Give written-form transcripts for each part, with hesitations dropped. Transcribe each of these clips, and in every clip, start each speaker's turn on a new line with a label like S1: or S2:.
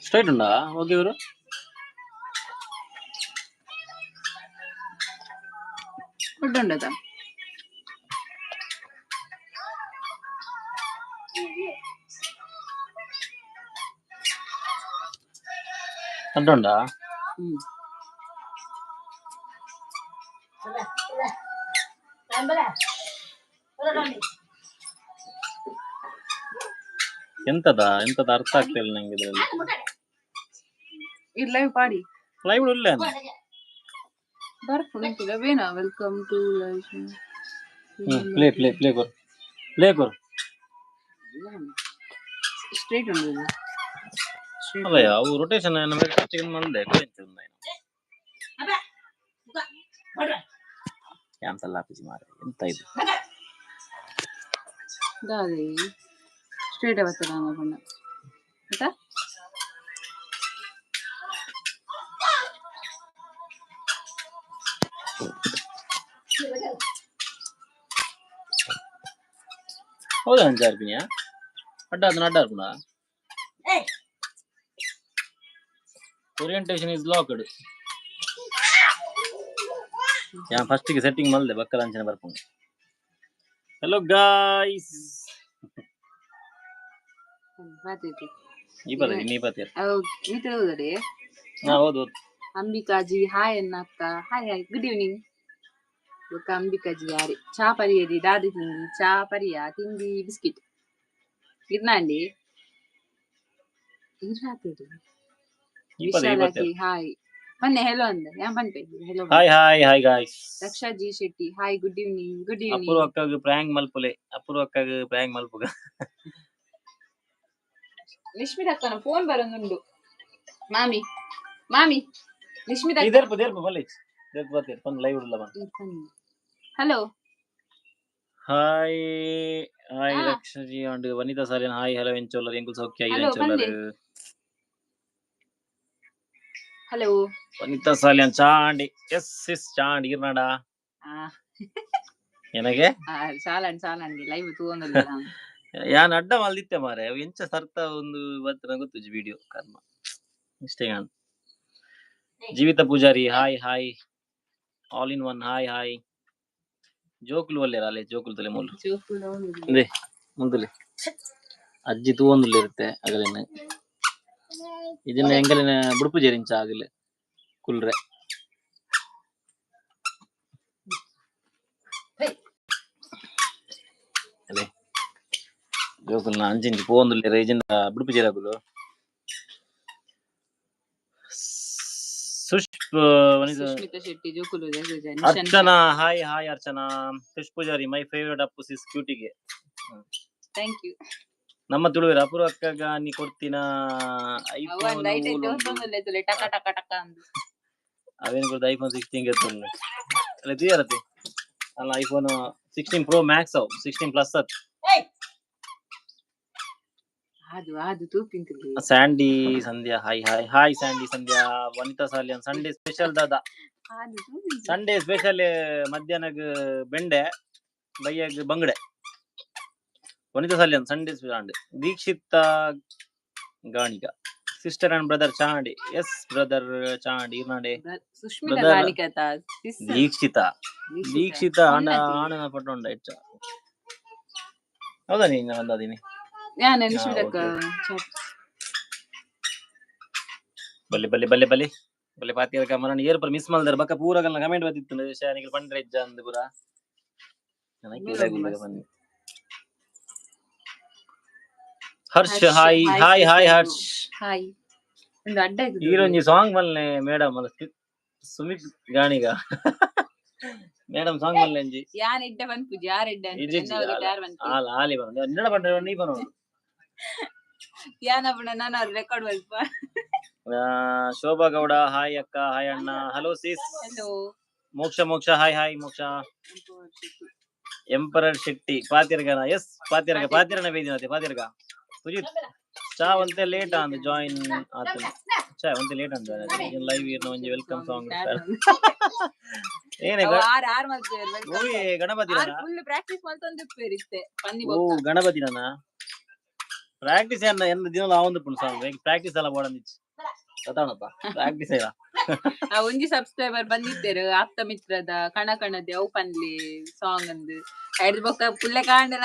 S1: Straight ಉಂಡಾ? Okay ಇವರು
S2: ಉಂಡದ.
S1: ಅಡ್ಡ ಉಂಡಾ?
S2: ಹ್ಮ್.
S1: ಎಂತದ ಎಂತದ ಅರ್ಥ ಆಗ್ತಿಲ್ಲ ನಂಗೆ ಇದ್ರಲ್ಲಿ.
S2: ಇದು ಲೈವ್ ಪಾಡಿ.
S1: ಲೈವ್ ಇಲ್ಲ.
S2: ಬರ್ಪುಂಡು ವೇನಾ, welcome to live.
S1: Play play play ಕೊರ್, ಪ್ಲೇ ಕೊರ್.
S2: ಸ್ಟ್ರೈಟ್ ಉಂಡು ಇದು. Straight.
S1: ಅಲ್ಲ, ಅವು ರೊಟೇಷನ್ ಮಲ್ದೆ ಕ್ಯಾನ್ಸಲ್ ಆಪೀಸಿ ಮಾರೆ, ಎಂತ ಇದು?
S2: ದಾದೆ ಸ್ಟ್ರೈಟ್ ಬರ್ತದ ಪಂಡ ಆಯ್ತಾ?
S1: ಹೌದಾ? ಅಂಚ ಅರ್ಪಿನಿಯಾ ಅಡ್ಡ, ಅದನ್ನ ಅಡ್ಡ ಅರ್ಪುಣ. Orientation is locked. ಯಾ ಫಸ್ಟ್ ಗೆ ಸೆಟ್ಟಿಂಗ್ ಮಲ್ದೆ ಬಕ್ಕಲ ಅಂಚನೆ ಬರ್ಪುಂಡು. Hello guys.
S2: ಮಾತೈತಿ.
S1: ಈ ಪದ ನೀ ಪತ್ತೀರ್.
S2: ಅವು ಈತ ಹೌದಡೆ.
S1: ಹಾ, ಹೌದು ಹೌದು.
S2: ಅಂಬಿಕಾಜಿ ಹಾಯ್ ಅನ್ನ ಅಕ್ಕ. Hi hi, good evening. ಬೊಕ್ಕ ಅಂಬಿಕಾಜಿ ಯಾರಿ ಚಾ ಪರಿಯರಿ ದಾದಿ ತಿಂಡಿ ಚಾ ಪರಿಯ ತಿಂಡಿ ಬಿಸ್ಕಿಟ್ ಇರ್ನಾಂಡಿ ಇರ್ರಾತಿರಿ.
S1: ಈ ಪದ ಈ
S2: ವಿಶಾಲಾಜಿ
S1: ಪತ್ತೀರ್.
S2: ಹಾಯ್ ಬನ್ನೆ, ಹೆಲೋ ಅಂದ ಯಾನ್ ಪನ್ಪೆ hello.
S1: Hi hi hi guys.
S2: Raksha G Shetty hi, good evening, good
S1: Apoorva
S2: evening.
S1: ಅಕ್ಕಗ್ prank ಮಲ್ಪುಲೆ, ಅಪೂರ್ವ ಅಕ್ಕಗ್ ಪ್ರಾಂಕ್ ಮಲ್ಪುಗ.
S2: ನಿಶ್ಮಿತ ಅಕ್ಕನ ಫೋನ್ ಬರೋದುಂಡು. ಮಾಮಿ ಮಾಮಿ ನಿಶ್ಮಿತ.
S1: ಈ ದೇರ್ಪು ದೇರ್ಪು ಬಲ್ಲಿ ದೇರ್ಪು ಬತ್ತೀರ್ ಪನ್ ಲೈವ್ ಉಲ್ಲ ಬನ್.
S2: ಹಲೋ.
S1: Hi hi.
S2: ಆ.
S1: ರಕ್ಷಜಿ and Vanitha Salian hi hello. ಎಂಚೋಲರ್ ಎಂಕುಲ್ ಸೌಖ್ಯ.
S2: Hello,
S1: ಎಂಚೋಲರ್?
S2: ಬಂದೆ. ಹಲೋ.
S1: ವನಿತಾ ಸಾಲಿಯನ್ ಚಾಂಡಿ, ಎಸ್ ಸಿಸ್ ಚಾಂಡಿ ಇರ್ನಾಡ. ನನಗೆ
S2: ಚಾಲಂಡ್ ಚಾಲಂಡಿ ಲೈವ್ ತೂವೊಂದುಲ್ಲ.
S1: ಯಾನ್ ಅಡ್ಡ ಮಲ್ದಿತ್ತೆ ಮಾರೆ, ಅವು ಎಂಚ ಸರ್ತ ಒಂದು ಬತ್ತಿನ ಗೊತ್ತುಜಿ ವಿಡಿಯೋ, ಕರ್ಮ ಇಷ್ಟೇ. ಯಾನ್ Jeevitha Poojary hi hi. All in one hi hi. ಜೋಕುಲು ಒಲ್ಲೆರ ಅಲೆ ಜೋಕುಲು ತಲೆ ಮೂಲು. ಇಂದೆ ಮುಂದುಲೆ ಅಜ್ಜಿ ತೂವೊಂದುಲ್ಲ ಇರುತ್ತೆ ಅಗಲೇನ. ಇದನ್ನ ಎಂಗಲಿನ ಬುಡುಪು ಜೇರಿಂಚ ಆಗಲೆ ಕುಲ್ರೆ. ಅಲೆ ಜೋಕುಲ್ನ ಅಂಚಿಂಚಿ ಪೋವೊಂದುಲ್ಲೆರ್ ಇಜಿಂಡ ಬುಡುಪು ಜೇರಾಗುಲು. ಸುಷ್ಪ್ ವನಿತಾ.
S2: ಸುಷ್ಮಿತಾ ಶೆಟ್ಟಿ ಜೋಕುಲು.
S1: Archana hi hi Archana. Sush Poojary my favourite Appu sis ಕ್ಯೂಟಿಗೆ.
S2: Thank you.
S1: ನಮ್ಮ ತುಳುವೆರ್ ಅಪೂರ್ವ ಅಕ್ಕಗ ನೀ ಕೊಡ್ತಿನ ಐಫೋನ್.
S2: ಟಕ ಟಕ ಟಕ ಅಂದು.
S1: ಅವೇನು ಕೊಡ್ದು ಐಫೋನ್ 16 ಗೆತ್ತೊಂದು ಅಲ್ಲ ತೀರತ್ತೆ ಅಲ್ಲ. ಐಫೋನ್ 16 ಪ್ರೋ ಮ್ಯಾಕ್ಸ್ ಅವು 16 ಪ್ಲಸ್ ಅತ್.
S2: ಅದು ಅದು ತೂಪಿಂತಲ್ಲಿ.
S1: Sandy Sandhya hi hi hi Sandy Sandhya. Vanitha Salian Sunday special ದಾದಾ?
S2: ಅದು ತೂಪಿಂತು.
S1: ಸಂಡೇ ಸ್ಪೆಷಲ್ ಮಧ್ಯಾಹ್ನಗ್ ಬೆಂಡೆ, ಬಯ್ಯಗ್ ಬಂಗಡೆ. ವನಿತಾ Salian Sunday special. Dikshita Ganiga sister and brother Chandi, S brother Chandi ಇರ್ನಾಡೆ.
S2: Sushmita
S1: Brother.
S2: ಗಾಣಿಕತ.
S1: Dikshita Dikshita ಆಂಡ ಆಣನ ಫೋಟೋ ಉಂಡ ಹೆಚ್ಚ. ಹೌದಾ? ನೀನು ಬಂದದೀನಿ.
S2: ಯಾನ ನಿಶ್ಮಿತಕ್ಕ.
S1: ಬಲ್ಲಿ ಬಲ್ಲಿ ಬಲ್ಲಿ ಬಲ್ಲಿ ಬಲ್ಲಿ ಪಾತಿಯರ ಮರಣ ಏರ್ ಪರ್ ಮಿಸ್ ಮಲ್ದರ್ ಬಕ್ಕ ಪೂರಗಲ್ನ ಕಮೆಂಟ್ ಬತ್ತಿತ್ತು ಶಾನಿಗೆ ಪಂಡ್ರೆ ಇಜ್ಜ ಅಂದ್ ಪೂರ. ಬನ್ನಿ Harsh hi hi hi Harsh.
S2: Hi ಒಂದು ಅಡ್ಡ ಇತ್ತು.
S1: ಈರೊಂಜಿ ಸಾಂಗ್ ಮಲ್ನೆ ಮೇಡಮ್ ಅಲ್ಲ ಸುಮಿತ್ ಗಾಣಿಗ ಮೇಡಮ್ ಸಾಂಗ್ ಮಲ್ನೆ ಅಂಜಿ.
S2: ಯಾನ್ ಎಡ್ಡೆ ಪನ್ಪುಜಿ, ಯಾರ್ ಎಡ್ಡೆ ಅಂತ.
S1: ಇಜ್ಜಿ, ಇಜ್ಜಿ,
S2: ಎನ್ನವಗೆ ಯಾರ್ ಪನ್ಪಿ.
S1: ಆಲ್ ಆಲಿ ಬರೋಣ ನಿನ್ನ ಪಂಡ್ರೆ ನೀ ಬರೋಣ.
S2: ಯಾನ್ ಅಪ್ಪಣ ನಾನು ಅವ್ರ ರೆಕಾರ್ಡ್ ಮಲ್ಪ.
S1: ಶೋಭಾ ಗೌಡ ಹಾಯ್ ಅಕ್ಕ, ಹಾಯ್ ಅಣ್ಣ, hello sis.
S2: Hello.
S1: Moksha Moksha hi hi Moksha. Emperor Shetty ಪಾತಿರ್ಗನ, ಎಸ್ ಪಾತಿರ್ಗ ಪಾತಿರನ ಬೇದಿನತೆ ಪಾತಿರ್ಗ. ಸುಜಿತ್ ಚಾ ಒಂತೆ ಲೇಟ್ ಅಂದ್ ಜಾಯಿನ್ ಆತನ, ಚಾ ಒಂತೆ ಲೇಟ್ ಅಂದ್ ಜಾಯಿನ್ ಲೈವ್ ಇರ್ನ ಒಂಜಿ welcome song ಏನೇ?
S2: ಆರ್ ಆರ್ ಮಲ್ಪೇರ್.
S1: ಮೂವಿ ಗಣಪತಿ.
S2: ಆರ್ ಫುಲ್ ಪ್ರಾಕ್ಟೀಸ್ ಮಲ್ತೊಂದು ಇಪ್ಪೇರ್ ಇತ್ತೆ ಪನ್ನಿ.
S1: ಓ ಗಣಪತಿ ನನ್ನ. ಪ್ರಾಕ್ಟೀಸ್ ಎನ್ನ ಎನ್ನ ದಿನ ಆವೊಂದು ಪುಣ್ ಸಾಂಗ್ ಪ್ರಾಕ್ಟೀಸ್ ಅಲ್ಲ ಬೋಡಂದಿಚ್ಚು ಗೊತ್ತಾಣಪ್ಪ ಪ್ರಾಕ್ಟೀಸ್ ಇಲ್ಲ.
S2: ಆ ಒಂಜಿ ಸಬ್ಸ್ಕ್ರೈಬರ್ ಬಂದಿದ್ದೇರು ಆಪ್ತ ಮಿತ್ರದ ಕಣ ಕಣದೆ ಅವು ಪನ್ಲಿ ಸಾಂಗ್ ಅಂದು. ಐದು ಬೊಕ್ಕ ಪುಲ್ಲೆ ಕಾಂಡಲ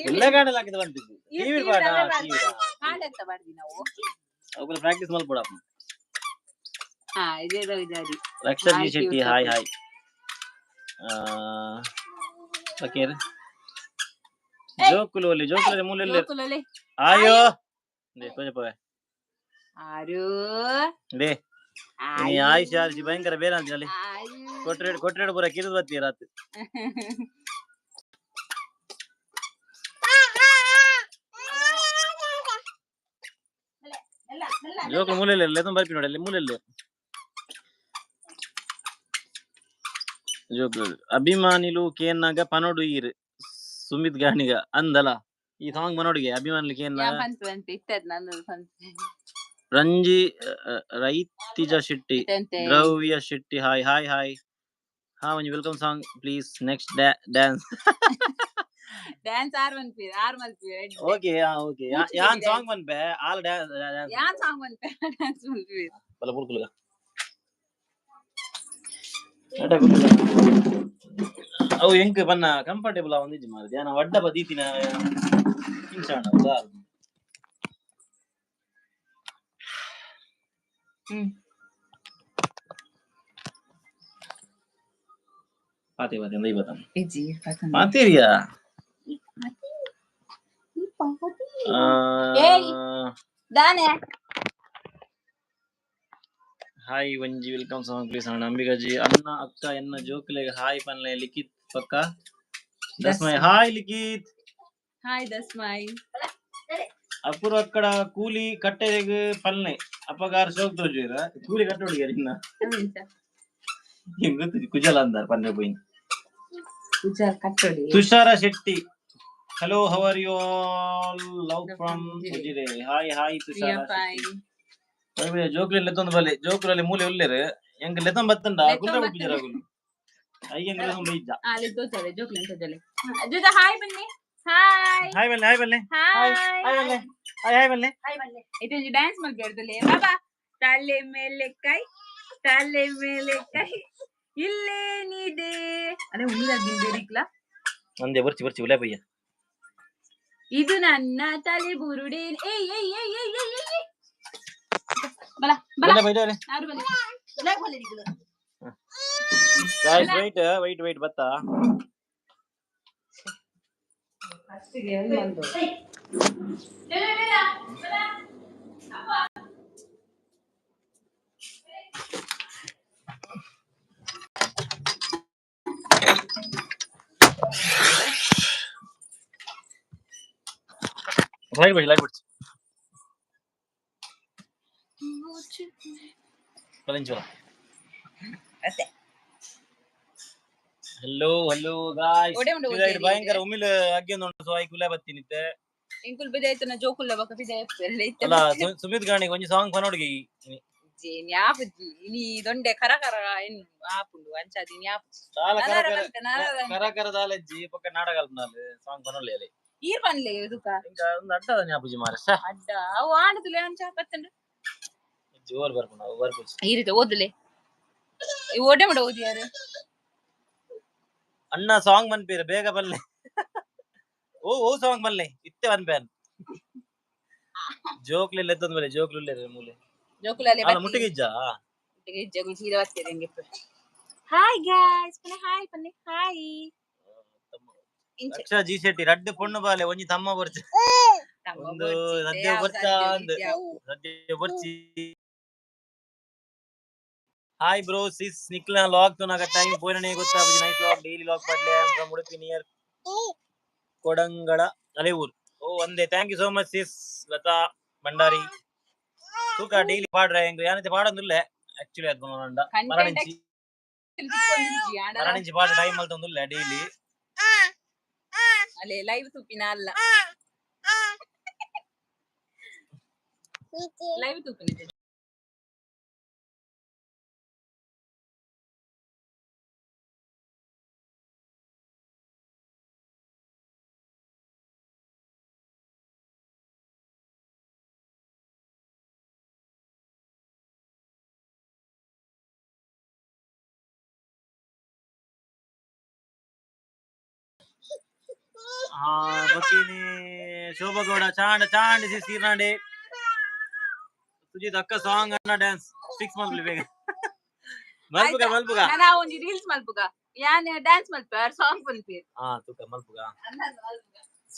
S1: ಪುಲ್ಲೆ ಕಾಂಡಲ ಹಾಕಿದ ಬಂದಿದ್ದು ಟಿವಿ ಪಾಡ ಟಿವಿ
S2: ಕಾಂಡ ಬಾಡ್ದಿ ನಾವು.
S1: ಅವುಗಳ ಪ್ರಾಕ್ಟೀಸ್ ಮಲ್ಪೊಡಪ್ಪ.
S2: ಹಾ, ಇದೇ ಇದಾರಿ.
S1: Raksha G Shetty hi hi. Okay, ಜೋಕುಲು ಒಲ್ಲಿ ಜೋಕುಲು ಮೂಲೆಲ್ಲ
S2: ಜೋಕುಲಲೆ.
S1: ಆಯೋ they ತೋಜಪವೆ.
S2: ಆರು.
S1: They ನೀ ಆಯುಷ್ ಆರ್ಜಿ ಭಯಂಕರ ಬೇರೆ ಅಂತಿನಲ್ಲಿ ಕೊಟ್ರೇಡ್ ಕೊಟ್ರೇಡ್ ಪೂರ ಕಿರಿದು ಬತ್ತಿ ರಾತ್ರಿ. ಜೋಕುಲು ಮೂಲೆಲ್ಲ ಲೆತ್ತೊಂದು ಬರ್ಪಿ ನೋಡಿ ಅಲ್ಲಿ ಮೂಲೆಲ್ಲ ಜೋಕುಲು. ಅಭಿಮಾನಿಲು ಕೇನ್ನಾಗ ಪನೋಡು ಈರ್ ಸುಮಿತ್ ಗಾಣಿಗ ಅಂದಲ ಈ ಸಾಂಗ್ ಮನೋಡಿಗೆ ಅಭಿಮಾನಿಲು ಕೇನ್ನಾಗ.
S2: ಪಂತ್ ಪಂತ್ ಇತ್ತದ ನನ್ನ ಪಂತ್.
S1: Ranji Raitija Shetty Dravya Shetty hi hi hi. ಹಾ ಒಂಜಿ welcome song please next dance.
S2: Dance R ಮನ್ಪೀರ್ R ಮಲ್ಪೀರ್.
S1: ಓಕೆ ಓಕೆ, ಯಾನ್ ಸಾಂಗ್ ಮನ್ಪೆ ಆಲ್ ಡ್ಯಾನ್ಸ್.
S2: ಯಾನ್ ಸಾಂಗ್ ಮನ್ಪೆ ಡ್ಯಾನ್ಸ್ ಮಲ್ಪೀರ್.
S1: ಬಲ ಬುರ್ಕುಲುಗ ಅವು ಎಂಕ್ ಪನ್ನ ಕಂಫರ್ಟೇಬಲ್ ಆವೊಂದಿಜ್ಜಿ ಮಾರ್ರೆ. ಯಾನ್ ವಡ್ಡ ಬದೀತಿನ ಇಂಚಾಂಡ ದಾದ. ಪಾತೆ ಪಾತೆ ಅಂದ ಬತ್ತಾನ.
S2: ಇಜ್ಜಿ.
S1: ಪಾತೇರಿಯಾ?
S2: ಏಯ್. ದಾನೆ.
S1: ಹಾಯ್ ಒಂಜಿ welcome song please ಅಣ್ಣ ಅಂಬಿಕಾಜಿ ಅಣ್ಣ ಅಕ್ಕ ಎನ್ನ ಜೋಕುಲೆಗ್ ಹಾಯ್ ಪನ್ಲೆ ಲಿಖಿತ್ ಪಕ್ಕ ದಸ್ಮೈ ಹಾಯ್ ಲಿಖಿತ್.
S2: ಹಾಯ್ ದಸ್ಮೈ.
S1: ಅಪೂರ್ವ ಅಕ್ಕಡ ಕೂಲಿ ಕಟ್ಟೆಗ್ ಪಲ್ನೆ ಅಪ್ಪಗಾರ ಶೋಕ್ ತೋಜುವೆರ ಕೂಲಿ ಕಟ್ಟೋಡಿಗಾರ ಇನ್ನ ಎಂಗ್ ಗೊತ್ತಿಜ್ಜಿ ಕುಜಲ ಅಂದಾರ್ ಪನ್ನೆ ಪೋಯಿನ್.
S2: ಕುಜಲ್ ಕಟ್ಟೋಡಿ.
S1: Tushara Shetty hello, how are you all, love from Ujire. Hi hi Tushara.
S2: Fine.
S1: ಜೋಕುಲು ಲೆತ್ತೊಂದು ಬಲೆ ಜೋಕುಲಲ್ಲಿ ಮೂಲೆ ಉಲ್ಲೆರ್ ಎಂಕ್ ಲೆತ್ತೊಂದು ಬತ್ತಂಡ ಕುಲ್ರೆ ಬುಡ್ಪಿಜರ ಅಗುಲು ಐಗೆಂಗ್ ಲೆತ್ತೊಂದು ಬೈಜ.
S2: ಅಲ್ಲಿ ತೋಜಲೆ ಜೋಕ್ಲೆನ್ ತೋಜಲೆ. ಜೋಜ ಹಾಯ್ ಬನ್ನಿ. ಹಾಯ್.
S1: ಹಾಯ್ ಬಲ್ಲೆ ಹಾಯ್ ಬಲ್ಲೆ
S2: ಹಾಯ್.
S1: ಹಾಯ್ ಬಲ್ಲೆ ಹಾಯ್ ಹಾಯ್ ಬಲ್ಲೆ.
S2: ಇದು ಡ್ಯಾನ್ಸ್ ಮಲ್ಬೇಡ್ದಲೆ ಬಾಬಾ. ತಲೆ ಮೇಲೆ ಕೈ ತಲೆ ಮೇಲೆ ಕೈ ಇಲ್ಲೇನಿದೆ ಅದೇ ಉಳ್ಳ.
S1: ಅಂದೆ ಬರ್ಚಿ ಬರ್ಚಿ ಉಲೆ ಬಯ್ಯ.
S2: ಇದು ನನ್ನ ತಲೆ ಬುರುಡೆ. ಏಯ್ ಏಯ್ ಏಯ್ ಏಯ್ ಏಯ್ ಏಯ್ ಬಲ ಬಲ.
S1: ಬಲ್ಲೆ ಬೈದ.
S2: ಯಾರು ಬಲೆ?
S1: ಗೈಸ್ ವೈಟ್ ವೈಟ್ ವೈಟ್ ಬತ್ತಾ. ಲೈಟ್ ಬಿಡಿ ಲೈಟ್ ಬಿಡಿ ಬಲ. Hello hello guys.
S2: ಒಡೆ ಉಂಡು ಓದಿರಿ.
S1: ಭಯಂಕರ ಉಮಿಲ್ ಅಗ್ಗಿಂದು ಉಂಟು ಸೊ I ಕುಲೆ ಬತ್ತೀನಿ.
S2: ಇಂಕುಲ್ ಬಿದಾಯ್ತನ ಜೋಕುಲ್ಲ ಬಕ ಬಿದಾಯ.
S1: ಅಲ್ಲ ಸುಮಿತ್ ಗಾಣಿಗೆ ಒಂಜಿ ಸಾಂಗ್ ಪನೋಡ್ಗೆ.
S2: ನ್ಯಾಪುಜಿ ಇನಿ ದೊಂಡೆ ಕರ ಕರ ಎನ್ನು ಆಪುಂಡು ಅಂಚಾದಿ ನ್ಯಾಪುಜಿ.
S1: ದಾಲ ಕರ
S2: ನನಾರ
S1: ಕರ
S2: ಪನ್ಪೆ, ನನಾರ ಪನ್ಪೆ.
S1: ಕರ ಕರ ದಾಲಜ್ಜಿ ಪಕ್ಕ ನಾಟಕ ಅಲ್ಪನಾಲ್ ಸಾಂಗ್ ಪನೊಳ್ಳಿ ಅಲ್ಲಿ.
S2: ಈರ್ ಪನ್ಲೆ ಇದುಕ.
S1: ಇಂಕ ಒಂದು ಅಡ್ಡದ ನ್ಯಾಪುಜಿ ಮಾರೆ.
S2: ಅಡ್ಡ ಅವು ಆಂಡದುಲೆ ಅಂಚ ಬತ್ತಂಡು.
S1: ಜೋರ್ ಬರ್ಪುಂಡು ಅವು ಬರ್ಪುಜಿ.
S2: ಈ ರೀತಿ ಓದಲೆ ಈ ಓಡೆ ಮಾಡ ಓದಿಯಾರು.
S1: ಅಣ್ಣ ಸಾಂಗ್ ಮನ್ಪೀರ ಬೇಗ ಬಲ್ಲೆ. ಓ ಓ ಸಾಂಗ್ ಬಲ್ಲೆ ಇತ್ತೆ ಪನ್ಪೇನ್ ಜೋಕ್ಲಿ ಲೆತ್ತೊಂದು ಬಲ್ಲೆ ಜೋಕ್ಲು ಉಲ್ಲೆರ್ ಮೂಲೆ.
S2: ಜೋಕುಲಲೆ.
S1: ಅಲ್ಲ ಮುಟ್ಟಿಗಿಜ್ಜಾ?
S2: ಜಗು ಸೀದಾ ಬರ್ತದೆ ಹಂಗೆ. ಹಾಯ್ ಗಾಯ್ಸ್ ಪನ್ನೆ ಹಾಯ್ ಪನ್ನೆ ಹಾಯ್ ಇಂಚ.
S1: ರಕ್ಷಾ ಜಿ ಶೆಟ್ಟಿ ರಡ್ಡ್ ಪೊಣ್ಣು ಬಾಲೆ ಒಂಜಿ ತಮ್ಮ ಬರ್ಚಿ.
S2: ತಮ್ಮ
S1: ಒಂದು
S2: ಬೊರ್ಚಿ,
S1: ಸದ್ಯ
S2: ಯಾವ್
S1: ಬೊರ್ಚಾ
S2: ಸದ್ಯ
S1: ಅಂದ್.
S2: ಯಾವ್.
S1: ಸದ್ಯ ಬೊರ್ಚಿ. ಹಾಯ್ ಬ್ರೋ ಸಿಸ್ ನಿಕ್ಲ ಲಾಗ್ ತುನಾಗ ಟೈಮ್ ಪೋಯಿನನೇ ಗೊತ್ತಾಪುಜಿ. ನೈಸ್ ಲಾಗ್ ಡೈಲಿ ಲಾಗ್ ಪಡ್ಲೆ. I am from Udupi near Kodangala Alevoor. ಓ ಒಂದೇ thank you so much sis Latha Bhandari. ತೂಕ ಡೈಲಿ ಪಾಡ್ರೆ ಎಂಕ್ ಯಾನತೆ ಪಾಡೊಂದುಲ್ಲೆ ಆಕ್ಚುಲಿ ಅದ್ ಪನೊಂಡ.
S2: ಕಂಟೆಂಟ್
S1: ಮರಣಿಂಚಿ
S2: ತಿಕ್ಕೊಂದಿಜ್ಜಿ ಆಂಡಲ.
S1: ಮರಣಿಂಚಿ ಪಾಡ ಟೈಮ್ ಮಲ್ತೊಂದುಲ್ಲೆ ಡೈಲಿ.
S2: ಅಲ್ಲೇ ಲೈವ್ ತೂಪಿನ ಅಲ್ಲ ಲೈವ್ ತೂಪಿನ.
S1: ಬಕೀನಿ ಶೋಭಗೌಡ ಚಾಂಡ ಚಾಂಡ ಸೀರ್ನಾಂಡೆ ಸುಜಿತ್ ಅಕ್ಕ ಸಾಂಗ್ ಅನ್ನ ಡ್ಯಾನ್ಸ್ ಫಿಕ್ಸ್ ಮಲ್ಪಲಿ ಬೇಗ ಮಲ್ಪುಗ ಮಲ್ಪುಗ
S2: ನಾನು ಒಂಜಿ ರೀಲ್ಸ್ ಮಲ್ಪುಗ ಯಾನ್ ಡ್ಯಾನ್ಸ್ ಮಲ್ಪೆ ಸಾಂಗ್ ಪನ್ಪೇರ್.
S1: ಹಾ ತುಕ ಮಲ್ಪುಗ.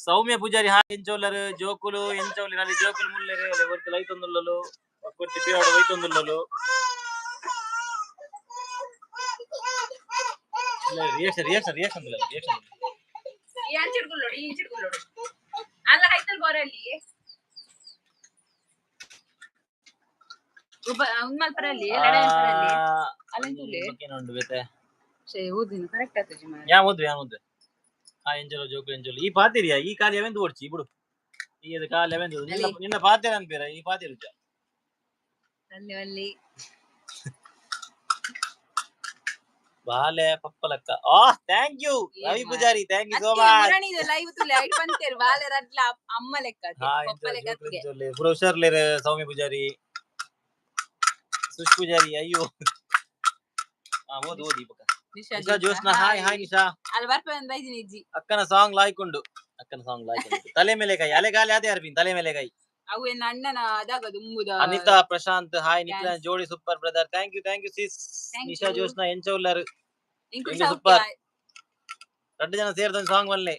S1: ಸೌಮ್ಯ ಪೂಜಾರಿ ಹಾಯ್ ಎಂಚೋಲರು ಜೋಕುಲು ಎಂಚೋಲಿ ನಲ್ಲಿ ಜೋಕುಲು ಮುಲ್ಲೆರೆ ಒರ್ತಿ ಲೈತೊಂದುಲ್ಲಲು ಒರ್ತಿ ಪಿರಾಡು ಒಯ್ತೊಂದುಲ್ಲಲು. ರಿಯಾಕ್ಷನ್ ರಿಯಾಕ್ಷನ್ ರಿಯಾಕ್ಷನ್ ರಿಯಾಕ್ಷನ್
S2: ಈ ಅಂಚಿಡ್ಕೊಳ್ಳೋಡು ಈ ಇಂಚಿಡ್ಕೊಳ್ಳೋಡು ಅಲ್ಲ ಕೈತಲ್ ಬೋರಲ್ಲಿ ಉಪ ಉಂದ್ ಮಲ್ಪರಲ್ಲಿ ಲಡಾಯಿ ಮಲ್ಪರಲ್ಲಿ ಅಲ್ಲಂತುಲೆ
S1: ಉಂಡು ಬೇತೆ
S2: ಶೇ ಓದಿನ ಕರೆಕ್ಟ್ ಆತಜಿ ಮಾರ್ರೆ.
S1: ಯಾ ಓದ್ವೆ ಯಾ ಓದ್ವೆ ಹಾ ಎಂಜಲೋ ಜೋಕು ಎಂಜಲೋ ಈ ಪಾತಿರಿಯಾ ಈ ಕಾಲಿ ಅವೆಂದು ಓಡ್ಚಿ ಬಿಡು ಈ ಅದು ಕಾಲಿ ಅವೆಂದು ನಿನ್ನ ನಿನ್ನ ಪಾತಿರ ಅನ್ಪೇರ ಈ ಪಾತಿರು
S2: ಅಲ್ಲಿ ಅಲ್ಲಿ
S1: ಬಾಲೆ ಪಪ್ಪಲಕ್ಕ ಆ thank you Ravi Poojary thank you so much.
S2: ಮುರಣಿದ live ತುಲೆ ಐಟ್ ಪಂತೇರ್ ಬಾಲೆ ರಡ್ಲ ಅಮ್ಮ ಲೆಕ್ಕ ಪಪ್ಪ ಲೆಕ್ಕ.
S1: ಪುರ ಹುಷಾರ್ಲೇರ್ ಸೌಮ್ಯ ಪೂಜಾರಿ ಸುಶ್ ಪೂಜಾರಿ ಅಯ್ಯೋ. ಹಾ ಓದು ಓದಿ ಪಕ್ಕ. Nisha Josna hi hi Nisha.
S2: ಅಲ್ಲಿ ಬರ್ಪೆ ಒಂದ್ ಬೈದಿನಿ ಇಜ್ಜಿ.
S1: ಅಕ್ಕನ ಸಾಂಗ್ ಲಾಯ್ಕ್ ಉಂಡು ಅಕ್ಕನ ಸಾಂಗ್ ಲಾಯ್ಕ್ ಉಂಡು. ತಲೆ ಮೇಲೆ ಕೈ ಅಲೆ ಗಾಲಿ ಅದೇ ಅರ್ಪಿನ್ ತಲೆ ಮೇಲೆ ಕೈ.
S2: ಅವು ಎನ್ನ ಅಣ್ಣನ ಅದಾಗ ದುಂಬುದ.
S1: ಅನಿತಾ ಪ್ರಶಾಂತ್ ಹಾಯ್ ನಿಖಿಲ ಜೋಡಿ super brother thank you thank you sis. Nisha Jyotsna ಎಂಚ ಉಲ್ಲರ್ ಸೂಪರ್. రెండు ಜನ ಸೇರ್ದೊಂದು ಸಾಂಗ್ ಮಲ್ಲೆ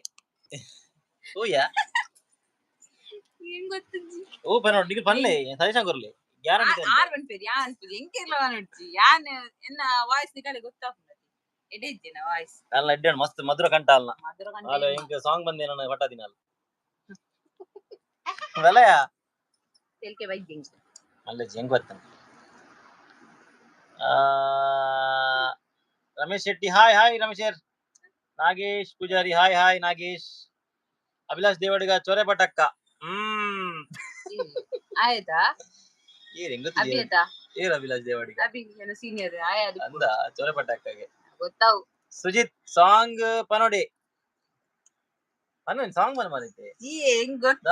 S1: ಓಯಾ ಓ ಪನೋಡ್ ನಿಖಿಲ್ ಪನ್ಲೆ ಸಜೆಷನ್ ಕೊರ್ಲೆ ಗ್ಯಾರಂಟಿ
S2: ಆರ್ ಪನ್ಪೇರು ಯಾ ಅನ್ಪುಜಿ ಎಂಕೆರ್ಲ ಪನೊಡ್ಚಿ ಯಾನ್ ಎನ್ನ ವಾಯ್ಸ್ ನಿಕಲೆ ಗೊತ್ತಾಪುಂಡು ಎಡೆ ಇಜ್ಜಿನ ವಾಯ್ಸ್
S1: ಅಲ್ಲ ಎಡ್ಡೆ ಮಸ್ತ್ ಮಧುರ ಕಂಠ ಅಲ್ಲ
S2: ಮಧುರ ಕಂಠ
S1: ಅಲ್ಲ ಎಂಕ್ ಸಾಂಗ್ ಬಂದೆ ನಾನು ಪಟ್ಟ ದಿನ ಬೆಲೆಯ
S2: ತೆಲ್ಕೆ ಬೈದ್ಯ
S1: ಅಲ್ಲ ಜೆಂಗ್ ಗೊತ್ತ. Ramesh Shetty hi hi Ramesh Nagesh Poojary hi hi Nagesh Abhilash Devadiga ಚೊರೆ ಪಟಕ್ಕ.
S2: ಆಯ್ತಾ
S1: ಏರ್ ಹೆಂಗ್ ಗೊತ್ತಿದೆ ಏರ್ ಅಭಿಲಾಷ್ ದೇವಡಿಗ
S2: ಅಭಿ ನನ್ನ ಸೀನಿಯರ್ ಆಯ
S1: ಅಂದ ಚೊರೆ ಪಟಕ್ಕಗೆ
S2: ಗೊತ್ತಾವು.
S1: ಸುಜಿತ್ ಸಾಂಗ್ ಪನೋಡಿ ಪನ್ನೊಂದು ಸಾಂಗ್ ಬನ ಮಾರೈತೆ
S2: ಈ ಹೆಂಗ್ ಗೊತ್ತ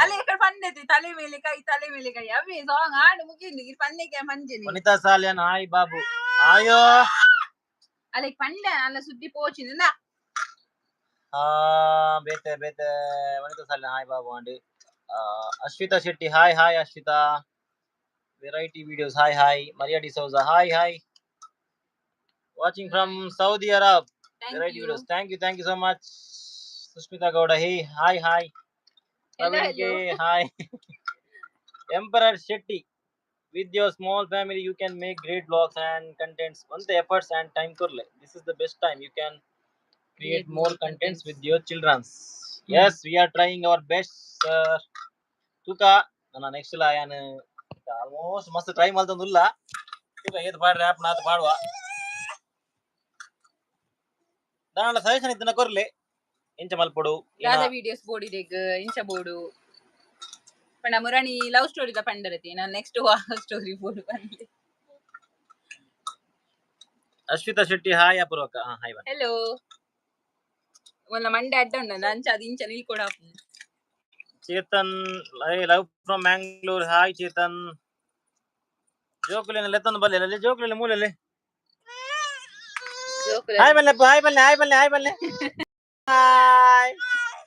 S2: ಅಲ್ಲ ಈ ಕಡೆ ಪನ್ನೆತಿ ತಲೆ ಮೇಲೆ ಕೈ ತಲೆ ಮೇಲೆ ಕೈ ಅವೇ ಸಾಂಗ್ ಹಾಡು ಮುಗಿಂದು ಈ ಪನ್ನೆಗೆ ಮಂಜನೆ.
S1: ವನಿತಾ ಸಾಲಿಯನ್ ಹಾಯ್ ಬಾಬು ಆಯೋ
S2: ಅಲ್ಲ ಪಂಡೆ ಅಲ್ಲ ಸುದ್ದಿ ಪೋಚಿನ
S1: ಆ ಬೇತೆ ಬೇತೆ ವನಿತಾ ಸಾಲಿಯನ್ ಹಾಯ್ ಬಾಬು ಅಂಡಿ. Ashwitha Shetty hi hi Ashwitha variety videos hi hi Maria D'Souza hi hi watching from Saudi Arab variety videos thank you so much. Sushmita Gowda hey hi hi Praveen K hi Emperor Shetty with your small family you can make great vlogs and contents once the efforts and time kurle this is the best time you can create more contents with your childrens. Yes, we are trying our best sir. Tuka nana next la yan almost mast try maltondulla tuka ಏತ್ ಪಾಡ್ರೆ app Nath ಪಾಡುವ ದಾನ suggestion ಇತ್ತನ ಕೊರ್ಲೆ ಇಂಚ ಮಲ್ಪೊಡು
S2: ದಾದ videos ಬೋಡಿದೆಗ್ ಇಂಚ ಬೋಡು ಪಂಡ ಮುರಣಿ love story the ಪಂಡರತಿ ನಾನು next story ಬೋಡು ಬಂದೆ.
S1: ಅಶ್ವಿತಾ ಶೆಟ್ಟಿ ಹಾಯ್ ಅಪೂರ್ವಕ ಹಾಯ್ ಬನ್
S2: ಹೆಲೋ ಮೊಲ್ಲ ಮಂಡೆ ಅಡ್ಡ ಉಂಡು ಅಂಚ ಅದು ಇಂಚ ನಿಲ್ಕೊಡ.
S1: Chetan love from Mangalore hi Chetan. ಜೋಕುಲೇನ ಲೆತ್ತೊಂದು ಬಲ್ಲೆ ಅಲ್ಲಿ ಜೋಕುಲೇನ ಮೂಲಲ್ಲಿ ಹಾಯ್ ಬಲ್ಲೆಪ್ಪ ಹಾಯ್ ಬಲ್ಲೆ ಹಾಯ್ ಬಲ್ಲೆ ಹಾಯ್ ಬಲ್ಲೆ ಹಾಯ್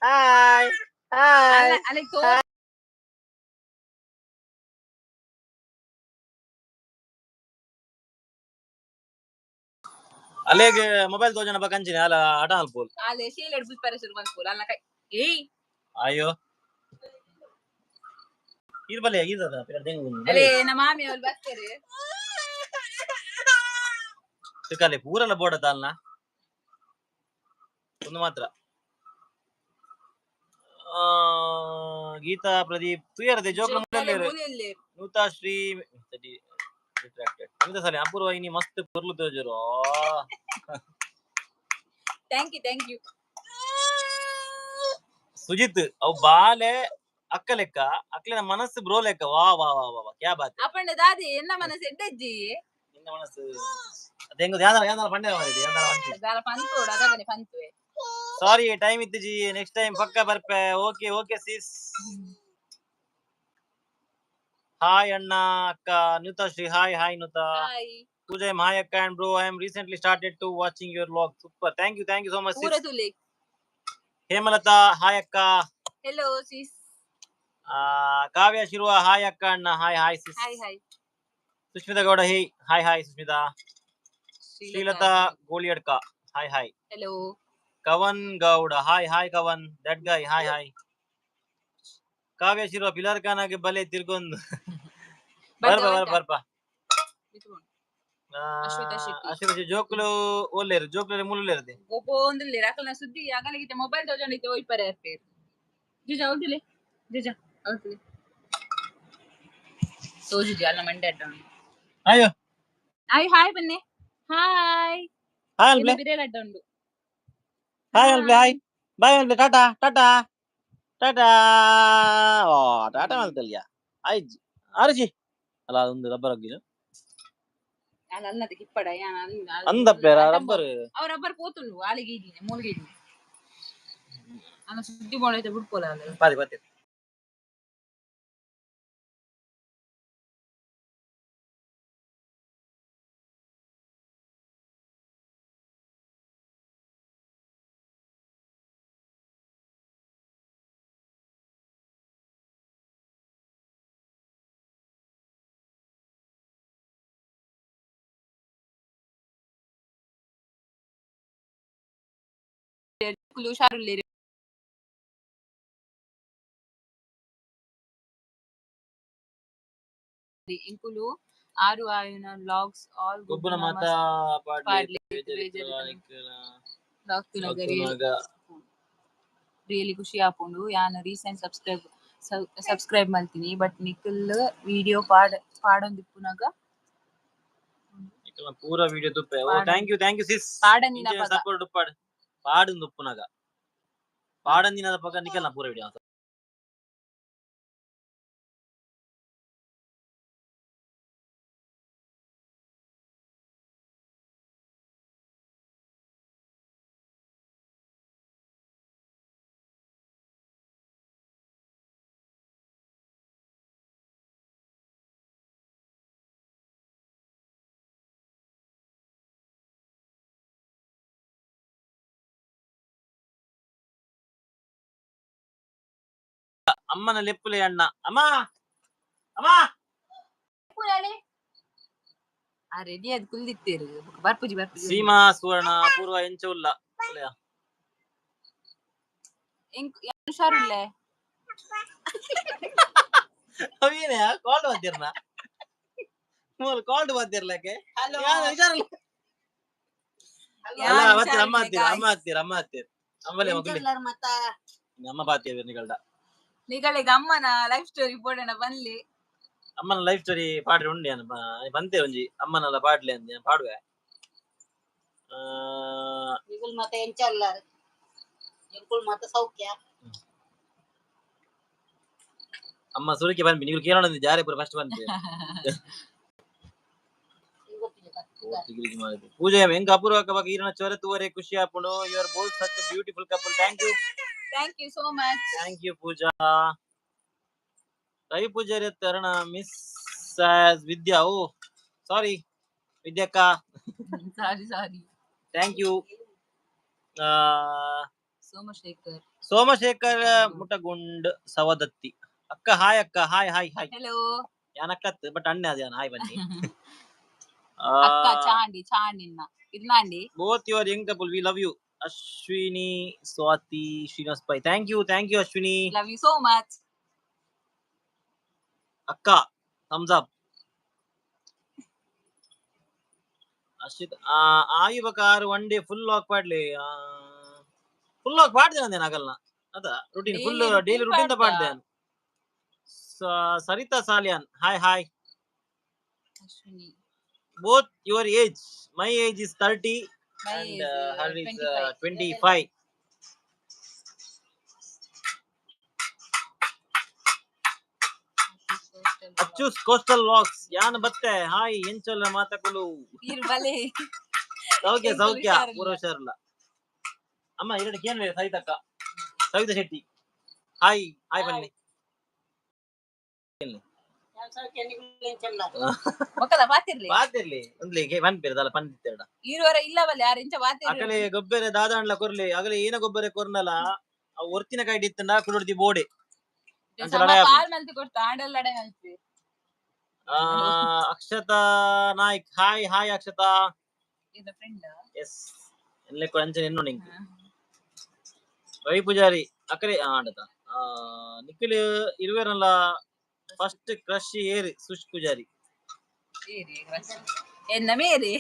S1: ಹಾಯ್ ಹಾಯ್
S2: ಅಲ್ಲಿ
S1: ಅಲ್ಲೇಗೆ ಮೊಬೈಲ್ ತೋಜನ ಬಕ್ಕ ಅಂಚಿನ ಅಲ್ಲ ಆಟ ಅಲ್ಪೋಲ್
S2: ಅಲ್ಲಿ ಶೀಲೆಡ್ ಬುಲ್ಪರೆ ಶುರು ಮಲ್ಪೋಲ್ ಅಲ್ಲ ಕೈ ಏಯ್
S1: ಅಯ್ಯೋ ಇರ್ ಬಲ್ಲೆ ಇದದ
S2: ಅಲ್ಲೇ ನಮ್ಮ ಮಾಮಿ ಅವ್ರು ಬರ್ತಾರೆ
S1: ತುಕಲೆ ಪೂರಲ ಬೋಡ ತಾಲ್ನ ಒಂದು ಮಾತ್ರ. ಗೀತಾ ಪ್ರದೀಪ್ ತುಯರದೆ ಜೋಕ್ಲ ಮೂಲೆಲ್ಲೇರು ನೂತಾ ಶ್ರೀ ರಿಟ್ರಾಕ್ಟೆಡ್ ಸರಿ ಅಪೂರ್ವ ಇನಿ ಮಸ್ತ್ ಪೊರ್ಲು ತೋಜರು.
S2: Thank you thank you
S1: Sujith ಅವು ಬಾಲೆ ಅಕ್ಕ ಲೆಕ್ಕ ಅಕ್ಲೆನ ಮನಸ್ಸು ಬ್ರೋ ಲೆಕ್ಕ ವಾ ವಾ ವಾ ವಾ ವಾ ಕ್ಯಾ ಬಾತ್.
S2: ಅಪ್ಪಂಡ ದಾದಿ ಎನ್ನ ಮನಸ್ಸು ಎಡ್ಡಜ್ಜಿ
S1: ನಿನ್ನ ಮನಸ್ಸು ಅದೇಂಗು ಯಾವ್ದಾರ ಯಾವ್ದಾರ ಪಂಡೆ ಮಾಡಿದೆ ಯಾವ್ದಾರ
S2: ದಾಲ ಪಂತೋಡು ಅದಗನೆ ಪಂತುವೆ.
S1: ಸಾರಿ ಟೈಮ್ ಇತ್ತಿಜಿ ನೆಕ್ಸ್ಟ್ ಟೈಮ್ ಪಕ್ಕ ಬರ್ಪೆ. ಓಕೆ ಓಕೆ ಸಿಸ್ ಹಾಯ್ ಅಣ್ಣ ಅಕ್ಕ Nutha Shri hi hi Nutha
S2: hi
S1: Pooja hi ಅಕ್ಕ and bro I am recently started to watching your vlog super thank you so much
S2: ಪೂರ ತುಲೆ.
S1: ಹೇಮಲತಾ ಹಾಯ್ ಅಕ್ಕ.
S2: Hello sis.
S1: Kavya Shirva hi ಅಕ್ಕ ಅಣ್ಣ hi hi sis.
S2: Hi hi.
S1: Sushmita Gowda hey hi hi Sushmita. Srilatha Goliyadka hi hi.
S2: Hello.
S1: Kavan Gowda hi hi Kavan that guy hi hi. Kavya Shirva pillar ಖಾನಾಗೆ ಬಲೆ ತಿರ್ಗೊಂದು ಬರ್ಪ ಬರ್ಪ ಬರ್ಪ.
S2: ಅಶ್ವಿತಾ ಶೆಟ್ಟಿ.
S1: ಅಶ್ವಿತಾ ಶೆಟ್ಟಿ ಜೋಕುಲು ಒಲ್ಲೇರು ಜೋಕುಲು ಮುಲ್ಲುಲೇರದೆ
S2: ಗೋಪೋಂದುಲ್ಲೇರು ಅಕಲ್ನ ಸುದ್ದಿ ಅಗಲಿಗಿತೆ mobile ತೋಜೊಂಡಿತ್ತೆ ಒಯ್ಪರೆ ಅರ್ಪೇರು ಜುಜಾ ಅವಲ್ತಿಲೆ ಜುಜಾ ಅವಲ್ತಿಲೆ ತೋಜುಜಿ ಅಲ್ಲ ಮಂಡೆ ಅಡ್ಡ ಉಂಡು.
S1: ಅಯ್ಯೋ
S2: ಹಾಯ್ ಹಾಯ್ ಬನ್ನಿ ಹಾಯ್
S1: ಹಾಯ್ ಅಲ್ಪ್ಲೆ
S2: ಬಿರೇಲ್ ಅಡ್ಡ ಉಂಡು.
S1: ಹಾಯ್ ಅಲ್ಪ್ಲೆ ಹಾಯ್ ಬಾಯ್ ಅಲ್ಪ್ಲೆ ಟಾಟಾ ಟಾಟಾ ಟಾಟಾ. ಓ ಟಾಟಾ ಮಲ್ತಲ್ಯ ಆಯ್ಜಿ ಆರುಜಿ ಅಲ್ಲ ಅದೊಂದು ರಬ್ಬರ್ ಅಗ್ಗಿನ
S2: ಅಲ್ಲ ಅಲ್ಲದ ಕಿಪ್ಪಡ ಯಾನ್ ಅಲ್ಲ
S1: ಅಂದಪ್ಪೆ ರಬ್ಬರ್
S2: ಅವ್ ರಬ್ಬರ್ ಪೋತುಂಡು ಆಲಿಗೆ ಇದ್ದೀನಿ ಮೂಲಿಗೆ ಇದ್ದೀನಿ ಅಲ್ಲ ಸುದ್ದಿ ಬೋಳೈತೆ ಬಿಡ್ಪೋಲ ಅಲ್ಲ
S1: ಪಾದಿ ಪಾತಿ.
S2: ಹುಷಾರುಲ್ಲೇರು ಇಂಕುಲು ಆರು ಆಯುನ ವ್ಲಾಗ್ಸ್ ಆಲ್
S1: ಗೊಬ್ಬುನ ಮಾತಾ ಪಾಡ್ಲೆ
S2: ಪಾಡ್ಲೆ ರಿಯಲಿ ಖುಷಿ ಆಪುಂಡು. ಯಾನ್ ರೀಸೆಂಟ್ ಸಬ್ಸ್ಕ್ರೈಬ್ ಸಬ್ಸ್ಕ್ರೈಬ್ ಮಲ್ತೀನಿ ಬಟ್ ನಿಕಲ್ ವಿಡಿಯೋ ಪಾಡ್ ಪಾಡೊಂದಿಪ್ಪುನಗ
S1: ಪೂರ ವಿಡಿಯೋ ತುಪ್ಪೆ. ಓ thank you thank you sis.
S2: ಪಾಡಂದಿನ ಪದ
S1: ಸಪೋರ್ಟ್ ಉಪ್ಪಾಡ್ ಪಾಡೊಂದು ಉಪ್ಪುನಗ ಪಾಡಂದಿನ ಪಕ್ಕ ನಿಕಲ್ನ ಪೂರ ವಿಡಿಯೋ. ಅಮ್ಮನ ಲೆಪ್ಪುಲೆ ಅಣ್ಣ ಅಮ್ಮ ಅಮ್ಮ
S2: ಆ ರೆಡಿ ಅದು ಕುಲ್ದಿತ್ತೇರು ಬರ್ಪುಜಿ ಬರ್ಪುಜಿ.
S1: ಸೀಮಾ ಸುವರ್ಣ ಪೂರ್ವ ಎಂಚ ಉಲ್ಲ ಒಲ್ಲೆಯ?
S2: ಎಂಕ್ ಹುಷಾರುಲ್ಲೆ
S1: ಅವೇನೆ ಕಾಲ್ಡ್ ಬಾತಿರ್ನ ಮೂಲ ಕಾಲ್ಡ್ ಬಾತಿರ್ಲಕ್ಕೆ
S3: ಹಲೋ
S1: ಯಾರು ಹುಷಾರಿಲ್ಲ ಅಲ್ಲ ಬಾತಿರ್ ಅಮ್ಮ ಹತ್ತೀರ ಅಮ್ಮ ಹತ್ತೀರ ಅಮ್ಮ ಹತ್ತೀರ ಅಮ್ಮಲೆ ಮಗುಲೆ
S3: ಮತ್ತ
S1: ಅಮ್ಮ ಬಾತಿಯ ನಿಗಲ್ಡ
S2: ನಿಗಳಿಗೆ ಅಮ್ಮನ ಲೈಫ್ ಸ್ಟೋರಿ ಬೋಡಣ ಬನ್ಲಿ.
S1: ಅಮ್ಮನ ಲೈಫ್ ಸ್ಟೋರಿ ಪಾಡ್ರೆ ಉಂಡೆ ನಾನು ಬಂತೆ ಒಂಜಿ ಅಮ್ಮನಲ್ಲ ಪಾಡ್ಲೆ ಅಂದೆ ಪಾಡುವೆ.
S3: ನಿಗುಲ್ ಮತ್ತ ಎಂಚಲ್ಲಾರು ಎಂಕುಲ್ ಮತ್ತ ಸೌಖ್ಯ.
S1: ಅಮ್ಮ ಸುರುಕಿ ಬಂದ್ವಿ ನೀವು ಕೇಳೋಣ ಜಾರೆ ಪೂರ ಫಸ್ಟ್ ಬಂತೆ. ಪೂಜೆ ಹೆಂಗ ಅಪೂರ್ವ ಅಕ್ಕ ಈರಣ ಚೊರೆ ತುವರೆ ಖುಷಿ ಆಪುಂಡು. You are both such beautiful couple. Thank you
S2: thank you so much.
S1: Thank you Pooja. Ravi Poojary Taruna miss Vidya. Oh sorry ವಿದ್ಯಕ್ಕ.
S2: Sorry sorry.
S1: Thank you.
S2: Somashekar
S1: Somashekar Mutagund Savadatti ಅಕ್ಕ hi ಅಕ್ಕ hi hi hi.
S2: Hello.
S1: ಯಾನಕ್ಕತ್ but ಅಣ್ಣ ಅದ hi ಬನ್ನಿ.
S2: ಅಕ್ಕ ಚಾಂಡಿ ಚಾಂಡಿನ್ನ ಇದ್ನಾಂಡಿ.
S1: Both your young couple we love you. Ashwini Swathi Srinivas pi thank you thank you Ashwini.
S2: Love you so much.
S1: ಅಕ್ಕ ಥಮ್ಸ್ ಅಪ್. ಅಶ್ವಿತ್ ಆಯು car one day full walk ಪಾಡ್ಲಿ. ಫುಲ್ ವಾಕ್ ಪಾಡ್ದೆ ನಂದೇನು ಆಗಲ್ಲ ಅದ routine full
S2: Daily
S1: daily
S2: routine
S1: routine
S2: ಪಾಡ್ದ.
S1: ಪಾಡ್ದೆ. Saritha Salian hi hi.
S2: Ashwini
S1: both your age my age is 30
S2: My
S1: and
S2: age,
S1: her is
S2: 25.
S1: 25. Achus coastal walks ಯಾನ್ ಬತ್ತೆ hi ಎಂಚೊಲ್ಲ ಮಾತಕುಲು
S2: ಈರ್ ಬಲೆ
S1: ಸೌಖ್ಯ
S2: ಎಂಕುಲು
S1: ಸೌಖ್ಯ
S2: ಹುಷಾರಿಲ್ಲ.
S1: ಪೂರ ಹುಷಾರಿಲ್ಲ. ಅಮ್ಮ ಎರಡು ಕೇನ್ ಸವಿತಕ್ಕ ಸವಿತಾ ಶೆಟ್ಟಿ ಹಾಯ್ ಹಾಯ್ ಬನ್ನಿ.
S2: ಬೊಕ್ಕದ ಬಾತಿರ್ಲಿ
S1: ಬಾತಿರ್ಲಿ ಒಂದ್ಲಿ ಪನ್ಪೇರು ಪಂದಿತ್ತೆರಡ
S2: ಈರುವರ ಇಲ್ಲ ಬಲೆ ಯಾರು ಇಂಚ ಬಾತಿರ್ಲಿ
S1: ಅಕಲೆ ಗೊಬ್ಬರ ದಾದಾಂಡ್ಲ ಕೊರ್ಲಿ ಅಗಲೆ ಏನ ಗೊಬ್ಬರ ಕೊರ್ನಲ ಅವು ಒರ್ತಿನ ಕೈಟ್ ಇತ್ತಂಡ ಕುಡೊರ್ತಿ ಬೋಡೆ ಅಂಚ ಲಡಾಯಿ ಆಪುಂಡು.
S2: ಕಾಲ್ ಮಲ್ತಿ ಕೊಡ್ತಾ ಆಂಡಲ್ ಲಡಾಯಿ ಮಲ್ತಿ.
S1: Akshata Naik, hi hi Akshata.
S2: ಇದು ಫ್ರೆಂಡ್.
S1: ಎಸ್, ಎನ್ಲೆಕ್ಕ ಅಂಚನೆ ಎನ್ನೋ ನಿಂಕ್. ರವಿ ಪೂಜಾರಿ ಅಕರೆ ಆಂಡತ ನಿಖಿಲ್ ಇರುವೆರಲ್ಲ ಫಸ್ಟ್ ಕ್ರಶ್ ಏರ್ ಸುಶ್ ಪೂಜಾರಿ.
S2: ಎನ್ನ ಮೇರಿ.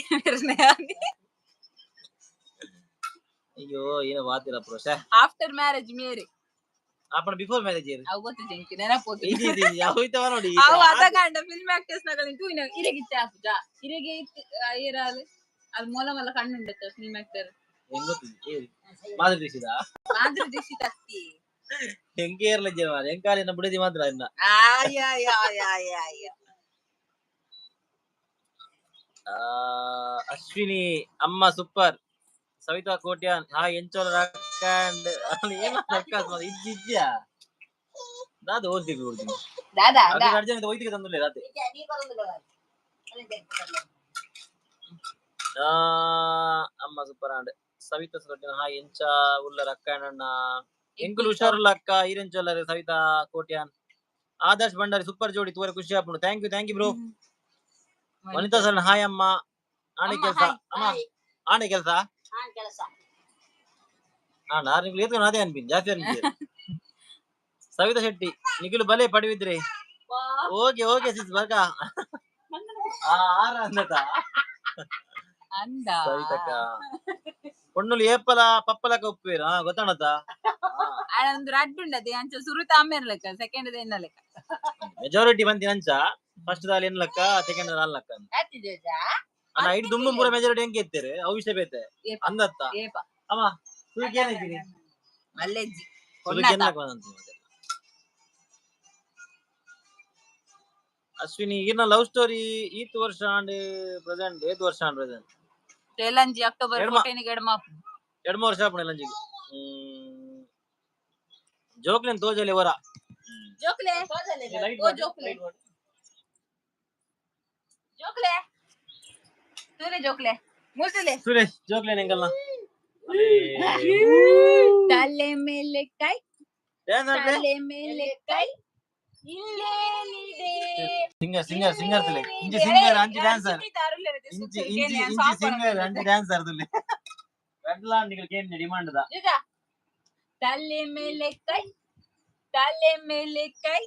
S1: ಅಯ್ಯೋ, ಏನೋ ವಾತಿರ ಪ್ರೋಶ.
S2: ಆಫ್ಟರ್ ಮ್ಯಾರೇಜ್ ಮೇರಿ.
S1: ಅಪ್ಪಣ ಬಿಫೋರ್ ಮ್ಯಾರೇಜ್ ಏರ್.
S2: ಅವು ಗೊತ್ತು ಜಂಕಿ ನೆನಪೋತು.
S1: ಇಜಿ ಇಜಿ ಯಾವ ಇತ್ತವ ನೋಡಿ.
S2: ಅವು ಅದಗಂಡ ಫಿಲ್ಮ್ ಆಕ್ಟರ್ಸ್ ನಗಲಿನ ತೂಯಿನ ಇರೆಗಿತ್ತೆ ಆಪುಜ ಇರೆಗೆ ಇತ್ತು ಏರಾಲ್ ಅದು ಮೊಲ ಮೊಲ ಕಣ್ಣುಂಡತ್ತ ಫಿಲ್ಮ್ ಆಕ್ಟರ್.
S1: ಹೆಂಗ್ ಗೊತ್ತು ಏರ್ ಮಾಧುರಿ ದೀಕ್ಷಿತ.
S2: ಮಾಧುರಿ ದೀಕ್ಷಿತ್ ಅತ್ತಿ.
S1: ಹೆಂಗೆ ಏರ್ಲ ಜನ ಹೆಂಕಾಲಿನ ಬುಡದಿ ಮಾತ್ರ ಇನ್ನ.
S2: ಆಯ್.
S1: ಅಶ್ವಿನಿ ಅಮ್ಮ ಸೂಪರ್. ಸವಿತಾ ಕೋಟ್ಯಾನ್ ಹಾಯ್ ಎಂಚೋಲ ರಕ್ಕಂಡ್ ಏನ ರಕ್ಕಾಸ್ ಮಾತ್ರ ಇಜ್ಜಿ ಇಜ್ಜಿಯಾ ದಾದ ಓದ್ತಿಗೆ ಕೊಡ್ತೀನಿ.
S2: ದಾದಾ.
S1: ಅದು ಅರ್ಜೆಂಟ್ ಒಯ್ತಿಗೆ ತಂದುಲ್ಲ ರಾತೆ. ಅಮ್ಮ ಸೂಪರ್ ಅಂಡ್ ಸವಿತಾ ಕೋಟ್ಯಾನ್ ಹಾಯ್ ಎಂಚ ಉಲ್ಲ ರಕ್ಕಂಡ್ ಎಂಕುಲು ಹುಷಾರುಲ್ಲ ಅಕ್ಕ ಈರೆಂಚೋಲ್ಲರೆ ಸವಿತಾ ಕೋಟ್ಯಾನ್. ಆದರ್ಶ್ ಭಂಡಾರಿ ಸೂಪರ್ ಜೋಡಿ ತೂವರೆ ಖುಷಿ ಆಪುಂಡು. Thank you, thank you bro. Vanitha sir hi ಅಮ್ಮ. ಆಣೆ
S2: ಅಮ್ಮ,
S1: ಕೆಲಸ
S2: hi.
S1: ಅಮ್ಮ ಆಣೆ ಕೆಲಸ.
S3: ಕೆಲಸ.
S1: ಹಾ, ನಾನು ನಿಮ್ಗೆ ಏತ್ಕೊಂಡು ಅದೇ ಅನ್ಪಿನ್ ಜಾಸ್ತಿ ಅನ್ಪಿ. ಸವಿತಾ ಶೆಟ್ಟಿ ನಿಖಿಲು ಬಲೆ ಪಡವಿದ್ರಿ. ಓಕೆ ಓಕೆ ಸಿಸ್ ಬರ್ಕ ಆರ ಅಂದತ.
S2: ಅಂದ.
S1: ಸವಿತಕ್ಕ ಪೊಣ್ಣುಲು ಏಪಲ ಪಪ್ಪಲಕ ಉಪ್ಪೇರು ಹಾ ಗೊತ್ತಾಣತ.
S2: ಆಡ ಒಂದು ರಡ್ಡು ಉಂಡದೆ ಅಂಚ ಸುರುತ ಅಮ್ಮೇರ್ ಲೆಕ್ಕ ಸೆಕೆಂಡ್ ಎನ್ನ ಲೆಕ್ಕ.
S1: ಮೆಜಾರಿಟಿ ಬಂದಿನ ಅಂಚ ಫಸ್ಟ್ ದಾಲ್ ಏನ್ ಲೆಕ್ಕ ಸೆಕೆಂಡ್ ದಾಲ್ ಲೆಕ್ಕ ಅಂತ. ಅಣ್ಣ ಐದು ದುಂಬು ಪೂರ ಮೆಜಾರಿಟಿ ಹೆಂಗೆ ಎತ್ತಾರೆ ಅವು ವಿಷಯ ಬೇತೆ.
S2: ಏಪ.
S1: ಅಂದತ್ತ.
S2: ಏಪ.
S1: ಅಮ್ಮ ಸುರುಕ್ ಏನಿದ್ದೀನಿ.
S2: ಮಲ್ಲೆಜ್ಜಿ.
S1: ಸುರುಕ್ ಏನ್ ಲೆಕ್ಕ ಬಂದಂತ ಅಶ್ವಿನಿ ಈರ್ನ ಲವ್ ಸ್ಟೋರಿ ಈತ್ ವರ್ಷ ಅಂಡ್ ಪ್ರೆಸೆಂಟ್ ಏತ್ ವರ್ಷ ಅಂಡ್ ಪ್ರೆಸೆಂಟ್.
S2: ಎಲ್ಲಂಜಿ ಅಕ್ಟೋಬರ್
S1: ಎಡ್ಮ.
S2: 14 ಗೆ ಎಡ್ಮ.
S1: 2 ವರ್ಷ ಆಪುಂಡು ಎಲ್ಲಂಜಿಗ್. ಜೋಕ್ಲೆನ್ ತೋಜಲೆ ವರ.
S2: ಜೋಕ್ಲೆ ಓ ಜೋಕ್ಲೆ ಜೋಕ್ಲೆ ತೂಲೆ ಜೋಕ್ಲೆ ಮುಲ್ತುಲೆ.
S1: ಸುರೇಶ್ ಜೋಕ್ಲೆನ್ ಎಂಗಲ್ನ
S2: ತಲೆ ಮೇಲೆ ಕೈ
S1: ಡ್ಯಾನ್ಸ್ ಆಡ್ಲೆ.
S2: ತಲೆ ಮೇಲೆ ಕೈ ಇಲ್ಲೇನಿದೆ.
S1: ಸಿಂಗರ್ ಸಿಂಗರ್ ಸಿಂಗರ್ ತುಲೆ ಇಂಚಿ ಸಿಂಗರ್ ಅಂಚಿ ಡ್ಯಾನ್ಸರ್ ಇಂಚಿ ಇಂಚಿ ಇಂಚಿ ಸಿಂಗರ್ ಅಂಚಿ ಡ್ಯಾನ್ಸರ್ ತುಲೆ ರಡ್ಲಾ ನಿಗಲ್ ಕೇನ್ ಡಿಮಾಂಡ್ the.
S2: ತಲೆ ಮೇಲೆ ಕೈ ತಲೆ ಮೇಲೆ ಕೈ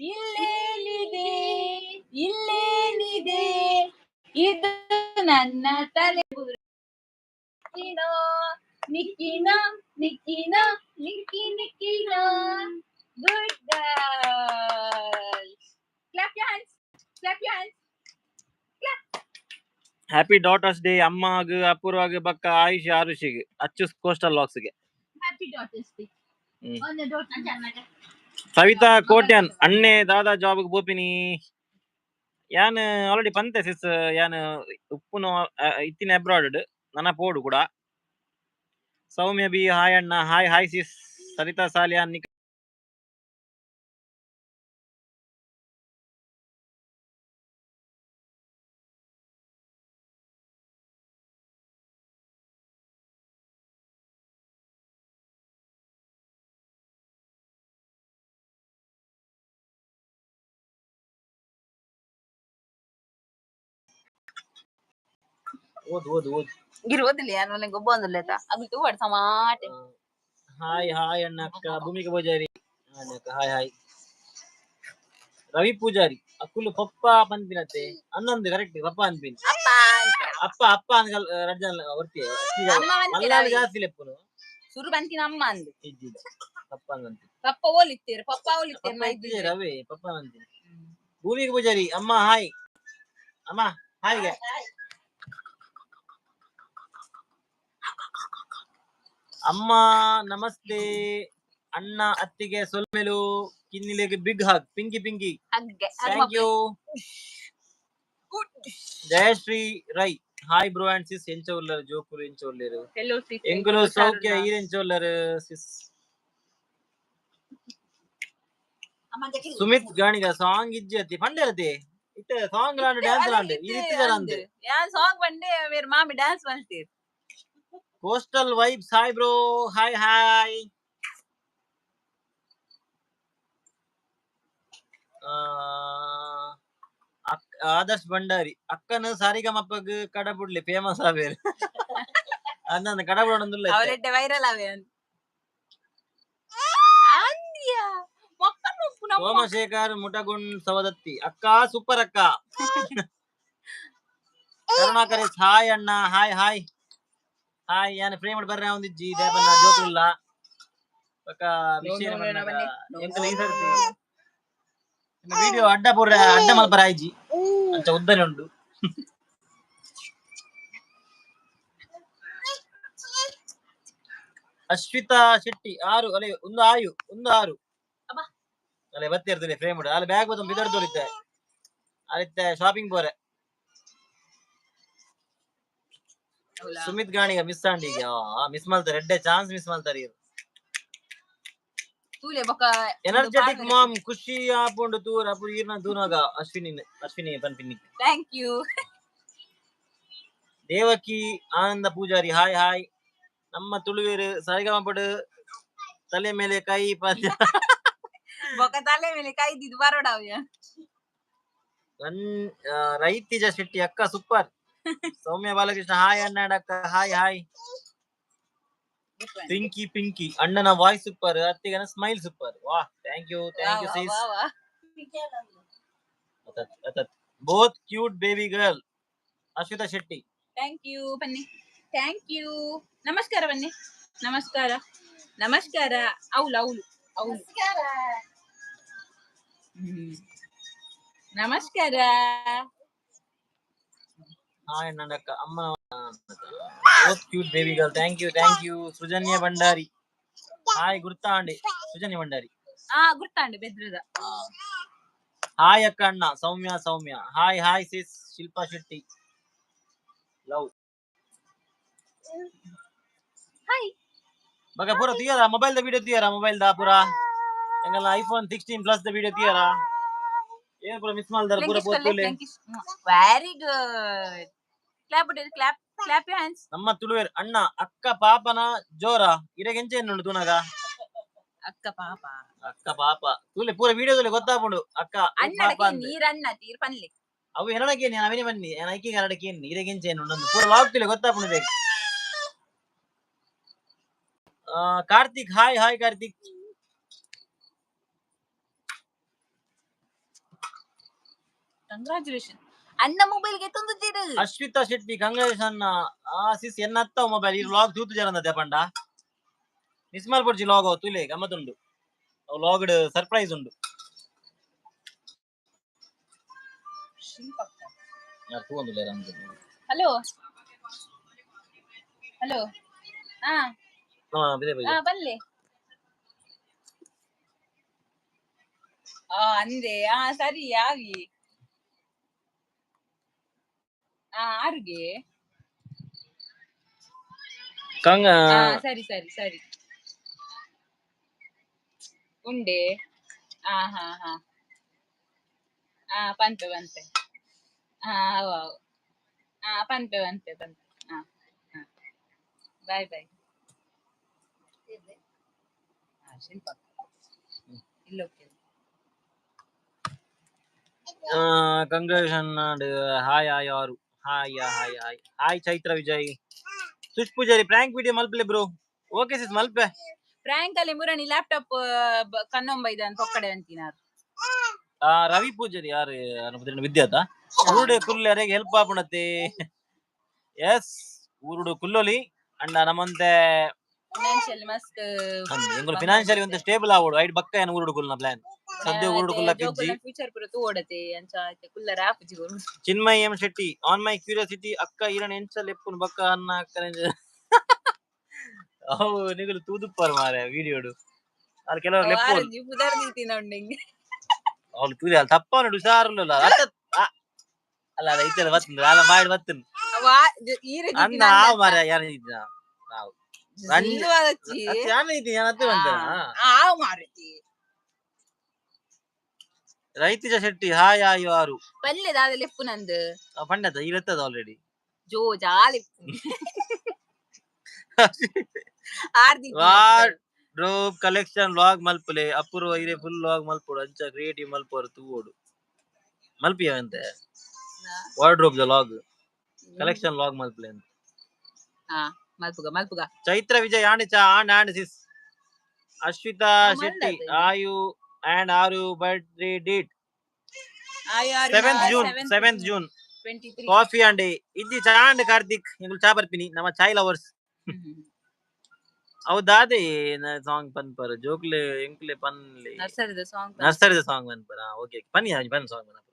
S2: ಇಲ್ಲೇನಿದೆ ಇಲ್ಲೇನಿದೆ ಇದು ನನ್ನ ತಲೆ ನಿಕ್ಕಿನೋ ನಿಕ್ಕಿನೋ ನಿಕ್ಕಿನೋ ನಿಕ್ಕಿ ನಿಕ್ಕಿನೋ. Good girl, clap your hands, clap your hands.
S1: Happy daughters day ಅಮ್ಮಗ್ ಅಪೂರ್ವಗ್ ಬಕ್ಕ ಆಯುಷ್ ಆರುಷಿಗ್ ಅಚ್ಚುಸ್ ಕೋಸ್ಟಲ್ ಲಾಕ್ಸ್ ಗೆ.
S2: Happy daughters day. On daughter.
S1: Savita Kotian ಅಣ್ಣೆ ದಾದಾ ಜಾಬ್ ಪೋಪಿನಿ ಯಾನ್ ಆಲ್ರೆಡಿ ಪಂತೆ ಸಿಸ್ ಯಾನ್ ಉಪ್ಪುನು ಇತ್ತಿನ ಅಬ್ರಾಡ್ ನನ ಪೋಡು ಕೂಡ. ಸೌಮ್ಯ ಬಿ ಹಾಯ್ ಅಣ್ಣ ಹಾಯ್ ಹಾಯ್ ಸಿಸ್. ಸರಿತಾ ಸಾಲಿಯಾನ್ ನಿಕ್ ಓದು ಓದು ಓದು.
S2: ಇರುವುದಿಲ್ಲ ಯಾರು ನನಗೆ ಗೊಬ್ಬ ಒಂದಿಲ್ಲ ಅದು ತೂವಾಡ್ ಸಮಾಟೆ.
S1: ಹಾಯ್ ಹಾಯ್ ಅಣ್ಣ ಅಕ್ಕ ಭೂಮಿಕಾ ಪೂಜಾರಿ ಅಣ್ಣ ಅಕ್ಕ ಹಾಯ್ ಹಾಯ್. ರವಿ ಪೂಜಾರಿ ಅಕ್ಕುಲು ಪಪ್ಪ ಪನ್ಪಿನತ್ತೆ ಅನ್ನಂದು ಕರೆಕ್ಟ್ ಪಪ್ಪ ಅನ್ಪಿನ್.
S2: ಅಪ್ಪ.
S1: ಅಪ್ಪ ಅಪ್ಪ ಅಂದ್ ರಡ್ಜನ್ ಒರ್ತಿ
S2: ಅಮ್ಮ ಬಂತಿರ
S1: ಮಲ್ಲಾಳು ಜಾಸ್ತಿ ಲೆಪ್ಪುನು.
S2: ಸುರು ಬಂತಿನ ಅಮ್ಮ ಅಂದು.
S1: ಇಜ್ಜಿ ಇಜ್ಜಿ ಪಪ್ಪ ಅಂದಂತೆ.
S2: ಪಪ್ಪ ಓಲಿತ್ತೀರ ಪಪ್ಪ ಓಲಿತ್ತೀರ.
S1: ಪಪ್ಪ ಇಜ್ಜಿ ರವಿ ಪಪ್ಪ ಅಂತೀನಿ. ಭೂಮಿಕಾ ಪೂಜಾರಿ ಅಮ್ಮ ಹಾಯ್ ಅಮ್ಮ ಹಾಯ್ಗೆ. ಅಮ್ಮ ನಮಸ್ತೆ ಅಣ್ಣ ಅತ್ತಿಗೆ ಸೊಲ್ಮೆಲು ಕಿನ್ನಿಲೆಗೆ big hug Pinky Pinky.
S2: ಹಗ್ಗೆ.
S1: Thank you. Jayashree Rai hi bro and sis ಎಂಚ ಉಲ್ಲರು ಜೋಕುಲು ಎಂಚ ಉಲ್ಲೇರು.
S2: ಹೆಲೋ ಸಿಸ್.
S1: ಎಂಕುಲು ಸೌಖ್ಯ ಈರ್ ಎಂಚ ಉಲ್ಲರು ಸಿಸ್. ಸುಮಿತ್ ಗಾಣಿಗ ಸಾಂಗ್ ಇಜ್ಜಿ ಅತಿ ಪಂಡೆರತಿ ಇತ್ತೆ ಸಾಂಗ್ ಲಾಂಡ್ ಡ್ಯಾನ್ಸ್ ಲಾಂಡ್ ಈ ರೀತಿ ಅಂದೆ.
S2: ಯಾನ್ ಸಾಂಗ್ ಬಂಡೆ ಮೇರ್ ಮಾಮಿ ಡ್ಯಾನ್ಸ್ ಮಲ್ತೀರ್.
S1: Coastal vibes hi bro hi hi. Adarsh Bhandari ಅಕ್ಕನ ಸಾರಿಗಮಪ್ಪಗ್ ಕಡಬುಡ್ಲಿ ಫೇಮಸ್ ಆವೇರು ಅಂದಂದ ಕಡಬುಡೊಂದುಲ್ಲ.
S2: ಅವರೆಡ್ಡೆ ವೈರಲ್ ಆವೆ ಅಂದ್ಯಾ ಮೊಕ್ಕನ ಉಪ್ಪು ನಮ್ಮ.
S1: ಸೋಮಶೇಖರ್ ಮುಟಗುಣ್ ಸವದತ್ತಿ ಅಕ್ಕ ಸೂಪರ್ ಅಕ್ಕ. ಕರುಣಾಕರ್ ಹಾಯ್ ಅಣ್ಣ, ಹಾಯ್ ಹಾಯ್ ಹಾಯ್. ಯಾನ್ ಫ್ರೇಮ್ ಬರ್ರೆ ಒಂದಿಜ್ಜಿ ದೇಪನ್ನ ಜೋಕುಲ್ಲ ಬೊಕ ವಿಷಯ.
S2: No, no, no, ಬನ್ನಿ. No,
S1: ಎಂಕಲ ಈ ಸರ್ತಿ ವಿಡಿಯೋ ಅಡ್ಡ ಪೂರ ಅಡ್ಡ ಮಲ್ಪರ ಆಯ್ಜಿ, ಅಂಚ ಉದ್ದನೆ ಉಂಡು. ಅಶ್ವಿತಾ ಶೆಟ್ಟಿ ಆರು ಅಲೆ ಒಂದು ಆಯು ಒಂದು ಆರು.
S2: ಅಬ್ಬಾ.
S1: ಅಲೆ ಬತ್ತಿರ್ತದೆ ಫ್ರೇಮ್ ಅಲ್ಲಿ ಬ್ಯಾಗ್ ಬತ್ತ ಬಿದರ್ ತೋರಿತ್ತೆ ಅಲ್ಲಿತ್ತೆ ಶಾಪಿಂಗ್ ಪೋರೆ.
S2: ಹೌದಾ?
S1: ಸುಮಿತ್ ಗಾಣಿಗ ಮಿಸ್ ಆಂಡಿಗೆ ಮಿಸ್ ಮಾಡ್ತಾರೆ, ಎಡ್ಡೆ ಚಾನ್ಸ್ ಮಿಸ್ ಮಾಡ್ತಾರೆ ಇವ್ರು.
S2: ತೂಲೆ ಬೊಕ.
S1: ಎನರ್ಜೆಟಿಕ್ ಮಾಮ್ ಖುಷಿ ಆಪುಂಡು ತೂರ ಅಪು ಈರ್ನ ತೂನಾಗ Ashwini Ashwini ಪನ್ಪಿನಿ.
S2: Thank you.
S1: Devaki Ananda Poojary hi hi. ನಮ್ಮ ತುಳುವೇರು ಸರಿಗಮಪಡು ತಲೆ ಮೇಲೆ ಕೈ ಪದ್ಯ.
S2: ಬೊಕ ತಲೆ ಮೇಲೆ ಕೈ ದಿದ್ದು ಬರೋಡವ್ಯ.
S1: ರೈತಿಜ ಶೆಟ್ಟಿ ಅಕ್ಕ ಸೂಪರ್. ಸೌಮ್ಯ ಬಾಲಕೃಷ್ಣ ಹಾಯ್ ಅಣ್ಣ ಅಕ್ಕ ಹಾಯ್ ಹಾಯ್. ಪಿಂಕಿ ಪಿಂಕಿ ಅಣ್ಣನ ವಾಯ್ಸ್ ಸೂಪರ್, ಅತ್ತಿಗನ ಸ್ಮೈಲ್ ಸೂಪರ್. ವಾಹ್, thank you thank you sis. Both cute baby girl Ashwitha Shetty.
S2: Thank you ಬನ್ನಿ, thank you. ನಮಸ್ಕಾರ ಬನ್ನಿ, ನಮಸ್ಕಾರ ನಮಸ್ಕಾರ. ಔಲು ಔಲು ಔಲು. ನಮಸ್ಕಾರ.
S1: ಹಾಯ್ ಅಣ್ಣ ಅಕ್ಕ ಅಮ್ಮ both cute baby girl, thank you thank you. Srujanya Bhandari hi. ಗುರ್ತಾಂಡಿ ಸೃಜನ್ಯ Bhandari.
S2: ಆ ಗುರ್ತಾಂಡೆ ಬೆದ್ರದ.
S1: ಹಾಯ್ ಅಕ್ಕ ಅಣ್ಣ Soumya Soumya hi hi sis. Shilpa Shetty love.
S2: Hi.
S1: ಬಗ ಪೂರ ತುಯರ ಮೊಬೈಲ್ the video ತುಯರ ಮೊಬೈಲ್ the ಪೂರ ಎಂಗಲ್ಲ ಐಫೋನ್ 16 ಪ್ಲಸ್ the video ತುಯರ ಏನ್ ಪೂರ ಮಿಸ್ ಮಾಡ್ದಾರ ಪೂರ ಪೋತುಲೆ.
S2: Very good. Clap clap clap you hands.
S1: ನಮ್ಮ ತುಳುವೇರ್ ಅಣ್ಣ ಅಕ್ಕ ಪಾಪನ ಜೋರ ಇರೆಗೆಂಚೆ ಉಂಡು ತೂನಗ.
S2: ಅಕ್ಕ ಪಾಪ.
S1: ಅಕ್ಕ ಪಾಪ ತೂಲೆ ಪೂರ ವಿಡಿಯೋ ತೂಲೆ ಗೊತ್ತಾಪುಂಡು ಅಕ್ಕ ಪಾಪ
S2: ಅಣ್ಣಡಕ್ಕೆ
S1: ಅಂದ್.
S2: ನೀರಣ್ಣ ತೀರ್ ಪನ್ಲೆ.
S1: ಅವು ಎನಡಕ್ಕೆ ನಾನು ಅವನೇ ಬನ್ನಿ ನಾನು ಐಕಿ ಕನ್ನಡಕ್ಕೆ ಏನ್ ಇರೆಗೆಂಚೆ ಉಂಡು ಪೂರ ಲಾಗ್ ತೂಲೆ ಗೊತ್ತಾಪುಂಡು ಇರೆಗ್. Karthik hi hi Karthik.
S2: Congratulation ಅಣ್ಣ ಮೊಬೈಲ್ ಗೆ ತಂದುತ್ತೀರು.
S1: ಅಶ್ವಿತಾ ಶೆಟ್ಟಿ ಕಂಗ್ರಾಚುಲೇಷನ್ ಆ ಸಿಸ್. ಎನ್ನ ಅತ್ತ ಮೊಬೈಲ್ ಈ ವ್ಲಾಗ್ ತೂತು ಜರಂದ ಪಂಡ ಮಿಸ್ ಮಲ್ಪೊಡ್ಚಿ ಲಾಗ್ ತೂಲೆ ಗಮ್ಮತ್ತುಂಡು ಅವು ಲಾಗ್ಡ್ ಸರ್ಪ್ರೈಸ್ ಉಂಡು. ಯಾರ್ ತೂವೊಂದುಲ್ಲೆರ್ ಅಂದ್.
S2: ಹಲೋ ಹಲೋ ಹಾ.
S1: ಹಾ, ಬಿದೆ ಬಿದೆ.
S2: ಹಾ ಬಲ್ಲೆ ಆ ಅಂದೆ ಆ ಸರಿ ಯಾವಿ ಆ ಆರುಗೆ.
S1: ಕಂಗ
S2: ಹಾ ಸರಿ ಸರಿ ಸರಿ ಉಂಡೆ ಆ ಹಾ ಹಾ ಆ ಪನ್ಪೆ ಪನ್ಪೆ ಹಾ ಅವು ಅವು ಹಾ ಪನ್ಪೆ ಪನ್ಪೆ ಪನ್ಪೆ ಹಾ ಹಾ ಬಾಯ್ ಬಾಯ್. ಹಾ ಶಿಲ್ಪ ಇಲ್ಲ okay.
S1: Congratulation hi hi ಆರು hi hi hi hi Chaitra Vijay Sush Poojary prank video ಮಲ್ಪಲೆ bro. Okay sis ಮಲ್ಪೆ.
S2: Prank ಅಲ್ಲಿ ಮುರಣಿ ಲ್ಯಾಪ್ಟಾಪ್ ಕನ್ನೊಂಬ ಇದನ್ ಪೊಕ್ಕಡೆ ಅಂತಿನಾರು.
S1: ರವಿ ಪೂಜಾರಿ ಯಾರು ವಿದ್ಯಾತ ಊರುಡೆ ಕುಲ್ಲೆ ಅರೆಗೆ ಹೆಲ್ಪ್ ಆಪುಣತೆ. ಎಸ್ ಊರುಡು ಕುಲ್ಲೊಲಿ ಅಂಡ ನಮ್ಮಂತೆ
S2: ಫಿನಾನ್ಷಿಯಲ್ ಮಸ್ತ್.
S1: ಎಂಗುಲು ಫಿನಾನ್ಷಿಯಲಿ ಒಂದು ಸ್ಟೇಬಲ್ ಆವೋಡು ಐಟ್ ಬಕ್ಕ ಏನ್ ಊರುಡು ಕುಲ್ನ ಪ್ಲಾನ್ ಸದ್ಯ ಊರುಡು ಕುಲ್ಲಕ್ಕೆ ಇಜ್ಜಿ.
S2: ಫ್ಯೂಚರ್ ಪೂರ ತೂವೊಡತೆ ಅಂಚ ಕುಲ್ಲರ ಆಪುಜಿ.
S1: Chinmay M Shetty on my curiosity ಅಕ್ಕ ಈರಣ ಎಂಚ ಲೆಪ್ಪುನು ಬಕ್ಕ ಅನ್ನ ಅಕ್ಕ ಅವು ನಿಗುಲು ತೂದುಪ್ಪರ್ ಮಾರೆ ವಿಡಿಯೋಡು ಅಲ್ಲಿ ಕೆಲವರು ಲೆಪ್ಪು.
S2: ಪುದರ್ ದೀತಿನ ಉಂಡು.
S1: ಅವ್ಳು ತೂದೆ ಅಲ್ಲಿ ತಪ್ಪವನು ಹುಷಾರುಲ್ಲ ಅತ್ತ ಅಲ್ಲ ಅಲ್ಲ ಇತ್ತೆಲ್ಲ ಬತ್ತುಂಡು ಅಲ್ಲ ಮಾಡಿ ಬತ್ತುಂಡು ಅನ್ನ ಆವ್ ಮಾರೆ ಯಾರು ಇದ್ದ ನಾವು ಯಾರು ಇದ್ದೀನಿ ನಾನು ಅತ್ತೆ ಬಂತೇನಾ.
S2: ಆವ್ ಮಾರುತಿ.
S1: ರೈತಿಜ ಶೆಟ್ಟಿ ಹಾಯ್ ಹಾಯ್ ಆರು.
S2: ಪಲ್ಲೆ ದಾದ ಲೆಪ್ಪು ನಂದು.
S1: ಪಂಡತ ಇರುತ್ತದ ಆಲ್ರೆಡಿ.
S2: ಜೋ ಜಾಲಿ ಆರ್ದಿ.
S1: What ವಾರ್ಡ್ರೋಬ್ ಕಲೆಕ್ಷನ್ ವ್ಲಾಗ್ ಮಲ್ಪುಲೆ ಅಪೂರ್ವ ಇರೆ ಫುಲ್ ವ್ಲಾಗ್ ಮಲ್ಪೊಡು ಅಂಚ ಕ್ರಿಯೇಟಿವ್ ಮಲ್ಪೊರು ತೂವೊಡು ಮಲ್ಪಿಯ ಅಂತೆ ವಾರ್ಡ್ರೋಬ್ ದ ವ್ಲಾಗ್ ಕಲೆಕ್ಷನ್ ವ್ಲಾಗ್ ಮಲ್ಪುಲೆ ಅಂತ.
S2: ಹಾ ಮಲ್ಪುಗ ಮಲ್ಪುಗ.
S1: ಚೈತ್ರ ವಿಜಯ್ ಆಂಡ್ ಚಾ and and sis Ashwitha Shetty Aayu and Aaru birthday date 7th June 7th June
S2: 23
S1: coffee and ಇಜ್ಜಿ ಚಾ ಅಂಡ್ ಕಾರ್ತಿಕ್ ಎಂಕುಲು ಚಾ ಬರ್ಪಿನಿ ನಮ್ಮ ಚಾಯ್ ಲವರ್ಸ್. ಅವು ದಾದೆ ಸಾಂಗ್ ಪನ್ಪರ್ ಜೋಕ್ಲೆ ಎಂಕ್ಲೆ ಪನ್ಲೆ
S2: ನರ್ಸರಿದ ಸಾಂಗ್
S1: ನರ್ಸರಿದ ಸಾಂಗ್ ಪನ್ಪರ. ಓಕೆ ಪನ್ನಿ ಪನ್ ಸಾಂಗ್ ಪನ್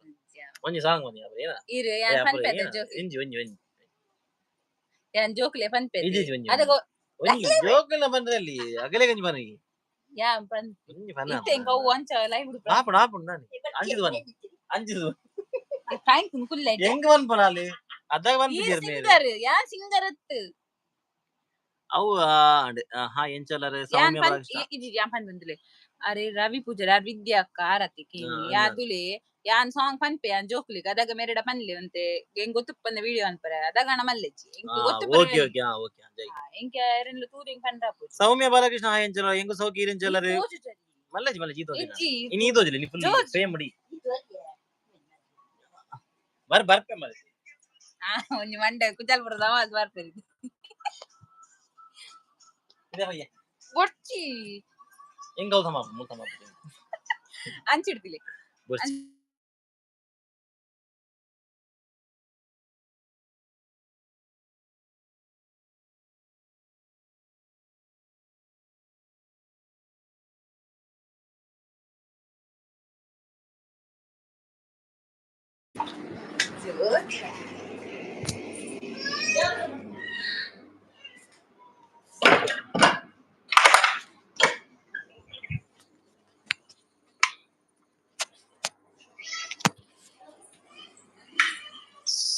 S1: ಒಂಜಿ ಸಾಂಗ್ ಪನ್ನಿ ಅಪ್ಪ ಏನ
S2: ಇರು ಯಾನ್ ಪನ್ಪೆದ ಜೋಕ್
S1: ಒಂಜಿ ಒಂಜಿ ಒಂಜಿ
S2: ಯಾನ್ ಜೋಕ್ಲೆ ಪನ್ಪೆದ
S1: ಇಜ್ಜಿ ಒಂಜಿ
S2: ಅದಗ
S1: ಒಂಜಿ ಜೋಕ್ಲೆನ ಪನ್ರಲ್ಲಿ ಅಗಲೆ ಗಂಜಿ ಪನ್ನಿ
S2: ಯಾನ್ ಪನ್
S1: ಒಂಜಿ ಪನ್ನ
S2: ಇತ್ತೆ ಎಂಕ ಅವು ಅಂಚ ಲೈವ್ ಉಡುಪ
S1: ಆಪುಂಡು ಆಪುಂಡು ನಾನಿ ಅಂಚಿದ್ ಪನ್ ಅಂಚಿದ್
S2: thank ಕುಲ್ಲೆ
S1: ಎಂಕ್ ಪನ್ಪನಾಲಿ ಅದಾಗ
S2: ಈ
S1: ಪನ್ಪಿಜೆರ್ ಮೇರ್
S2: ಸಿಂಗರ್ ಯಾನ್ ಸಿಂಗರ್ ಅತ್ತು
S1: ಅವು ಅಂಡ್ ಹಾಯ್ ಎಂಚಲರ್
S2: ಯಾನ್
S1: ಸೌಮ್ಯ
S2: ಪನ್
S1: ಬಾಲಕೃಷ್ಣ
S2: ಇಜ್ಜಿ ಯಾನ್ ಪನ್ ಬಂದುಲೆ ಅರೆ ರವಿ ಪೂಜಾರಿ ಆರ್ ವಿದ್ಯಾ ಅಕ್ಕ ಆರತಿ ಕೇನಿ
S1: ಹಾ,
S2: ಯಾದುಲೆ ಯಾನ್ ಸಾಂಗ್ ಪನ್ಪೆ ಯಾನ್ ಜೋಕ್ಲಿಗ್ ಅದಾಗ ಮೇರೆಡ ಪನ್ಲೆ ಒಂತೆ ಎಂಕ್ ಗೊತ್ತುಪ್ಪಂದ ವಿಡಿಯೋ ಅನ್ಪರೆ ಅದಾಗ ಅಣ ಮಲ್ಲೆಜ್ಜಿ ಎಂಕ್ ಗೊತ್ತುಪ್ಪಂದ
S1: ಓಕೆ ಓಕೆ ಹಾ ಓಕೆ ಜೈ
S2: ಎಂಕ್ ಎರೆನ್ಲ ತೂದು ಎಂಕ್ ಪಂಡ್ರಾಪುಜಿ
S1: ಸೌಮ್ಯ ಬಾಲಕೃಷ್ಣ ಹಾಯ್ ಎಂಚಲರ್ ಎಂಕು ಸೌಕಿ ಎಂಚಲರ್
S2: ತೋಜುಜರಿ
S1: ಮಲ್ಲೆಜಿ ಮಲ್ಲೆಜಿ ತೋಜಿನ
S2: ಇಜ್ಜಿ
S1: ಇನಿ ತೋಜಿಲ್ಲ ನೀ ಫುಲ್
S2: ಜೋಜ್.
S1: ಸೇಮ್ ಮುಡಿ ಬರ್ ಬರ್ಪೆ ಮಲ್ಲೆ
S2: ಆ ಒಂಜಿ ಮಂಡೆ ಕುಜಾಲ್ ಬರದ ಆವಾಜ್ ಬರ್ಪೆರಿ
S1: ಇದೆ ಭಯ್ಯ
S2: ಬೊಡ್ಚಿ
S1: ಎಂಕ್ ಅವು ಸಮ ಮುಲ್ ಸಮ
S2: ಅಂಚಿಡ್ತಿಲೆ
S1: ಬೊರ್ಚಿ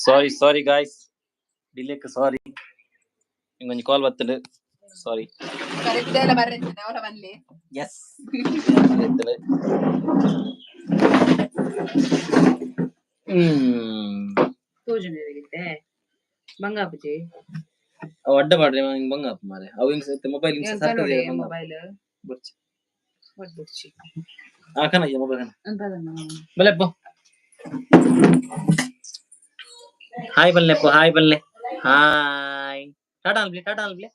S1: ಸಾರಿ ಸಾರಿ ಗಾಯ್ಸ್ ಡಿಲೇಕ್ ಸಾರಿ ಇಂಗೊಂಜಿ ಕಾಲ್ ಬತ್ತಂಡು ಸಾರಿ
S2: ಕರೆಕ್ಟ್ ಬರ್ರೆ ಅವರ ಬನ್ಲಿ
S1: ಎಸ್
S2: ತೋಜುಂಡಿರುತ್ತೆ ಬಂಗಾಪುಜಿ
S1: ಅವು ಅಡ್ಡ ಮಾಡ್ರಿ ಹಿಂಗ್ ಬಂಗ ಮಾರೆ ಅವು ಹಿಂಗ್ ಮೊಬೈಲ್ ಹಿಂಗ್ ಸರ್ತದೆ
S2: ಮೊಬೈಲ್
S1: ಬೊರ್ಚಿ
S2: ಬೊಡ್ಚಿ
S1: ಆ ಕಣ ಮೊಬೈಲ್ ಕಣ ಬಲೆಪ್ಪ ಹಾಯ್ ಬಲ್ಲೆಪ್ಪ ಹಾಯ್ ಬಲ್ಲೆ ಹಾಯ್ ಟಾಟಾ ಅಲ್ಪ್ಲೆ ಟಾಟಾ ಅಲ್ಪ್ಲೆ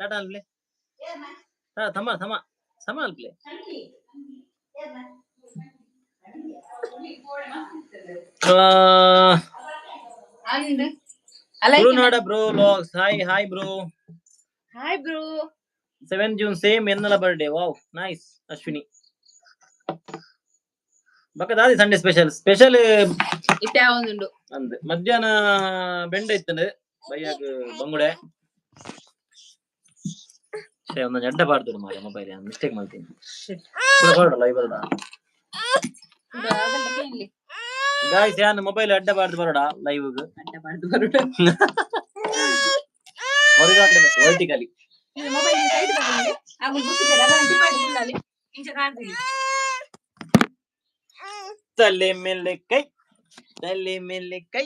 S1: ಟಾಟಾ ಅಲ್ಪ್ಲೆ ಥಮ ಥಮ ಸಮ ಅಲ್ಪ್ಲೆ
S2: ಅಂದ್
S1: Tulunada bro vlogs hi hi bro
S2: hi bro
S1: 7 June same ಎನ್ನಲ birthday wow nice Ashwini ಬಕ್ಕ ದಾದಿ ಸಂಡೇ ಸ್ಪೆಷಲ್ ಸ್ಪೆಷಲ್
S2: ಇತ್ತೆ ಒಂದುಂಡು
S1: ಅಂದ್ ಮಧ್ಯಾಹ್ನ ಬೆಂಡೆ ಇತ್ತಂಡು ಬಯ್ಯಾಗ ಬಂಗುಡೆ ಛೇ ಒಂದೊಂದು ಅಡ್ಡ ಬಾರ್ದು ಮಾರೆ ಮೊಬೈಲ್ ಮಿಸ್ಟೇಕ್ ಮಾಡ್ತೀನಿ ಹೊರಡ ಲೈವ್ ಬರಡ ಗಾಯ್ಸ್ ಯಾನ್ ಮೊಬೈಲ್ ಅಡ್ಡ ಬಾರ್ದು ಬರೋಡ ಲೈವ್
S2: ಅಡ್ಡ ಬಾರ್ದು ಬರೋಡ
S1: ಹೊರಗಾಟ್ಲೆ ವರ್ಟಿಕಲಿ
S2: ಮೊಬೈಲ್ ಸೈಡ್ ತಗೊಂಡು ಆಗ ಗೊತ್ತಿದೆ ಅದನ್ನ ಡಿಪಾರ್ಟ್ ಫುಲ್ ಇಂಚ ಕಾಣ್ತಿಲ್ಲ.
S1: ತಲೆ ಮೇಲೆ ಕೈ ತಲೆ ಮೇಲೆ ಕೈ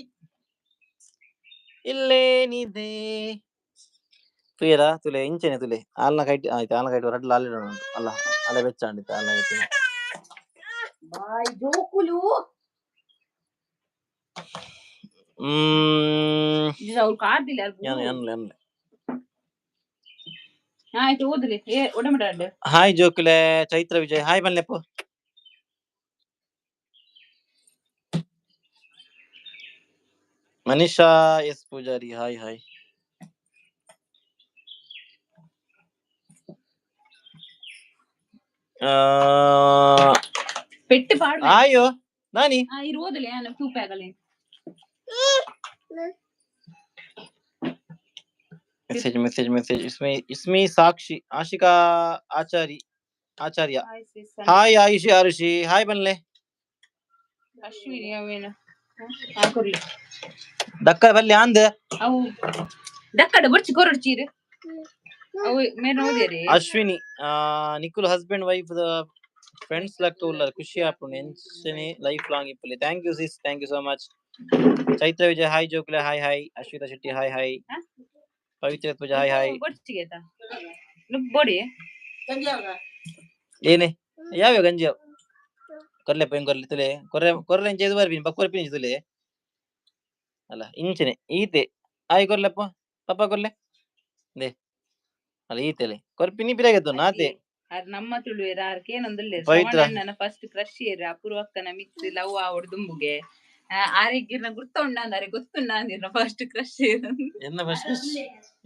S1: ಇಲ್ಲೇನಿದೆ ತುಯರ ತುಲೆ ಇಂಚನೆ ತುಲೆ ಆಲ್ನ ಕೈಟ್ ಆಯ್ತು ಆಲ್ನ ಕೈಟ್ ರಡ್ಲ ಆಲಿಡ ಅಲ್ಲ ಅಲ್ಲ ಬೆಚ್ಚ ಅಂಡಿತ್ತು ಆಲ್ನ ಕೈಟಿನ
S3: ಬಾಯ್ ಜೋಕುಲು
S2: ಅವ್ರು ಕಾಡ್ದಿಲ್ಲ
S1: ಯಾನ್ ಯಾನ್ಲೆ ಯಾನ್ಲೆ
S2: ಆಯ್ತು ಓದ್ಲಿ ಏ ಒಡಮಡ
S1: ಹಾಯ್ ಜೋಕುಲೆ ಚೈತ್ರ ವಿಜಯ್ ಹಾಯ್ ಬನ್ಲೆಪ್ಪ Manisha S Pujari hi hi
S2: ಪೆಟ್ಟು ಪಾಡು
S1: ಆಯೋ ನಾನಿ
S2: ಇರು ಓದಲಿ ನಾನು ತೂಪ ಆಗಲಿ
S1: मैसेज मैसेज मैसेज इसमें इसमें साक्षी आशिका आचारी आचार्य हाय आयुषी आरुषि हाय बनले
S2: ಅಶ್ವಿನಿ ಅವೇನ ಹಾಕೊರ್ಲಿ
S1: ದಕ್ಕ ಬಲ್ಲಿ ಅಂದ
S2: ಅವು ದಕ್ಕಡ ಬೊರ್ಚಿ ಕೊರಡ್ಚೀರು ಅವು ಮೇರೆ ಓದಿರಿ
S1: Ashwini Nikhil husband wife the friends ಲಕ್ಕ ಉಲ್ಲರ್ ಖುಷಿ ಆಪುಂಡು ಎಂಚನೆ ಲೈಫ್ ಲಾಂಗ್ ಇಪ್ಪುಲೆ thank you sis thank you so much Chaitra Vijay hi ಜೋಕುಲೆ hi hi Ashwitha Shetty hi hi Pavitra Pooja hi hi
S2: ಬೊರ್ಚಿಗೆ ಬೋಡಿ
S1: ಏನೇ ಯಾವ್ಯಾವ ಗಂಜಿ ಕೊರ್ಲೆ ಪೈನ್ ಕೊರ್ಲೆ ತುಲೆ ಕೊರ್ರೆ ಕೊರ್ಲೆ ಇಂಚ ಇದು ಬರ್ಪಿನಿ ಬಕ್ಕೊರ್ಪಿನಿ ಪಿನಿ ತುಲೆ ಅಲ್ಲ ಇಂಚನೆ ಈತೆ ಆಯ್ ಕೊರ್ಲೆಪ್ಪ ಪಪ್ಪ ಕೊರ್ಲೆ they ಅಲ್ಲ ಈತೆಲೆ ಕೊರ್ಪಿನಿ ಪಿರಾಗೆತ್ತು ನಾತೆ
S2: ಅರ್ ನಮ್ಮ ತುಳುವೆರ್ ಆರ್ ಕೇನೊಂದುಲ್ಲೆರ್
S1: ಪವಿತ್ರ.
S2: ಶ್ರವಣಣ್ಣನ ಫಸ್ಟ್ ಕ್ರಶ್ ಏರ್ ಅಪೂರ್ವಕ್ಕನ ಮಿತ್ತ್ ಲವ್ ಆವೊಡು ದುಂಬುಗೆ ಆರೆಗ್ ಇರ್ನ ಗುರ್ತ ಉಂಡಾಂದ್ ಆರೆಗ್ ಗೊತ್ತುಂಡಾಂದ್ ಇರ್ನ ಫಸ್ಟ್ ಕ್ರಶ್ ಏರ್.
S1: ಎನ್ನ ಫಸ್ಟ್ ಕ್ರಶ್,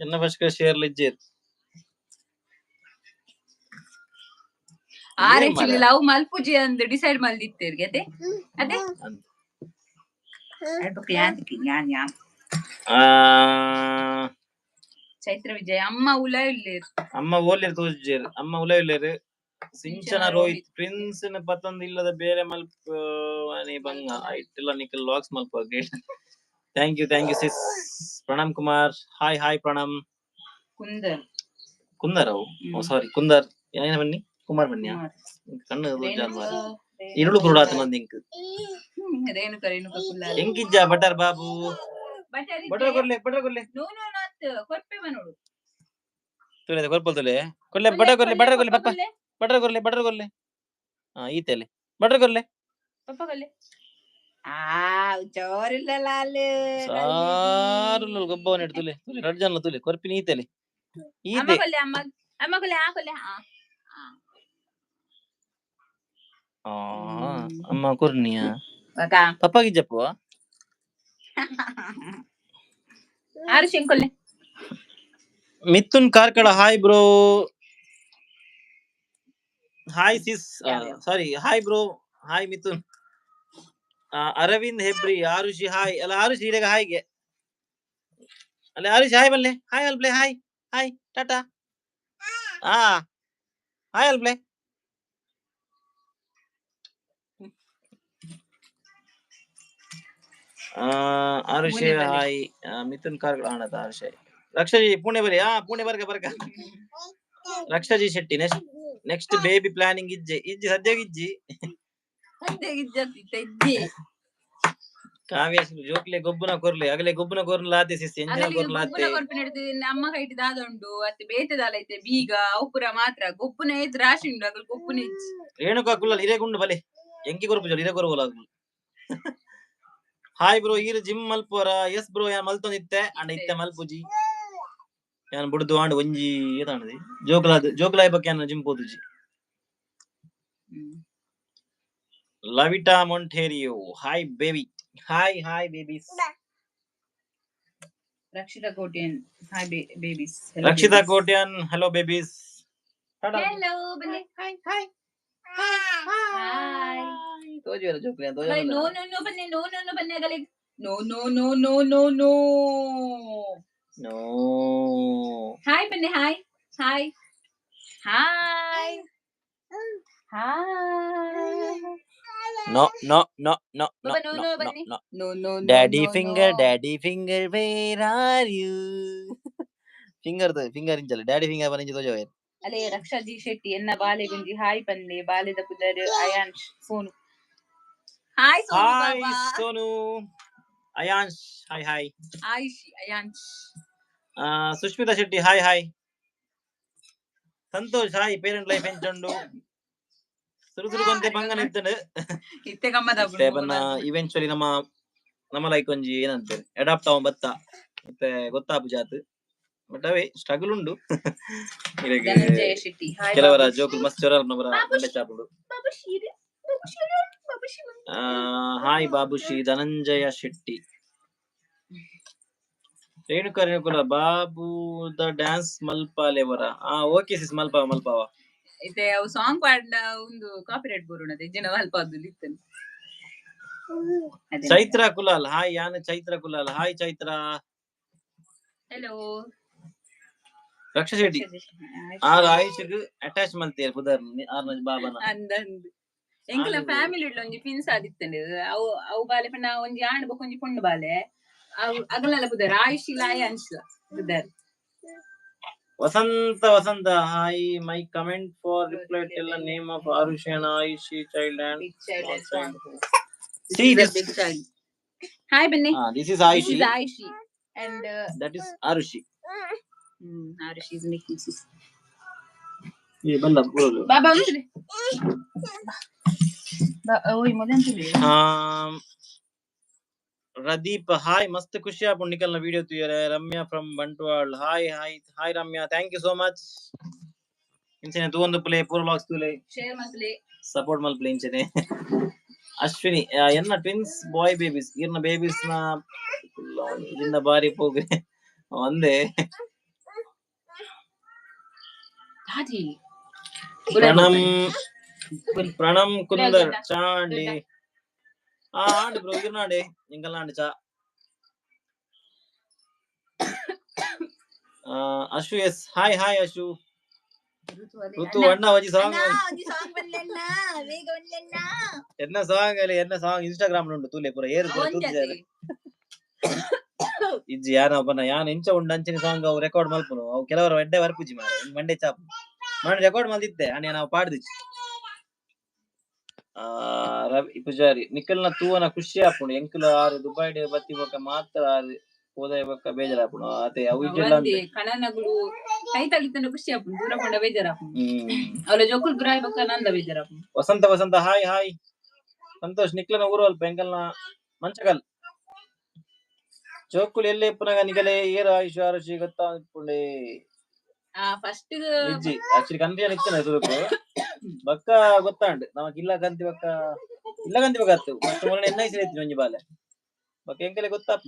S1: ಎನ್ನ ಫಸ್ಟ್ ಕ್ರಶ್ ಏರ್ಲ ಇಜ್ಜೆರ್.
S2: ಆರ್ ಆಕ್ಚುಲಿ ಲವ್ ಮಲ್ಪುಜಿ ಅಂದ್ ಡಿಸೈಡ್ ಮಲ್ದಿತ್ತೆರ್ ಅತೆ ಅದೇ.
S1: ಅಂದ್.
S2: ಯಾನ್ ಯಾನ್ ಯಾನ್
S1: ಆ
S2: ಚೈತ್ರ ವಿಜಯ್ ಅಮ್ಮ ಉಲ ಇಲ್ಲೇರ್.
S1: ಅಮ್ಮ ಓಲ್ಲೇರ್ ತೋಜುಜೆರ್, ಅಮ್ಮ ಉಲ ಇಲ್ಲೇರ್. ಸಿಂಚನ ರೋಹಿತ್ ಪ್ರಿನ್ಸ್ ನ ಪತೊಂದು ಇಲ್ಲದ ಬೇರೆ ಮಲ್ಪ ಅನಿ ಬಂಗ ಇಟ್ಟೆಲ್ಲ ನಿಕಲ್ vlogs ಮಲ್ಪ. Great, thank you, thank you sis. Pranam Kumar hi, hi Pranam.
S2: Kundar.
S1: Kundar ಅವು. ಸಾರಿ, ಕುಂದರ್ ಏನ ಬನ್ನಿ, ಕುಮಾರ್ ಬನ್ನಿ. ಕಣ್ಣು ಇರುಳು ಕುರುಡಾತ ಮಂದಿ ಇಂಕ್.
S2: ರೇಣುಕ ರೇಣುಕ ಕುಲ್ಲಾಲ್.
S1: ಎಂಕಿಜ್ಜ ಬಟರ್ ಬಾಬು?
S2: ಬಟರ್.
S1: ಬಟರ್ ಕೊರ್ಲೆ, ಬಟರ್ ಕೊರ್ಲೆ.
S2: ನೋ ನೋ ನಾತ್ ಕೊರ್ಪೆ ಮನೋಡು.
S1: ತುಲೆ ಕೊರ್ಪಲ್ ತುಲೆ ಕೊರ್ಲೆ, ಬಟರ್ ಕೊರ್ಲೆ, ಬಟರ್ ಕೊರ್ಲೆ ಪಪ್ಪ, ಬಟರ್ ಕೊರ್ಲೆ, ಬಟರ್ ಕೊರ್ಲೆ. ಹಾ, ಈತೆಲೆ ಬಟರ್ ಕೊರ್ಲೆ.
S2: ಪಪ್ಪ ಕೊರ್ಲೆ. ಆ ಜೋರಿಲ್ಲ ಲಾಲ್.
S1: ಸಾರು ಗೊಬ್ಬವನ ಇಟ್ಟು ತುಲೆ ತುಲೆ ರಡ್ಡ್ ಜನ ತುಲೆ ಕೊರ್ಪಿನಿ ಈತೆಲೆ.
S2: ಅಮ್ಮ
S1: ಈತೆ.
S2: ಕೊಲ್ಲೆ, ಅಮ್ಮ ಅಮ್ಮ ಕೊಲ್ಲೆ, ಆ ಕೊಲ್ಲೆ, ಆ
S1: ಆ ಅಮ್ಮ ಕೊರ್ನಿಯ.
S2: ಬಕ.
S1: ಪಪ್ಪಗಿಜ್ಜಪ್ಪ.
S2: ಆರು ಶಂಕೊಲ್ಲೆ.
S1: Mithun Karkala hi bro, hi sis, sorry, hi bro, hi Mithun. Aravind Hebri Arushi hi. ಅಲ್ಲ ಆರುಷಿ ಇರೆಗ ಹಾಯ್ಗೆ ಅಲ್ಲ ಆರುಷಿ ಹಾಯ್ ಬಲ್ಲೆ, ಹಾಯ್ ಅಲ್ಪ್ಲೆ, ಹಾಯ್ ಹಾಯ್ ಟಾಟಾ, ಹಾ ಹಾಯ್ ಅಲ್ಪ್ಲೆ. ಆರುಷಿ.
S2: ಪುಣೆ ಬಲೆ.
S1: ಹಾಯ್ ಮಿಥುನ್ ಕಾರ್ಕಳ ಆಣದ ಆರುಷಿ. ರಕ್ಷಾಜಿ ಪುಣೆ ಬರಿ, ಹಾ Pune ಬರ್ಕ ಬರ್ಕ. Rakshaji Shetty next next baby planning ಇಜ್ಜೆ? ಇಜ್ಜಿ, ಸದ್ಯಕ್ಕೆ ಇಜ್ಜಿ.
S2: ಇಜ್ಜಿ.
S1: ಕಾವ್ಯ ಜೋಕ್ಲೆ ಗೊಬ್ಬುನ ಕೊರ್ಲೆ, ಅಗಲೆ ಗೊಬ್ಬುನ ಕೊರ್ಲ ಆತೆ ಸಿಸ್ ಎಂಜಿನ ಕೊರ್ಲ
S2: ಗೊಬ್ಬುನ
S1: ಆತೆ.
S2: ಕೊರ್ಪಿನ ಹಿಡ್ದು ಅಮ್ಮ ಕೈಟ್ ದಾದ ಉಂಡು ಅತ್ತೆ ಬೇತೆ ದಾಲ ಐತೆ ಬೀಗ ಅವು ಪೂರ ಮಾತ್ರ ಗೊಬ್ಬುನ ಏತ್ ರಾಶಿ ಉಂಡು ಅಗಲ್ ಗೊಬ್ಬುನ ಇಜ್ಜಿ.
S1: ರೇಣುಕಾ ಕುಲ್ಲಲ್ ಹಿರೇ ಗುಂಡು ಬಲೆ ಎಂಕಿ ಕೊರ್ಪು ಜೋಲ್ ಹಿರೇ ಕೊರ್ಬೋಲ ಅಗುಲು. ಹಾಯ್ ಬ್ರೋ, ಈರ್ ಜಿಮ್ ಮಲ್ಪುವರ? ಎಸ್ ಬ್ರೋ, ಯಾನ್ ಮಲ್ತೊಂದಿತ್ತೆ ಅಂಡ ಇತ್ತೆ ಮಲ್ಪುಜಿ. ಯಾನ್ ಬುಡ್ದು ಆಂಡ್ ಒಂಜಿ ಏತಾಂಡದಿ ಜೋಕುಲಾದ್ ಜೋಕುಲಾಯ್ ಬೊಕ್ಕ ಯಾನ್ gym ಪೋತುಜಿ. Lavita Monterio hi baby, hi hi babies.
S2: Rakshita Kotian hi babies.
S1: Rakshita Kotian hello babies.
S2: Hello ಬನ್ನಿ.
S1: Hi hi.
S2: ಹಾಯ್.
S1: ತೋಜುವೆರ ಜೋಕುಲೆ?
S2: ನೋ ನೋ ನೋ ಬನ್ನಿ, ನೋ ನೋ ನೋ ಬನ್ನಿ ಅಗಲೆ, no no no no no no.
S1: No.
S2: Hi ಬನ್ನಿ, hi hi hi hi.
S1: No no no no no.
S2: Baba, no,
S1: no
S2: no,
S1: no.
S2: ಬನ್ನಿ.
S1: No.
S2: No no.
S1: Daddy finger, daddy finger, where are you? Finger finger ಇಂಚಲ daddy finger ಬನ್ನಿ ತೋಜವೆ.
S2: ಅಲೇ ರಕ್ಷಾ G Shetty ಎನ್ನ ಬಾಲೆ Gunji hi ಪನ್ಲೆ, ಬಾಲೆದ ಪುದರ್ Ayansh Sonu. Hi Sonu.
S1: Hi.
S2: ಬಾಬಾ.
S1: Sonu Ayansh hi hi.
S2: Ayushi Ayansh.
S1: Sushmita Shetty hi hi. Santosh hi. Parent life ಎಂಚುಂಡು? ಸುರು ಸುರು ಕೊಂತೆ ಬಂಗನ ಇತ್ತಂಡು.
S2: ಇತ್ತೆ ಗಮ್ಮದ.
S1: ಇತ್ತೆ ಬನ್ನ ಇವೆಂಚುವಲಿ ನಮ್ಮ ನಮ್ಮ ಲೈಕ್ ಒಂಜಿ ಏನಂತಾರೆ ಅಡಾಪ್ಟ್ ಅವ ಬತ್ತ ಇತ್ತೆ ಗೊತ್ತಾಪು ಜಾತ್, ಬಟ್ ಅವೇ ಸ್ಟ್ರಗಲ್ ಉಂಡು ಇರೆಗ್.
S2: ಧನಂಜಯ ಶೆಟ್ಟಿ ಹಾಯ್.
S1: ಕೆಲವರ ಜೋಕುಲು ಮಸ್ತ್ ಚೊರ ನಮರ ಮಂಡೆ ಚಾಪುಡು.
S2: ಬಾಬುಶಿ ಬಾಬುಶಿ ಬಾಬುಶಿ.
S1: ಹಾಯ್ ಬಾಬುಶಿ. ಧನಂಜಯ ಶೆಟ್ಟಿ. ರೇಣುಕಾ ರೇಣುಕುಲ ಬಾಬು the dance ಮಲ್ಪಾಲೆವರ? ಆ ಓಕೆ ಸಿಸ್, ಮಲ್ಪಾವ ಮಲ್ಪಾವ.
S2: ಇತ್ತೆ ಅವು ಸಾಂಗ್ ಪಾಡ್ಂಡ ಒಂದು ಕಾಪಿರೈಟ್ ಬರುಣದೆ ಜನ ಅಲ್ಪ ಅದು ಇತ್ತನೆ.
S1: ಚೈತ್ರ ಕುಲಾಲ್ ಹಾಯ್. ಯಾನ್ ಚೈತ್ರ ಕುಲಾಲ್. ಹಾಯ್ ಚೈತ್ರ.
S2: ಹಲೋ.
S1: ರಕ್ಷಾ ಶೆಟ್ಟಿ ಆರ್ ಆಯುಷ್ಗ್ ಅಟ್ಯಾಚ್ ಮಲ್ತೇರ್ ಪುದರ್ ಆರ್ನ ಬಾಬನ.
S2: ಅಂದ್ ಅಂದ್ ಎಂಕಲ
S1: ಆಂದ್.
S2: ಫ್ಯಾಮಿಲಿ ಒಂಜಿ ಟ್ವಿನ್ಸ್ ಆದಿತ್ತಂಡೆ. ಅವು ಅವು ಬಾಲೆ ಪಂಡ ಒಂಜಿ ಆಣ್ ಬೊಕ್ಕ ಒಂಜಿ ಪೊಣ್ಣು ಬಾಲೆ. ಅವು ಅಗಲಲ್ಲ ಪುದರ್ ಆಯುಷಿಲ ಅಯಾನ್ಶ್ಲ ಪುದರ್.
S1: Vasantha Vasantha hi, my comment for reply tell name of Arushi and Ayushi child and
S2: big child and
S1: small.
S2: See
S1: See this.
S2: Big child hi ಬನ್ನಿ.
S1: This is
S2: this
S1: Ayushi.
S2: Is Ayushi and
S1: that is Arushi.
S2: Arushi is making.
S1: ಈ ಬಲ್ಲ ಪೂರಲು.
S2: ಬಾಬಾ ಉಂತುಲೆ. ಬಾ ಓಯ್ ಮೊದಲಂತುಲೆ.
S1: ರದೀಪ್ hi, ಮಸ್ತ್ ಖುಷಿ ಆಪುಂಡು ನಿಕಲ್ನ video ತೂಯರೆ. Ramya from Bantwal, hi hi hi Ramya, thank you so much. ಇಂಚನೆ ತೂವೊಂದು ಪ್ಲೇ ಪೂರ ವ್ಲಾಗ್ಸ್ ತೂಲೆ,
S2: ಶೇರ್ ಮಲ್ಪುಲೆ,
S1: ಸಪೋರ್ಟ್ ಮಲ್ಪುಲೆ ಇಂಚನೆ. ಅಶ್ವಿನಿ, ಎನ್ನ ಟ್ವಿನ್ಸ್ ಬಾಯ್ ಬೇಬೀಸ್, ಇರ್ನ ಬೇಬೀಸ್ ನ ಇನ್ನ ಬಾರಿ ಪೋಗ್ರೆ ಒಂದೇ.
S2: ದಾದಿ.
S1: ಪ್ರಣಮ್ ಪ್ರಣಮ್ ಕುಂದರ್ ಚಾಂಡಿ ಆ ಆಂಡ್ ಬ್ರೋ ಇರ್ನಾಡೆ ಎಂಕಲ್ನಾಂಡ್ ಚಾ. Ashu yes, hi hi Ashu. ಋತು ಅಣ್ಣ ಒಂಜಿ ಸಾಂಗ್,
S3: ಒಂಜಿ ಸಾಂಗ್ ಬನ್ಲೆಣ್ಣ, ಬೇಗ ಬನ್ಲೆಣ್ಣ.
S1: ಎನ್ನ ಸಾಂಗ್ ಅಲ್ಲಿ ಎನ್ನ ಸಾಂಗ್ ಇನ್ಸ್ಟಾಗ್ರಾಮ್ ಉಂಟು ತೂಲೆ ಪೂರ ಏರು ಪೂರ ತೂತಿದ್ದಾರೆ. ಇಜ್ಜಿ ಯಾನ ಒಬ್ಬನ ಯಾನ್ ಇಂಚ ಉಂಡು ಅಂಚಿನ ಸಾಂಗ್ ಅವು ರೆಕಾರ್ಡ್ ಮಲ್ಪುನು. ಅವು ಕೆಲವರು ಎಡ್ಡೆ ಬರ್ಪುಜಿ ಮಾರೆ, ಮಂಡೆ ಚಾಪು ನಾನು ರೆಕಾರ್ಡ್ ಮಲ್ದಿತ್ತೆ ಅಣ್ಣ ನಾವು ಪಾಡ್ದಿಚ್ಚಿ. ರವಿ ಪೂಜಾರಿ, ನಿಕಲ್ನ ತೂವನ ಖುಷಿ ಆಪುಂಡು. ಎಂಕುಲು ಆರು ದುಬೈಡ್ ಬತ್ತಿ ಬೊಕ್ಕ ಮಾತ್ರ ಆರು ಪೋದಯ ಬೊಕ್ಕ ಬೇಜಾರಾಪುಂಡು ಅತೆ ಅವು ಇಜ್ಜಿಲ್ಲ.
S2: ಒಂದೇ ಕಣನಗುಲು ಕೈ ತಳಿತನ ಖುಷಿ ಆಪುಂಡು, ದೂರ ಪಂಡ ಬೇಜಾರಾಪುಂಡು. ಅವಳ ಜೋಕುಲ್ ಬುರಾಯ್ ಬೊಕ್ಕ ನಂದ ಬೇಜಾರಾಪುಂಡು.
S1: ವಸಂತ ವಸಂತ ಹಾಯ್ ಹಾಯ್. ಸಂತೋಷ್, ನಿಕ್ಲನ ಊರು ಅಲ್ಪ? ಎಂಕಲ್ನ ಮಂಚಗಲ್. ಜೋಕುಲು ಎಲ್ಲೆ ಇಪ್ಪುನಗ ನಿಗಲೆ ಏರ್ ಆಯುಷ್ ಆರುಷಿ ಗೊತ್ತಾ ಇಪ್ಪುಂಡೆ?
S2: ಫಸ್ಟ್
S1: ಇಜ್ಜಿ, ಆಕ್ಚುಲಿ ಕನ್ಫ್ಯೂಷನ್ ಇತ್ತು ಸುರುಕು, ಬಕ್ಕ ಗೊತ್ತಾಂಡ್ ನಮಕ್ ಇಲ್ಲ ಕಂತಿ ಬಕ್ಕ ಇಲ್ಲ ಕಂತಿ ಬಕ್ಕ ಅತ್ತು ಫಸ್ಟ್ ಮೊನ್ನೆ ಎನ್ I C ಇತ್ತು ಒಂಜಿ ಬಾಲೆ ಬಕ್ಕ ಎಂಕಲೆ ಗೊತ್ತಾಪ್.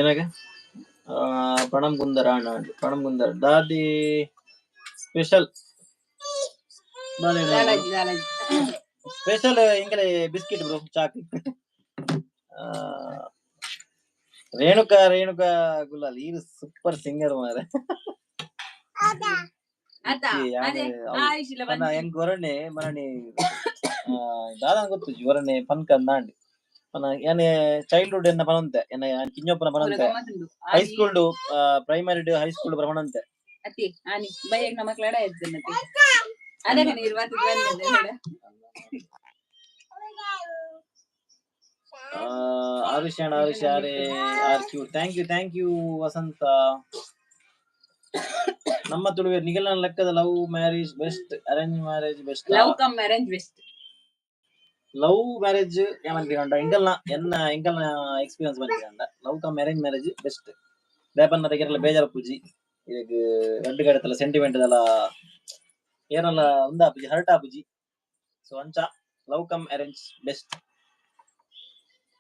S1: ಏನಾಗ ಪ್ರಣಮ್ ಗುಂದರ್ ಆಂಡ್ ಆಂಡ್ ಪ್ರಣಮ್ ಗುಂದರ್ ದಾದಿ ಸ್ಪೆಷಲ್
S2: ದಾಲಾಜಿ ದಾಲಾಜಿ
S1: ಸ್ಪೆಷಲ್ ಎಂಕಲೆ ಬಿಸ್ಕಿಟ್ ಬ್ರೋ ಚಾಕ್. ರೇಣುಕಾ ರೇಣುಕಾ ಗುಲಾಲ್ ಈರು ಸೂಪರ್ ಸಿಂಗರ್ ಮಾರೆ.
S2: ಅತ್ತ ಅದೇ ಆಯುಷಿಲ
S1: ಪನ್ನ ಎಂಕ್ ಒರಣೆ ಮರಣಿ ದಾದ ಗೊತ್ತು ಒರಣೆ ಪನ್ಕ ಅಂದಾಂಡ್ ಪನ್ನ ಯಾನೆ ಚೈಲ್ಡ್ಹುಡ್ ಎನ್ನ ಪನಂತೆ ಎನ್ನ ಕಿಂಜೊಪ್ಪನ ಪನಂತೆ high school primary high school ಪನಂತೆ.
S2: ಅತಿ ಆನಿ ಬೈಯಗ್ ನಮಕ್ ಲಡ ಇದ್ದನತಿ ಅದಕ್ಕೆ ನೀರು ಬಂದ.
S1: Arush and Aarush are are cute, thank you thank you Vasantha. ನಮ್ಮ ತುಳುವೆ ನಿಗಲ್ನ ಲೆಕ್ಕದ love marriage best, arrange marriage best?
S2: Love come arrange best.
S1: Love marriage ಏಮನ್ಪಿನಂಡ ಎಂಕಲ್ನ ಎನ್ನ ಎಂಕಲ್ನ ಎಕ್ಸ್ಪೀರಿಯನ್ಸ್ ಬಂದಿರಂಡ love come arrange marriage best. ಬೇಪನ್ನ ತೆಗೆರಲ್ಲ ಬೇಜಾರ ಪೂಜಿ ಇದಕ್ಕೆ ರಡ್ಡು ಕಡೆತಲ್ಲ ಸೆಂಟಿಮೆಂಟ್ ದಲ್ಲ ಏನಲ್ಲ ಉಂದಾಪುಜಿ ಹರ್ಟ್ ಆಪುಜಿ. ಸೊ ಅಂಚ love come arrange best.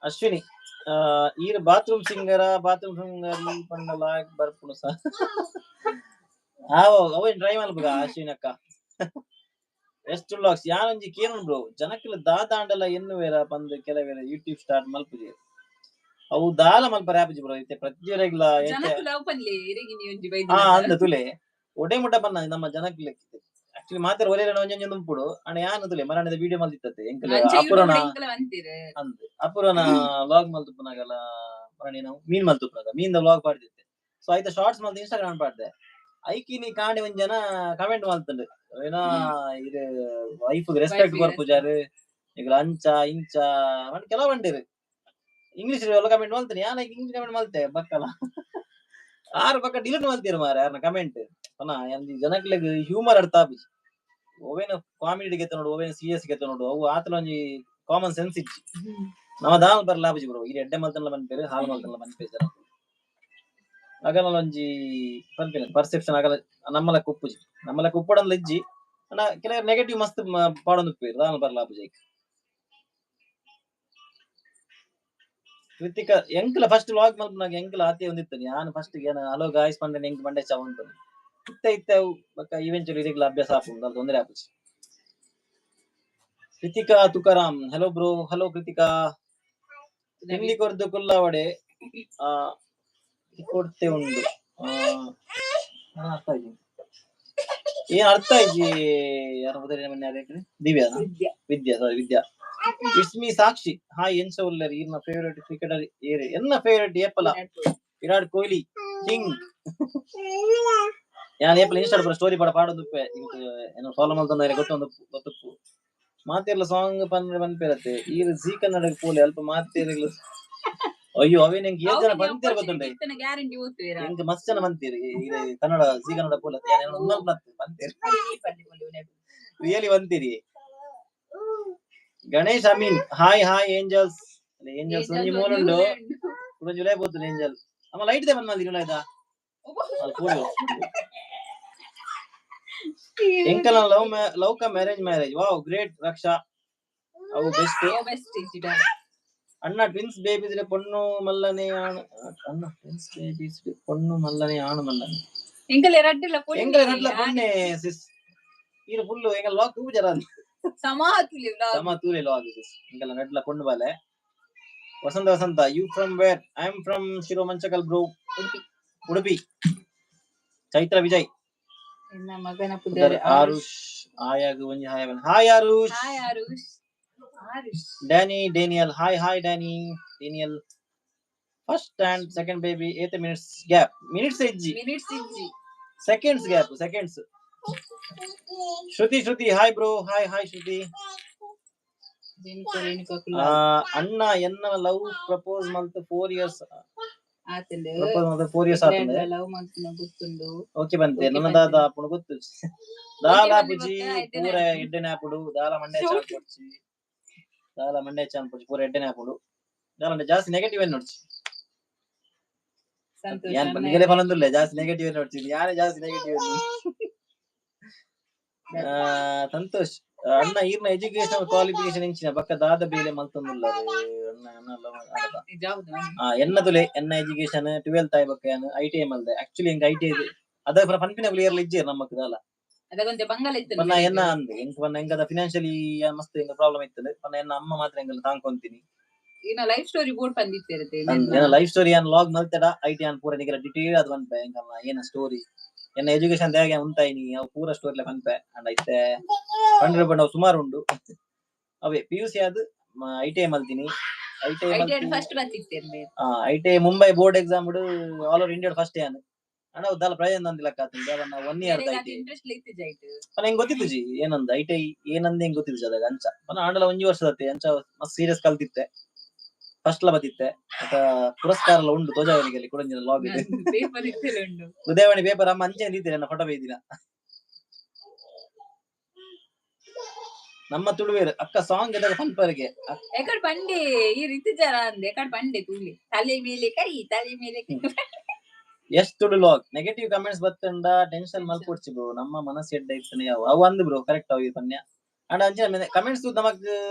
S1: Ashwini, ಈರ್ ಬಾತ್ರೂಮ್ ಸಿಂಗರ? ಬಾತ್ರೂಮ್ ಸಿಂಗರ್ ಈ ಪಂಡ ಲಾಯಕ್ ಬರ್ಪುನು ಸಾ ಆವೋ ಅವೇನ್ ಟ್ರೈ ಮಲ್ಪುಗ ಅಶ್ವಿನಿ ಅಕ್ಕ. ಎಷ್ಟು ವ್ಲಾಗ್ಸ್ ಯಾನೊಂಜಿ ಕೇನುಂಡು ಬ್ರೋ, ಜನಕ್ಲು ದಾದಾಂಡಲ ಎನ್ನುವೇರ ಪಂದ್ ಕೆಲವೇರ ಯೂಟ್ಯೂಬ್ ಸ್ಟಾರ್ಟ್ ಮಲ್ಪುಜಿ. ಅವು ದಾಲ ಮಲ್ಪರೆ ಆಪುಜಿ ಬ್ರೋ ಇತ್ತೆ ಪ್ರತಿಯೊರಿಗ್ಲ
S2: ಜನಕ್ ಲವ್ ಪನ್ಲೆ ಇರೆಗಿನಿ ಒಂಜಿ
S1: ಆ ಅಂದ ತುಲೆ ಒಡೆ ಮುಟ್ಟ ಪನ್ನ ನಮ್ಮ ಜನಕ್ಲೆ ಆಕ್ಚುಲಿ ಮಾತಾರ ಒಲೆ ಒಂಜೊಂಜಿ ಉಂಪುಡು ಅಣ್ಣ ಯಾನ್ ತುಲೆ ಮರಣದ ವಿಡಿಯೋ ಮಲ್ದಿತ್ತತೆ ಎಂಕಲ್ ಅಪುರನ ಅಂದ್ ಅಪುರನ ವ್ಲಾಗ್ ಮಲ್ತುಪ್ಪುನಾಗಲ ಮರಣಿ ನಾವು ಮೀನ್ ಮಲ್ತುಪ್ಪುನಾಗ ಮೀನ್ ವ್ಲಾಗ್ ಪಾಡ್ದಿತ್ತೆ. ಸೊ ಐತ ಶಾರ್ಟ್ಸ್ ಮಲ್ತ್ ಇನ್ಸ್ಟಾಗ್ರಾಮ್ ಪಾಡ್ದೆ. ಐಕಿ ನೀ ಕಾಂಡೆ ಒಂಜಿ ಜನ ಕಮೆಂಟ್ ಮಲ್ತಂಡು ಏನಾ ಇದು ವೈಫ್ ರೆಸ್ಪೆಕ್ಟ್ ಕೊರ್ಪುಜಾರು ಈಗ ಅಂಚ ಇಂಚ ಕೆಲವು ಬಂಡಿರು ಇಂಗ್ಲಿಷ್ ಎಲ್ಲ ಕಮೆಂಟ್ ಮಲ್ತೇನೆ. ಯಾನ್ ಇಂಗ್ಲಿಷ್ ಕಮೆಂಟ್ ಮಲ್ತೆ ಬಕ್ಕಲ ಆರು ಪಕ್ಕ ಡಿಲೀಟ್ ಮಲ್ತೀರು ಮಾರೆ ಯಾರನ್ನ ಕಮೆಂಟ್ ಪನ. ಜನಕ್ಲೆಗ್ ಹ್ಯೂಮರ್ ಅರ್ಥ ಆಪುಜಿ. ಒವೇನ ಕಾಮಿಡಿ ಗೆತ್ತ ನೋಡು, ಒವೇನ ಸೀರಿಯಸ್ ಗೆತ್ತ ನೋಡು, ಅವು ಆತಲ ಒಂಜಿ ಕಾಮನ್ ಸೆನ್ಸ್ ಇಜ್ಜಿ. ನಮ ದಾಲ್ ಬರ್ಲ ಆಪುಜಿ ಬ್ರೋ. ಈ ಎಡ್ಡೆ ಮಲ್ತನ್ಲ ಪನ್ಪೇರು, ಹಾಲ್ ಮಲ್ತನ್ಲ ಪನ್ಪೇರು ಜನಕುಲು. ಅಗಲ ಒಂಜಿ ಪನ್ಪಿನ ಪರ್ಸೆಪ್ಷನ್ ಅಗಲ ನಮ್ಮಲಕ್ಕ ಉಪ್ಪುಜಿ, ನಮ್ಮಲಕ್ಕ ಉಪ್ಪಡಂದ್ಲ ಇಜ್ಜಿ. ಅಣ್ಣ ಕೆಲವರು ನೆಗೆಟಿವ್ ಮಸ್ತ್ ಪಾಡೊಂದು ಉಪ್ಪೇರು, ದಾಲ್ ಬರ್ಲ ಆಪುಜಿ. ಐಕ್ ಕೃತಿಕಾ, ಎಂಕಲ ಫಸ್ಟ್ ವ್ಲಾಗ್ ಮಲ್ಪುನಾಗ ಎಂಕಲ ಆತೆ ಒಂದಿತ್ತು. ಯಾನ್ ಫಸ್ಟ್ ಏನ ಹಲೋ ಗಾಯ್ಸ್ ಪಂಡ ಎಂಕ್ ಮಂಡೆ ಚಾ ಉಂಟು ಇತ್ತೆ ಇತ್ತೆ ಅವು ಬೊಕ್ಕ ಇವೆಂಚುಲಿ ಇರೆಗ್ಲ ಅಭ್ಯಾಸ ಆಪುಂಡು, ಅಲ್ ತೊಂದರೆ ಆಪುಜಿ. Kritika Tukaram, hello bro. Hello Kritika. ತಿಂಡಿ ಕೊರ್ದು ಕುಲ್ಲವಡೆ ಕೊಡ್ತೆ ಉಂಡು. ಅರ್ಥ ಆಯ್ತು, ಏನ್ ಅರ್ಥ ಆಯ್ತು? ಯಾರ ಮೊದಲಿನ ಮನೆ ಯಾರು? Divya Vidya, sorry Vidya. It's me Sakshi, hi. ಎಂಚ ಉಲ್ಲೆರ್? ಈರ್ನ ಫೇವರೇಟ್ ಕ್ರಿಕೆಟರ್ ಏರ್? ಎನ್ನ ಫೇವರೇಟ್ ಏಪಲ ವಿರಾಟ್ ಕೊಹ್ಲಿ ಕಿಂಗ್. ಯಾನ್ ಏಪಲ ಇನ್ಸ್ಟಾಡ್ ಪೂರ ಸ್ಟೋರಿ ಪಡ ಪಾಡೊಂದುಪ್ಪೆ, ಏನೋ ಫಾಲೋ ಮಲ್ತೊಂದು ಗೊತ್ತೊಂದು ಗೊತ್ತುಪ್ಪು. ಮಾತೆರ್ಲ ಸಾಂಗ್ ಪನ್ರೆ ಪನ್ಪೆರತ್ತೆ. ಈರ್ ಜೀ ಕನ್ನಡಗ್ ಪೋಲೆ ಅಲ್ಪ ಮಾತೆರ್ಲ ಅಯ್ಯೋ, ಅವೇನ್ ಎಂಕ್ ಏತ್ ಜನ ಬಂತೀರ ಗೊತ್ತುಂಡೆ?
S2: ಗ್ಯಾರಂಟಿ ಓದ್ತೀರಾ?
S1: ಎಂಕ್ ಮಸ್ತ್ ಜನ ಬಂತೀರಿ. ಕನ್ನಡ, ಜೀ ಕನ್ನಡ ಪೂಲ ಬಂತೀರಿ, ರಿಯಲಿ ಬಂತೀರಿ. Ganesh Amin, hi hi angels. Angels ಒಂಜಿ ಮೂಲುಂಡು, ಒಂಜಿ ಜುಲೈ ಪೋತುಂಡು ಏಂಜಲ್. ಅಮ್ಮ ಲೈಟ್ ದೆ ಬಂದ್ ಮಲ್ದಿ ಆಯ್ತಾ? ಎಂಕಲ್ನ love love cum marriage marriage. Wow, great Raksha. ಅವು ಬೆಸ್ಟ್.
S2: ಬೆಸ್ಟ್.
S1: ಅಣ್ಣ, ಟ್ವಿನ್ಸ್ ಬೇಬೀಸ್ ಪೊಣ್ಣು ಮಲ್ಲನೆ ಆಣ್? ಅಣ್ಣ, ಟ್ವಿನ್ಸ್ ಬೇಬೀಸ್ ಪೊಣ್ಣು ಮಲ್ಲನೆ ಆಣು ಮಲ್ಲನೆ?
S2: ಎಂಕಲೆ ರಡ್ಡಿಲ್ಲ.
S1: ಎಂಕಲೆ ರಡ್ಲ ಪೊಣ್ಣೆ ಸಿಸ್. ಈರು ಫುಲ್ ಎಂಕಲ್ ಲಾಕ್ ತೂ ಜರ.
S2: ಸಮ ತೂಲೆ.
S1: ಸಮ ತೂಲೆ ಲಾಗ್ ಸಿಸ್. ಎಂಕಲ್ ರಡ್ಲ ಪೊಣ್ಣು ಬಾಲೆ. ವಸಂತ ವಸಂತ, you from where? I am from Shiro Manchakal bro.
S2: Udupi.
S1: Udupi. Chaitra Vijay.
S2: ಎನ್ನ ಮಗನ ಪುದರ್.
S1: ಆರುಷ್. ಆಯಾಗ ಒಂಜಿ hi. Hi Arush.
S2: Hi Arush, Arush.
S1: Danny Daniel, hi hi Danny Daniel. First and second baby ಏತ ಮಿನಿಟ್ಸ್ ಗ್ಯಾಪ್? ಮಿನಿಟ್ಸ್ ಇಜ್ಜಿ.
S2: Minutes ಇಜ್ಜಿ.
S1: Seconds gap, seconds. Shruti Shruti, hi bro. Hi hi Shruti.
S2: Renuka Renuka.
S1: ಅಣ್ಣ, ಎನ್ನ love propose ಮಲ್ತ್ 4 years
S2: ಆತಂಡು.
S1: Propose ಮಲ್ತ್ 4 years ಆತಂದೆ.
S2: Love ಮಂತ್ನ ಗೊತ್ತುಂಡು.
S1: Okay ಬಂತೆ.
S2: Okay.
S1: ನನ್ನ ದಾದ ಆಪುಂಡು ಗೊತ್ತು. ದಾಲ
S2: ಬಂದಿ
S1: ಪುಜಿ.
S2: ಬೊಕ್ಕ ಎಡ್ಡೆನೆ.
S1: ಪೂರ ಎಡ್ಡೆನೆ ಆಪುಂಡು. ದಾಲ ಮಂಡೆ ಚಾನ್ ಪೊಡ್ಚಿ, ದಾಲ ಮಂಡೆ ಚಾನ್ ಪೊಡ್ಚಿ, ಪೂರ ಎಡ್ಡೆನೆ ಆಪುಂಡು. ದಾಲ ಜಾಸ್ತಿ ನೆಗೆಟಿವ್ ಏನ್ ನೋಡ್ಚಿ.
S2: ಸಂತೋಷ.
S1: ಯಾನ್ ನಿಗಲೆ ಪನೊಂದುಲ್ಲೆ, ಜಾಸ್ತಿ ನೆಗೆಟಿವ್ ಏನ್ ನೋಡ್ಚಿ, ಯಾರೇ ಜಾಸ್ತಿ ನೆಗೆಟಿವ್. ಸಂತೋಷ್ ಅಣ್ಣ, ಈರ್ನ ಎಜುಕೇಶನ್ ಕ್ವಾಲಿಫಿಕೇಶನ್ ಎಂಚಿನ? ಬಕ್ಕ ದಾದ ಬೇಲೆ ಮಲ್ತೊಂದುಲ್ಲ ಅಣ್ಣ? ಅಣ್ಣ.
S2: ಜಾವ್ದು.
S1: ಎನ್ನದುಲೆ, ಎನ್ನ ಎಜುಕೇಶನ್ 12th ಆಯ್ ಬಕ್ಕ ಯಾನ್ ಐಟಿಐ ಮಲ್ದೆ. ಆಕ್ಚುಲಿ ಎಂಕ್ ಐಟಿಐ ಅದ ಪನ್ಪಿನ ಕ್ಲಿಯರ್ ಇಜ್ಜೆ ನಮ್ಮಕ್ ದಾಲ.
S2: ಅದಕ್ಕೊಂತೆ ಬಂಗಾಲ ಇತ್ತು.
S1: ಪನ್ನ ಎನ್ನ ಅಂದ್ ಎಂಕ್ ಪನ್ನ ಎಂಕದ ಫಿನಾನ್ಷಿಯಲಿ ಮಸ್ತ್ ಎಂಕ ಪ್ರಾಬ್ಲಮ್ ಇತ್ತದ. ಪನ್ನ ಎನ್ನ ಅಮ್ಮ ಮಾತ್ರ ಎಂಕಲ್ ತಾಂಕೊಂತೀನಿ.
S2: ಇನ್ನ ಲೈಫ್ ಸ್ಟೋರಿ ಬೋರ್ಡ್ ಪಂದಿತ್ತಿರುತ್ತೆ.
S1: ಎನ್ನ ಲೈಫ್ ಸ್ಟೋರಿ ಯಾನ್ ಲಾಗ್ ಮಲ್ತೆಡ IT ಯಾನ್ ಪೂರ ನಿಗಲ ಡಿಟೇಲ್ ಅದು ಪನ್ಪೆ. ಎಂಕಲ್ನ ಏನ ಸ್ಟೋರಿ, ಎನ್ನ ಎಜುಕೇಶನ್ ದಾಗೆ ಉಂತಾಯಿನಿ, ಅವು ಪೂರ ಸ್ಟೋರಿ ಪನ್ಪೆ. ಅಂಡ್ ಐತೆ ಪಂಡ್ರೆ ಪಂಡ ಅವು ಸುಮಾರು ಉಂಡು. ಅವೇ ಪಿಯುಸಿ ಆದ್ ಐಟಿಐ ಮಲ್ತೀನಿ. ಐಟಿಐ.
S2: ಐಟಿಐ ಫಸ್ಟ್ ಬತ್ತಿತ್ತೇನೆ.
S1: ITI Mumbai board exam all over India first ಯಾನ್. ಅಣ್ಣ, ದಾಲ ಪ್ರಯೋಜನ ಅಂದಿಲ್ಲ ಕಾತಿನ 1 ಇಯರ್ ಐಟಿಐ.
S2: ಇಂಟ್ರೆಸ್ಟ್ ಇತ್ತು ಜಾಯ್ತು.
S1: ಪನ ಹೆಂಗ್ ಗೊತ್ತಿತ್ತು ಜಿ ಏನಂದ, ಐಟಿಐ ಏನಂದ ಹೆಂಗ್ ಗೊತ್ತಿತ್ತು ಅದಾಗ ಅಂಚ. ಪನ ಆಂಡಲ ಒಂಜಿ ವರ್ಷದತ್ತೆ ಅಂಚ ಮಸ್ತ್ ಸೀರಿಯಸ್ ಕಲ್ತಿತ್ತೆ. ಫಸ್ಟ್ ಲ ಬತ್ತಿತ್ತೆ. ಮತ್ತ ಪುರಸ್ಕಾರ ಎಲ್ಲ ಉಂಡು ತೋಜಾವನಿಗೆ ಕುಡಂಜಿನ ಲಾಗ್ ಇದೆ.
S2: ಪೇಪರ್ ಇತ್ತೆಲ್ಲ ಉಂಡು.
S1: ಉದಯವಾಣಿ ಪೇಪರ್ ಅಮ್ಮ ಅಂಚೆ ಅಂದಿದ್ದೀರ ನನ್ನ ಫೋಟೋ ಬೈದಿನ. ನಮ್ಮ ತುಳುವೇರು ಅಕ್ಕ ಸಾಂಗ್ ಎದಾಗ ಪನ್ಪರಿಗೆ.
S2: ಎಕಡ್ ಪಂಡೆ ಈ ರೀತಿ ಜರ ಅಂದೆ, ಎಕಡ್ ಪಂಡೆ ತೂಲಿ, ತಲೆ ಮೇಲೆ ಕೈ, ತಲೆ ಮೇಲೆ ಕೈ.
S1: ಎಷ್ಟ್ ತುಳು ಲಾಗ್ ನೆಗೆಟಿವ್ ಕಮೆಂಟ್ಸ್ ಬತ್ತಂಡ ಟೆನ್ಷನ್ ಮಲ್ಪೊಡ್ಚಿ ಬ್ರೋ, ನಮ್ಮ ಮನಸ್ಸು ಎಡ್ಡ ಇತ್ತನೆ ಯಾವ ಅವು ಅಂದು ಬ್ರೋ. ಕರೆಕ್ಟ್ ಅವು ಪನ್ಯ. ಅಂಡ ಅಂಚೆ ಕಮೆಂಟ್ಸ್ ನಮಕ್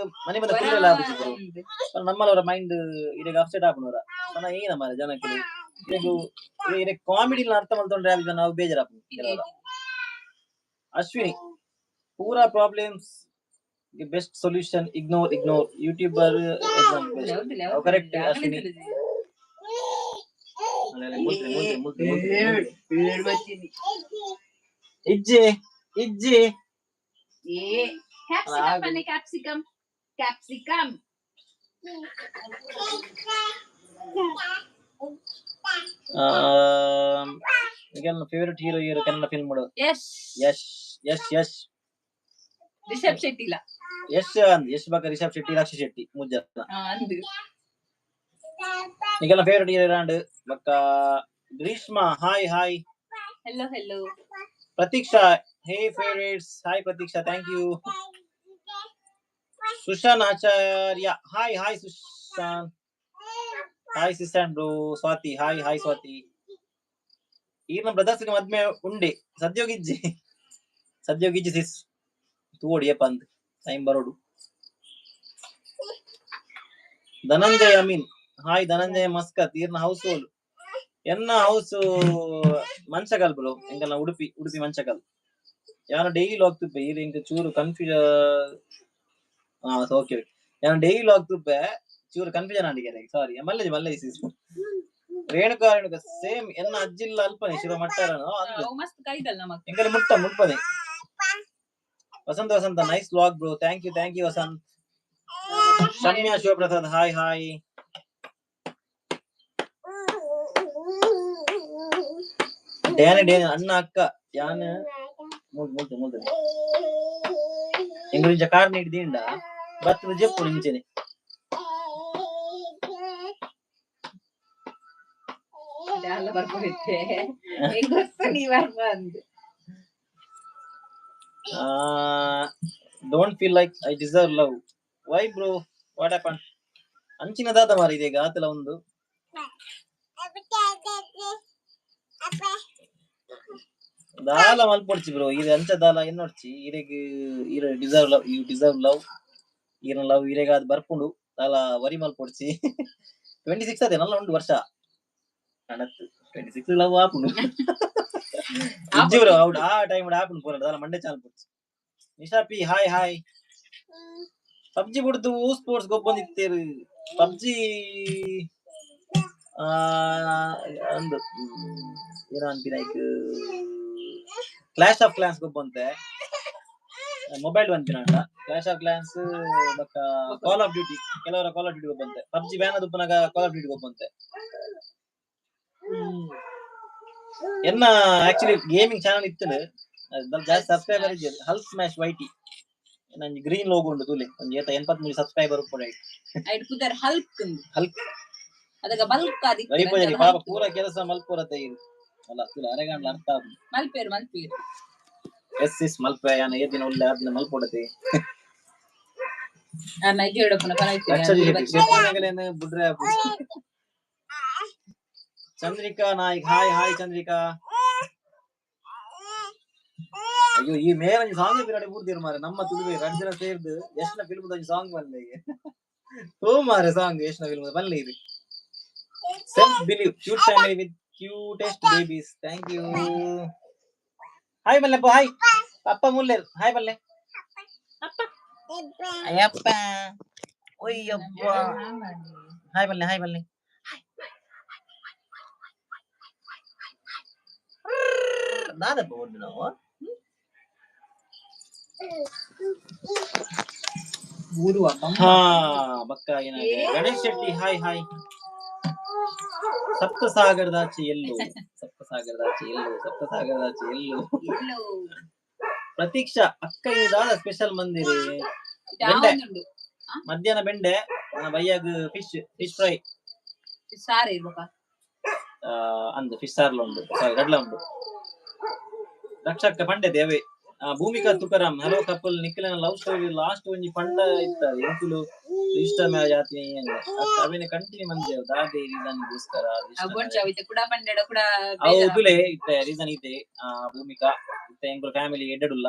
S1: ಮನೆ ಬಂದ ಫುಲ್ ಆಪುಜಿ ಬ್ರೋ. ನಮ್ಮಲವರ ಮೈಂಡ್ ಇರೆಗ್ ಅಪ್ಸೆಟ್ ಆಪುನವರ ಪನ ಏನ ಮಾರೆ ಜನಕ್ಕೆ ಇರೆಗ್ ಇರೆ ಕಾಮಿಡಿ ಅರ್ಥ ಮಲ್ತೊಂಡ್ರೆ ಆಪುಜಿ, ನಾವು ಬೇಜಾರಾಪುಂಡು ಕೆಲವರ. ಅಶ್ವಿನಿ, ಪೂರಾ problems best solution ignore, ignore YouTuber exam best. Correct Ashwini. ಮುಲ್ತ್ರೆ ಮುಲ್ತ್ರೆ ಮುಲ್ತ್ರೆ ಮುಲ್ತ್ರೆ. ಇಜ್ಜಿ ಇಜ್ಜಿ.
S2: ಕ್ಯಾಪ್ಸಿಕಮ್ ಅನ್ನೆ, ಕ್ಯಾಪ್ಸಿಕಮ್, ಕ್ಯಾಪ್ಸಿಕಮ್.
S1: ಈಗ favourite hero hero Kannada film
S2: Yash.
S1: Yash, Yash, Yash.
S2: Rishab Shetty ಇಲ್ಲ.
S1: ಯಶ್ ಅಂದ್ ಯಶ್ ಬಕ ರಿಷಬ್ ಶೆಟ್ಟಿ, ರಕ್ಷ ಶೆಟ್ಟಿ ಮೂರ್ ಜನ.
S2: ಅಂದು.
S1: ಈಗೆಲ್ಲ ಫೇವರೆಟ್ ಹೀರೋ ಅಂಡ್ ಬಕ್ಕ Greeshma, hi hi.
S2: Hello hello.
S1: Pratiksha, hey favourites. Hi Pratiksha, thank you. Sushan Acharya, hi hi Sushan. Hi sis and bro. Swathi, hi hi Swathi. ಈರ್ನ ಬ್ರದರ್ಸ್ ಮದ್ಮೆ ಉಂಡೆ? ಸದ್ಯೋಗಿಜ್ಜಿ, ಸದ್ಯೋಗಿಜ್ಜಿ ಸಿಸ್. ತೂವೊಡಿಯಪ್ಪ ಅಂದ್ ಟೈಮ್ ಬರೋಡು. Dhananjaya Amin, hi Dhananjaya Muscat. ಈರ್ನ ಹೌಸ್ ಹೋಲ್? ಎನ್ನ ಹೌಸ್ ಮಂಚಗಲ್ ಬ್ರೋ. ಎಂಕಲ್ನ ಉಡುಪಿ, ಉಡುಪಿ ಮಂಚಗಲ್. ಯಾನ ಡೈಲಿ ಲಾಗ್ ತುಪ್ಪೆ. ಈರ್ ಎಂಕ್ ಚೂರು ಕನ್ಫ್ಯೂಸ್. ಹಾ, ಓಕೆ. ಯಾನ ಡೈಲಿ ಲಾಗ್ ತುಪ್ಪೆ, ಚೂರು ಕನ್ಫ್ಯೂಷನ್ ಆಂಡಿಗೆ, ಸಾರಿ. ಮಲ್ಲೇಜ್ ಮಲ್ಲೇಜ್ ಸಿಸ್. ರೇಣುಕಾ ರೇಣುಕಾ, ಸೇಮ್. ಎನ್ನ ಅಜ್ಜಿಲ್ಲ ಅಲ್ಪನೆ ಶಿವ ಮಟ್ಟಾರನು ಅಂದ್.
S2: ಅವು ಮಸ್ತ್ ಕೈದಲ್ಲ ನಮಕ್.
S1: ಎಂಕಲೆ ಮುಟ್ಟ ಮುಟ್ಪದೆ. ವಸಂತ ವಸಂತ, nice vlog bro. Thank you, thank you Vasanth. Shamya Shivaprasad, hi hi. Danny Danny, ಅಣ್ಣ ಅಕ್ಕ ಯಾನ್ ಮುಲ್ತು ಮುಲ್ತು ಮುಲ್ತು. ಎಂಗುಲಿಂಚ ಕಾರ್ ನೀಡಿ ದಿಂಡ ಬತ್ತದ ಜೆಪ್ಪು ನಿಂಚೆನೆ.
S2: ಯಾಲ ಬರ್ಪೈತೆ ಗೊತ್ತು ನೀ ಬರ್ಪ ಅಂದ್.
S1: Don't feel like I deserve love. Why bro, what happen? ಅಂಚಿನ ದಾದ ಮಾರಿ ಇದೆ ಆತಲ ಒಂದು ದಾಲ ಮಲ್ಪೊಡ್ಚಿ ಬ್ರೋ. ಇದು ಅಂಚ ದಾಲ ಎನ್ನೊಡ್ಚಿ ಇರೆಗ್ ಇರ deserve love, you deserve love. ಈರನ ಲವ್ ಇರೆಗ ಅದು ಬರ್ಪುಂಡು, ದಾಲ ವರಿ ಮಲ್ಪೊಡ್ಚಿ. 26 ಅದೇ ನಲ್ಲ ಉಂಡು ವರ್ಷ ನಡತ್ತು 26 ಲವ್ ಆಪುಂಡು ಇಜ್ಜಿ ಬ್ರೋ. ಔಟ್ ಆ ಟೈಮ್ ಆಪುಂಡು ಪೂರ ದಾಲ ಮಂಡೆ ಚಾಲ್ ಪೊಡ್ಚಿ. Nisha P hi hi. PUBG ಬುಡ್ದು ಸ್ಪೋರ್ಟ್ಸ್ ಗೊಬ್ಬೊಂದಿತ್ತೇರು ಪಬ್ಜಿ ಅಂದು ಏನ ಅನ್ಪಿ ಲೈಕ್ ಕ್ಲಾಶ್ ಆಫ್ ಕ್ಲಾನ್ಸ್ ಗೊಬ್ಬಂತೆ ಮೊಬೈಲ್ ಅನ್ಪಿನಾಂಡ ಕ್ಲಾಶ್ ಆಫ್ ಕ್ಲಾನ್ಸ್ ಬೊಕ್ಕ ಕಾಲ್ ಆಫ್ ಡ್ಯೂಟಿ. ಕೆಲವರ ಕಾಲ್ ಆಫ್ ಡ್ಯೂಟಿ ಗೊಬ್ಬಂತೆ. ಪಬ್ಜಿ ಬ್ಯಾನ್ ಉಪ್ಪುನಗ ಕಾಲ್ ಆಫ್ ಡ್ಯೂಟಿ ಗೊಬ್ಬಂತೆ. ಎನ್ನ ಆಕ್ಚುಲಿ ಗೇಮಿಂಗ್ ಚಾನಲ್ ಇತ್ತು, ಜಾಸ್ತಿ ಸಬ್ಸ್ಕ್ರೈಬರ್ ಇಜ್ಜೆರ್. ಹಲ್ಕ್ ಸ್ಮ್ಯಾಶ್ ವೈಟಿ ನಂಜಿ ಗ್ರೀನ್ ಲೋಗೋ ಉಂಡು ತೂಲೆ. ಒಂಜಿ ಏತ 83 ಸಬ್ಸ್ಕ್ರೈಬರ್ ಉಪ್ಪುಂಡು ಐಟ್.
S2: ಐಟ್ ಪುದರ್ ಹಲ್ಕ್ ಅಂದ್.
S1: ಹಲ್ಕ್.
S2: ಅದಗ ಬಲ್ಕ್ ಆದಿತ್ತು.
S1: ರವಿ ಪೂಜಾರಿ ಪಾಪ ಪೂರ ಕೆಲಸ ಮಲ್ಪುರತೆ ಇದು ಅಲ್ಲ ತುಲೆ ಅರೆಗಾಂಡ್ಲ ಅರ್ಥ ಆಪುಂಡು.
S2: ಮಲ್ಪೇರು ಮಲ್ಪೇರು.
S1: ಎಸ್ ಎಸ್ ಮಲ್ಪೆ ಯಾನ ಏ ದಿನ ಉಲ್ಲೆ ಆ ದಿನ ಮಲ್ಪೊಡತೆ.
S2: ನೈಜ್ ಹೇಳಪ್ಪನ.
S1: ರಕ್ಷಾ ಶೆಟ್ಟಿ ಶೆಟ್ಟಿ ಬುಡ್ರೆ. Chandrika Naik hi hi Chandrika. ಅಯ್ಯೋ, ಈ ಮೇಲೊಂಜಿ ಸಾಂಗ್ ಪಿರಾಡೆ ಬೂರ್ದಿರ್ ಮಾರೆ. ನಮ್ಮ ತುಳುವೆ ರಡ್ಡ್ ಜನ ಸೇರ್ದು ಎಷ್ಟನ ಫಿಲ್ಮ್ ಒಂಜಿ ಸಾಂಗ್ ಬಲ್ಲೆ ಈಗ ತೋ ಮಾರೆ. ಸಾಂಗ್ ಎಷ್ಟನ ಫಿಲ್ಮ್ ಬಲ್ಲೆ ಇದು. Self believe cute family with cutest babies, thank you. Hi ಬಲ್ಲೆಪ್ಪ, hi ಅಪ್ಪ ಮುಲ್ಲೆರ್, ಹಾಯ್ ಬಲ್ಲೆ ಅಪ್ಪ ಅಯ್ಯಪ್ಪ ಒಯ್ಯಪ್ಪ. ಹಾಯ್ ಬಲ್ಲೆ, ಹಾಯ್ ಬಲ್ಲೆ. ದಾದಪ್ಪ ಒಡ್ಡು ನಾವು
S2: ಊರುವ.
S1: ಹಾ ಬಕ್ಕ ಏನಾಗಿದೆ. Ganesh Shetty hi hi. ಸಪ್ತಸಾಗರದಾಚೆ ಎಲ್ಲೋ, ಸಪ್ತಸಾಗರದಾಚೆ ಎಲ್ಲೋ, ಸಪ್ತಸಾಗರದಾಚೆ ಎಲ್ಲೋ. ಪ್ರತೀಕ್ಷಾ ಅಕ್ಕ, ದಾದ ಸ್ಪೆಷಲ್ ಮಂದಿರಿ? ಬೆಂಡೆ. ಮಧ್ಯಾಹ್ನ ಬೆಂಡೆ, ನನ್ನ ಬೈಯಾಗ ಫಿಶ್ ಫಿಶ್ ಫ್ರೈ.
S2: ಸಾರು ಇರ್ಬೇಕಾ?
S1: ಅಂದು ಫಿಶ್ ಸಾರ್ಲ ಉಂಡು, ಸಾರಿ ಗಡ್ಲ ಉಂಡು. ರಕ್ಷಕ್ಕ ಪಂಡೆ ದೇವೆ. Bhoomika Tukaram hello couple. ನಿಖಿಲನ ಲವ್ ಸ್ಟೋರಿ ಲಾಸ್ಟ್ ಒಂಜಿ ಪಂಡ ಇತ್ತ ಎಂಕುಲು ರಿಜಿಸ್ಟರ್ ಮ್ಯಾರೇಜ್ ಆತಿನಿ. ಅವೇನೆ ಕಂಟಿನ್ಯೂ ಮಂದೆ ದಾದೆ ರೀಸನ್ ಗೋಸ್ಕರ?
S2: ಕೂಡ ಪಂಡೆಡ ಕೂಡ.
S1: ಅವು ತುಲೆ ಇತ್ತೆ ರೀಸನ್ ಇತ್ತೆ ಭೂಮಿಕಾ. ಇತ್ತೆ ಎಂಕುಲು ಫ್ಯಾಮಿಲಿ ಎಡ್ಡೆಡುಲ್ಲ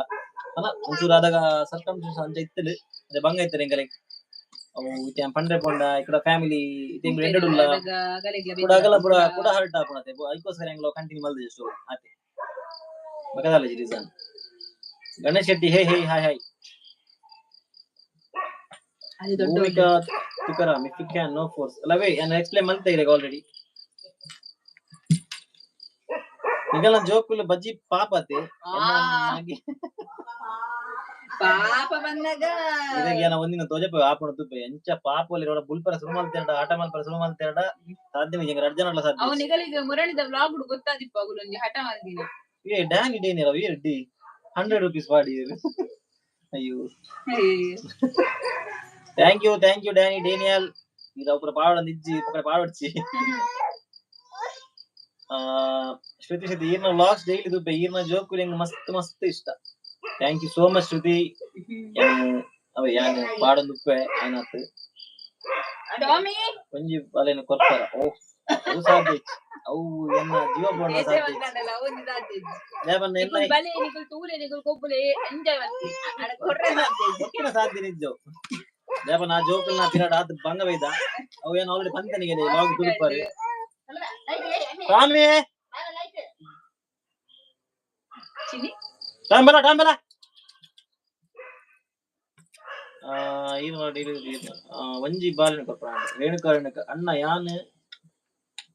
S1: ಅಲ್ಲ, ಒಂಚೂರು ಆದಾಗ ಸರ್ಕಮ್ಸ್ಟೆನ್ಸ್ ಅಂಚ ಇತ್ತಲು ಅದೇ ಬಂಗ ಇತ್ತರೆ ಎಂಕಲೆ. ಅವು ಇತ್ತೆ ಪಂಡ್ರೆ ಪೊಂಡ ಇಕಡ ಫ್ಯಾಮಿಲಿ ಇತ್ತೆ ಎಂಕುಲು ಎಡ್ಡೆಡುಲ್ಲ ಕೂಡ ಅಗಲ ಪೂರ ಕೂಡ ಹರ್ಟ್ ಆಪುಣತೆ. ಐಕೋಸ್ಕರ ಎಂಕುಲು ಕಂಟಿನ್ಯೂ ಮಲ್ದೆ ಸ್ಟೋರಿ ಆತೆ ಬಕದಾಲಜಿ reason. Ganesh Shetty hey hey hi hi.
S2: ಅದು ದೊಡ್ಡ
S1: Bhoomika Tukaram, if you can, no force ಅಲ್ಲವೇ, ನಾನು ಎಕ್ಸ್ಪ್ಲೈನ್ ಮಲ್ತೆ ಇರೆಗ್ ಆಲ್ರೆಡಿ. ನಿಗಲ ಜೋಕುಲು ಬಜ್ಜಿ ಪಾಪತೆ.
S2: ಪಾಪ ಬಂದಾಗ
S1: ಇರೆಗ್ ಏನ ಒಂದಿನ ತೋಜಪ ಆಪುಣ ತುಪ್ಪೆ ಎಂಚ ಪಾಪೊಲಿ ರೋಡ ಬುಲ್ಪರ ಸುರು ಮಲ್ತೇರಡ, ಆಟ ಮಲ್ಪರ ಸುರು ಮಲ್ತೇರಡ ಸಾಧ್ಯ ಎಂಗ್ ರಡ್ಡ್ ಜನಲ ಸಾಧ್ಯ.
S2: ಅವು ನಿಗಲಿಗ ಮುರಳಿದ ವ್ಲಾಗ್ ಗೊತ್ತಾದಿಪ್ಪ ಅಗುಲೊಂಜಿ ಹಠ ಮಲ್ದಿನ.
S1: ಏ ಡ್ಯಾನಿ ಡೇನಿ ರವಿ ರೆಡ್ಡಿ 100 ರುಪೀಸ್ ವಾಡಿ. ಅಯ್ಯೋ, thank you, thank you Danny Daniel. ಇದು ಅವರ ಪಾವಡ ನಿಜ್ಜಿ ಪಕ್ಕಡ ಪಾವಡ್ಚಿ. ಶ್ರುತಿ ಶೆಟ್ಟಿ ಈರ್ನ ವ್ಲಾಗ್ಸ್ ಡೈಲಿ ದುಬ್ಬೆ, ಈರ್ನ ಜೋಕು ಎಂಗ್ ಮಸ್ತ್ ಮಸ್ತ್ ಇಷ್ಟ. Thank you so much ಶ್ರುತಿ. ಅವೆ ಯಾನ್ ಪಾಡೊಂದುಪ್ಪೆ ಆಯ್ನಾತ್.
S2: ಟಾಮಿ.
S1: ಒಂಜಿ ಅಲೇನ ಕೊರ್ಪರ ಓ ಅವು ಸಾಧ್ಯ ಇಜ್ಜಿ. ಅವು ಎನ್ನ ಜೀವ ಬೋಂಡ
S2: ಏಸೆ
S1: ಸಾಧ್ಯ ಇಜ್ಜಿ.
S2: ಬಂದಾಂಡಲ ಒಂಜಿ ಸಾಧ್ಯ ಇಜ್ಜಿ.
S1: ಲೇಬನ್ನ ಎನ್ನ
S2: ನಿಕುಲ್ ಬಲೆ, ನಿಕುಲ್ ತೂಲೆ, ನಿಕುಲ್ ಕೊಬ್ಬುಲೆ ಎಂಜಾಯ್ ಮಲ್ಪಿ ಅಡ ಕೊರ್ರೆ ಸಾಧ್ಯ ಇಜ್ಜಿ.
S1: ಕೊರ್ಪಿನ ಸಾಧ್ಯ ನಿಜ್ಜವು. ಲೇಬನ್ನ ಆ ಜೋಕುಲ್ನ ಪಿರಾಡ್ ಆತ್ ಬಂಗ ಬೈದ. ಅವು ಏನು ಆಲ್ರೆಡಿ ಪಂತನಿಗೆ ಲಾಗ್ ತುಡುಪಾರು ಸ್ವಾಮಿ.
S2: ಚಿನಿ.
S1: ಟಾಂಬಲ ಟಾಂಬಲ ಇದು ನೋಡಿ ಇದು ಇದು. ಒಂಜಿ ಬಾಲಿನ ಕೊರ್ಪ ರೇಣುಕಾ ರೇಣುಕಾ ಅಣ್ಣ ಯಾನ್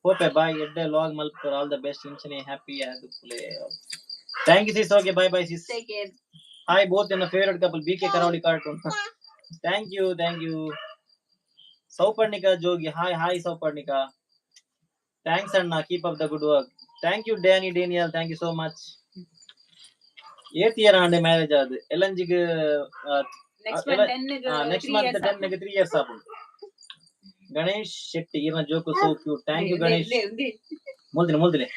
S1: ಹೋಪೆ ಬಾಯ್. ಎಡ್ಡೆ ಲಾಗ್ ಮಲ್ಪುರ್, ಆಲ್ the best. ಇಂಚನೆ ಹ್ಯಾಪಿ ಆದುಪ್ಪುಲೆ. Thank you sis. Okay, bye bye sis.
S2: Take care.
S1: Hi both, ಎನ್ನ favourite couple B K Karavali cartoon. Thank you, thank you. Souparnika Jogi hi hi Souparnika. Thanks ಅಣ್ಣ, keep up the good work. Thank you Danny Daniel, thank you so much. ಏತ್ year ಆಂಡೆ marriage ಆದ್? ಎಲ್ಲಂಜಿಗ್
S2: next month 10.
S1: Next month 10 ಗೆ 3 years ಆಪುಂಡು. ಗಣೇಶ್ ಶೆಟ್ಟಿ ಈರ್ನ joke so cute. Thank you Ganesh. ಮೂಲ್ದಿನ ಮೂಲ್ದಿಲೆ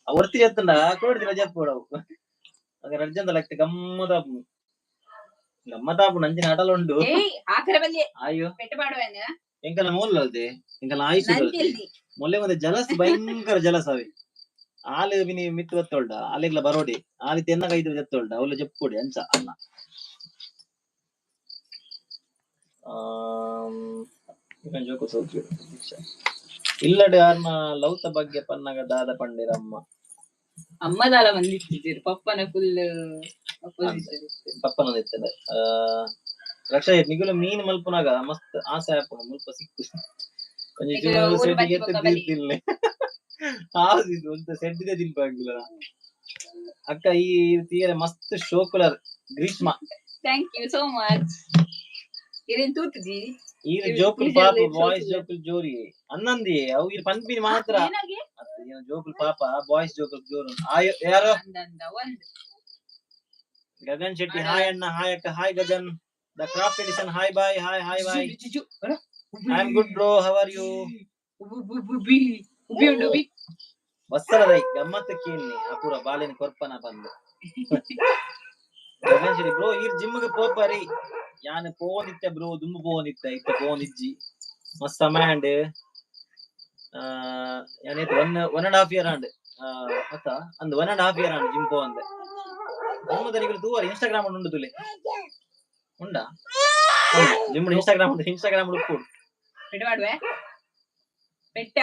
S1: ಒರ್ತಿ ಜತ್ತುಂಡ ಕೋಡಿದಿನ ಜಪ್ಪುಡವು ಆಗ ರಜ್ಜಂತ ಲೆಕ್ಕ ಗಮ್ಮದಾಪು ಗಮ್ಮತಾಪು ನಂಜಿನ ಅಟಲ ಉಂಡು.
S2: ಏಯ್ ಆಕರ ಬಲ್ಲಿ.
S1: ಅಯ್ಯೋ.
S2: ಪೆಟ್ಟು ಪಾಡುವೆನ.
S1: ಎಂಕಲ ಮೂಲ ಅಲ್ತೆ ಎಂಕಲ ಆಯುಷ್.
S2: ನಂತಿಲ್ದಿ.
S1: ಮೊಲ್ಲೆ ಒಂದೆ ಜಲಸ್, ಭಯಂಕರ ಜಲಸ್ ಅವೆ. ಆಲು ಮಿನಿ ಮಿತ್ತು ಬತ್ತೊಲ್ಡ ಆಲೆಗ್ಲ ಬರೋಡಿ ಆಲಿ ತೆನ್ನ ಕೈದು ಜತ್ತೊಲ್ಡ ಅವಲ ಜಪ್ಪುಡಿ ಅಂಚ ಅಲ್ಲ. ಜೋಕು ಸೋಚು ಇಲ್ಲಡೆ ಯಾರ್ನ ಲೌತ ಬಗ್ಗೆ ಪನ್ನಗ ದಾದ ಪಂಡಿರಮ್ಮ.
S2: ಅಮ್ಮದಾಲ ಬಂದಿತ್ತಿದ್ದೀರಿ, ಪಪ್ಪನ ಫುಲ್ ಅಪೋಸಿಟ್.
S1: ಪಪ್ಪನ ಇತ್ತದ ರಕ್ಷಾ ನಿಗುಲ ಮೀನ್ ಮಲ್ಪುನಾಗ ಮಸ್ತ್ ಆಸೆ ಆಪುಂಡು, ಮುಲ್ಪ ಸಿಕ್ಕು ಒಂಜಿ.
S2: ನಿಗುಲು ಊರು
S1: ಸೆಡ್ಡಿಗೆ
S2: ಬತ್ತಿ
S1: ಎತ್ತು
S2: ಬೊಕ್ಕ ಬಲಿ.
S1: ತೀರ್ತಿಲ್ಲೆ ಆದಿದು ಒಂತ ಸೆಡ್ಡಿದೆ ತಿನ್ಪಾಗಿಲ್ಲ. ಅಕ್ಕ ಈ ತೀರೆ ಮಸ್ತ್ ಶೋಕುಲರ್ Greeshma.
S2: Thank you so much. ಇರೇನ್ ತೂತುಜಿ.
S1: ಈ
S2: ಇವ್
S1: ಜೋಕುಲ್ ಪಾಪ
S2: ಪೂಜೆಲ್ಲ
S1: ಬಾಯ್ಸ್
S2: ಶೋಕುಲರ್.
S1: ಜೋಕುಲ್ ಜೋರಿ ಅನ್ನಂದಿ ಅವು ಇರ್ ಪನ್ಪಿನಿ ಮಾತ್ರ.
S2: ಏನಾಗೆ?
S1: ಅತ್ತ ಏನು ಜೋಕುಲ್ ಪಾಪ, ಬಾಯ್ಸ್ ಜೋಕುಲ್ ಜೋರು. ಆಯೋ ಯಾರೋ.
S2: ಅಂದಂದ ಒಂದು.
S1: ಗಗನ್ ಶೆಟ್ಟಿ ಹಾಯ್ ಅಣ್ಣ, ಹಾಯ್ ಅಕ್ಕ, hi Gagan. The craft edition hi bye, hi hi bye. I am good bro, how are you?
S2: ಉಬ್ಬಿ ಉಂಡು ಉಬ್ಬಿ.
S1: ವತ್ಸಲದೈ ಗಮ್ಮತ್ತ ಕೇಳಿ ಅಪೂರ ಬಾಲಿನ ಕೊರ್ಪನ ಬಂದು. ಗಗನ್ ಶೆಟ್ಟಿ ಬ್ರೋ, ಈರ್ ಜಿಮ್ಗೆ ಪೋಪರಿ? ಯಾನ್ ಪೋವೊಂದಿತ್ತೆ ಬ್ರೋ, ದುಂಬು ಪೋವೊಂದಿತ್ತೆ, ಇತ್ತೆ ಪೋವೊಂದಿಜ್ಜಿ. ಮಸ್ತ್ ಸಮಯ ಅಂಡ್ ಯಾನೇತ್ one one and half year and ಅತ್ತ ಅಂದ್ 1.5 ಇಯರ್ and gym ಪೋವಂದೆ. ಜಿಮ್ ನಿಗುಲು ತೂವರ್ ಇನ್ಸ್ಟಾಗ್ರಾಮ್ ಉಂಡು ತುಲೆ ಉಂಡಾ ಜಿಮ್ ಇನ್ಸ್ಟಾಗ್ರಾಮ್ ಉಂಡು, ಇನ್ಸ್ಟಾಗ್ರಾಮ್ ಉಪ್ಪು.
S2: ಪೆಟ್ಟು ಮಾಡುವೆ ಪೆಟ್ಟ.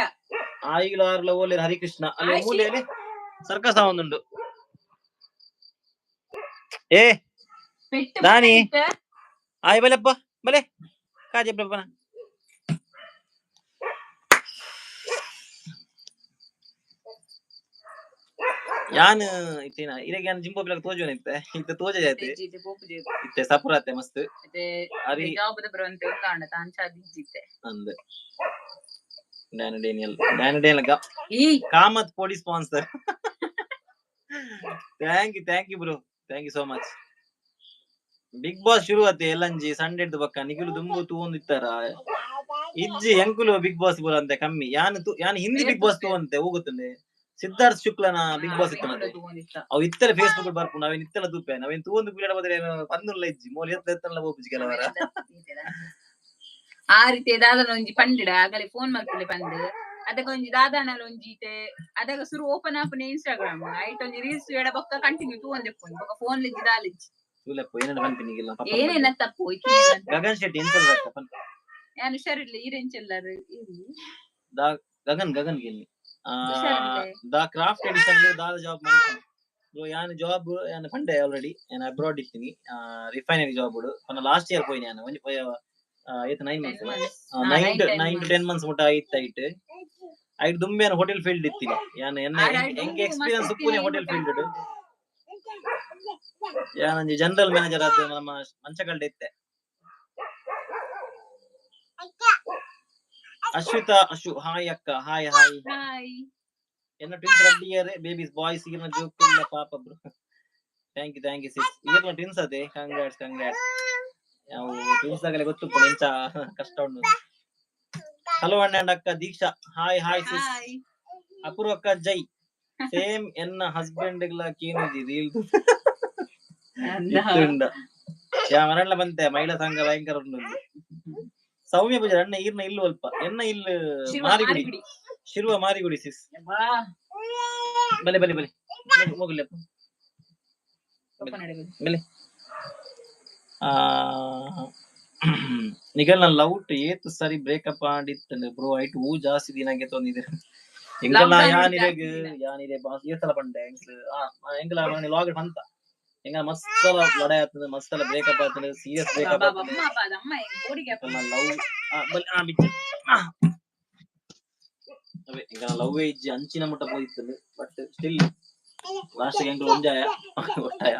S1: ಆಯಿಗ್ಲ ಆರ್ಲ ಓಲೇರ್ ಹರಿಕೃಷ್ಣ ಅಲ್ಲಿ.
S2: ಆಯ್ಶಿ.
S1: ಮೂಲೆಯಲ್ಲಿ ಸರ್ಕಸ್ ಒಂದುಂಡು ಏ.
S2: ಪೆಟ್ಟು.
S1: ದಾನಿ.
S2: ಪೆಟ್ಟ.
S1: ಆಯ್ ಬಲೆಪ್ಪ ಬಲೆ ಕಾಜೆ ಬಪ್ಪನ. ಯಾನ್ ಇತ್ತೇನ ಇರೆಗ್ ಯಾನ್ ಜಿಮ್ ಪೋಪಿಲಕ ತೋಜುವನ ಇತ್ತೆ ಇತ್ತೆ ತೋಜೆ ಜಾತೆ.
S2: ಇಜ್ಜಿ, ಪೋಪುಜಿ.
S1: ಇತ್ತೆ ಸಪುರಾತೆ ಮಸ್ತ್.
S2: ಮತ್ತೆ
S1: ಅರಿ.
S2: ಜಾಬ್ ದ ಬರುವಂತೆ ಉಂದಾಂಡ ತಾಂಚಾದ್ ಇಜ್ಜಿತ್ತೆ.
S1: ಅಂದ್ ಡ್ಯಾನಿ ಡೇನಿಯಲ್, ಡ್ಯಾನಿ ಡೇನಿಯಲ್.
S2: ಈ
S1: ಕಾಮತ್ ಪೊಡಿ sponsor. Thank you, thank you bro, thank you so much. Big boss ಶುರು ಆತೆ ಎಲ್ಲಂಜಿ ಸಂಡೆ ಬಕ್ಕ ನಿಗುಲು ದುಂಬು ತೂವೊಂದಿತ್ತಾರ ಇಜ್ಜಿ? ಎಂಕುಲು ಬಿಗ್ ಬಾಸ್ ಬೋಲಂತೆ ಕಮ್ಮಿ. ಯಾನ್ ಯಾನ್ ಹಿಂದಿ ಬಿಗ್ ಬಾಸ್ ತೂವಂತೆ ಹೋಗುತ್ತಂದೆ. ಸಿದ್ಧಾರ್ಥ್ ಶುಕ್ಲನ ಬಿಗ್ ಬಾಸ್ ಇತ್ತನತೆ. ಅವು ಇತ್ತಲ ಫೇಸ್ಬುಕ್ ಬರ್ಪುಂಡು, ಅವೇನ್ ಇತ್ತಲ ತೂಪೆ. ಅವೇನ್ ತೂವೊಂದು ಪಿರಿಯಡ್ ಬದಲು ಏನು ಪಂದುಲ್ಲ ಇಜ್ಜಿ. ಮೋಲ್ ಎತ್ತ ಎತ್ತಲ್ಲ ಪೋಪುಜಿ ಕೆಲವರ.
S2: ಆ ರೀತಿ ದಾದನ ಒಂಜಿ ಪಂಡಿಡ ಆಗಲೆ ಫೋನ್ ಮಲ್ಪುಲೆ ಪಂದ್ ಅದಕ್ಕೆ ಒಂಜಿ ದಾದಾನಲ ಒಂಜಿ ಇತ್ತೆ ಅದಗ ಸುರು ಓಪನ್ ಆಪುನೆ ಇನ್ಸ್ಟಾಗ್ರಾಮ್ ಐಟ್ ಒಂಜಿ ರೀಲ್ಸ್ ಎಡ ಬೊಕ್ಕ ಕಂಟಿನ್ಯೂ ತೂವೊಂದಿಪ್ಪುಂಡು. ಬೊಕ್ಕ ಫೋನ್ ಲಿಜ್ಜಿ ದಾಲಿಜ್ಜಿ.
S1: ತೂಲೆಪ್ಪ ಏನೇನು ಪನ್ಪಿನಿಗಿಲ್ಲ.
S2: ಏನೇನ ತಪ್ಪು.
S1: ಗಗನ್ ಶೆಟ್ಟಿ ಎಂಚಲ ಪನ್.
S2: ಯಾನ್ ಹುಷಾರಿಲ್ಲ, ಈರೆಂಚೆಲ್ಲಾರು?
S1: ದಾ ಗಗನ್ ಗಗನ್ ಗೆಲ್ಲಿ.
S2: ಹುಷಾರಿಲ್ಲೆ.
S1: The craft edition ದಾದ ಜಾಬ್ ಮನ್ಪುನು ಬ್ರೋ? ಯಾನ್ ಜಾಬ್ ಯಾನ್ ಪಂಡೆ ಆಲ್ರೆಡಿ, ಯಾನ್ ಅಬ್ರಾಡ್ ಇತ್ತೀನಿ ರಿಫೈನರಿ ಜಾಬ್. ಪಂಡ ಲಾಸ್ಟ್ ಇಯರ್ ಪೋಯಿನಿ ಯಾನ್. ಒಂಜಿ ಏತ್ 9 ಮಂತ್ಸ್, 9 to 10 months ಮುಟ್ಟ ಆಯ್ತು. ಐಟ್ ಐಟ್ ದುಂಬೆ ಯಾನ್ ಹೋಟೆಲ್ ಫೀಲ್ಡ್ ಇತ್ತೀನಿ. ಯಾನ್ ಎನ್ನ ಎಂಕ್ ಎಕ್ಸ್ಪೀರಿಯನ್ಸ್ ಉಪ್ಪುನೆ ಹೋಟೆಲ್ ಫೀಲ್ಡ್. ಯಾನ್ ಒಂಜಿ ಜನರಲ್ ಮ್ಯಾನೇಜರ್ ಆದ್ ನಮ್ಮ ಮಂಚಕಲ್ಡ್ ಇತ್ತೆ. ಅಶ್ವಿತಾ ಅಶು ಹಾಯ್ ಅಕ್ಕ, ಹಾಯ್ ಹಾಯ್.
S2: ಹಾಯ್.
S1: ಎನ್ನ ಟ್ವಿನ್ಸ್ ರಡ್ಡ್ ಇಯರ್ ಬೇಬೀಸ್ ಬಾಯ್ಸ್. ಈರ್ನ ಜೋಕುಲ್ಲ ಪಾಪ bro. Thank you, thank you sis. ಈರ್ನ ಟ್ವಿನ್ಸ್ ಅದೇ? Congrats, congrats. ನಾವು ಟ್ವಿನ್ಸ್ ಆಗಲೇ ಗೊತ್ತುಪ್ಪುಂಡು ಎಂಚ ಕಷ್ಟ ಉಂಟು. ಹಲೋ ಅಣ್ಣ ಅಂಡ್ ಅಕ್ಕ ದೀಕ್ಷಾ, ಹಾಯ್ ಹಾಯ್ ಸಿಸ್.
S2: ಹಾಯ್.
S1: ಅಪೂರ್ವ ಅಕ್ಕ ಜೈ. ಸೇಮ್ ಎನ್ನ ಹಸ್ಬೆಂಡ್ ಗ್ಲ ಕೇನುಜಿ ರೀಲ್ ಇತ್ತುಂಡ. ಯಾ ಮರಣ್ಲ ಬಂತೆ ಮಹಿಳಾ ಸಂಘ ಭಯಂಕರ ಉಂಟು. ಸೌಮ್ಯ ಪೂಜಾರಿ ಅಣ್ಣ ಈರ್ನ ಇಲ್ಲು ಅಲ್ಪ? ಎನ್ನ ಇಲ್ಲು ಮಾರಿಗುಡಿ, ಶಿರುವ ಮಾರಿಗುಡಿ ಸಿಸ್. ಬಲೆ ಬಲೆ ಬಲೆ ಹೋಗ್ಲಪ್ಪ ಬಲೆ. ಆ ನಿಗಲ್ ನನ್ನ ಲವ್ ಏತ್ ಸರಿ ಬ್ರೇಕಪ್ ಆಡಿತ್ತಂಡೆ ಬ್ರೋ? ಐಟ್ ಹೂ ಜಾಸ್ತಿ ದಿನಕ್ಕೆ ತೊಂದಿದೆ ಎಂಕಲ್ನ. ಯಾನಿರೆಗ್ ಯಾನಿರೆ ಬಾಸ್ ಏತಲ ಪಂಡೆ ಎಂಕ್ಲು ಎಂಕಲ ಲಾಗ್ ಅಂತ ಎಂಗ ಮಸ್ತಲ ಲಡಾಯಿ ಆಗ್ತದೆ, ಮಸ್ತಲ ಬ್ರೇಕಪ್ ಆಗ್ತದೆ, ಸೀರಿಯಸ್ ಬ್ರೇಕಪ್ ಆಗ್ತದೆ. ಲವ್ ಬಲ್ ಆ ಬಿಚ್ಚ ಅವೇ ಎಂಕಲ ಲವ್ ಇಜ್ಜಿ ಅಂಚಿನ ಮುಟ್ಟ ಪೋಯಿತ್ತಂದು. ಬಟ್ ಸ್ಟಿಲ್ ಲಾಸ್ಟ್ ಎಂಕಲ್ ಒಂಜಾಯ ಒಟ್ಟಾಯ.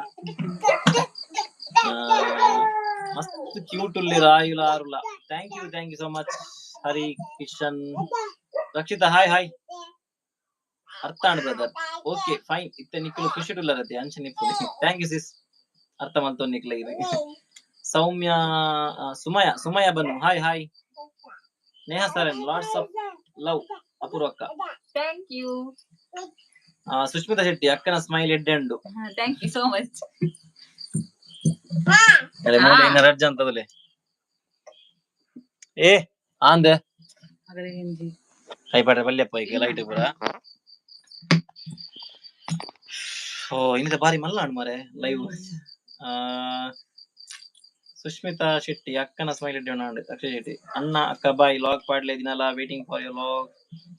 S1: ಮಸ್ತ್ ಕ್ಯೂಟ್ ಉಲ್ಲೇರ್ ಆಯುಲ ಆರುಲ. Thank you, thank you so much. Hari Kishan Rakshita hi hi. ಅರ್ಥ ಆಂಡ್ ಬ್ರದರ್, ಓಕೆ ಫೈನ್. ಇತ್ತೆ ನಿಕ್ಕಲು ಖುಷಿ ಉಲ್ಲರತೆ ಅಂಚ ನಿಪ್ಪುಲಿ. Thank you sis. ಅರ್ಥ ಮಲ್ತೊಂದು ನಿಕ್ಲ ಇದು. ಸೌಮ್ಯ ಸುಮಯ ಸುಮಯ ಬನ್ನು hi hi. Neha Saran lots of love ಅಪೂರ್ವಕ್ಕ.
S2: Thank you.
S1: Sushmita Shetty ಅಕ್ಕನ ಸ್ಮೈಲ್ ಎಡ್ಡೆ ಉಂಡು.
S2: Thank you so much.
S1: ಅರೆ ಮೋಲೆ ಇನ್ನ ರಡ್ಜ್ ಅಂತದಲೆ ಏ ಆಂದೆ ಕೈ ಪಾಡ್ರೆ ಬಲ್ಯಪ್ಪ ಈಗ ಲೈಟ್ ಪೂರ. ಓ ಇನ್ನಿತ ಬಾರಿ ಮಲ್ಲ ಉಂಡು ಮಾರೆ ಲೈವ್. ಸುಷ್ಮಿತಾ ಶೆಟ್ಟಿ ಅಕ್ಕನ ಸ್ಮೈಲ್ ಎಡ್ಡೆ ಉಂಡು. ಅಕ್ಷಯ್ ಶೆಟ್ಟಿ ಅಣ್ಣ ಅಕ್ಕ ಬಾಯ್ ಲಾಗ್ ಪಾಡ್ಲೆ ದಿನಲ waiting for your vlog,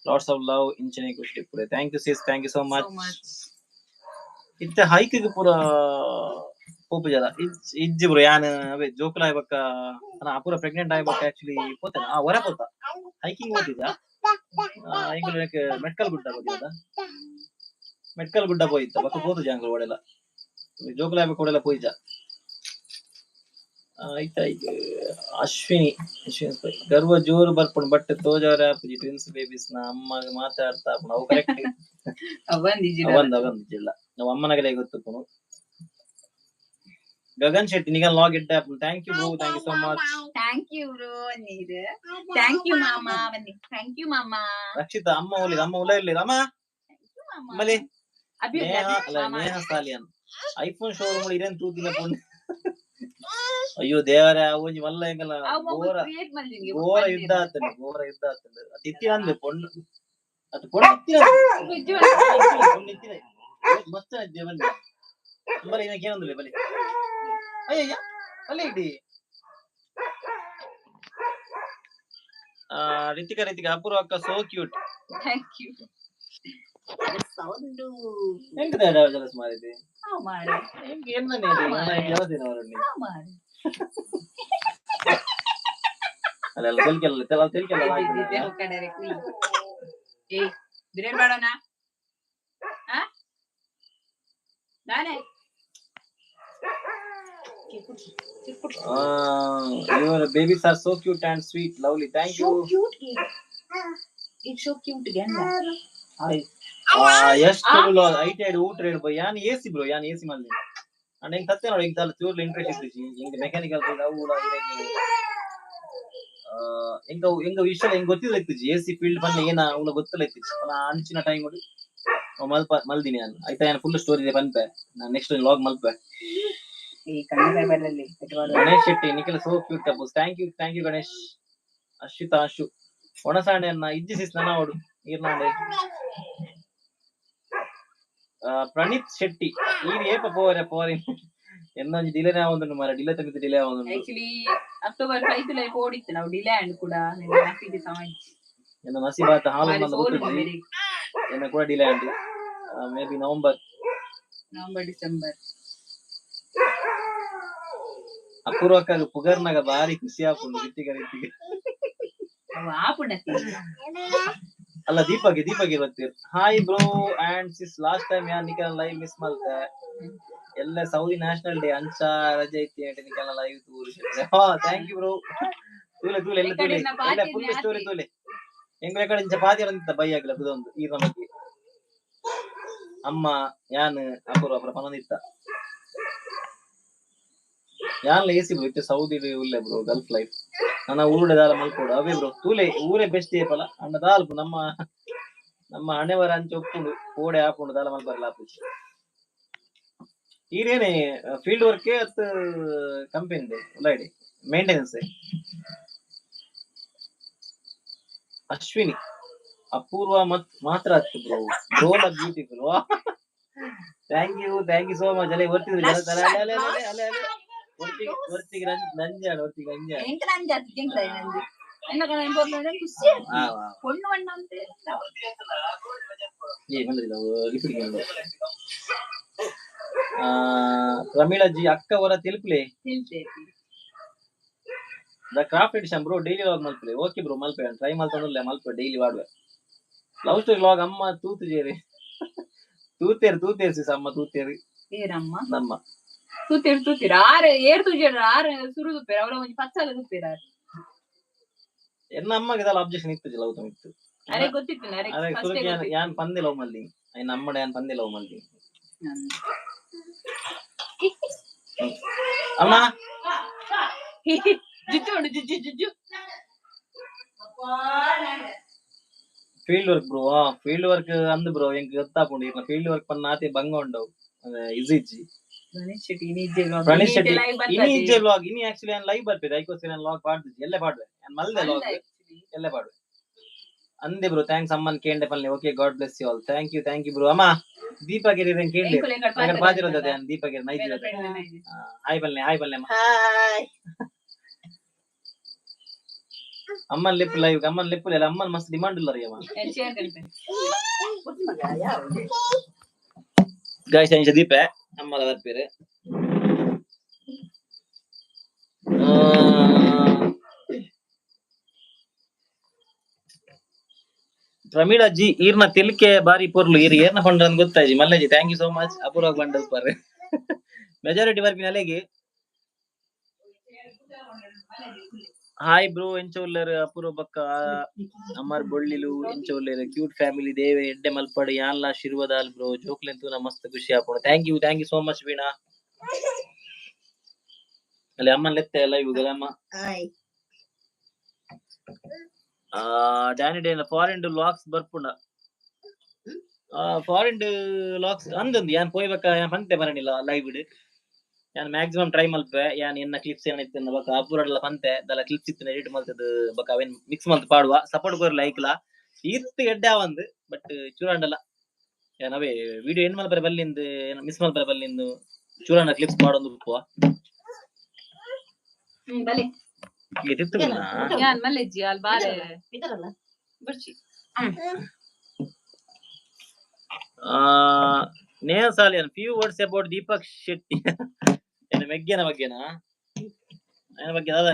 S1: lots of love ಇಂಚನೆ ಖುಷಿ ಇಪ್ಪುಲೆ. Thank you sis, thank you so much.
S2: So much.
S1: ಇತ್ತೆ ಹೈಕ್ ಪೂರ ಪೋಪುಜರ ಇಜ್ಜಿ ಬ್ರೋ. ಯಾನ್ ಅವೇ ಜೋಕುಲ ಆಯ್ ಬೊಕ್ಕ ಅಪೂರ ಪ್ರೆಗ್ನೆಂಟ್ ಆಯ್ ಬೊಕ್ಕ ಆಕ್ಚುಲಿ ಪೋತೆ ಆ ಹೊರ ಪೋತ ಹೈಕಿಂಗ್ ಹೋತಿದ್ದ. ಎಂಕುಲು ಮೆಟ್ಕಲ್ ಗುಡ್ಡ ಹೋಗಿದ್ದ, ಮೆಟ್ಕಲ್ ಗುಡ್ಡ ಪೋಯಿತ್ತ ಬೊಕ್ಕ ಪೋತು ಜಾಂಗ್ಲು ಓಡೆಲ ಜೋಕುಲ ಆಯ್ ಬೊಕ್ಕ ಓಡೆಲ ಪೋಯಿಜ. ಐತ ಅಶ್ವಿನಿ ಅಶ್ವಿನಿ ಗರ್ವ ಜೋರು ಬರ್ಪುಂಡು ಬಟ್ ತೋಜಾರೆ ಆಪುಜಿ. ಟ್ವಿನ್ಸ್ ಬೇಬೀಸ್ ನ ಅಮ್ಮಗ್ ಮಾತಾಡ್ತಾ ಆಪುಂಡು, ಅವು ಕರೆಕ್ಟ್.
S2: ಅವಂದಿಜ್ಜಿ.
S1: ಅವಂದ್ ಅವಂದ್ ಜಿಲ್ಲ ನಾವು ಅಮ್ಮನಗಲೇ ಗೊತ್ತುಪ್ಪುನು. ಗಗನ್ ಶೆಟ್ಟಿ ನಿಗನ್ ಲಾಗ್ ಇಡ್ಡೆ ಆಪುಂಡು. Thank you bro, thank you so much.
S2: Thank you bro ನೀರು. Thank you ಮಾಮ, ಬನ್ನಿ. Thank you ಮಾಮ.
S1: ರಕ್ಷಿತಾ ಅಮ್ಮ ಒಲಿದ ಅಮ್ಮ ಉಲ ಇಲ್ಲ ಅಮ್ಮ.
S2: ಮಾಮ.
S1: ಮಲೆ.
S2: ಅಭಿ.
S1: ನೇಹ ಅಲ್ಲ ನೇಹ ಸಾಲಿಯನ್ ಐಫೋನ್ ಶೋರೂಮ್ ಇರೇನ್ ತೂತಿನ ಪೊಣ್ಣು. ಅಯ್ಯೋ ದೇವರೇ, ಆ ಒಂಜಿ ಮಲ್ಲ ಎಂಕಲ್ಲ ಘೋರ
S2: ಕ್ರಿಯೇಟ್ ಮಲ್ದಿಂಗೆ.
S1: ಘೋರ ಯುದ್ಧ ಆತಂಡು, ಘೋರ ಯುದ್ಧ ಆತಂಡು. ಅದು ಇತ್ತಿನ ಅಂದೆ ಪೊಣ್ಣು ಅದು ಪೊಣ್ಣು ಇತ್ತಿನ ಪೊಣ್ಣು ಇತ್ತಿನ ಮಸ್ತ್ ಬನ್ನಿ ಬಲೆ ಇದಕ್ಕೆ ಏನಂದ್ರೆ ಬಲೆ ಅಯ್ಯಯ್ಯ ಬಲೆ ಇಡಿ. ರಿತಿಕಾ ರಿತಿಕಾ ಅಪೂರ್ವ ಅಕ್ಕ so cute.
S2: Thank you.
S3: Sound
S1: ಎಂತ ಜಲಸ್ ಮಾರಿದೆ?
S2: ಮಾರೆ.
S1: ಎಂಕ ಏನನೆ ಜಲಸಿನ ಅವರನ್ನು.
S2: ಮಾರೆ.
S1: ಅಲ್ಲ ಅಲ್ಲ ತೆಲ್ಕೆಲ್ಲ ತೆಲ ತೆಲ್ಕೆಲ್ಲ.
S2: ಏ ಬಿರೇಡ್ ಮಾಡೋಣ ನಾನೇ.
S1: Your babies are so cute and sweet, lovely. Thank
S2: so
S1: you.
S2: Cute. It's so cute ಗಂಡ.
S1: ಹಾಯ್ ಎಷ್ಟು I T I ಊಟ ಹೇಳ್ಬೋ ಯಾನ್ ಎ ಸಿ ಬ್ರೋ, ಯಾನ್ ಎ ಸಿ ಮಲ್ದಿ ಅಂಡ್ ಹೆಂಗ್ ಸತ್ಯ ನೋಡಿ. ಹಿಂಗ್ ಚೂರ್ಲ ಇಂಟ್ರೆಸ್ಟ್ ಇತ್ತು ಹಿಂಗ್ ಮೆಕ್ಯಾನಿಕಲ್ ಅವು ಎಂಕ ಎಂಗ ವಿಷಯ ಹೆಂಗ್ ಗೊತ್ತಿಲ್ಲ ಇತ್ತಿಜಿ. ಎ ಸಿ ಫೀಲ್ಡ್ ಬನ್ನ ಏನ ಅವಳ ಗೊತ್ತಿಲ್ಲ ಇತ್ತಿಜಿ. ಅಂಚಿನ ಟೈಮ್ ಮಲ್ಪ ಮಲ್ದಿನಿ ನಾನು. ಆಯ್ತಾ, ನಾನು ಫುಲ್ ಸ್ಟೋರಿ ಇದೆ ಪನ್ಪೆ, ನಾನು ನೆಕ್ಸ್ಟ್ ಲಾಗ್ ಮಲ್ಪೆ.
S2: ಈ ಕಣ್ಣು ಬರಲಿ.
S1: Ganesh Shetty Nikhil so cute couples. Thank you, thank you Ganesh. Ashwitha Ashu ಒಣಸಾಣೆ ಅನ್ನ ಇಜ್ಜಿ ಸಿಸ್ ನನ್ನ ಅವಡು ಈರ್ನಾಂಡೆ. ಪ್ರಣೀತ್ ಶೆಟ್ಟಿ ಈರ್ ಏಪ ಪೋವರೆ ಪೋರಿ എന്നೊಂಜಿ ಡಿಲೇನೇ ಆವೊಂದುಂಡು ಮಾರ್ರೆ, ಡಿಲೇ ತಮಿತ್ ಡಿಲೇ ಆವೊಂದುಂಡು.
S2: ಆಕ್ಚುಲಿ ಅಕ್ಟೋಬರ್ 5 ಲೈ ಓಡಿತ್ತು ನಾವು, ಡಿಲೇ ಅಂಡ್ ಕೂಡ ನಸೀಬ್ ಸಮಾಜ್.
S1: ಎನ್ನ ನಸೀಬಾತ ಹಾಲು
S2: ಮಾರಿ
S1: ನಂದು
S2: ಸೋಲು
S1: ಗೊತ್ತಿಜ್ಜಿ.
S2: ಮೇರಿ.
S1: ಎನ್ನ ಕೂಡ delay and may be November.
S2: November December.
S1: ಅಪೂರ್ವಕ್ಕಾಗ ಪುಗರ್ನಾಗ ಬಾರಿ ಖುಷಿ ಆಪುಂಡು ರಿತಿಕ ರಿತಿಕ.
S2: ಅವು ಆಪುಣತಿ.
S1: ಅಲ್ಲ Deepak Deepak ಗೊತ್ತಿರ್. Hi bro and sis, last time ಯಾನ್ ನಿಕಲ್ನ ಲೈವ್ ಮಿಸ್ ಮಲ್ತೆ, ಎಲ್ಲ ಸೌದಿ ನ್ಯಾಷನಲ್ ಡೇ ಅಂಚ ರಜೆ ಐತಿ ಅಂತ ನಿಕಲ್ನ ಲೈವ್ ತೂರು. ಹಾ thank you bro. ತೂಲೆ ತೂಲೆ ಎಲ್ಲ ತೂಲೆ ಎಲ್ಲ ಫುಲ್ ಸ್ಟೋರಿ ತೂಲೆ. ಎಂಗ್ಲ ಕಡೆ ಇಂಚ ಪಾತಿ ಅಂತ ಬೈ ಆಗ್ಲ ಕುದೊಂದು ಈರ್ನ ಬಗ್ಗೆ ಅಮ್ಮ ಯಾನ್ ಅಪೂರ್ವ ಅಪರ ಪನೊಂದಿತ್ತ. ಯಾನ್ಲ ಎಸಿ ಬ್ರೋ ಇತ್ತೆ ಸೌದಿ ಉಲ್ಲೆ ಬ್ರೋ, ಗಲ್ಫ್ ಲೈಫ್ ನನ್ನ ಊರುಡೆ ದಾಲ ಮಲ್ಕೋಡು. ಅವೇ ಬ್ರೋ ತೂಲೆ ಊರೇ ಬೆಸ್ಟ್ ಏಪಲ ಅಣ್ಣ ದಾಲ್ಪು ನಮ್ಮ ನಮ್ಮ ಹಣೆವರ ಅಂಚ ಒಪ್ಪುಂಡು ಕೋಡೆ ಆಪುಂಡು ದಾಲ ಮಲ್ಪರಲ ಆಪುಜಿ. ಈರೇನೆ ಫೀಲ್ಡ್ ವರ್ಕ್ ಅತ್ ಕಂಪನಿ ಉಲಾಯ್ಡಿ ಮೇಂಟೆನೆನ್ಸ್. ಅಶ್ವಿನಿ ಅಪೂರ್ವ ಮತ್ ಮಾತ್ರ ಅತ್ತು ಬ್ರೋ ಬ್ರೋ ಬ್ಯೂಟಿಫುಲ್. ವಾ thank you, thank you so much. ಅಲ್ಲೇ ಒರ್ತಿದ್ರು ಜನ ಅಲೆ ಅಲೆ ಅಲೆ ಅಲೆ ಅಲೆ ಒರ್ತಿಗೆ ಒರ್ತಿಗೆ ನಂಜಾಡ ಒರ್ತಿಗೆ ನಂಜಾಡ.
S2: ಎಂಕ ನಂಜಿ ಆತು ಎಂಕ ನಂಜಿ ಎನ್ನ ಕಣ ಎಂಪೊರ್ಲು ಖುಷಿ ಆತು.
S1: ಆ ವಾ.
S2: ಪೊಣ್ಣು ಬಣ್ಣ ಅಂತ.
S1: ಏ ಬಂದಿಲ್ಲ ರಿಪೀಟ್. ಪ್ರಮೀಳಾ ಜಿ ಅಕ್ಕ ಅವರ ತೆಲುಪುಲೆ.
S2: ಹೇಳ್ತೇತಿ.
S1: The craft edition bro daily vlog ಮಲ್ಪಲೆ. Okay bro ಮಲ್ಪೆ, ಟ್ರೈ ಮಲ್ತೊಂದುಲ್ಲೆ ಮಲ್ಪೆ ಡೈಲಿ ವಾಡುವೆ. ಲವ್ ಸ್ಟೋರಿ ಲಾಗ್ ಅಮ್ಮ ತೂತು ಜೇರಿ ತೂತೇರು ತೂತೇರು ಸಿಸ್ ಅಮ್ಮ ತೂತೇರು.
S2: ಏರಮ್ಮ?
S1: ನಮ್ಮ
S2: ತೂತೇರು ತೂತೀರ ಆರ್ ಏರ್ ತೂಜೇರು ಆರ್ ಸುರು ತುಪ್ಪೇರು ಅವರ ಒಂಜಿ ಪಚ್ಚಲ ತುಪ್ಪೇರು ಆರ್.
S1: ಎನ್ನ ಅಮ್ಮಗೆ ಇದೆಲ್ಲ ಅಬ್ಜೆಕ್ಷನ್ ಇತ್ತು ಲವ್ ಇತ್ತು.
S2: ಅರೆ ಗೊತ್ತಿತ್ತು ಅರೆ.
S1: ಅರೆ
S2: ಫಸ್ಟ್
S1: ಸುರುಕ್ ಯಾನ್ ಯಾನ್ ಪಂದೆ ಲವ್ ಮಲ್ದಿ ಐನ ಅಮ್ಮಡ ಯಾನ್ ಪಂದೆ ಲವ್ ಮಲ್ದಿ. ಅಮ್ಮ.
S2: ಜುಜ್ಜು ಉಂಡು ಜುಜ್ಜು ಜುಜ್ಜು.
S1: Field work bro. Field work ಅಂದ್ ಬ್ರೋ, ಎಂಕ್ ಗೊತ್ತಾಪುಂಡು. ಇರ್ನ ಫೀಲ್ಡ್ ವರ್ಕ್ ಪನ್ನ ಆತೆ ಬಂಗ ಉಂಡವು, ಇಸಿ ಇಜ್ಜಿ.
S2: ಗಣೇಶ್ ಶೆಟ್ಟಿ ಇನಿ ಇಜ್ಜೆ.
S1: ಪ್ರಣೀಶ್ ಶೆಟ್ಟಿ ಇನಿ ಇಜ್ಜೆ ವ್ಲಾಗ್. ಇನಿ ಆಕ್ಚುಲಿ ನಾನು ಲೈವ್ ಬರ್ಪೇದೆ, ಐಕೋಸ್ಕರ ನಾನು ವ್ಲಾಗ್ ಪಾಡ್ದಿಜ್ಜಿ. ಎಲ್ಲೆ ಪಾಡ್ವೆ, ನಾನು ಮಲ್ದೆ ವ್ಲಾಗ್, ಎಲ್ಲೆ ಪಾಡ್ವೆ. ಅಂದೆ ಬ್ರೋ, thanks. ಅಮ್ಮನ್ ಕೇಂಡೆ ಪಲ್ಲೆ. Okay, God bless you all. Thank you, thank you bro. ಅಮ್ಮ ದೀಪಗಿರಿ ಕೇಂಡೆ ಪಾತಿರೋದ ದೀಪಗಿರಿ ನೈಜ್. ಹಾಯ್ ಪಲ್ಲೆ, ಹಾಯ್ ಪಲ್ಲೆ ಅಮ್ಮ.
S3: ಹಾಯ್.
S1: ಅಮ್ಮನ್ ಲಿಪ್ ಲೈವ್, ಅಮ್ಮನ್ ಲಿಪ್ ಇಲ್ಲ. ಅಮ್ಮನ್ ಮಸ್ತ್ ಡಿಮಾಂಡ್ ಇಲ್ಲ ರೀ ಅಮ್ಮ.
S3: ಮಗ ಯಾವ
S1: ಗಾಯ್ಸ್, ಅಂಚ ದೀಪೆ ಅಮ್ಮಲ ಬರ್ಪೇರು. ಪ್ರಮೀಳಾ ಜಿ, ಈರ್ನ ತೆಲಿಕೆ ಬಾರಿ ಪೊರ್ಲು. ಈರ್ ಏರ್ನ ಪಂಡ್ರ ಅಂತ ಗೊತ್ತಾಯ್ಜಿ. ಮಲ್ಲೇಜಿ, thank you so much. ಅಪೂರ್ವ ಬಂಡಲ್ ಪರ್ ಮೆಜಾರಿಟಿ ಬರ್ಪಿನ ಅಲೆಗೆ. ಹಾಯ್ ಬ್ರೋ, ಎಂಚ ಉಲ್ಲರ್? ಅಪೂರ್ವ ಬಕ್ಕ ಅಮರ್ ಬೊಳ್ಳಿಲು ಎಂಚ ಉಲ್ಲೆರ್? ಕ್ಯೂಟ್ ಫ್ಯಾಮಿಲಿ, ದೇವೆ ಎಡ್ಡೆ ಮಲ್ಪಡ್, ಯಾನ್ಲ ಆಶೀರ್ವಾದ ಬ್ರೋ. ಜೋಕ್ಲೆನ್ ತೂನ ಮಸ್ತ್ ಖುಷಿ ಆಪುಂಡು. Thank you, thank you so much Veena. ಅಲ್ಲಿ ಅಮ್ಮನ್ ಲೆತ್ತೆ ಲೈವ್ ಅಮ್ಮ.
S3: ಹಾಯ್.
S1: ಡ್ಯಾನಿ ಡೇನ ಫಾರಿನ್ ಲಾಕ್ಸ್ ಬರ್ಪುಂಡ? ಫಾರಿನ್ ಲಾಕ್ಸ್ ಅಂದಂದು ಯಾನ್ ಪೋಯ್ಬಕ್ಕ ಯಾನ್ ಪಂತೆ ಬರಣಿಲ್ಲ ಲೈವ್ ಇಡ್. ಯಾನ್ ಮ್ಯಾಕ್ಸಿಮಮ್ ಟ್ರೈ ಮಲ್ಪೆ. ಯಾನ್ ಎನ್ನ ಕ್ಲಿಪ್ಸ್ ಏನಿತ್ತು ಬಕ್ಕ ಅಪೂರಡ್ಲ ಪಂತೆ ದಲ ಕ್ಲಿಪ್ಸ್ ಇತ್ತು ಎಡಿಟ್ ಮಲ್ತದ ಬಕ್ಕ ಅವೇನ್ ಮಿಕ್ಸ್ ಮಲ್ತ್ ಪಾಡುವ. ಸಪೋರ್ಟ್ ಕೊರ್ ಲೈಕ್ ಲಾ. ಇತ್ತು ಎಡ್ಡೆ ಆವಂದು, ಬಟ್ ಚೂರಾಂಡಲ ಯಾನ್ ಅವೇ ವಿಡಿಯೋ ಎಂಡ್ ಮಲ್ಪರೆ ಬಲ್ಲಿಂದು ಮಿಸ್ ಮಲ್ಪರೆ ಬಲ್ಲಿಂದು ಚೂರಾಂಡ ಕ್ಲಿಪ್ಸ್ ಪಾಡೊಂದು ಉಪ್ಪುವ.
S2: ಬಲೆ.
S1: ಇತ್ತಿತ್ತು.
S2: ಯಾನ್ ಮಲ್ಲೆಜ್ಜಿ ಅಲ್ ಬಾರೆ.
S3: ಇದಾರಲ್ಲ.
S2: ಬರ್ಚಿ.
S1: Neha Salian, few words about Deepak Shetty. ಏನ ಮೆಗ್ಗೆನ ಬಗ್ಗೆನಾ? ఆయన ಬಗ್ಗೆ ದಾದ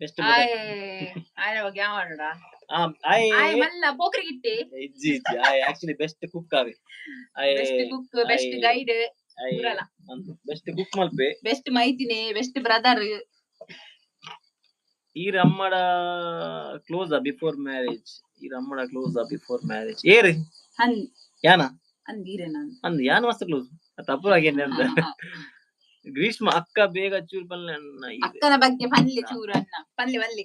S1: ಬೆಸ್ಟ್.
S2: ಆಯ್ ಆಯ್ನ ಬಗ್ಗೆ ಯಾವ ಮಾಡೋಡ?
S1: ಆಯ್
S2: ಆಯ್ ಮಲ್ಲ ಪೋಕ್ರಿ ಗಿಟ್ಟಿ.
S1: ಇಜ್ಜಿ ಇಜ್ಜಿ, ಆಯ್ ಆಕ್ಚುಲಿ ಬೆಸ್ಟ್ ಕುಕ್ ಆವೆ ಆಯ್.
S2: ಬೆಸ್ಟ್ ಕುಕ್, ಬೆಸ್ಟ್ ಗೈಡ್ ಪೂರಲ.
S1: ಬೆಸ್ಟ್ ಕುಕ್ ಮಲ್ಪೆ.
S2: ಬೆಸ್ಟ್ ಮೈತಿನೆ, ಬೆಸ್ಟ್ ಬ್ರದರ್.
S1: ಈರ್ ಅಮ್ಮಡ ಕ್ಲೋಸ್ ಬಿಫೋರ್ ಮ್ಯಾರೇಜ್? ಈರ್ ಅಮ್ಮಡ ಕ್ಲೋಸ್ ಬಿಫೋರ್ ಮ್ಯಾರೇಜ್ ಏರ್?
S2: ಹನ್.
S1: ಯಾನ?
S2: ಅಂದೀರೆ ನಾನು.
S1: ಅಂದ್, ಯಾನ್ ಮಸ್ತ್ ಕ್ಲೋಸ್ ತಪ್ಪು ಆಗೇನೆ ಅಂದ. ಗ್ರೀಷ್ಮ ಅಕ್ಕ ಬೇಗ ಚೂರು ಪಲ್ಲೆ ಅಣ್ಣ ಇದೆ.
S2: ಅಕ್ಕನ ಬಗ್ಗೆ ಪಲ್ಲೆ ಚೂರು ಅನ್ನ ಪಲ್ಲೆ ಪಲ್ಲೆ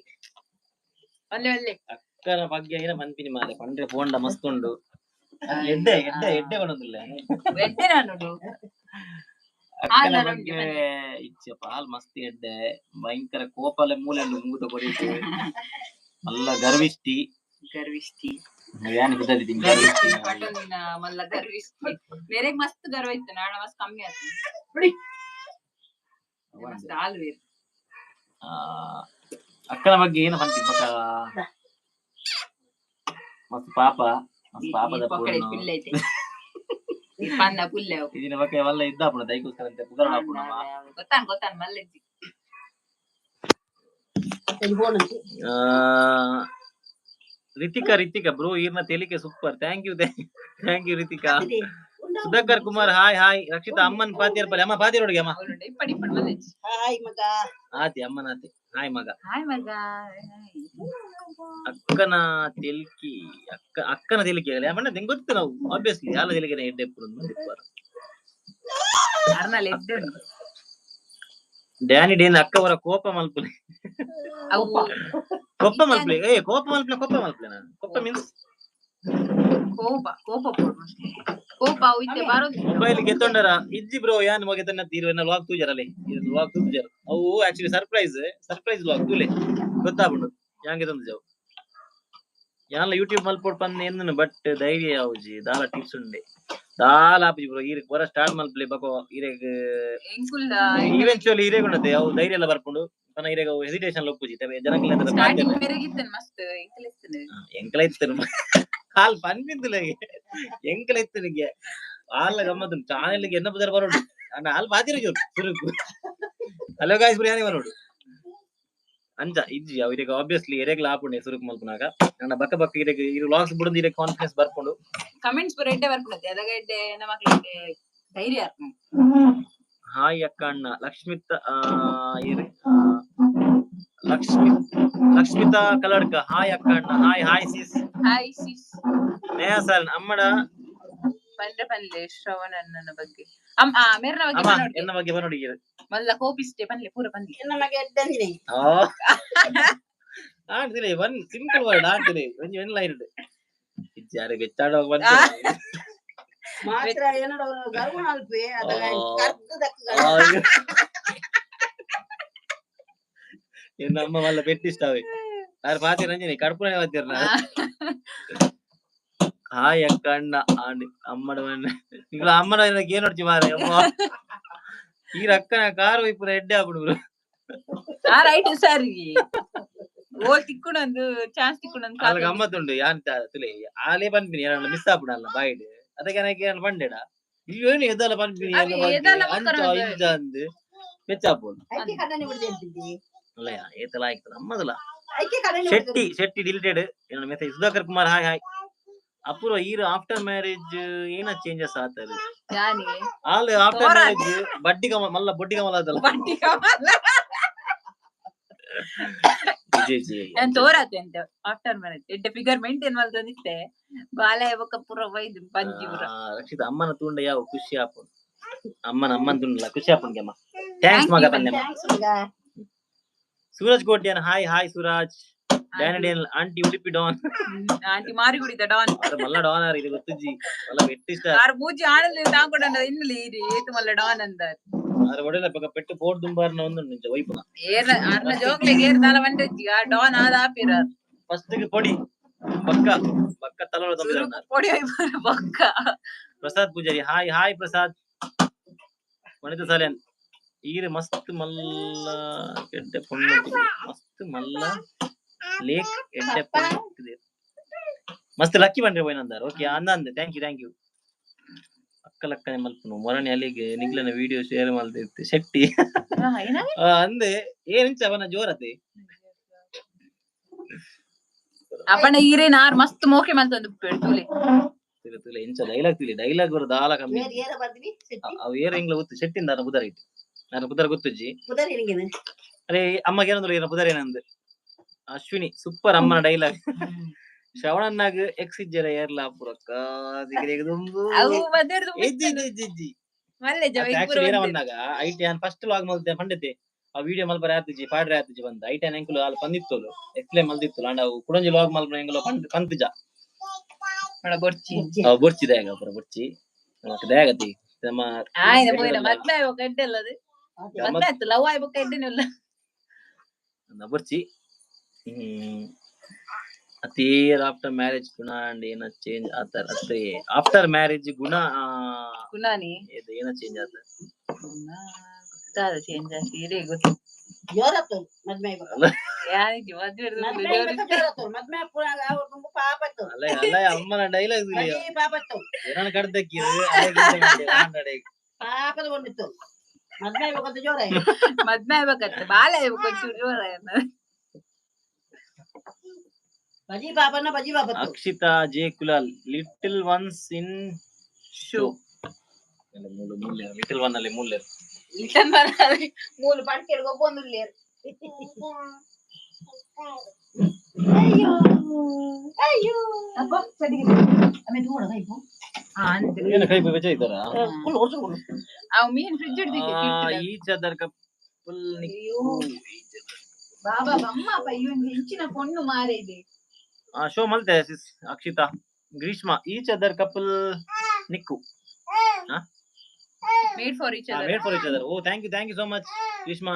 S2: ಪಲ್ಲೆ ಪಲ್ಲೆ.
S1: ಅಕ್ಕನ ಬಗ್ಗೆ ಏನ ಪನ್ಪಿನಿ ಮಾರೆ? ಪಂಡ್ರೆ ಫೋನ್ಡ ಮಸ್ತ್ ಉಂಡು. ಎಡ್ಡೆ ಎಡ್ಡೆ ಎಡ್ಡೆ ಬನ್ನೊಂದಿಲ್ಲ.
S2: ಎಡ್ಡೆ ನಾನು.
S1: ಅಕ್ಕನ
S2: ಹಾಲ್
S1: ಬಗ್ಗೆ ಇಚ್ಚಪ್ಪ. ಹಾಲ್ ಮಸ್ತ್ ಎಡ್ಡೆ, ಭಯಂಕರ ಕೋಪಲೆ ಮೂಲೆ ಉಂಡು ಮುಂಗುದ ಕೊರಿತು ಮಲ್ಲ ಗರ್ವಿಷ್ಟಿ.
S2: ಗರ್ವಿಷ್ಟಿ.
S1: ಯಾನ್ ಗೊತ್ತಾದಿದ್ದೀನಿ ಗರ್ವಿಷ್ಟಿ.
S2: ಪಟೊಂದಿನ ಮಲ್ಲ ಗರ್ವಿಷ್ಟಿ. ಮೇರೆಗ್ ಮಸ್ತ್ ಗರ್ವ ಇತ್ತು, ನಾಡ ಮಸ್ತ್ ಕಮ್ಮಿ ಆತು. ಮಸ್ತ್ ಆಲ್ವೇರ್.
S1: ಆ, ಅಕ್ಕನ ಬಗ್ಗೆ ಏನು ಪಂತಿ ಬಕ? ಮಸ್ತ್ ಪಾಪ, ಮಸ್ತ್ ಪಾಪದ
S2: ಪೊಕ್ಕಡೆ
S1: ಪೊಣ್ಣು.
S2: ಪಿಲ್ಲೆ ಐತೆ ಈ ಪನ್ನ ಪುಲ್ಲೆ ಅವು.
S1: ಇದಿನ ಬಗ್ಗೆ ವಲ್ಲ ಇದ್ದಾಪುಣ ದೈಕೋಸ್ಕರ ಅಂತೆ ಪುಗರಣ ಆಪುಣ.
S2: ಗೊತ್ತಾನ್ ಗೊತ್ತಾನ್ ಮಲ್ಲೆಜ್ಜಿ.
S3: ಫೋನ್.
S1: ರಿತಿಕಾ, ರಿತಿಕಾ ಬ್ರೋ, ಈರ್ನ ತೆಲಿಕೆ super. Thank you, thank you Ritika. Sudhakar Kumar, hi hi. Rakshita ಅಮ್ಮನ್ ಪಾತಿಯರ್ ಪಲ್ಲೆ. ಅಮ್ಮ ಪಾತಿಯರ್ ಅಮ್ಮ.
S2: ಅವಳುಂಡೆ ಇಪ್ಪಡಿ ಇಪ್ಪಡಿ ಮಲ್ಲೆಜ್ಜಿ.
S3: ಹಾಯ್ ಮಗ.
S1: ಆತಿ ಅಮ್ಮನ ಆತಿ. ಹಾಯ್ ಮಗ.
S2: ಹಾಯ್ ಮಗ.
S1: ಅಕ್ಕನ ತೆಲ್ಕಿ, ಅಕ್ಕ ಅಕ್ಕನ ತೆಲಿಕೆ ಆಗಲಿ ಅಮ್ಮಣ್ಣ ನಿಂಗೆ ಗೊತ್ತು ನಾವು ಆಬ್ವಿಯಸ್ಲಿ ಯಾಲ ತೆಲಿಕೆನ ಎಡ್ಡೆ ಇಪ್ಪುರು.
S2: ಅರ್ನಲ್ ಎಡ್ಡೆ ಉಂಡು.
S1: ಡ್ಯಾನಿ ಡೇನ್ ಅಕ್ಕವರ ಕೋಪ ಮಲ್ಪುಲೆ.
S2: ಅವು
S1: ಕೊಪ್ಪ ಮಲ್ಪಲೆ. ಏ ಕೋಪ ಮಲ್ಪಲೆ, ಕೊಪ್ಪ ಮಲ್ಪಲೆ. ನಾನು ಕೊಪ್ಪ ಮೀನ್ಸ್
S2: ಕೋಪ ಕೋಪ ಪೋಡು ಮಸ್ತ್. ಕೋಪ ಅವು ಇತ್ತೆ ಬರೋದಿಲ್ಲ.
S1: ಮೊಬೈಲ್ ಗೆತ್ತೊಂಡರ? ಇಜ್ಜಿ ಬ್ರೋ, ಯಾನ್ ಮಗ ತನ್ನ ತೀರು ಎನ್ನ ವ್ಲಾಗ್ ತೂಜರಲೆ, ಇದು ವ್ಲಾಗ್ ತೂಜರ್. ಅವು ಆಕ್ಚುಲಿ ಸರ್ಪ್ರೈಸ್ ಸರ್ಪ್ರೈಸ್ ವ್ಲಾಗ್ ತೂಲೆ, ಗೊತ್ತಾಪುಂಡು ಯಾನ್ ಗೆತ್ತೊಂದು ಜಾವು. ಯಾನ್ಲ ಯೂಟ್ಯೂಬ್ ಮಲ್ಪೊಡ್ ಪಂದ್ ಎನ್ನುನು, ಬಟ್ ಧೈರ್ಯ ಯಾವುಜಿ. ದಾಲ ಟಿಪ್ಸ್ ಉಂಡೆ? ದಾಲ ಆಪುಜಿ ಬ್ರೋ. ಈರ್ ಪೂರ ಸ್ಟಾರ್ಟ್ ಮಲ್ಪಲೆ, ಬಕೊ ಇರೆಗ್
S2: ಎಂಕುಲ್ಲ
S1: ಇವೆಂಚುವಲಿ ಇರೆಗ್ ಉಂಡತೆ ಅವು ಧೈರ್ಯ ಎಲ್ಲ ಬರ್ಪುಂಡು. ಪನ ಇರೆಗ್ ಅವು ಹೆಸಿಟೇಷನ್ ಲೊಪ್ಪುಜಿ ಜನಕ್ಲೆ.
S2: ಸ್ಟಾರ್ಟಿಂಗ್ ಮೆರೆಗಿತ್ತನ್ ಮಸ್ತ್ ಎಂಕಲ್ ಇತ್ತನೆ.
S1: ಎಂಕಲ ಇತ್ತನು ಹಾಲ್ ಪನ್ಪಿಂದಿಲ್ಲ, ಎಂಕಲ ಇತ್ತನಿಗೆ ಹಾಲ ಗಮ್ಮತ್ತು. ಚಾನೆಲ್ ಎನ್ನ ಬದರ್ ಬರೋಡು ಅಣ್ಣ ಹಾಲ್ ಬಾತಿರ ಜೋರು ಸುರುಕು. ಹಲೋ ಗಾಯ್ಸ್ ಬಿರಿಯಾನಿ ಬರೋಡು ಅಂಚ ಇಜ್ಜಿ. ಅವು ಇರೆಗ್ ಆಬ್ವಿಯಸ್ಲಿ ಎರೆಗ್ಲ ಆಪುಂಡೆ ಸುರುಕು ಮಲ್ಪುನಾಗ. ನನ್ನ ಬಕ್ಕ ಬಕ್ಕ ಇರೆಗ್ ಇರು ವ್ಲಾಗ್ಸ್ ಬುಡಂದು ಇರೆಗ್ ಕಾನ್ಫಿಡೆನ್ಸ್ ಬರ್ಪುಂಡು.
S2: ಕಮೆಂಟ್ಸ್ ಪೂರ ಎಡ್ಡೆ ಬರ್ಪುಂಡತೆ ಅದಾಗ ಎಡ್ಡೆ ನಮಕ್ಲೆ ಧೈರ್ಯ ಆಪುಂಡು.
S1: ಹಾಯ್ ಅಕ್ಕ ಅಣ್ಣ. ಲಕ್ಷ್ಮಿತ ಏರು ಲಕ್ಷ್ಮಿ ಲಕ್ಷ್ಮಿತಾ ಕಲಡ್ಕ, ಹಾಯ್ ಅಕ್ಕ ಅಣ್ಣ. Hi hi sis.
S2: Hi sis.
S1: Neha sir ಅಮ್ಮಡ
S2: ಪಲ್ಲೆ ಪಲ್ಲೆ ಶ್ರವಣ ಅಣ್ಣನ ಬಗ್ಗೆ ಅಮ್ಮ ಆ ಮೇರ್ನ ಬಗ್ಗೆ
S1: ಅಮ್ಮ
S2: ಪನೊಡ್ಗೆ.
S1: ಎನ್ನ ಬಗ್ಗೆ ಬರೋಡಿ.
S2: ಮಲ್ಲ ಕೋಪಿಸ್ಟೆ ಪಲ್ಲೆ ಪೂರ ಪಲ್ಲೆ.
S3: ನಮಗೆ ಎಡ್ಡಂದಿನಿ.
S1: ಆಡ್ತಿಲೆ ಒನ್ ಸಿಂಪಲ್ ವರ್ಡ್ ಆಡ್ತಿಲೆ ಒಂಜಿ ಒನ್ ಲೈನ್. ಇಜ್ಜಿ ಅರೆ ಬೆಚ್ಚಾಡ.
S3: ಮಾತ್ರ ಏನಡ ಗರ್ವಣ ಅಲ್ಪೆ ಅದಗ ಕರ್ದು ದಕ್ಕ.
S1: ನಮ್ಮ ಮಲ್ಲ ಪೆಟ್ಟಿಸ್ತಾವೆ ಯಾರು ಪಾತಿ ರಂಜನಿ ಕಡ್ಪುನ ಬತ್ತೀರ. ಹಾಯ್ ಅಕ್ಕ ಅಣ್ಣ ಆಂಡ್ ಅಮ್ಮಡ ನಿಗ್ಲ ಅಮ್ಮನ ಏನ್ ನೋಡ್ಚಿ ಮಾರೆ ಅಮ್ಮ ಈ ಅಕ್ಕನ ಕಾರು ಇಪ್ಪುರ ಎಡ್ಡೆ ಆಪುಡು.
S2: ಆ ರೈಟ್ ಸರಿ ಓಲ್ ತಿಕ್ಕುಣಂದು ಚಾನ್ಸ್ ತಿಕ್ಕುಣಂದು.
S1: ಅಲ್ಲ ಗಮ್ಮತ್ತುಂಡು ಯಾನ್ ತುಲೆ ಆಲೇ ಪನ್ಪಿನಿ ಏನ ಮಿಸ್ ಆಪುಡಲ್ಲ ಬಾಯ್ಡ್ ಅದಕ್ಕೆ ನನಗೆ ಏನ್ ಪಂಡೆಡ ಇಲ್ಲಿ ಏನು ಎದಲ ಪನ್ಪಿನಿ.
S2: ಅವೆ ಎದಲ
S1: ಅಂಚ
S2: ಬಕ್ಕರ.
S1: ಇಂಚ ಅಂದ್ ಮೆಚ್ಚಾಪುಂಡು.
S3: ಐಕೆ ಕಣ್ಣನೆ ಬಿಡ್ದೆ.
S1: ಅಲ್ಲ ಏತಲ ಆಯ್ತಲ್ಲ ಅಮ್ಮದಲ್ಲ.
S3: ಐಕೆ ಕಣ್ಣನೆ.
S1: ಶೆಟ್ಟಿ ಶೆಟ್ಟಿ ಡಿಲೀಟೆಡ್ ಏನೋ message. Sudhakar Kumar hi hi. ಅಪೂರ್ವ ಈರ್ ಆಫ್ಟರ್ ಮ್ಯಾರೇಜ್ ಏನ ಚೇಂಜಸ್ ಆತದೆ?
S2: ಯಾನಿ?
S1: ಆಲ್ ಆಫ್ಟರ್
S2: ತೋರ.
S1: ಮ್ಯಾರೇಜ್ ಬಡ್ಡಿ ಕಮ ಮಲ್ಲ ಬಡ್ಡಿ ಕಮಲ ಆತಲ್ಲ.
S2: ಬಡ್ಡಿ ಕಮಲ.
S1: ವಿಜಯ್ ಜಿ.
S2: ನಾನು ತೋರಾತೆ ಅಂತ ಆಫ್ಟರ್ ಮ್ಯಾರೇಜ್ ಎಡ್ಡೆ ಫಿಗರ್ ಮೇಂಟೈನ್ ಮಲ್ತೊಂದಿತ್ತೆ ಬಾಲೆ ಬೊಕ್ಕ ಪೂರ ಬೈದು ಪಂಜಿ ಪೂರ.
S1: ರಕ್ಷಿತ ಅಮ್ಮನ ತೂಂಡ ಯಾವ ಖುಷಿ ಆಪುಂಡು ಅಮ್ಮನ ಅಮ್ಮನ ತುಂಡಲ್ಲ ಖುಷಿ ಆಪುಂಡು ಅಮ್ಮ. Thanks ಮಗ ಪಂದೆಮ್ಮ.
S3: Thanks ಮಗ.
S1: Suraj Kotian hi hi Suraj. ಡ್ಯಾನಿಡೇಲ್ ಆಂಟಿ ಉಡುಪಿ ಡಾನ್.
S2: ಆಂಟಿ ಮಾರಿಗುಡಿದ ಡಾನ್.
S1: ಅವ್ರ ಮಲ್ಲ ಡಾನ್ ಆರ್ ಇದು ಗೊತ್ತುಜ್ಜಿ ಮಲ್ಲ ಬೆಟ್ಟಿಸ್ಟ.
S2: ಆರ್ ಮೂಜಿ ಆಣಲ್ ತಾಂಕೊಡಂಡ ಇನ್ನಲಿ ಇರಿ ಏತು ಮಲ್ಲ ಡಾನ್ ಅಂದಾರ್.
S1: ಆರ ಒಡೆಲ ಪಕ್ಕ ಪೆಟ್ಟು ಪೋಡ್ ದುಂಬಾರ್ನ ಒಂದು ನಿಂಚ ವೈಪುನ.
S2: ಏರ್ ಅರ್ನ ಜೋಕ್ಲೆಗ್ ಏರ್ ದಾಲ ಬಂದಜ್ಜಿ ಆ ಡಾನ್ ಆದ ಆಪಿರ.
S1: ಫಸ್ಟ್ ಗೆ ಪೊಡಿ ಬಕ್ಕ ಬಕ್ಕ ತಲೋಳ ತೊಂದರೆ.
S2: ಪೊಡಿ ಹೋಯ್ಪುರ ಬೊಕ್ಕ.
S1: Prasad Poojary hi hi Prasad. ವನಿತಾ ಸಾಲ್ಯಾನ್ ಈರ್ ಮಸ್ತ್ ಮಲ್ಲ ಎಡ್ಡೆ ಪೊಣ್ಣು ಮಸ್ತ್ ಮಲ್ಲ ಲೇಕ್ ಎಡ್ಡೆ ಪೊಣ್ಣು ಮಸ್ತ್ ಲಕ್ಕಿ ಬಂದ್ರೆ ಪೋಯಿನಂದಾರ್. ಓಕೆ ಅಂದ ಅಂದೆ thank you thank you. ಅಕ್ಕ ಲಕ್ಕನೆ ಮಲ್ಪುನು ಮೊರನಿ ಅಲ್ಲಿಗೆ ನಿಗ್ಲನ ವಿಡಿಯೋ ಶೇರ್ ಮಲ್ತಿತ್ತು ಶೆಟ್ಟಿ. ಅಂದೆ ಏನಿಂಚ ಅವನ ಜೋರತೆ.
S2: ಅಪ್ಪಣ ಈರೇನ ಆರ್ ಮಸ್ತ್ ಮೋಕೆ ಮಲ್ತೊಂದು ತೂಲೆ.
S1: ತುಲೆ ತುಲೆ ಇಂಚ ಡೈಲಾಗ್ ತಿಳಿ ಡೈಲಾಗ್ ಬರೋ ದಾಲ ಕಮ್ಮಿ.
S3: ಬೇರೆ ಏರ ಬರ್ದಿವಿ ಶೆಟ್ಟಿ.
S1: ಅವು ಏರ ಇಂಗ್ಲ ಗೊತ್ತು ಶೆಟ್ಟಿಂದ ನನ್ನ ಪುದರ್ ಇಟ್ಟು ನನ್ನ ಪುದರ್ ಗೊತ್ತುಜ್ಜಿ.
S3: ಪುದರ್ ಇರಿಂಗಿನ.
S1: ಅರೆ ಅಮ್ಮಗೆ ಏನಂದ್ರು ಏನ ಪುದರ್ ಏನಂದ್ ಅಶ್ವಿನಿ ಸೂಪರ್ ಅಮ್ಮನ ಡೈಲಾಗ್. ಶ್ರವಣನ್ನಾಗ ಎಕ್ಸ್ ಇಜ್ಜರ ಏರ್ಲ ಪುರಕ್ಕ ದುಂಬು.
S2: ಅವು ಬದರ್ದು.
S1: ಇಜ್ಜಿ ಇಜ್ಜಿ ಇಜ್ಜಿ ಇಜ್ಜಿ.
S2: ಮಲ್ಲೆ ಜವ.
S1: ಆಕ್ಚುಲಿ ಏನ ಬಂದಾಗ IT an first log ಮಲ್ತೆ ಪಂಡಿತೆ ಆ ವಿಡಿಯೋ ಮಲ್ಪರೆ ಆತಿಜಿ ಪಾಡ್ರೆ ಆತಿಜಿ ಬಂದ IT an ಎಂಕುಲು ಅಲ್ಲಿ ಪಂದಿತ್ತೋಲು ಎಕ್ಸ್ಪ್ಲೇನ್ ಮಲ್ದಿತ್ತೋಲು ಅಂಡ ಅವು ಕುಡೊಂಜಿ ಲಾಗ್ ಮಲ್ಪನ ಎಂಕುಲು ಪಂಡ್ ಪಂತಿಜ.
S2: ಬೊರ್ಚಿ.
S1: ಅವು ಬೊರ್ಚಿ ದಾಯಗ ಪುರ ಬೊರ್ಚಿ ನಮಕ್ ದಾಯಗತಿ ನಮ್ಮ.
S2: ಆಯ್ನ ಪೋಯಿನ ಮದ್ಮೆ ಆಯ್ಬೊಕ್ಕ ಎಡ್ಡೆಲ್ಲ ಅದು. ಮದ್ಮೆ ಆಯ್ತು ಲವ್ ಆಯ್ಬೊಕ್ಕ ಎಡ್ಡೆನೆಲ್ಲ.
S1: ಬೊರ್ಚಿ ಅತೀರ್ ಆಫ್ಟರ್ ಮ್ಯಾರೇಜ್ ಗುಣ ಅಂಡ್ ಏನ ಚೇಂಜ್ ಆತರ ಅತ್ತೆ ಆಫ್ಟರ್ ಮ್ಯಾರೇಜ್ ಗುಣ
S2: ಗುಣಾನಿ.
S1: ಇದು ಏನ ಚೇಂಜ್ ಆತ?
S2: ಗುಣ ಗೊತ್ತಾದ ಚೇಂಜ್ ಆತಿ ಇರೇ ಗೊತ್ತು.
S3: ಜೋರತ್ತು ಮದ್ಮೆ ಆಯ್ಬೇಕು.
S2: ಯಾರಿಗೆ ಮದ್ವೆ?
S3: ಮದ್ಮೆ ಆಯ್ಬೇಕು ಜೋರತ್ತು ಮದ್ಮೆ ಪುನಃ ಅವ್ರು ತುಂಬ ಪಾಪ ಇತ್ತು.
S1: ಅಲ್ಲ ಅಲ್ಲ ಅಮ್ಮನ ಡೈಲಾಗ್.
S3: ಬರೀ ಪಾಪ ಇತ್ತು.
S1: ಏನನ ಕಡ್ದಕ್ಕಿ.
S3: ಪಾಪದ ಬಂದಿತ್ತು ಮದ್ಮೆ ಆಗ್ಬೇಕಂತ ಜೋರ.
S2: ಮದ್ಮೆ ಆಗ್ಬೇಕತ್ತೆ ಬಾಲೆ ಆಗ್ಬೇಕು ಒಂಚೂರು ಜೋರ.
S3: ಬಜಿ ಪಾಪನ ಬಜಿ ಪಾಪ.
S1: Akshita J Kulal little ones in
S2: show.
S1: ಮೂಲು ಮೂಲ್ಯರು ಲಿಟಲ್ ಒನ್ ಅಲ್ಲಿ ಮೂಲ್ಯರು.
S2: ಲಿಟಲ್ ಮೂಲು ಪಂಟೆಡ್ ಗೊಬ್ಬೊಂದುಲ್ಲೇರು.
S3: ಅಯ್ಯೋ ಅಯ್ಯೋ ಅಪ್ಪ ಸಡಿಗೆ ಆಮೇಲೆ ನೋಡ ಕೈಪು.
S1: ಏನು ಕೈ ಬೆಚ್ಚ ಇದ್ದಾರಾ?
S3: ಕುಳ್ಳು ಹೊಡ್ಸು ಕುಳ್ಳು.
S2: ಅವು ಮೀನ್ ಫ್ರಿಜ್
S1: ಈಚ್ ಅದರ್ ಕಪಲ್.
S2: ಅಯ್ಯೋ ಬಾಬಾ ಬಮ್ಮ ಇವನ್ ಹೆಂಚಿನ ಪೊಣ್ಣು ಮಾರೆ ಇದೆ.
S1: ಶೋ ಮಲ್ತೆ sis Akshita Greeshma each other couple ನಿಕ್ಕು.
S2: Made for each other.
S1: Made for each other. Oh, thank you, thank you so much Greeshma.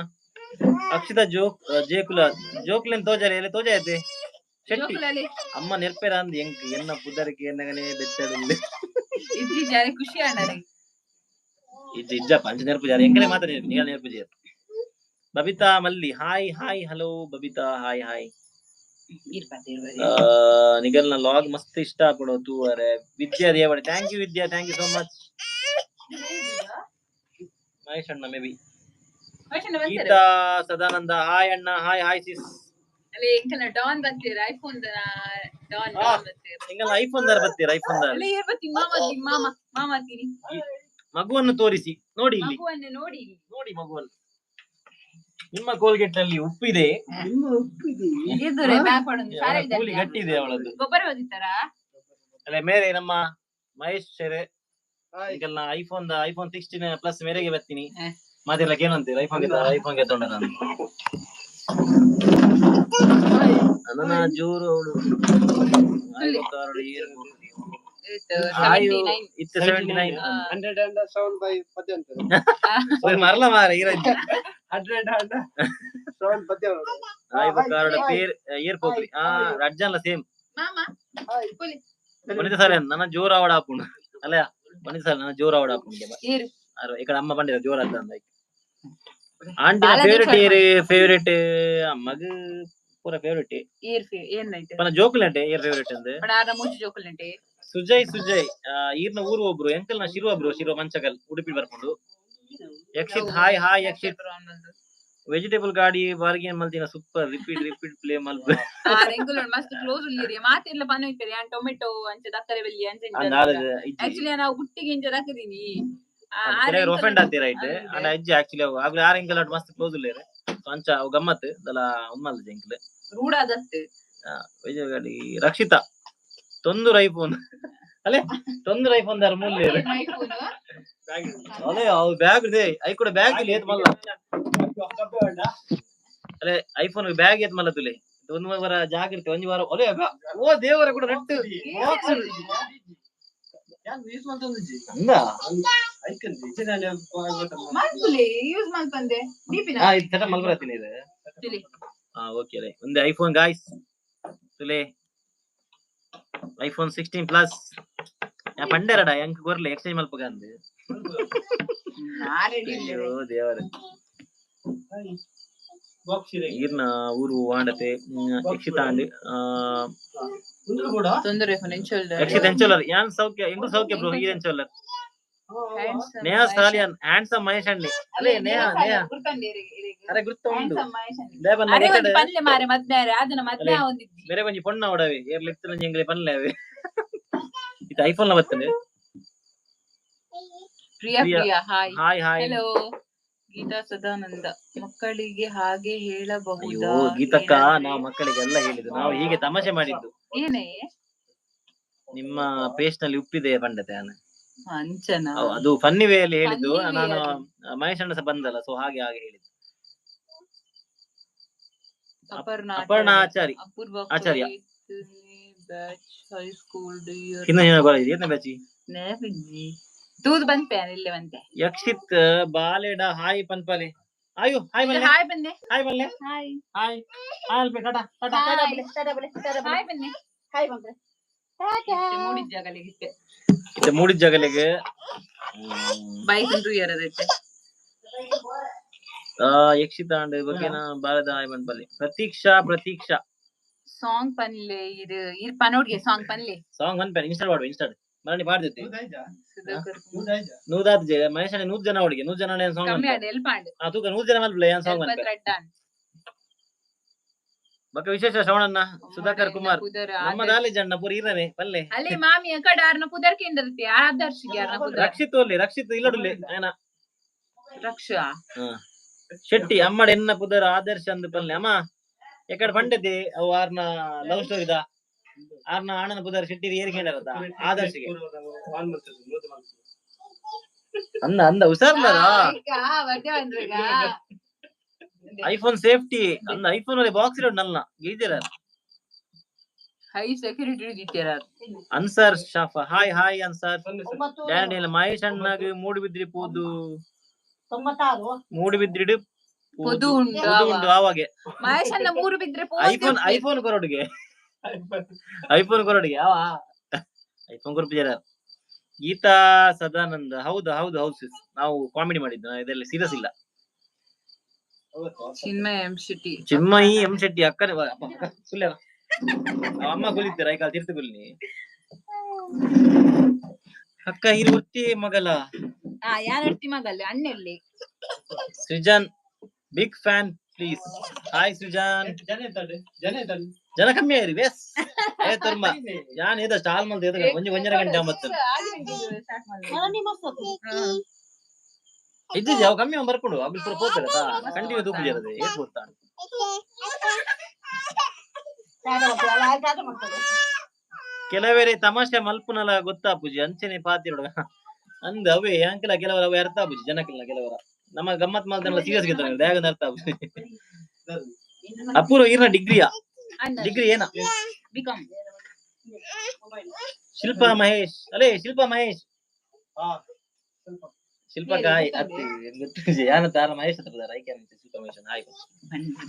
S1: Akshita joke ಜೇಕುಲ ಜೋಕ್ಲೆನ್ ತೋಜಾರೆ ಎಲೆ ತೋಜಾಯತೆ ಶೆಟ್ಟಿ.
S2: ಜೋಕುಲಲ್ಲಿ.
S1: ಅಮ್ಮ ನೆರ್ಪೆರ ಅಂದ್ ಎಂಕ್ ಎನ್ನ ಪುದರ್ಗೆ ಎನ್ನಗನೆ ಬೆಚ್ಚಡುಂಡು.
S2: ಇಜ್ಜಿ ಜಾರೆ ಖುಷಿ ಆಂಡರೆ.
S1: ಇಜ್ಜಿ ಇಜ್ಜಪ್ಪ ಅಂಚ ನೆರ್ಪು ಜಾರೆ ಎಂಕಲೆ ಮಾತ್ರ ನೆರ್ಪು ನಿಗಲ ನೆರ್ಪು ಜೇರ್. Babita Malli hi hi hello Babita hi hi. ನಿಗಲ್ನ log ಮಸ್ತ್ ಇಷ್ಟ ಪಡೋ ತೂವರೆ Vidya Devadi thank you Vidya thank you so much. Mahesh ಅಣ್ಣ maybe. Geetha Sadananda hi ಅಣ್ಣ ಹಾಯ್ ಹಾಯ್ ಸಿಸ್.
S2: ಅಲ್ಲಿ ಎಂಕಲ್ನ ಡಾನ್ ಬರ್ತೀರ ಐಫೋನ್ ಡಾನ್. ಡಾನ್ ಬರ್ತೀರ.
S1: ಎಂಗಲ್ಲ ಐಫೋನ್ ದಾರ ಬರ್ತೀರ ಐಫೋನ್ ದಾರ.
S2: ಅಲ್ಲಿ ಏರ್ ಬರ್ತೀನಿ ಮಾಮ ಮಾಮ ಮಾಮ ತೀನಿ.
S1: ಮಗುವನ್ನು ತೋರಿಸಿ ನೋಡಿ ಇಲ್ಲಿ.
S2: ಮಗುವನ್ನು ನೋಡಿ ಇಲ್ಲಿ.
S1: ನೋಡಿ ಮಗುವನ್ನು ನಿಮ್ಮ ಕೋಲ್ಗೇಟ್ ನಲ್ಲಿ ಉಪ್ಪಿದೆ.
S3: ನಿಮ್ಮ ಉಪ್ಪಿದೆ.
S2: ಇದುರೆ ಬ್ಯಾಕ್ ಪಡೊಂದು ಸಾರೆ.
S1: ಕೂಲಿ ಗಟ್ಟಿ ಇದೆ ಅವಳದ್ದು.
S2: ಗೊಬ್ಬರ ಓದಿತ್ತಾರಾ?
S1: ಅಲ್ಲೇ ಮೇರೆ ನಮ್ಮ ಮಹೇಶ್ ಶೆರೆ ಈಗೆಲ್ಲ ಐಫೋನ್ ಐಫೋನ್ 16 ಪ್ಲಸ್ ಮೇರೆಗೆ ಬರ್ತೀನಿ. ಮಾತೆಲ್ಲ ಏನಂತೀರ ಐಫೋನ್ ಐಫೋನ್ ಗೆತ್ತೊಂಡ ನಾನು ನನ್ನ ಜೋರು ಅವಳು. ಆಯು
S2: 79.
S1: ಇತ್ತೆ 79.
S4: 107 ಬೈ ಪದ್ಯ.
S1: ಓಯ್ ಮರಲ ಮಾರ ಈರಂಜಿ.
S4: 107 ಪದ್ಯ.
S1: ಆಯ್ ಬೊಕ್ಕ ಪೇರ್ ಏರ್ ಪೋಕ್ರಿ ಆ ರಡ್ಜನ್ಲ ಸೇಮ್.
S2: ಮಾಮ ಕುಲಿ.
S1: ವನಿತ ಸಾಲೆ ನನ್ನ ಜೋರ್ ಆವಡ ಆಪುಂಡು ಅಲ್ಲ. ವನಿತ ಸಾಲೆ ನನ್ನ ಜೋರ್ ಆವಡ ಆಪುಂಡು.
S2: ಏರು.
S1: ಅರೆ ఇక్కడ ಅಮ್ಮ ಬಂದಿರ ಜೋರ್ ಆತ ಅಂದ. ಆಂಟಿನ
S2: ಬಾಲ
S1: ಫೇವರೆಟ್
S2: ದೀಪ.
S1: ಏರ್ ಫೇವರೆಟ್? ಅಮ್ಮಗ್ ಪೂರ ಫೇವರೆಟ್.
S2: ಏರ್ ಏನ್ ಐತೆ?
S1: ಪನ ಜೋಕುಲಂಟೆ ಏರ್ ಫೇವರೆಟ್ ಅಂದ್?
S2: ಪಣ ಆರ್ನ ಮೂಜಿ ಜೋಕುಲಂಟೆ.
S1: ಸುಜಯ್ ಸುಜಯ್, ಈರ್ನ ಊರು ಒಬ್ರು ಎಂಕಲ್ ನ ಶಿರುವ ಬ್ರೋ, ಶಿರುವ ಮಂಚಗಲ್ ಉಡುಪಿ ಬರ್ಕೊಂಡು. Yakshith hi hi Yakshith. Vegetable ಗಾಡಿ ಬಾರ್ಗೇನ್ ಮಲ್ತಿನ ಸೂಪರ್, ರಿಪೀಟ್ ರಿಪೀಟ್ ಪ್ಲೇ ಮಲ್ಪ.
S2: ಆ ಎಂಕುಲು ಮಸ್ತ್ ಕ್ಲೋಸ್ ಉಲ್ಲಿರಿ, ಮಾತೆರ್ಲ ಪನ ಇತ್ತರಿ. ಯಾನ್ ಟೊಮೆಟೊ ಅಂಚ ದಕ್ಕರೆ ಬೆಲ್ಲಿ ಅಂಚ.
S1: ಇಜ್ಜಿ.
S2: ಆಕ್ಚುಲಿ ನಾವು ಗುಟ್ಟಿಗೆ ಇಂಚ ದಕ್ಕದೀನಿ.
S1: ಕೆಲವರು ಒಫೆಂಡ್ ಆತೀರ ರೈಟ್.
S2: ಅಂದೆ.
S1: ಅಂಡ ಇಜ್ಜಿ ಆಕ್ಚುಲಿ ಅವು ಆಗ್ಲೇ ಆರ್ ಎಂಕಲ್ ಮಸ್ತ್ ಕ್ಲೋಸ್ ಉಲ್ಲೇರು. ಸೊ ಅಂಚ ಅವು ಗಮ್ಮತ್ ದಲ ಉಮ್ಮಲ್ ಎಂಕಲ್.
S2: ರೂಢಾದತ್ತು.
S1: ವೆಜಿಟೇಬಲ್ ಗಾಡಿ ರಕ್ಷಿತಾ ತೊಂದೂರು ಐಫೋನ್ ಅಲ್ಲೇ, ತೊಂದೂರು ಐಫೋನ್ ದಾರ ಮೂಲ್ಯ. ಅದೇ ಅವು ಬ್ಯಾಗ್ ಇದೆ, I ಕೂಡ ಬ್ಯಾಗ್ ಇಲ್ಲಿ ಏತ್ ಮಲ್ಲ ಅಲ್ಲೇ. ಐಫೋನ್ ಬ್ಯಾಗ್ ಏತ್ ಮಲ್ಲ ತುಲೆ. ಒಂದು ವಾರ ಜಾಗಿರ್ತೆ, ಒಂಜಿ ವಾರ ಒಲೆ. ಓ ದೇವರ ಕೂಡ ನೆಟ್ ಬಾಕ್ಸ್ ಅಂದ.
S2: ಮಲ್ಪುಲೆ, ಯೂಸ್ ಮಲ್ಪಂದೆ ದೀಪಿನ.
S1: ಹಾ, ಇದು ಸೆಟಪ್ ಮಲ್ಬರತ್ತೀನಿ ಇದು.
S2: ತುಲೆ.
S1: ಹಾ ಓಕೆ ರೇ, ಒಂದು ಐಫೋನ್ ಗಾಯ್ಸ್ ತುಲೆ, ಐಫೋನ್ 16 ಪ್ಲಸ್. ಯಾ ಪಂಡೆರಡ ಎಂಕ್ ಕೊರ್ಲೆ ಎಕ್ಸ್ಚೇಂಜ್ ಮಲ್ಪಗ ಅಂದ್.
S2: ನಾ ರೆಡಿ.
S1: ಅಯ್ಯೋ ದೇವರೇ. ಈರ್ನ ಊರು ವಾಂಡತೆ ಯಕ್ಷಿತ ಅಂಡ್
S2: ತೊಂದರೆ ಫೈನಾನ್ಷಿಯಲ್.
S1: ಯಕ್ಷಿತ್ ಎಂಚೋಲರ್ ಯಾನ್ ಸೌಖ್ಯ, ಎಂಕು ಸೌಖ್ಯ ಬ್ರೋ. ಈ ಎಂಚೋಲರ್ ನೇಹಾ ಸಾಲಿಯನ್ ಹ್ಯಾಂಡ್ಸಮ್ ಮಹೇಶ್ ಅಣ್ಣಿ ಅಲ್ಲೇ ನೇಹಾ ನೇಹಾ. ಅರೆ ಗುರ್ತ ಉಂಡು ದೇವನ್ನ.
S2: ಅರೆ ಒಂಜಿ ಪನ್ಲೆ ಮಾರೆ, ಮದ್ಮೆ ಆರೆ ಆದನ ಮದ್ಮೆ ಆವೊಂದಿಜ್ಜಿ.
S1: ಬೇರೆ ಒಂಜಿ ಪೊಣ್ಣ ಓಡವೆ ಏರ್ ಲಿಪ್ತ ಒಂಜಿ ಎಂಗ್ಲೆ ಪನ್ಲೆ ಅವೆ. ಇದು ಐಫೋನ್ ಲ ಬರ್ತದೆ.
S2: Priya.
S1: Priya.
S2: Priya hi.
S1: Hi hi.
S2: Hello Geetha Sadananda, ಮಕ್ಕಳಿಗೆ ಹಾಗೆ ಹೇಳಬಹುದಾ?
S1: ಅಯ್ಯೋ ಗೀತಕ್ಕ.
S2: ಏನಂದ್ರೆ?
S1: ನಾವು ಮಕ್ಕಳಿಗೆಲ್ಲ ಹೇಳಿದ್ದು, ನಾವು ಹೀಗೆ ತಮಾಷೆ ಮಾಡಿದ್ದು.
S2: ಏನೇ?
S1: ನಿಮ್ಮ ಪೇಸ್ಟ್ ನಲ್ಲಿ ಉಪ್ಪಿದೆ ಪಂಡತೆ ನಾನು.
S2: ಅಂಚನ.
S1: ಅದು ಫನ್ನಿ ವೇ ಅಲ್ಲಿ ಹೇಳಿದ್ದು.
S2: Funny way.
S1: ನಾನು ಮಹೇಶ್ ಅಣ್ಣ ಸಹ ಬಂದಲ್ಲ, ಸೊ ಹಾಗೆ ಹಾಗೆ ಹೇಳಿದ್ದು.
S2: ಅಪರ್ಣಾ.
S1: ಅಪರ್ಣಾ ಆಚಾರಿ.
S2: ಅಪೂರ್ವ.
S1: ಆಚಾರ್ಯ.
S2: Batch high school.
S1: ಇನ್ನು ಏನೋ ಬರೋದು ಏನ ಬ್ಯಾಚಿ?
S2: ನೆನಪಿಜ್ಜಿ, ತೂದು ಬಂತೆ ಇಲ್ಲೇ ಬಂತೆ.
S1: ಯಕ್ಷಿತ್ ಬಾಲೆಡ ಹಾಯ್ ಪನ್ಪಲೆ ಆಯು ಹಾಯ್ ಬಲ್ಲೆ.
S2: ಹಾಯ್ ಬಂದೆ.
S1: ಹಾಯ್ ಬಲ್ಲೆ.
S2: ಹಾಯ್.
S1: ಹಾಯ್ ಹಾಯ್ ಅಲ್ಪೆ ಟಾಟಾ ಟಾಟಾ.
S2: ಹಾಯ್ ಬನ್ನಿ. ಮೂಡಿದ ಜಾಗಲಿಗಿತ್ತೆ.
S1: ಇದು ಮೂಡಿದ ಜಗಲಿಗೆ.
S2: ಬೈಕ್ ಉಂಟು ಯಾರದೈತೆ.
S1: ಯಕ್ಷಿತ ಅಂಡ್ ಬಗ್ಗೆನ ಬಾಲದ ಹಾಯ್ ಪನ್ಪಲೆ ಪ್ರತೀಕ್ಷಾ ಪ್ರತೀಕ್ಷಾ.
S2: ಸಾಂಗ್ ಪನ್ಲೆ, ಇದು ಇರ್ ಪನೋಡ್ಗೆ ಸಾಂಗ್ ಪನ್ಲೆ.
S1: ಸಾಂಗ್ ಒನ್ ಪ್ಯಾನ್ ಇನ್ಸ್ಟಾಲ್ ಮಾಡುವ, ಇನ್ಸ್ಟಾಲ್ ಮರಣಿ ಪಾಡ್ದಿತ್ತೆ.
S2: ಸುಧಾಕರ್.
S1: ನೂದಾತ್ ಜೆ ಮಹೇಶ್ ಅಣ್ಣ 100 ಜನ ಹುಡುಗಿ 100 ಜನ ಸಾಂಗ್.
S2: ಕಮ್ಮಿ ಆಡ್ ಎಲ್ಪ ಆಂಡ್.
S1: ಆ ತೂಕ 100 ಜನ ಮಲ್ಪಲೆ ಏನ್ ಸಾಂಗ್
S2: ಎಲ್ಪ
S1: ಅನ್ಪೆ.
S2: ರಡ್ಡಾನ್.
S1: ಬೊಕ್ಕ ವಿಶೇಷ ಶ್ರವಣಣ್ಣ ಸುಧಾಕರ್ ಕುಮಾರ್. ನಮ್ಮ ದಾಲೆ ಜಣ್ಣ ಪೂರ ಇರನೆ ಪಲ್ಲೆ.
S2: ಅಲ್ಲಿ ಮಾಮಿ ಕಡ ಆರ್ನ ಪುದರ್ ಕೇಂದ್ರತೆ ಆದರ್ಶಿಗೆ ಆರ್ನ ಪುದರ್.
S1: ರಕ್ಷಿತ್ ಒಲ್ಲೆ, ರಕ್ಷಿತ್ ಇಲ್ಲಡುಲ್ಲೆ ಏನ?
S2: ರಕ್ಷಾ.
S1: ಶೆಟ್ಟಿ ಅಮ್ಮಡ ಎನ್ನ ಪುದರ್ ಆದರ್ಶ ಅಂದ್ ಪಲ್ಲೆ. ಅಮ್ಮ ಎಕಡೆ ಪಂಡತೆ ಅವು ಆರ್ನ ಲವ್ ಸ್ಟೋರಿ the ಆರ್ನ ಆಣನ ಪುದರ್ ಶೆಟ್ಟಿ ಏರ್ ಕೇಳರತ್ತ ಆದರ್ಶಿಗೆ ಅಂದ ಅಂದ ಹುಷಾರ್ಲಾರ. ಐಫೋನ್ ಸೇಫ್ಟಿ ಅಂದ ಐಫೋನ್ ಅಲ್ಲಿ ಬಾಕ್ಸ್ ಇರೋ ನಲ್ಲ ಗೀಜರ.
S2: ಹೈ ಸೆಕ್ಯೂರಿಟಿ ಇದ್ದೀರ.
S1: ಅನ್ಸರ್ ಶಾಫಾ hi hi answer. Daniel Mahesh ಅಣ್ಣಗ್ ಮೂಡುಬಿದ್ರಿ ಪೋದು.
S3: 96.
S1: ಮೂಡುಬಿದ್ರಿಡು.
S2: ಪೊದು ಉಂಡು.
S1: ಪೊದು ಉಂಡು ಆವಾಗೆ.
S2: ಮಹೇಶ್ ಅಣ್ಣ ಮೂರು ಬಿದ್ರೆ.
S1: ಐಫೋನ್ ಐಫೋನ್ ಕೊರೊಡುಗೆ, ಐಫೋನ್ ಕೊರೊಡುಗೆ ಅವ ಐಫೋನ್ ಕೊರ್ಪಿಜರ. ಗೀತಾ ಸದಾನಂದ ಹೌದು ಹೌದು ಹೌದು sis. ನಾವು ಕಾಮಿಡಿ ಮಾಡಿದ್ದು, ನಾವು ಇದರಲ್ಲಿ ಸೀರಿಯಸ್ ಇಲ್ಲ.
S2: ಚಿನ್ಮಯ ಎಂ ಶೆಟ್ಟಿ.
S1: ಚಿನ್ಮಯಿ ಎಂ ಶೆಟ್ಟಿ ಅಕ್ಕನೆ ಸುಳ್ಳ ಅಮ್ಮ ಕುಲಿತಾರೆ ಐಕಾಲ್ ತಿರ್ತು ಕುಲ್ನಿ ಅಕ್ಕ ಇರು ಒತ್ತಿ ಮಗಲ.
S2: ಆ ಯಾರಡ್ತಿ ಮಗಲ್ಲ ಅಣ್ಣೆಲ್ಲಿ.
S1: Srujan big fan please, hi Srujan. ಜನ ಕಮ್ಮಿ ಆಯ್ರಿ ಬೇಸ್ ಏ ತುರ್ಮ ಯಾನ್ ಏದ ಸ್ಟಾಲ್ ಮಲ್ದ ಏದ ಒಂಜಿ ಒಂಜರ ಗಂಟೆ ಒಂಬತ್ತು. ಇದ್ದಿದ್ದು ಯಾವ ಕಮ್ಮಿ ಬರ್ಕೊಂಡು ಅಬ್ಬಿಲ್ ಪೂರ ಪೋತಾರೆ ಕಂಟಿನ್ಯೂ ತೂಪು ಜರದೆ ಏತ್ ಪೋತಾಣ. ಕೆಲವರೆ ತಮಾಷೆ ಮಲ್ಪುನಲ ಗೊತ್ತಾ ಪೂಜಿ ಅಂಚನೆ ಪಾತಿರೋಡ ಅಂದ್ ಅವೇ ಅಂಕಲ ಕೆಲವರ ಅವೆ ಅರ್ಥ ಆಪುಜಿ ಜನಕ್ಕೆಲ್ಲ. ಕೆಲವರ ನಮ್ಮ ಗಮ್ಮತ್ ಮಾಲ್ತನಲ್ಲ ಸೀರಿಯಸ್ ಗೆತ್ತಾನೆ ದ್ಯಾಗಂದ ಅರ್ಥ ಆಪುಜಿ. ಅಪೂರ್ವ ಈರ್ನ ಡಿಗ್ರಿಯಾ? ಡಿಗ್ರಿ ಏನ?
S2: ಬಿಕಾಮ್.
S1: ಶಿಲ್ಪಾ ಮಹೇಶ್ ಅಲೇ ಶಿಲ್ಪಾ ಮಹೇಶ್.
S4: ಹಾ ಸ್ವಲ್ಪ.
S1: ಶಿಲ್ಪಾ ಕಾಯ್ ಅತ್ತಿ ಗೊತ್ತಿದೆ ಯಾನ ತಾರ ಮಹೇಶ್ ಹತ್ರ ಬದಾರ ಐಕೆ ಶಿಲ್ಪಾ ಮಹೇಶ್ ಹಾಯ್.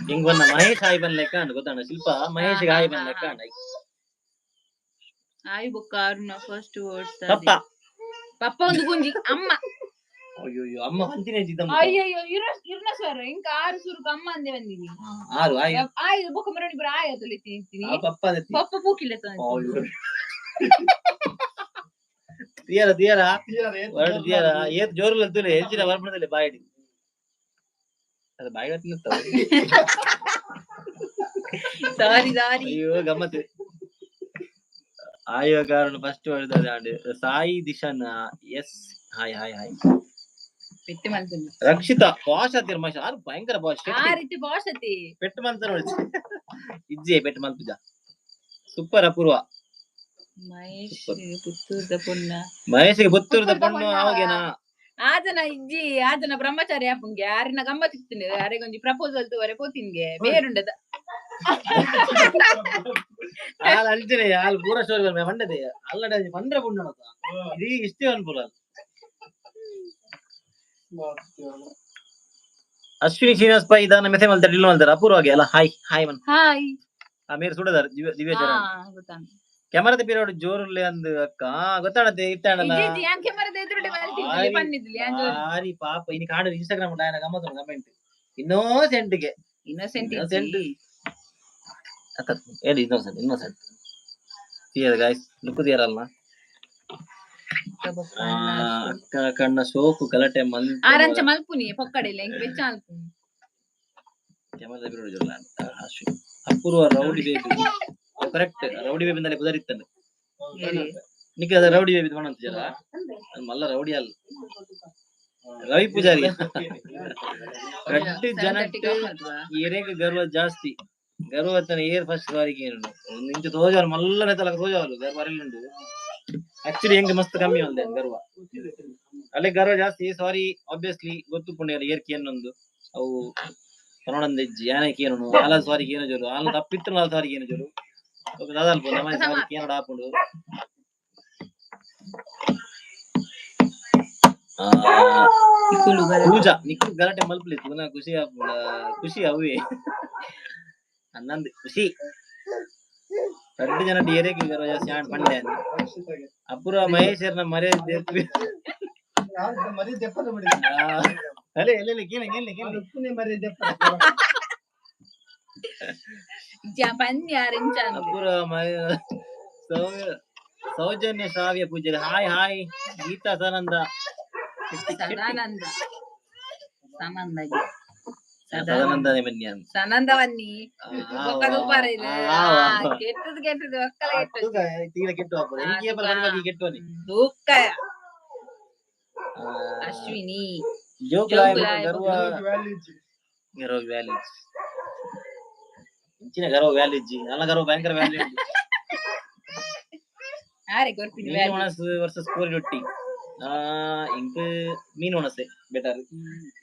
S1: ಹಿಂಗ್ ಬಂದ ಮಹೇಶ್ ಹಾಯ್ ಬನ್ ಲೆಕ್ಕ ಅಂಡ್ ಗೊತ್ತಾಣ ಶಿಲ್ಪಾ ಮಹೇಶ್ ಹಾಯ್ ಬನ್ ಲೆಕ್ಕ ಅಂಡ್.
S2: ಆಯ್ ಬೊಕ್ಕ ಅರುಣ ಫಸ್ಟ್ ವರ್ಡ್ಸ್.
S1: ಪಪ್ಪ.
S2: ಪಪ್ಪ ಒಂದು ಗುಂಜಿ ಅಮ್ಮ.
S1: ಅಯ್ಯೋ ಅಯ್ಯೋ ಅಮ್ಮ ಹಂಚಿನ ಇದ್ದ.
S2: ಅಯ್ಯಯ್ಯೋ ಇರ ಇರ್ನ ಸರ್ ಇಂಕ ಆರು ಸುರುಕು ಅಮ್ಮ ಅಂದೆ ಬಂದಿನಿ.
S1: ಆರು ಆಯ್.
S2: ಆಯ್ ಬೊಕ್ಕ ಮರಣಿ ಬರ ಆಯ್ ಅತೊಲಿ ತಿಂತೀನಿ.
S1: ಆ ಪಪ್ಪ ಅದತ್ತಿ.
S2: ಪಪ್ಪ ಪೂಕಿಲ್ಲ ತಂದೆ.
S1: ಅಯ್ಯೋ ತಿಯರ ತಿಯರ
S4: ತೀಯರ ಏತ್
S1: ವರ್ಡ್ ತಿಯರ ಏತ್ ಜೋರುಲ್ಲ ತುಲೆ ಹೆಚ್ಚಿನ ಬರ್ಪಣದಲ್ಲಿ ಬಾಯಿಡಿ ಅದು ಬಾಯಿ ತಿನ್ನುತ್ತ.
S2: ಸಾರಿ ಸಾರಿ.
S1: ಅಯ್ಯೋ ಗಮ್ಮತ್ ಆಯೋ ಕಾರಣ ಫಸ್ಟ್ ವರ್ಡ್ ಅದ Sai Dishan yes hi hi hi.
S2: ಪೆಟ್ಟು ಮಲ್ತುಂಡು.
S1: ರಕ್ಷಿತಾ ಬಾಷ್ ಆತಿರ್ ಮಹೇಶ್ ಆರು ಭಯಂಕರ ಬಾಷ್.
S2: ಆ ರೀತಿ ಬಾಷ್ ಅತಿ.
S1: ಪೆಟ್ಟು ಮಲ್ತಾರ ನೋಡಿ ಇಜ್ಜೆ ಪೆಟ್ಟು ಮಲ್ಪುಜ ಸೂಪರ್ ಅಪೂರ್ವ.
S2: ಮಹೇಶ್ ಪುತ್ತೂರ್ದ ಪೊನ್ನ.
S1: ಮಹೇಶ್ಗೆ ಪುತ್ತೂರ್ದ ಪೊಣ್ಣು ಅವಾಗೇನಾ?
S2: ಆತನ ಇಜ್ಜಿ ಆತನ ಬ್ರಹ್ಮಚಾರಿ ಆಪುಂಗೆ ಆರಿನ ಗಮ್ಮತ್ ಇತ್ತಿನ ಅರೆಗೊಂಜಿ ಪ್ರಪೋಸಲ್ ತೂವರೆ ಪೋತಿನ್ಗೆ ಬೇರುಂಡದ.
S1: ಆಲ್ ಅಂಚನೆ ಆಲ್ ಪೂರ ಸ್ಟೋರಿ ಬರ್ಮೆ ಪಂಡದೆ ಅಲ್ಲಡ ಪಂಡ್ರೆ ಪುಣ್ಣು ಇಡೀ ಇಷ್ಟೇ ಅನ್ಪುಲ. ಅಶ್ವಿನಿ ಶ್ರೀನಿವಾಸ್ ಪೈ ಇದಾನ ಮೆಸೇಜ್ ಮಲ್ತಾರೆ ಡಿಲ್ ಮಲ್ತಾರೆ ಅಪೂರ್ವಗೆ ಅಲ್ಲ ಹಾಯ್ ಹಾಯ್ ಮನ್.
S2: ಹಾಯ್.
S1: ಆ ಮೇರ್ ಸುಡದಾರ್ ದಿವ್ಯ ಚರಣ್.
S2: ಗೊತ್ತಾಂಡ್.
S1: ಕ್ಯಾಮರಾದ ಪೀರಿಯಡ್ ಜೋರುಲ್ಲೆ ಅಂದ್ ಅಕ್ಕ ಗೊತ್ತಾಣತೆ ಇತ್ತಾಣಲ್ಲ.
S2: ಇಜ್ಜಿ ಇಜ್ಜಿ ಯಾನ್ ಕ್ಯಾಮರಾದ ಎದುರುಡೆ ಮಲ್ತಿದ್ದಿಲ್ಲ ಪನ್ನಿದ್ದಿಲ್ಲ ಯಾನ್ ಜೋರು.
S1: ಆರಿ ಪಾಪ ಇನಿ ಕಾಡು ಇನ್ಸ್ಟಾಗ್ರಾಮ್ ಉಂಡು ಆಯನ ಗಮ್ಮತ್ ಉಂಡು ಕಮೆಂಟ್ ಇನ್ನೋಸೆಂಟ್ ಗೆ.
S2: Innocent
S1: innocent. ಅತ್ತ ಹೇಳಿ ಇನ್ನೋಸೆಂಟ್ ಇನ್ನೋಸೆಂಟ್. ತೀಯದ ಗಾಯ್ಸ್ ಲುಕ್ ತೀಯರಲ್ಲ. ಅಕ್ಕ ಕಣ್ಣ ಸೋಕು ಗಲಾಟೆ ಮಲ್
S2: ಆರಂಚ ಮಲ್ಪುನಿ ಪೊಕ್ಕಡಿಲ್ಲ ಇಂಕ್ ಬೆಚ್ಚ ಮಲ್ಪುನಿ.
S1: ಕ್ಯಾಮರಾದ ಪೀರಿಯಡ್ ಜೋರುಲ್ಲ Ashwini. Apoorva rowdy baby correct rowdy baby ಅಂದಲೇ ಪುದರಿತ್ತಂಡು. ನಿಕ್ಕ ಅದ ರೌಡಿ ಬೇಬಿ ಪಣಂತಿಜಲ್ಲ ಮಲ್ಲ ರೌಡಿ ಅಲ್ಲ ರವಿ ಪೂಜಾರಿ. ರಡ್ಡು ಜನಟ್ ಏರೇಗ್ ಗರ್ವ ಜಾಸ್ತಿ ಗರ್ವ ಅತ್ತನ ಏರ್ ಫಸ್ಟ್ ಬಾರಿಗೆ ಏನು ಇಂಚ ತೋಜಾರು ಮಲ್ಲನೆ ತಲಕ ತೋಜಾರು ಗರ್ವ ಅರಿಲುಂಡು. ಆಕ್ಚುಲಿ ಹೆಂಗ್ ಮಸ್ತ್ ಕಮ್ಮಿ ಒಂದೆ ಗರ್ವ ಅಲ್ಲೇ ಗರ್ವ ಜಾಸ್ತಿ ಸಾರಿ ಆಬ್ವಿಯಸ್ಲಿ ಗೊತ್ತು ಪುಣ್ಯ ಏರ್ಕಿ ಏನೊಂದು ಅವು ಪನೊಡಂದೆಜ್ಜಿ ಯಾನೆ ಕೇನು ಆಲ ಸಾರಿ ಕೇನ ಜೋರು ಆಲ ತಪ್ಪಿತ್ತು ಆಲ ಸಾರಿ ಕೇನ ಜೋರು ದಾದಾಲ್ಪ ನಮ್ಮ ಸಾರಿ ಕೇನಡ ಆಪುಂಡು. ಪೂಜಾ ನಿಕ್ಕು ಗಲಾಟೆ ಮಲ್ಪಲಿ ಪುನಃ ಖುಷಿ ಆಪುಂಡ ಖುಷಿ ಅವೇ ಅನ್ನಂದು ಖುಷಿ. ರಡ್ಡು ಜನ ಏರೇಗೆ ಗರ್ವ ಜಾಸ್ತಿ ಆಂಡ್ ಪಂಡೆ ಅಪೂರ್ವ ಮಹೇಶರ್ನ ಮರ್ಯಾದೆ ಅಲೆ ಎಲ್ಲೆಲ್ಲ ಕೇಳಿ ಕೇಳಿ ಕೇಳಿ. ಅಪೂರ್ವ ಸೌಜನ್ಯ ಶ್ರಾವ್ಯ ಪೂಜಾರಿ ಹಾಯ್ ಹಾಯ್. ಗೀತಾ ಸದಾನಂದ
S2: ಸದಾನಂದ ಸನಂದಗೆ
S1: ಸದಾನಂದನೇ ಬನ್ನಿ ಅಂತ
S2: ಸನಂದವನ್ನಿ ಬೊಕ್ಕದ ಉಪಾರ ಇಲ್ಲ ಕೆಟ್ಟದು ಕೆಟ್ಟದು ಒಕ್ಕಲ ಕೆಟ್ಟದು
S1: ತೀರ ಕೆಟ್ಟು ಹಾಕೋದು ಎಂಕಿ ಬರ ಕೆಟ್ಟು
S2: ದುಃಖ. ಅಶ್ವಿನಿ
S1: ಜೋಕುಲಾಯ ಗರ್ವ ಗರ್ವ ವ್ಯಾಲ್ಯೂ ಇಂಚಿನ ಗರ್ವ ವ್ಯಾಲ್ಯೂ ಇಜ್ಜಿ ಅಲ್ಲ ಗರ್ವ ಭಯಂಕರ ವ್ಯಾಲ್ಯೂ.
S2: ಆರೆ ಗೊರ್ಪಿನ
S1: ಮೀನು ಒಣಸು ವರ್ಸಸ್ ಕೋರಿ ರೊಟ್ಟಿ. ಇಂಕ್ ಮೀನು ಒಣಸೆ ಬೆಟರ್.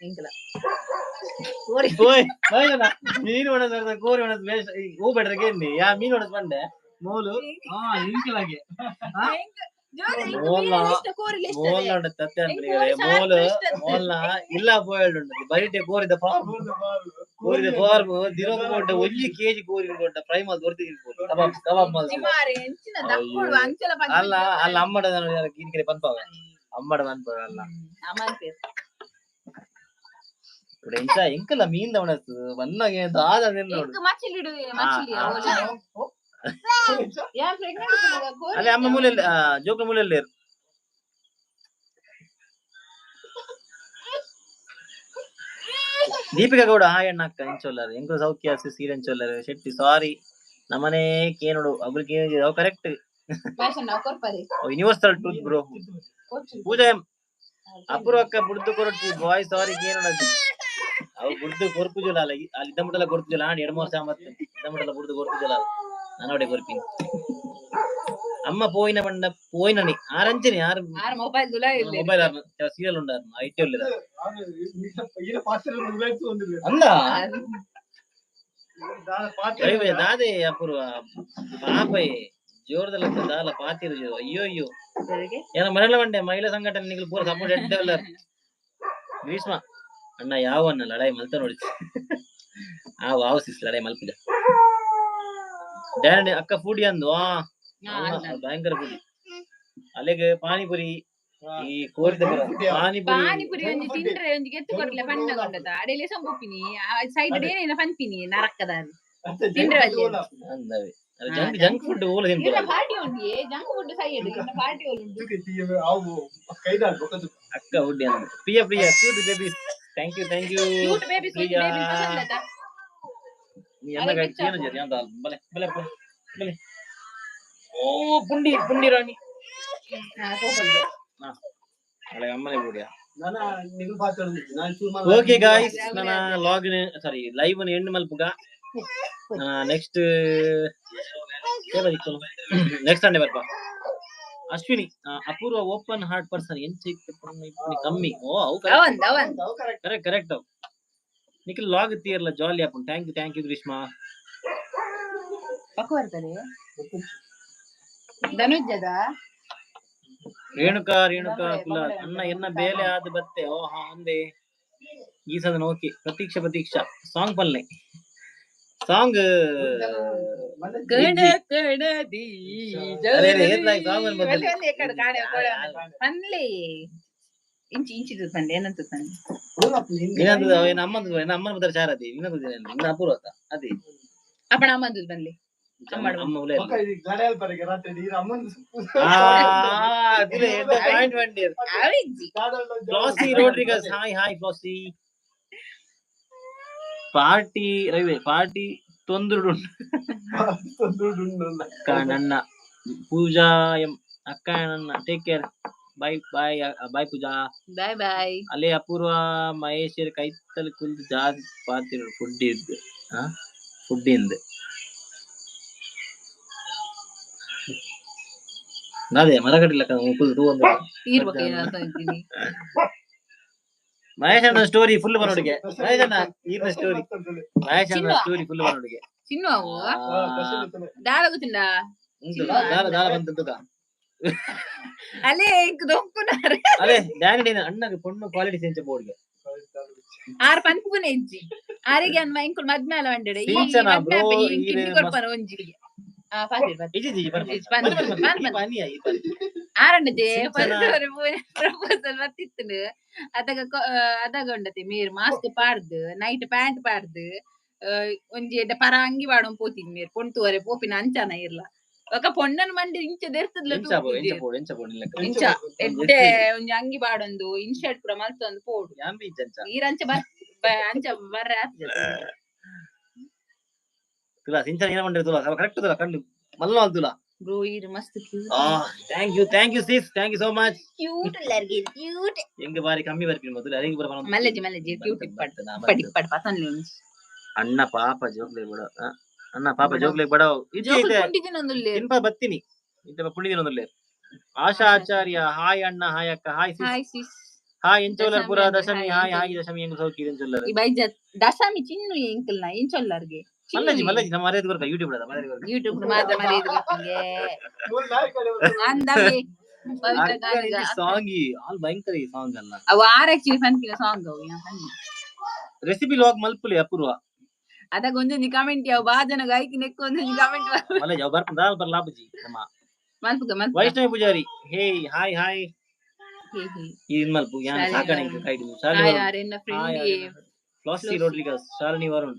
S2: ಎಂಕಲ
S1: ಓಯ್ ಓಯ್ ಮೀನು ಒಣಸು ವರ್ಸಸ್ ಕೋರಿ ಒಣಸು ಬೇಸ್ ಓ ಬೆಟರ್ ಕೇಳಿ ಯಾ ಮೀನು ಒಣಸು ಬಂಡೆ ಮೂಲು ಇಂಕಲಾಗೆ ಮೋಲ್ನ ಮೋಲ್ನ ಉಂಡು ತತ್ತೆ ಅಂದ್ರೆ ಮೋಲ್ ಮೋಲ್ನ ಇಲ್ಲ ಬೋಯಲ್ಡ್ ಉಂಟು ಬರಿಟೆ ಕೋರಿದ ಫಾರ್ಮ್ ಕೋರಿದ ಫಾರ್ಮ್ ದಿನಕ್ಕೆ ಕೊಟ್ಟ ಒಂಜಿ ಕೆಜಿ ಕೋರಿ ಕೊಟ್ಟ ಫ್ರೈ ಮಾಲ್ ದೊರ್ತಿ ಕಬಾಬ್ ಕಬಾಬ್ ಮಾಲ್. ಅಲ್ಲ ಅಲ್ಲ ಅಮ್ಮಡ ಕೀನ್ಕೆರೆ ಪನ್ಪಾವೆ ಅಮ್ಮಡ ಪನ್ಪಾವೆ ಅಲ್ಲ ఇప్పుడు ಎಂಚ ಎಂಕಲ ಮೀನ್ ದವಣಸ್ ಬನ್ನಾಗೆ ದಾದ ನೋಡು. ಅಲ್ಲೇ ಅಮ್ಮ ಮೂಲೆಯಲ್ಲಿ ಜೋಕ್ರ ಮೂಲೆಯಲ್ಲಿ ದೀಪಿಕಾ ಗೌಡ ಹಾಯ್ ಅಣ್ಣ ಅಕ್ಕ ಎಂಚೊಲ್ಲಾರು ಎಂಕು ಸೌಖ್ಯ ಸೀರೆ ಎಂಚೊಲ್ಲಾರು ಶೆಟ್ಟಿ ಸಾರಿ ನಮ್ಮನೆ ಕೇನೋಡು ಅಬ್ರಿಗೆ ಅವು ಕರೆಕ್ಟ್ ಯೂನಿವರ್ಸಲ್ ಟ್ರೂತ್ ಬ್ರೋ. ಪೂಜಾ ಅಪೂರ್ವಕ್ಕ ಬುಡ್ದು ಕೊರಟು ಬಾಯ್ ಸಾರಿ ಕೇನೋಡ ಅವು ಬುಡ್ದು ಕೊರ್ಪುಜುಲ ಅಲ್ಲ ಅಲ್ಲಿ ಇದ್ದ ಮುಟ್ಟಲ ಕೊರ್ಪುಜುಲ ಆಂಡ್ ಎರಡು ಮೂರು ಸಾಮತ್ತು ಇದ್ದ ಮುಟ್ಟಲ ಬುಡ್ದು ಕೊರ್ಪುಜುಲ ನಾನು ಅವಡೆ ಕೊರ್ಪಿನಿ. ಅಮ್ಮ ಪೋಯಿನ ಬಂಡ ಪೋಯಿನನಿ ಆರಂಚನೆ ಆರು
S2: ಮೊಬೈಲ್
S1: ಮೊಬೈಲ್ ಆರ್ನ ಸೀರಿಯಲ್ ಉಂಡಾರ್ನ IT ಉಲ್ಲೆರ್ ಅಂದ ದಾದೆ ಅಪೂರ್ವ ಪಾಪಯೆ ಜೋರದಲ್ಲ ದಾಲ ಪಾತಿರು. ಅಯ್ಯೋ ಅಯ್ಯೋ, ಏನ ಮರಳ ಬಂಡೆ ಮಹಿಳಾ ಸಂಘಟನೆ ನಿಗಲು ಪೂರ ಸಪೋರ್ಟ್ ಎಡ್ಡೆ. ಗ್ರೀಷ್ಮ ಅಣ್ಣ ಯಾವ ಅಣ್ಣ ಲಡಾಯಿ ಮಲ್ತ ನೋಡಿ. ಆ ವಾವ್ ಸಿಸ್ ಲಡಾಯಿ ಮಲ್ಪಿದ ಡ್ಯಾನ್ ಅಕ್ಕ ಫುಡಿ ಅಂದು. ಆ ಭಯಂಕರ ಫುಡಿ. ಅಲ್ಲಿಗೆ ಪಾನಿಪುರಿ ಈ ಕೋರಿದ ಪಾನಿಪುರಿ
S2: ಪಾನಿಪುರಿ ಒಂಜಿ ತಿಂಡ್ರೆ ಒಂಜಿ ಗೆತ್ತು ಕೊರ್ಲೆ ಪಣ್ಣ ಕೊಂಡದ ಅಡೆಲೆ ಸಂಪುಪಿನಿ ಸೈಡ್ ಏನೇನ ಪನ್ಪಿನಿ ನರಕ್ಕದಾರಿ ತಿಂಡ್ರೆ
S1: ಅಂದವೆ. ಜಂಕ್ ಜಂಕ್ ಫುಡ್ ಓಲ ತಿನ್ಪುರ.
S2: ಪಾರ್ಟಿ ಉಂಡು, ಜಂಕ್ ಫುಡ್ ಸೈಡ್ ಇನ್ನ ಪಾರ್ಟಿ ಉಂಡು.
S1: ಅಕ್ಕ ಉಡ್ಡಿ ಅಂದ. Priya Priya cute babies, thank you thank you.
S2: Cute babies ಒಂಜಿ ಬೇಬಿ ಪಸಂದ ಆತ.
S1: ನೀ ಅನ್ನ ಕೈ ಏನು ಜರಿ ಅಂತ ಬಲೆ ಬಲೆ ಬಲೆ. ಓ ಪುಂಡಿ ಪುಂಡಿ ರಾಣಿ. ಹಾ ಅಮ್ಮನೆ ಬುಡಿಯ. ಓಕೆ ಗಾಯ್ಸ್, ನನ್ನ ಲಾಗ್ ಸಾರಿ ಲೈವ್ ಅನ್ನು ಎಂಡ್ ಮಲ್ಪುಗ. ನೆಕ್ಸ್ಟ್ ನೆಕ್ಸ್ಟ್ ಸಂಡೇ ಬರ್ಪ. Ashwini Apoorva open heart person ಎಂಚ ಕಮ್ಮಿ. ಓ ಅವು ಕರೆಕ್ಟ್ ಕರೆಕ್ಟ್. ಅವು ನಿಖಿಲ್ ಲಾಗ್ ತೀರ್ಲ ಜಾಲಿ ಆಪುಂಡು. Thank you thank you Greeshma.
S2: ಧನುಜದ
S1: Renuka Renuka Kulal ಅಣ್ಣ ಎನ್ನ ಬೇಲೆ ಆದ ಬತ್ತೆ. ಓ ಹಾ ಅಂದೆ ಈ ಸದನ. ಓಕೆ ಪ್ರತೀಕ್ಷಾ ಪ್ರತೀಕ್ಷಾ ಸಾಂಗ್ ಪಲ್ನೆ ಸಾಂಗ್.
S2: ಕಣ ಕಣದಿ. ಪನ್ಲೆ ಇಂಚಿ ಇಂಚಿ ಪನ್ಲೆ ಏನಂತ ಪನ್ಲೆ.
S1: ಇನ್ನೊಂದು ಅಮ್ಮಂದು ಅಮ್ಮನ ಬದಲ ಚಾರದಿ ಇನ್ನೊಂದು ಇನ್ನ ಅಪೂರ್ವ ಅದೇ.
S2: ಅಪ್ಪಣ ಅಮ್ಮಂದು ಬನ್ಲಿ.
S1: ಅಮ್ಮ ಉಲೆ Flossie Rodrigues hi hi Flossie. Party railway party ತೊಂದುಡು ಅಕ್ಕ ನನ್ನ ಪೂಜಾ ಎಂ ಅಕ್ಕ ನನ್ನ take care bye bye bye Pooja
S2: bye bye.
S1: ಅಲ್ಲೇ ಅಪೂರ್ವ ಮಹೇಶ್ ಕೈತಲ್ ಕುಲ್ದು ಜಾತಿ ಪಾತಿರು ಫುಡ್ ಇದ್ದು ಫುಡ್ ಇಂದು ಅದೇ ಮರಗಡಿಲ್ಲ ಕುಲ್ದು ತೂ. ಮಹೇಶ್ ಅಣ್ಣ ಸ್ಟೋರಿ ಫುಲ್ ಬರೋಡಿಗೆ. ಮಹೇಶ್ ಅಣ್ಣ ಈರ್ನ ಸ್ಟೋರಿ, ಮಹೇಶ್ ಅಣ್ಣ ಸ್ಟೋರಿ ಫುಲ್ ಬರೋಡಿಗೆ.
S2: ಚಿನ್ನು ಅವು ದಾಲ ಗೊತ್ತಿಲ್ಲ.
S1: ದಾಲ ದಾಲ ಬಂತುಗ.
S2: ಅಲ್ಲೇ ಇಂಕ್ ದೊಂಕುನಾರೆ.
S1: ಅದೇ ಡ್ಯಾನಿ ಅಣ್ಣಗೆ ಪೊಣ್ಣು ಕ್ವಾಲಿಟಿ ಸೆಂಚ ಬೋರ್ಡ್ಗೆ.
S2: ಆರ್ ಪನ್ಪುನೆ ಇಜ್ಜಿ ಆರಿಗೆ ಅನ್ಮ ಇಂಕುಲ್ ಮದ್ಮೆ ಅಲ ವಂಡೆಡೆ ಈ
S1: ಸಿಂಚನ
S2: ಮದ್ಮೆ
S1: bro,
S2: ಆಪೆ
S1: ಈರ್
S2: ಕಿನ್ನಿ ಕೊರ್ಪನ ಒಂಜಿ. ಆ ಪಾತಿರ್ ಪಾತಿರ್.
S1: ಇಜ್ಜಿ ಇಜ್ಜಿ ಬರ್
S2: ಇಜ್ಜಿ, ಬನ್, ಬನ್, ಬನ್. ಆರಂಡದೆ ಪ್ರಪೋಸಲ್ ಬತ್ತಿತ್ತು ಅದಾಗ ಅದಾಗ ಉಂಡತೆ ಮೇರ್ ಮಾಸ್ಕ್ ಪಾಡ್ದು ನೈಟ್ ಪ್ಯಾಂಟ್ ಪಾಡ್ದು ಒಂಜಿ ಎಡ್ಡೆ ಪರ ಅಂಗಿ ಪಾಡೊಂದು ಪೋತಿನಿ ಮೇರ್ ಪೊಂತುವರೆ ಪೋಪಿನ ಅಂಚನ ಇರ್ಲ ಒಕ ಪೊಣ್ಣನ ಮಂಡಿ ಇಂಚ ದೆರ್ತದ್ಲ.
S1: ಎಂಚ ಬೋಡು ಎಂಚ ಬೋಡು ಎಂಚ ಬೋಡು ಇಲ್ಲ.
S2: ಇಂಚ ಎಡ್ಡೆ ಒಂಜಿ ಅಂಗಿ ಪಾಡೊಂದು ಇನ್ಶರ್ಟ್ ಪೂರ ಮಲ್ತೊಂದು ಪೋಡು.
S1: ಯಾನ್ ಬಿ ಇಜ್ಜಿ ಅಂಚ.
S2: ಈರ್ ಅಂಚ ಬರ್ ಅಂಚ ಬರ್ರೆ ಆತ್ಜ.
S1: ತುಲಾ ಸಿಂಚನ ಏನ ಮಂಡೆ ತುಲಾ ಕರೆಕ್ಟ್ ತುಲಾ ಕಣ್ಣು ಮಲ್ಲ ತುಲಾ.
S2: ಬ್ರೋ ಈರ್ ಮಸ್ತ್ cute.
S1: ಆ thank you thank you sis, thank you so much.
S2: Cute ಉಲ್ಲರ್ಗೆ cute.
S1: ಎಂಗ್ ಬಾರಿ ಕಮ್ಮಿ ಬರ್ಪಿನ ಮೊದಲು ಅರಿಂಗ್ ಬರ.
S2: ಮಲ್ಲಜಿ ಮಲ್ಲಜಿ ಕ್ಯೂಟ್ ಇಪ್ಪಡ್ ಇಪ್ಪಡ್ ಇಪ್ಪಡ್ ಪಸನ್ಲೆ ಒಂಜಿ.
S1: ಅಣ್ಣ ಪಾಪ ಜೋಕ್ಲೆ ಬಡ ಅಣ್ಣ ಪಾಪ ಜೋಕ್ಲೆ ಬಡ ಇಜ್ಜಿ.
S2: ಜೋಕುಲು
S1: ಐತೆ
S2: ಪುಂಡಿದಿನೊಂದುಲ್ಲೆರ್.
S1: ತಿನ್ಪ ಬತ್ತೀನಿ ಇತ್ತೆ ಪುಂಡಿದಿನೊಂದುಲ್ಲೆರ್. ಆಶಾ ಆಚಾರ್ಯ ಹಾಯ್ ಅಣ್ಣ ಹಾಯ್ ಅಕ್ಕ ಹಾಯ್ ಸಿಸ್.
S2: Hi sis.
S1: Hi ಎಂಚೋಲರ್ ಪುರ.
S2: ದಶಮಿ
S1: ದಶಮಿ
S2: ಹಾಯ್
S1: ಹಾಯ್ ಹಾಯ್ ದಶಮಿ ಎಂಗ್ ಸೌಕಿ ಎಂಚೋಲರ್.
S2: ಈ ಬೈಜ ದಶಮಿ ಚಿನ್ನು ಎಂಕಲ್ನ ಎಂಚೊಲ್ಲರ್ಗೆ.
S1: ಮಲ್ಲಜಿ ಮಲ್ಲಜಿ ನಮ್ಮ ಮರ್ಯಾದೆ ಬರ್ಕ ಯೂಟ್ಯೂಬ್ ಅದ ಮರ್ಯಾದೆ ಬರ್ಕ.
S2: ಯೂಟ್ಯೂಬ್ ಮಾತ್ರ ಮರ್ಯಾದೆ ಗೊತ್ತಿಗೆ ಅಂದವೆ ಪವಿತ್ರ ಗಾನಗ.
S1: ಸಾಂಗ್ ಆಲ್ ಭಯಂಕರ ಈ ಸಾಂಗ್ ಅಲ್ಲ.
S2: ಅವು ಆರ್ ಆಕ್ಚುಲಿ ಪನ್ಪಿನ ಸಾಂಗ್ ಅವು ಯಾನ್ ಪನ್ನಿ.
S1: ರೆಸಿಪಿ ಲಾಗ್ ಮಲ್ಪುಲಿ ಅಪೂರ್ವ.
S2: ಅದಾಗ ಒಂದೊಂಜಿ ಕಮೆಂಟ್ ಯಾವ ಬಾ ಜನ ಗಾಯಕಿ ನೆಕ್ ಒಂದೊಂಜಿ ಕಮೆಂಟ್.
S1: ಮಲ್ಲಜಿ ಅವು ಬರ್ಪುಂಡ ದಾಲ್ ಬರ್ ಲಾಪುಜಿ ನಮ್ಮ.
S2: ಮಲ್ಪುಗ ಮಲ್ಪುಗ.
S1: Vaishnavi Pujari hey hi hi.
S2: Hey hey.
S1: ಈ ಮಲ್ಪು ಯಾನ್
S2: ಶಾಲಿನಿ
S1: ಸಾಕಣೆ
S2: ವರುಣ್.
S1: ಕೈಡಿ
S2: ಹಾಯ್
S1: ಶಾಲಿನಿ ವರುಣ್.
S2: ಆರ್ ಎನ್ನ
S1: hi
S2: friend.
S1: Flossie
S2: Flossie.
S1: Rodrigues Shalini Varun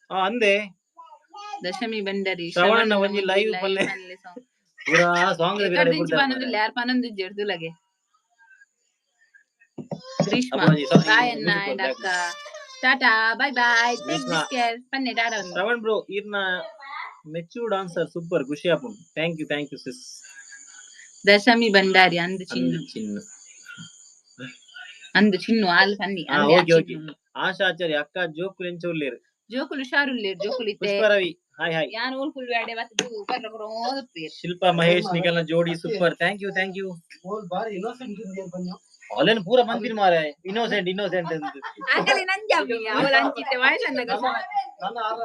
S1: ಆ ಅಂದೆ.
S2: ದಶಮಿ ಬಂಡರಿ.
S1: ಶ್ರವಣಣ್ಣ ಒಂಜಿ ಲೈವ್ ಪಲ್ಲೆ. ಪೂರಾ ಸಾಂಗ್.
S2: ಎಕಡ್ದಿಂಚಿ ಪನೊಂದುಲ್ಲೆ ಯಾರ್ ಪನೊಂದಿಜ್ಜೆರ್ ತುಲಗೆ. ಗ್ರೀಷ್ಮ ಬಾಯ್ ಅಣ್ಣ ಅಂಡ್ ಅಕ್ಕ tata bye bye take
S1: Greeshma.
S2: This care ಪನ್ನೆ Tata ಒಂದು.
S1: ಶ್ರವಣ್ ಬ್ರೋ ಈರ್ನ ಮೆಚೂರ್ಡ್ ಆನ್ಸರ್ ಸೂಪರ್ ಖುಷಿ ಆಪುಂಡು. Thank you thank you sis.
S2: Dashami Bhandari ಅಂದು ಚಿನ್ನು.
S1: ಅಂದು ಚಿನ್ನು.
S2: ಅಂದು ಚಿನ್ನು ಆಲ್ ಪನ್ನಿ.
S1: ಆ,
S2: ಅಂದೆ
S1: ಓಕೆ, ಓಕೆ.
S2: ಚಿನ್ನು.
S1: ಆಶಾ ಆಚಾರ್ಯ ಅಕ್ಕ ಜೋಕುಲು ಎಂಚ ಉಲ್ಲೇರು.
S2: ಜೋಕುಲು ಹುಷಾರುಲ್ಲೇರ್ ಜೋಕುಲು ಇತ್ತೆ.
S1: ಪುಷ್ಪ ರವಿ ಹಾಯ್ ಹಾಯ್.
S2: ಯಾನ್ ಓಲ್ ಕುಲ್ವೆ ಅಡೆ ಬತ್ತ್ ಪರ್ರ ಓದುಪ್ಪೇರ್.
S1: ಶಿಲ್ಪಾ ಮಹೇಶ್ ನಿಗಲ್ನ ಜೋಡಿ super thank you thank you.
S4: ಬಾರಿ ಇನ್ನೋಸೆಂಟ್ ಬನ್ನಿ.
S1: ಅಲ್ಲೇನು ಪೂರ ಬಂದಿನ ಮಾರೆ, ಇನ್ನೋಸೆಂಟ್ ಇನ್ನೋಸೆಂಟ್ ಅಂತ.
S2: ಆಗಲೇ ನಂಜಾಪಿ ಅವಳ ಅಂಚಿತ್ತೆ ವಯಸ್ಸನ್ನ.
S4: ನನ್ನ ಆರ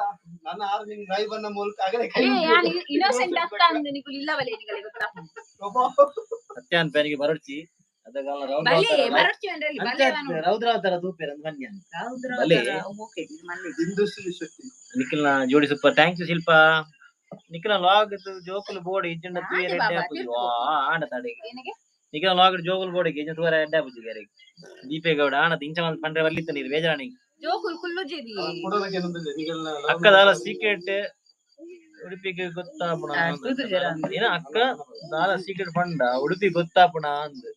S4: ನನ್ನ ಆರು ನಿನ್ ಲೈವ್ ಅನ್ನ ಮೂಲಕ ಆಗಲೇ ಕೈ.
S2: ಏ, ಯಾನ್ ಇನ್ನೋಸೆಂಟ್ ಅತ್ತ ಅಂದ್ ನಿಕುಲು ಇಲ್ಲ ಬಲೆ ನಿಗಲೆ ಗೊತ್ತಾ?
S1: ಸತ್ಯಾನ್ ಪ್ಯಾನಿಗೆ ಬರಡ್ಚಿ ಅದಗಾಲ.
S2: ಬಲೆ ಬರೊಚ್ಚಿ ಅಂದ್ರೆ ಬಲೆ.
S1: ರೌದ್ರಾವತಾರ ತೂಪೇರ್ ಅಂದ್ ಬನ್ನಿ ಬಲೆ.
S2: ಓಕೆ, ಮಲ್ಲೆ.
S4: ಬಿಂದು ಶೆಟ್ಟಿ.
S1: ನಿಖಿಲ್ನ ಜೋಡಿ ಸೂಪರ್, thanks you Shilpa. ನಿಖಿಲ್ನ ಲಾಗ್ ಜೋಕುಲು ಬೋರ್ಡ್ ಇಜ್ಜಂಡ ತೂಯರೆ.
S2: ಆಂಡೆ ಬಾಬಾ,
S1: ಎಡ್ಡೆ ಆಪುಜಿ.
S2: ತಿರ್ತು.
S1: ವಾ ಆಂಡ ತಡೆಗೆ.
S2: ಏನಗೆ?
S1: ನಿಖಿಲ್ನ ಲಾಗ್ ಜೋಕುಲು ಬೋರ್ಡ್ ಇಜ್ಜಂಡ ತೂಯರೆ ಎಡ್ಡೆ ಆಪುಜಿ ಯಾರಿಗೆ. ದೀಪೇಗೌಡ ಆಣ ಇಂಚ ಮಲ್ತ್ ಪಂಡ್ರೆ ಬರ್ಲಿತ್ತ ನೀರು ಬೇಜಾರಾಣಿ.
S2: ಜೋಕುಲು ಕುಲ್ಲು ಜೇದಿ.
S4: ಕೊಡೋದಕ್ಕೆ ಏನಂದ್ರೆ ನಿಗಲ್ನ.
S1: ಅಕ್ಕ ದಾಲ ಸೀಕ್ರೆಟ್ ಉಡುಪಿಗೆ ಗೊತ್ತಾಪುಣ.
S2: ಆ, ತೂತು ಜರ ಅಂದ್ರು.
S1: ಏನ ಅಕ್ಕ ದಾಲ ಸೀಕ್ರೆಟ್ ಫಂಡ ಉಡುಪಿ ಗೊತ್ತಾಪುಣ ಅಂದ್.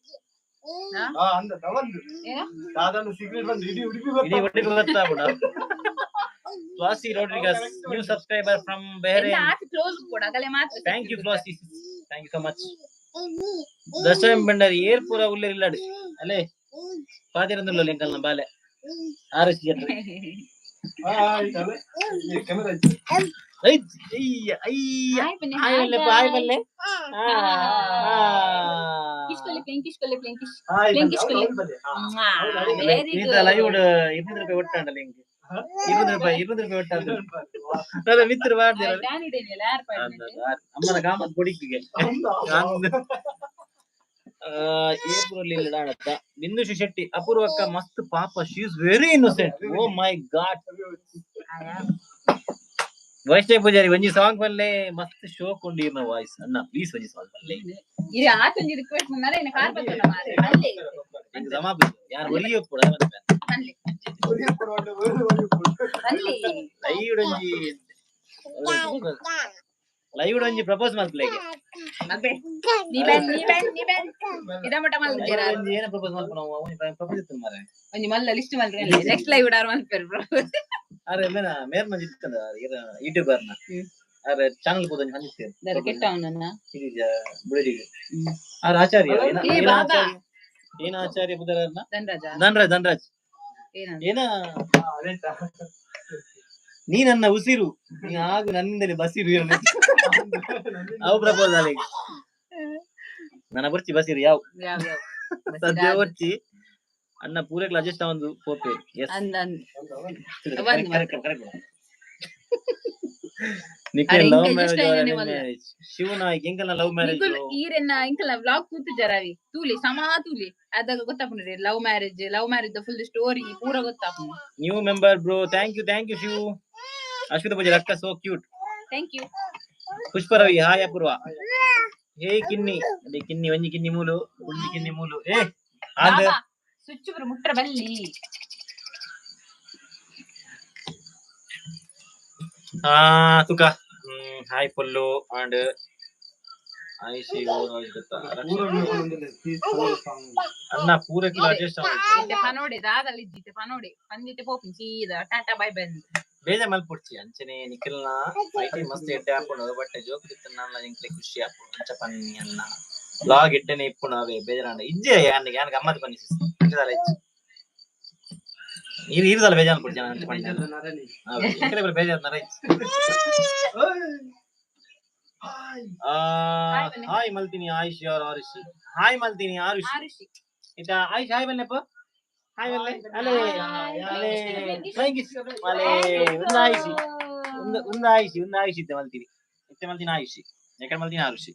S4: ಹಾ, ಅಂದ ತವಂದು.
S2: ಏನ?
S4: ದಾದನ ಸೀಕ್ರೆಟ್ ಬಂದು ಇಡೀ ಉಡುಪಿ
S1: ಇಡೀ
S4: ಗೊತ್ತಾ.
S1: ಉಡುಪಿ ಗೊತ್ತಾಪುಣ. Flossie Rodrigues, new subscriber from Bahrain.
S2: ಆತ ಕ್ಲೋಸ್ ಕೂಡ ಅಗಲೆ ಮಾತ್ರ.
S1: Thank you Flossie, thank you so much. Darshan Bhandari ಏರ್ ಪೂರ ಉಲ್ಲೇರಿಲ್ಲಾಡು ಅಲ್ಲೇ ಪಾದಿರಂದುಲ್ಲ ಎಂಕಲ್ನ ಬಾಲೆ ಆರ್ ಎಸ್.
S4: ಹಾ, ಆಯ್ತು ಅಲ್ಲೇ. ಈ ಕ್ಯಾಮೆರಾ ಆಯ್ತು.
S1: ಅಯ್ಯ ಅಯ್ಯ.
S2: ಹಾಯ್ ಬನ್ನಿ.
S1: ಹಾಯ್ ಬಲ್ಲೆ, ಹಾಯ್ ಬಲ್ಲೆ.
S2: ಕಿಶ್ಕೊಲೆ ಪ್ಲೇನ್, ಕಿಶ್ಕೊಲೆ ಪ್ಲೇನ್, ಕಿಶ್.
S4: ಹಾಯ್ ಬನ್ನಿ,
S2: ಲಿಂಕ್
S4: ಅವ್ನು
S2: ಇಸ್ಕೊಲೆ.
S4: ಅವ್ನು ಬನ್ನಿ. ಹಾ.
S2: ವೆರಿ
S1: ಈತ
S2: ಗುಡ್.
S1: ಲೈವ್ 20 ರೂಪಾಯಿ ಒಟ್ಟಾಂಡಲ್ಲ ಹಿಂಗೆ. 20 ರೂಪಾಯಿ, 20 ರೂಪಾಯಿ ಒಟ್ಟಾಂಡ ನನ್ನ ಮಿತ್ರ ಮಾಡ್ದಿರ.
S2: ಡ್ಯಾನಿ ಯಾರು ಪಾಡ್ನೆ?
S1: ಅಮ್ಮನ ಕಾಮತ್ ಕೊಡಿಕ್ಕಿಗೆ.
S4: ಅವ್ನು ಅವ್ನು.
S1: ಏಪ್ರಿಲ್ ಇಲ್ಲ ಡಾಣತ್ತ. ಬಿಂದುಶಿ ಶೆಟ್ಟಿ, ಅಪೂರ್ವಕ್ಕ ಮಸ್ತ್ ಪಾಪ, she is very innocent, oh my god. Vaishnav Poojary, ಒಂಜಿ ಸಾಂಗ್ ಬಲ್ಲೆ, ಮಸ್ತ್ ಶೋ ಕೊಂಡಿರ್ನ ವಾಯ್ಸ್ ಅಣ್ಣ, ಪ್ಲೀಸ್ ಒಂಜಿ ಸಾಂಗ್ ಬಲ್ಲೆ.
S2: ಇದು ಆತೊಂಜಿ ರಿಕ್ವೆಸ್ಟ್ ಬಂದರೆ ಏನ ಕಾರ್ ಬತ್ತನ ಮಾರೆ ಅಲ್ಲೇ.
S1: ಎಂಕ್ ಸಮಾಪ ಯಾರು ಒಲಿಯೋ ಕೂಡ.
S2: ಅಲ್ಲೇ.
S4: ಒಲಿಯೋ ಕೊಡು, ಒಲಿಯೋ, ಒಲಿಯೋ ಕೊಡು.
S2: ಅಲ್ಲಿ.
S1: ಲೈವ್ ಒಂಜಿ, ಲೈವ್ ಒಂಜಿ ಪ್ರಪೋಸ್ ಮಲ್ಪಲೆಗೆ.
S2: ಮಲ್ಪೆ ನೀ ಬೆನ್, ನೀ ಬೆನ್, ನೀ ಬೆನ್ ಇದ ಮಟ ಮಲ್ದಿರ.
S1: ಒಂಜಿ ಏನ ಪ್ರಪೋಸ್ ಮಲ್ಪನ? ಪ್ರಪೋಸ್ ಇತ್ತು ಮಾರೆ.
S2: ಒಂಜಿ ಮಲ್ಲ list ಮಲ್ರಿ, next live Dar ಮಲ್ಪೆರ್ bro.
S1: ಅರೆ ಮೇನ ಮೇರ್ನ ಜಿತ್ತದ ಯೂಟ್ಯೂಬರ್ ನ. ಅರೆ ಚಾನಲ್ ಪೂದ ಹಂಚಿತ್ತೇರು.
S2: ದರ ಕೆಟ್ಟವನನ್ನ.
S1: ಬುಡಜಿಗೆ ಆರ್ ಆಚಾರ್ಯ
S2: ಏ
S1: ಏನ?
S2: ಬಾಬಾ.
S1: ಆಚಾರ್ಯ ಏನ ಆಚಾರ್ಯ ಬುಧರನ್ನ.
S2: ಧನರಾಜ.
S1: ಧನರಾಜ್, ಧನರಾಜ್.
S2: ಏನ?
S1: ಏನ?
S4: ಹಾ, ಅದೇ ತಾ.
S1: ನೀ ನನ್ನ ಉಸಿರು, ನೀ ಆಗು ನನ್ನಿಂದಲೇ ಬಸಿರು ಇರಲಿ. ಅವು ಪ್ರಪೋಸ್ ಅಲ್ಲಿಗೆ ನನ್ನ ಬರ್ಚಿ ಬಸಿರು ಯಾವ.
S2: ಯಾವ ಯಾವ?
S1: ಸದ್ಯ ಬರ್ಚಿ ಅಣ್ಣ ಪೂರೈಕ್ಲ ಅಡ್ಜಸ್ಟ್ ಒಂದು ಪೋಪೆ ಎಸ್.
S2: ಅಂದ್ ಅಂದ್.
S1: Correct correct correct. ನಿಖಿಲ್
S2: ಅರೆ,
S1: ಲವ್
S2: ಇಂಕ
S1: ಮ್ಯಾರೇಜ್
S2: just ಐನನೇ ಮಲ್ಲ.
S1: ಮ್ಯಾರೇಜ್ ಶಿವನಾಯ್ಕ್ ಎಂಕಲ್ನ ಲವ್ ಮ್ಯಾರೇಜ್.
S2: ನಿಕುಲ್ ಈರೆನ್ನ ಇಂಕಲ್ನ ವ್ಲಾಗ್ ತೂತು ಜರಾವಿ ತೂಲಿ ಸಮಾ ತೂಲಿ ಅದಾಗ ಗೊತ್ತಾಪುಂಡು love marriage, love marriage full story ಪೂರ ಗೊತ್ತಾಪುಂಡು.
S1: New member bro, thank you, thank you Shiv. Ashwitha Poojary ಅಕ್ಕ so cute.
S2: Thank you.
S1: Pushpa Ravi, hi Apoorva. Hey ಕಿನ್ನಿ ಅದೇ ಕಿನ್ನಿ ಒಂಜಿ ಕಿನ್ನಿ ಮೂಲು ಒಂಜಿ ಕಿನ್ನಿ ಮೂಲು ಏ ಆಂದ್.
S2: ಸ್ವಿಚ್ ಬರು ಮುಟ್ರ ಬಲ್ಲಿ.
S1: ಆ ತುಕ ಹಾಯ್ ಪೊಲ್ಲು ಅಂಡ್ ಐಸಿ.
S4: ಊರಲ್ಲಿ ಒಂದೊಂದಿಲ್ಲ, please follow song.
S1: ಅಣ್ಣ ಪೂರೈಕ್ಲ ಅಡ್ಜಸ್ಟ್.
S2: ಇತ್ತೆ ಪನೋಡೆ ದಾದಲ್ ಇಜ್ಜಿ, ಇತ್ತೆ ಪನೋಡೆ ಪಂದಿತ್ತೆ ಪೋಪಿನ್ ಸೀದಾ ಟಾಟಾ ಬೈ ಬೈ ಅಂದ್.
S1: ಬೇಜ ಮಲ್ಪುಡ್ಚಿ ಅಂಚನೆ ನಿಖಿಲ್ನ IT ಮಸ್ತ್ ಎಡ್ಡೆ ಆಪುಂಡು ಬಟ್ ಜೋಕ್ ಇತ್ತನ್ನ ಎಂಕ್ಲೆ ಖುಷಿ ಆಪುಂಡು ಅಂಚ ಪನ್ನಿ ಅನ್ನ ಲಾಗ್ ಎಡ್ಡೆನೆ ಇಪ್ಪುಂಡು ಅವೇ ಬೇಜಾರಾಂಡ ಇಜ್ಜೆ ಯಾನ್ ಯಾನ್ ಗಮ್ಮತ್ ಪನ್ನಿ ಸಿಸ್ ಅಂಚದಾಲ ಇಜ್ಜಿ ನೀರು ಈರುದಲ್ಲ ಬೇಜಾರ್ ಮಲ್ಪುಡ್ಚಿ ಅಂಚ ಪನ್ನಿ.
S4: ಬೇಜಾರ್ದ ನರನಿ.
S1: ಅವೇ ಎಂಕ್ಲೆ ಪೂರ ಬೇಜಾರ್ ನರ ಇಜ್ಜಿ.
S4: ಓಯ್. ಹಾಯ್.
S1: ಆ
S2: ಹಾಯ್ ಬನ್ನಿ.
S1: ಹಾಯ್ ಮಲ್ತೀನಿ ಆಯುಷ್ ಅವ್ರ ಆರುಷಿ ಹಾಯ್ ಮಲ್ತೀನಿ ಆರುಷಿ.
S2: ಆರುಷಿ.
S1: ಇತ್ತ ಆಯುಷ್ ಹಾಯ್ ಬನ್ನೆಪ್ಪ ಹಾಯ್ ಬಲ್ಲೆ ಅಲೆ.
S2: ಹಾಯ್.
S1: ಅಲೆ ಫ್ಲೈಯಿಂಗ್ ಕಿಸ್ ಅಲೆ ಒಂದು ಆಯುಷಿ ಒಂದು ಒಂದು ಆಯುಷಿ ಒಂದು ಆಯುಷ್ ಇತ್ತೆ ಮಲ್ತೀನಿ ಇತ್ತೆ ಮಲ್ತೀನಿ ಆಯುಷಿ ಯಾಕಡೆ ಮಲ್ತೀನಿ ಆರುಷಿ.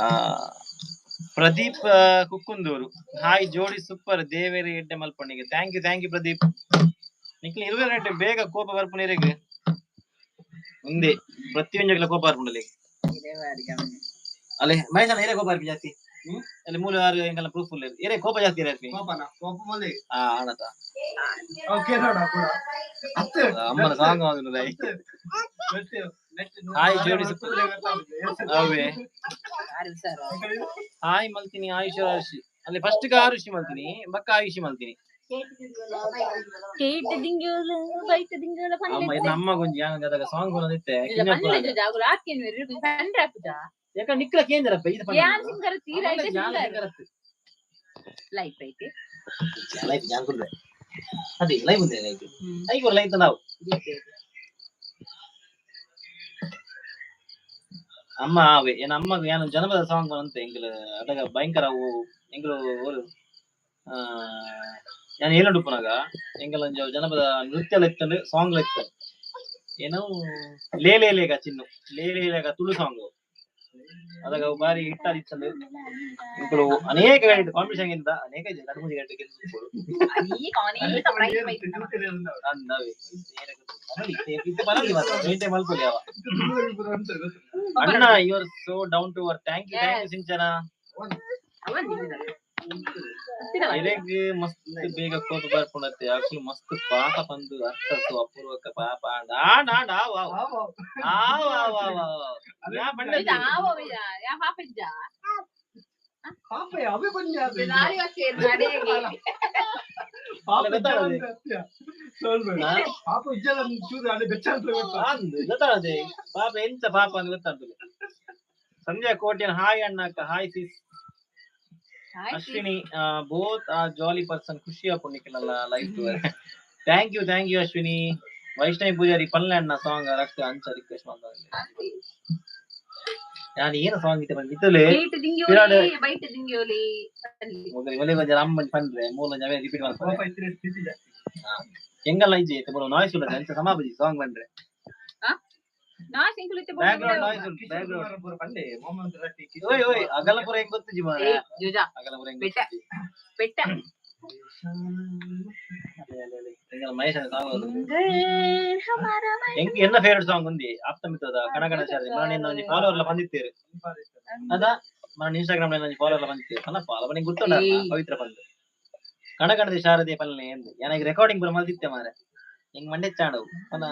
S1: ಆ, ಪ್ರದೀಪ್ ಕುಕ್ಕುಂದೂರು ಹಾಯ್ ಜೋಡಿ ಸೂಪರ್ ದೇವೇರಿ ಎಡ್ಡೆ ಮಲ್ಪಣಿಗೆ thank you, thank you Pradeep. ನಿಕ್ಲಿ ಇರುವೆ ರೇಟ್ ಬೇಗ ಕೋಪ ಬರ್ಪುನೇರೆಗ್ ಒಂದೇ ಪ್ರತಿಯೊಂಜಗ್ಲ ಕೋಪ ಬರ್ಪುಂಡಲೆ. ಅಲ್ಲೇ ಮಹೇಶನ ಏರೇ ಕೋಪ ಬರ್ಪಿ ಜಾಸ್ತಿ ಅಲ್ಲಿ ಮೂಲ ಆರು ಎಂಕಲ್ನ ಪ್ರೂಫ್ ಉಲ್ಲೇರು ಏರೇ ಕೋಪ ಜಾಸ್ತಿ ಇರರ್ಪಿ.
S4: ಕೋಪನ ಕೋಪ ಮೊಲೆ.
S1: ಆ ಆಣತ.
S4: ಓಕೆ ನೋಡ ಕೂಡ ಅತ್ತೆ.
S1: ಅಮ್ಮನ ಸಾಂಗ್ ಆಗುದು. ಹಾಯ್ ಜೋಡಿ ಸೂಪರ್. ಅವೇ. ಹಾಯ್ ಮಲ್ತೀನಿ ಆಯುಷ್ ಆರುಷಿ ಅಲ್ಲಿ ಫಸ್ಟ್ ಆರುಷಿ ಮಲ್ತೀನಿ ಬಕ್ಕ ಆಯುಷಿ ಮಲ್ತೀನಿ.
S2: Kate ದಿಂಗೋಲು byte ದಿಂಗೋಲ.
S1: ಅಮ್ಮ ಇದು ಅಮ್ಮ ಗುಂಜಿ ಯಾನ್ ಅದಾಗ ಸಾಂಗ್ ಒಂದಿತ್ತೆ.
S2: ಪನ್ಲೆ ಜಾಗುಲ ಆಕೇನು ಪಂಡ್ರೆ ಆಪುಜ.
S1: ಯಾಕ ನಿಕ್ಲ ಕೇಂದ್ರಪ್ಪ ಇದು.
S2: ಯಾನ್ ಸಿಂಗರ್ ತೀರ ಐತೆ ಸಿಂಗರ್ ಲೈಫ್ ಐತೆ.
S1: ಲೈಫ್ ಜಾನ್ ಕುಲ್ವೆ ಅದೇ ಲೈಫ್ ఉంది ಲೈಫ್ ಐದು ಲೈಫ್ ನಾವು. ಅಮ್ಮ ಆವೆ ಏನ ಅಮ್ಮ ಏನು ಜನಪದ ಸಾಂಗ್ ಅಂತ ಎಂಗ್ಲ ಅದಾಗ ಭಯಂಕರ ಅವು ಎಂಗ್ಲು ಓಲು ಯಾನ್ ಏಲುಂಡುಪ್ಪುನಗ ಎಂಕಲ್ ಒಂಜಿ ಜನಪದ ನೃತ್ಯ ಲೆತ್ತಂಡು ಸಾಂಗ್ ಲೆತ್ತ ಏನೋ ಲೇ ಲೇ ಲೇಗ ಚಿನ್ನು ಲೇ ಲೇ ಲೇಗ ತುಳು ಸಾಂಗ್ ಅದಾಗ ಅವು ಬಾರಿ ಹಿಟ್ ಆದಿತ್ತಂಡು. ಇಂಕುಲು ಅನೇಕ ಕಾಂಪಿಟಿಷನ್ ಗಿಂತ ಅನೇಕ ನಡುಮುಜಿ ಗಂಟೆ ಗೆದ್ದು.
S2: ಅನೇಕ ಅನೇಕ ಪ್ರೈಸ್
S1: ಅಂದವೆ ಇತ್ತೆ ಪನೊಲಿ ಮಾತ್ರ ಮೇಂಟೈನ್ ಮಲ್ಪೊಲಿ ಅವ. ಅಣ್ಣ, you are so down to earth. Thank you, thank you Sinchana. ಎರೆಗ್ ಮಸ್ತ್ ಬೇಗ ಕೋಪ ಬರ್ಪುಂಡತ್ತೆ. ಅಕ್ಲು ಮಸ್ತ್ ಪಾಪ ಪಂದು ಅರ್ಥ ಸೊ ಅಪೂರ್ವಕ ಪಾಪ ಆಂಡ ಆಂಡ ಆಂಡ ಆವ್ ಆವ್ ಆವ್ ಆವ್ ಆವ್ ಆವ್ ಯಾ ಬಂಡೆ.
S2: ಯಾ ಪಾಪ ಇಜ್ಜ.
S4: ಪಾಪ ಅವೇ ಬನ್ನಿ.
S2: ನಾಳೆ ಸೇರ್.
S4: ಪಾಪ ಪಾಪ ಇಜ್ಜಲ್ಲ ಚೂರು ಅಲ್ಲಿ ಬೆಚ್ಚ ಅಂತ ಗೊತ್ತಾ.
S1: ಅಂದ್ ಗೊತ್ತಾಗದೆ ಪಾಪ ಎಂತ ಪಾಪ ಅಂತ ಗೊತ್ತಾಗ್ತದೆ. ಸಂಧ್ಯಾ ಕೋಟ್ಯನ್, ಹಾಯ್ ಅಣ್ಣ ಅಕ್ಕ, hi sis. Ashwini, both are jolly person, ಖುಷಿ ಆಪುಂಡು life. Thank you, thank you Ashwini. Vaishnavi Poojary, ಪಲ್ಲೆ ಅಣ್ಣ ಸಾಂಗ್ ರಕ್ತ ಅಂಚ ರಿಕ್ವೆಸ್ಟ್ ಮಾಡ್ತಾರೆ. ನಾನು ಏನು ಸಾಂಗ್ ಇತ್ತೆ ಬಂದು ಇತ್ತಲೇ.
S2: Byte ದಿಂಗಿಯೋಲಿ, byte ದಿಂಗಿಯೋಲಿ.
S1: ಒಲೆ ಒಂಜಿ ಅಮ್ಮನ್ ಪಂಡ್ರೆ ಮೂಲ ಅವೇ ರಿಪೀಟ್ ಮಾಡ್ತಾರೆ.
S4: ಪಾಪ ಇತ್ತಿನ ಸ್ಥಿತಿ ಜಾಸ್ತಿ.
S1: ಎಂಗಲ್ಲ ಇಜ್ಜಿ ಇತ್ತೆ ನಾಯ್ಸ್ ಉಲ್ಲ ಅಂಚ ಸಮಾಪಜಿ ಸಾಂಗ್ ಬಂದ್ರೆ.
S2: ನಾ ಸಿಂಕುಲಿತ್ತೆ.
S1: ಬ್ಯಾಕ್ ಗ್ರೌಂಡ್ ನಾಯ್ಸ್ ಉಂಟು, ಬ್ಯಾಕ್ ಗ್ರೌಂಡ್.
S4: ಪೂರ ಪಂಡೆ ಮೊಹಮ್ಮದ್ ರಫೀಕ್.
S1: ಓಯ್ ಓಯ್, ಅಗಲಪುರ ಹೆಂಗ್ ಗೊತ್ತಿಜಿ ಮಾರ್ರೆ?
S2: ಜುಜಾ.
S1: ಅಗಲಪುರ ಹೆಂಗ್
S2: ಬೆಟ್ಟ.
S1: ಗೊತ್ತಿಜಿ?
S2: ಬೆಟ್ಟ.
S1: ಅದೇ ಅದೇ ಅದೇ ಎಂಗಲ ಮಹೇಶ್ ಸಾಂಗ್ ಎಂಕ್ ಎನ್ನ ಫೇವರೇಟ್ ಸಾಂಗ್ ఉంది ಆಪ್ತ ಮಿತ್ರದ ಕಣಗಣ ಶಾರದೆ. ಮನ ನಿನ್ನ ಒಂಜಿ ಫಾಲೋವರ್ ಲ ಬಂದಿತ್ತೇರು ಅದ ಮನ ಇನ್ಸ್ಟಾಗ್ರಾಮ್ ಒಂಜಿ ಫಾಲೋವರ್ ಲ ಬಂದಿತ್ತೇರು ಪನ ಫಾಲೋ ನಿಂಗೆ ಗೊತ್ತುಂಡ.
S2: ಏಯ್.
S1: ಪವಿತ್ರ ಬಂದು ಕಣಗಣದ ಶಾರದೆ ಪಲ್ಲೆ ಎಂದು ನನಗೆ ರೆಕಾರ್ಡಿಂಗ್ ಪೂರ ಮಲ್ದಿತ್ತೆ ಮಾರೆ. ಎಂಗ್ ಮಂಡೆ ಚಾಡವು ಪನ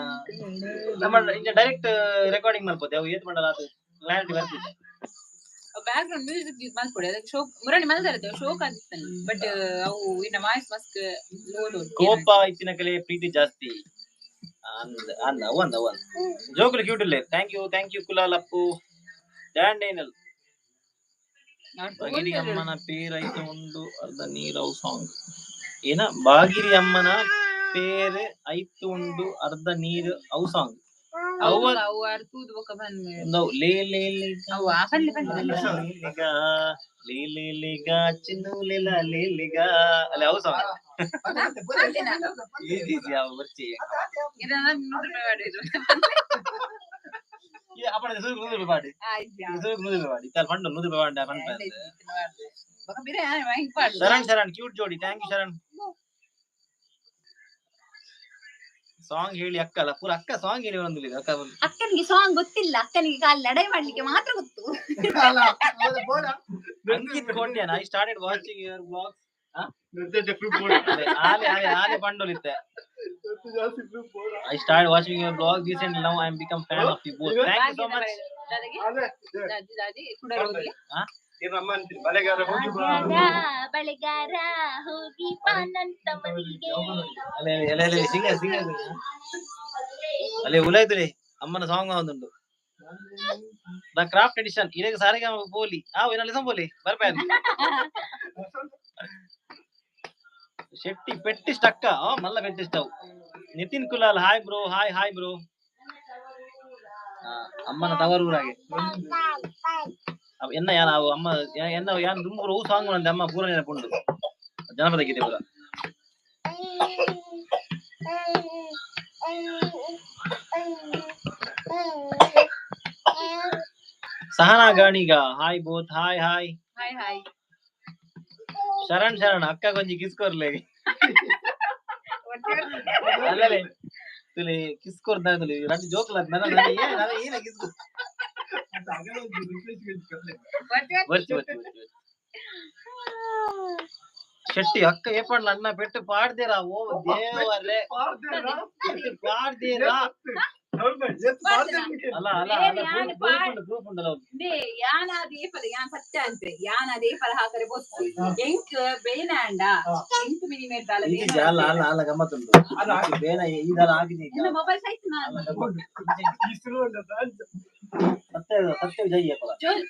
S1: ನಮ್ಮ ಇಂಚ ಡೈರೆಕ್ಟ್ ರೆಕಾರ್ಡಿಂಗ್ ಮಲ್ಪೋತೆ ಅವು ಏತ್ ಮಂಡಲ ಅದು ಕ್ಲಾರಿಟಿ ಬರ್ತಿದೆ.
S2: ಬ್ಯಾಕ್ ಗ್ರೌಂಡ್ ಮ್ಯೂಸಿಕ್ ಯೂಸ್ ಮಲ್ಪೊಡಿ. ಅದಕ್ಕೆ ಶೋಕ್ ಮುರಣಿ ಮಲ್ದಾರತ್ತೆ ಶೋಕ್ ಆದಿತ್ತನ್, ಬಟ್ ಅವು ಇನ್ನ ವಾಯ್ಸ್ ಮಸ್ತ್ ಲೋ ಲೋ.
S1: ಕೋಪ ಇತ್ತಿನ ಕಲೆ ಪ್ರೀತಿ ಜಾಸ್ತಿ ಅಂದ್ ಅಂದ್ ಅವು ಅಂದ್ ಅವು ಅಂದ್ ಜೋಕುಲು ಕ್ಯೂಟ್ ಇಲ್ಲ. Thank you, thank you ಕುಲಾಲಪ್ಪು ಡ್ಯಾನ್ ಡೇನಲ್. ಬಾಗಿರಿ ಅಮ್ಮನ ಪೇರ್ ಐತ ಉಂಡು ಅರ್ಧ ನೀರವು ಸಾಂಗ್ ಏನ? ಬಾಗಿರಿ ಅಮ್ಮನ ಪೇರ್ ಐತು ಉಂಡು ಅರ್ಧ ನೀರು ಅವು ಸಾಂಗ್
S2: ಅವು
S1: ಅವು
S2: ಅವು ಅರ್ ತೂದು ಬೊಕ ಬಂದ್.
S1: ಒಂದು ಲೇ ಲೇ ಲೇ.
S2: ಅವು ಆ ಪಲ್ಲೆ ಪಲ್ಲೆ ಪಲ್ಲೆ.
S1: ಲೇಲಿಗ ಲೇ ಲೇ ಲೇಗ ಚಿನ್ನು ಲೇಲ ಲೇಲಿಗ ಅಲ್ಲ ಅವು ಸಾಂಗ್ ಈಜಿ ಈಜಿ ಅವು ಬರ್ಚಿ.
S2: ಇದನ್ನ 100 ರೂಪಾಯಿ ಮಾಡಿದ್ರು.
S1: ಅಪ್ಪಣ ಸುರುಕು 100 ರೂಪಾಯಿ ಪಾಡಿ.
S2: ಆಯ್ತು.
S1: ಸುರುಕು 100 ರೂಪಾಯಿ ಪಾಡಿ ಇತ್ತಲ್ ಫಂಡ್ 100 ರೂಪಾಯಿ ಪಾಡಿ ಫಂಡ್.
S2: ಬೊಕ ಬಿರೆ ಹೆಂಗ್ ಪಾಡ್ಲು.
S1: ಶರಣ್ ಶರಣ್, ಕ್ಯೂಟ್ ಜೋಡಿ, thank you Sharan. Song ಹೇಳಿ ಅಕ್ಕ ಅಲ್ಲ ಪೂರ ಅಕ್ಕ ಸಾಂಗ್ ಹೇಳಿ ಒಂದು ಅಕ್ಕ ಒಂದು.
S3: ಅಕ್ಕನಿಗೆ ಸಾಂಗ್ ಗೊತ್ತಿಲ್ಲ. ಅಕ್ಕನಿಗೆ ಕಾಲು ಲಡಾಯಿ ಮಾಡ್ಲಿಕ್ಕೆ ಮಾತ್ರ ಗೊತ್ತು.
S1: Ankit Kotian, I started watching your vlogs. Aale Aale Aale ಪಂಡೋಲಿತ್ತೆ. I start watching your vlog recent, now I am become fan of you both. Thank you so much.
S2: ದಾದಾಗೆ ದಾದಿ ದಾದಿ ಕುಡ ಹೋಗ್ಲಿ.
S4: ಬಳೆಗಾರ ಹೋಗಿ ಬಾ.
S3: ಬಳೆಗಾರ ಹೋಗಿ ಪಾನಂತ ಮನೆಗೆ.
S1: ಅಲೆ ಅಲೆ ಅಲೆ, ಸಿಂಗರ್ ಸಿಂಗರ್ ಅಲೆ ಉಲಾಯ್ತುಲೆ ಅಮ್ಮನ ಸಾಂಗ್ ಒಂದುಂಡು the craft edition ಇರೆಗ್ ಸಾರಿಗಮ ಪೋಲಿ ಆ ಏನಲ್ಲಿ ಪೋಲಿ ಬರ್ಪೆ. ಶೆಟ್ಟಿ ಪೆಟ್ಟಿಸ್ಟ್ ಅಕ್ಕ ಆ ಮಲ್ಲ ಪೆಟ್ಟಿಸ್ಟ್ ಅವು. Nitin Kulal, hi bro, hi hi bro. ಅಮ್ಮನ ತವರೂರಾಗೆ ಎನ್ನ ಯಾನ ಅವು ಅಮ್ಮ ಎನ್ನ ಯಾನ್ ದುಂಬು ಹೂ ಸಾಂಗ್ ಅಂದೆ ಅಮ್ಮ ಪೂರ ನೆನಪುಂಡು ಜನಪದ ಗೀತೆ ಪೂರ. Sahana Ganiga, hi both, hi hi.
S2: Hi hi.
S1: Sharan Sharan, ಅಕ್ಕ ಕೊಂಚ ಕಿಸ್ ಕೊರ್ಲೆ. ಅಲ್ಲಲೇ ತುಲಿ ಕಿಸ್ ಕೊರ್ದ ತುಲಿ ರಡ್ಡ್ ಜೋಕ್ಲ ನನ್ನ ನನ್ನ ಏನ ನನ್ನ ಏನ ಕಿಸ್ ಬರ್ಚಿ ಬರ್ಚಿ ಬರ್ಚಿ. ಶೆಟ್ಟಿ ಅಕ್ಕ ಏಪಂಡ್ಲ ಅಣ್ಣ ಪೆಟ್ಟು ಪಾಡ್ದೇರಾ? ಓ ದೇವರೇ, ಪೆಟ್ಟು ಪಾಡ್ದೇರಾ? ಅಲ್ಲ ಅಲ್ಲ ಅಲ್ಲ, ಪ್ರೂಫ್ ಉಂಟು, ಪ್ರೂಫ್ ಉಂಟಲ್ಲ.
S2: ಬೇ ಯಾನಾದ ಏಪಲ ಯಾನ್ ಸತ್ಯ ಅಂತೆ ಯಾನಾದ ಏಪಲ ಹಾಕರೆ ಬೊತ್ತು ಎಂಕ್ ಬೇನಾಂಡ ಎಂಕ್ ಮಿನಿಮೇಟ್ ದಾಲ.
S1: ಇದು ಅಲ್ಲ ಅಲ್ಲ ಅಲ್ಲ, ಗಮ್ಮತ್ತುಂಟು ಬೇನ ಈ ದಾಲ ಆಗಿದೆ.
S2: ನಿನ್ನ ಮೊಬೈಲ್ ಸೈತ್ ನಾನು.
S1: ಸತ್ಯ ಸತ್ಯ ಜೈ ಏಪಲ.
S2: ಜೋಲ್.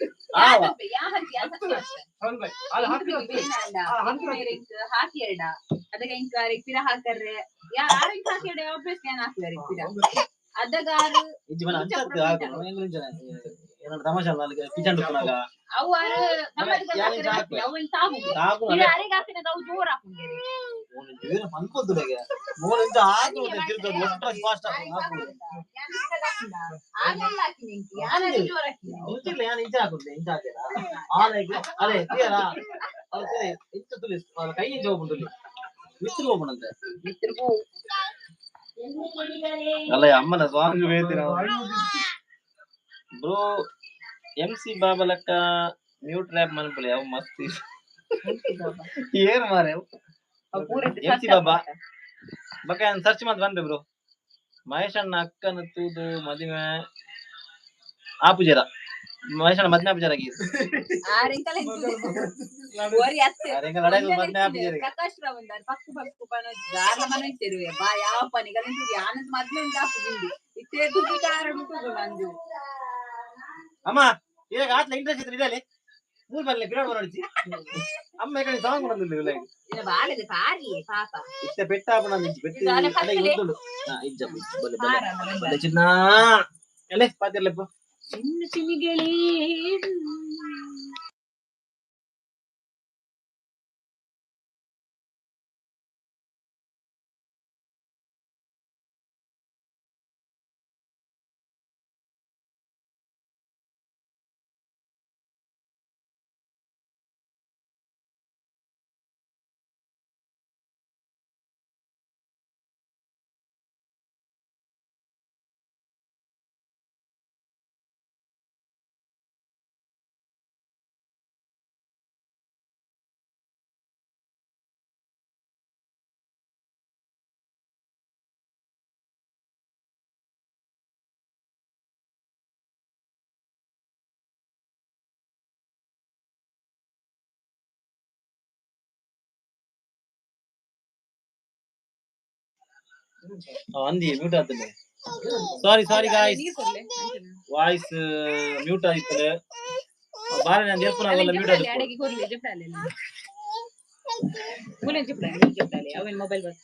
S1: ಆವ.
S2: ಯಾ ಹಂಚಿ ಯಾನ್ ಸತ್ಯ ಅಂತೆ ಬೇನಾಂಡ ಎಂಕ್ ಹಾಕಿ ಎರಡ ಅದಕ್ಕೆ ಎಂಕ್ ಅರೆಗ್ ಪಿರ ಹಾಕರ್ರೆ ಯಾ ಆರೆಂಕ್ ಹಾಕಿ ಎರಡ ಆಬ್ವಿಯಸ್ ಯಾನ್ ಹಾಕ್ಲೆ ಅರೆಗ್ ಪಿರ ಅದಗಾರು.
S1: ಇಜ್ಜಿ ಮನ ಅಂಚತ್ತು ಹಾಕು ಎಂಗ್ಲು ಇಂಚನ ಏನೋ ತಮಾಷೆ ಅಲ್ಲ ಕಿಚನ್ ಉಪ್ಪುನಾಗ
S2: ಅವು ಆರು ಗಮ್ಮತ್
S1: ಯಾನ್ ಇಂಚ ಹಾಕ್ವೆ.
S2: ಅವು ಸಾಗು
S1: ಸಾಕು
S2: ಇದು ಅರೆಗೆ ಹಾಕಿನ ಅವು ಜೋರ್ ಹಾಕುಂಗೆ
S1: ಏನು ಅನ್ಕೋದುಲೆಗೆ ಮೂರು ಇಂಚ ಹಾಕು ತಿರ್ಗದು ಒಟ್ಟ ಫಾಸ್ಟ್ ಹಾಕು ಇಂಚಿಲ್ಲ ಯಾನ್ ಇಂಚ ಹಾಕುದು ಇಂಚ ಹಾಕಿರ ಆನೆಗೆ ಅದೇ ತೀರಾ ಅದು ಸರಿ ಇಂಚ ತುಲಿ ಕೈ ಇಂಚ ಹೋಗ್ಬಿಟ್ಟು ಮಿಸ್ತ್ರಿ ಹೋಗ್ಬಿಡಂತೆ ಅಲ್ಲ ಅಮ್ಮನ ಸಾಂಗ್ ಬೇತಿರ ಬ್ರೋ ಎಂ ಸಿ ಬಾಬಲಕ್ಕ ಮ್ಯೂಟ್ ರ್ಯಾಪ್ ಮನ್ಪುಲೆ ಅವು ಮಸ್ತ್ ಏನ್ ಮಾರೆ ಎಂ ಸಿ ಬಾಬಾ ಬಕ್ಕ ಸರ್ಚ್ ಮಾತ್ ಬಂದೆ ಬ್ರೋ ಮಹೇಶ್ ಅಣ್ಣ ಅಕ್ಕನ ತೂದು ಮದುವೆ ಆಪುಜರ ಮಹೇಶ್ ಅಣ್ಣ ಮದ್ವೆ ಆಪುಜರ ಮದ್ವೆ ಆಪುಜರ
S2: ಪ್ರಕಾಶ್ ರಾವ್ ಉಂದಾರ್ ಪಕ್ಕು ಪಕ್ಕು ಪನ ದಾರ್ಲ ಮನ ಇತ್ತಿರುವೆ ಬಾ ಯಾವ ಪನಿಗಲ ಆನಂದ್ ಮದ್ವೆ ಉಂಟು ಆಪುಜಿಂದು ಇತ್ತೆ ತುಗಿ ಕಾರಣ ತೂಗು ನಂದು
S1: ಅಮ್ಮ ಇವಾಗ ಆತ್ಲ ಇಂಟ್ರೆಸ್ಟ್ ಇದ್ರೆ ಇಡಲಿ ಮೂರು ಬರ್ಲಿ ಪಿರಾಡ್ ಬರೋಡಿಸಿ ಅಮ್ಮ ಈ ಕಡೆ ಸಾಂಗ್ ಬಂದಿಲ್ಲ
S2: ಇಲ್ಲ ಬಾಳದೆ ಪಾರಿ ಪಾಪ
S1: ಇತ್ತೆ ಬೆಟ್ಟ ಆಪಣ ಬೆಟ್ಟ
S2: ಇದು ಅಲೆ
S1: ಅಲ್ಲ
S2: ಪಕ್ಕಲೆ.
S1: ಉಂಟು ಹಾ ಇಜ್ಜ ಬಲೆ ಬಲೆ
S2: ಪಾರ ಅಲ್ಲ
S1: ಬಲೆ ಚಿನ್ನ ಅಲ್ಲೇ ಪಾತಿರ್ಲೆಪ್ಪ
S2: ಚಿನ್ನ ಚಿನಿಗಳೇ
S1: ಅಂದಿ ಮ್ಯೂಟ್ ಆತಲೆ ಸಾರಿ ಸಾರಿ ಗಾಯ್ಸ್
S2: ನೀರ್ ಕೊಡ್ಲೆ
S1: ವಾಯ್ಸ್ ಮ್ಯೂಟ್ ಆಯ್ತದೆ ಬಾರೆ ನಾನು ದೇಲ್ಪುನ ಅವೆಲ್ಲ ಮ್ಯೂಟ್ ಆಯ್ತು
S2: ಅಡಗಿ ಕೊರ್ಲೆ ಜಪ್ಪಾಲೆ ಮೂಲೆ ಜಪ್ಪಾಲೆ ಜಪ್ಪಾಲೆ ಅವೇನ್ ಮೊಬೈಲ್ ಬಸ್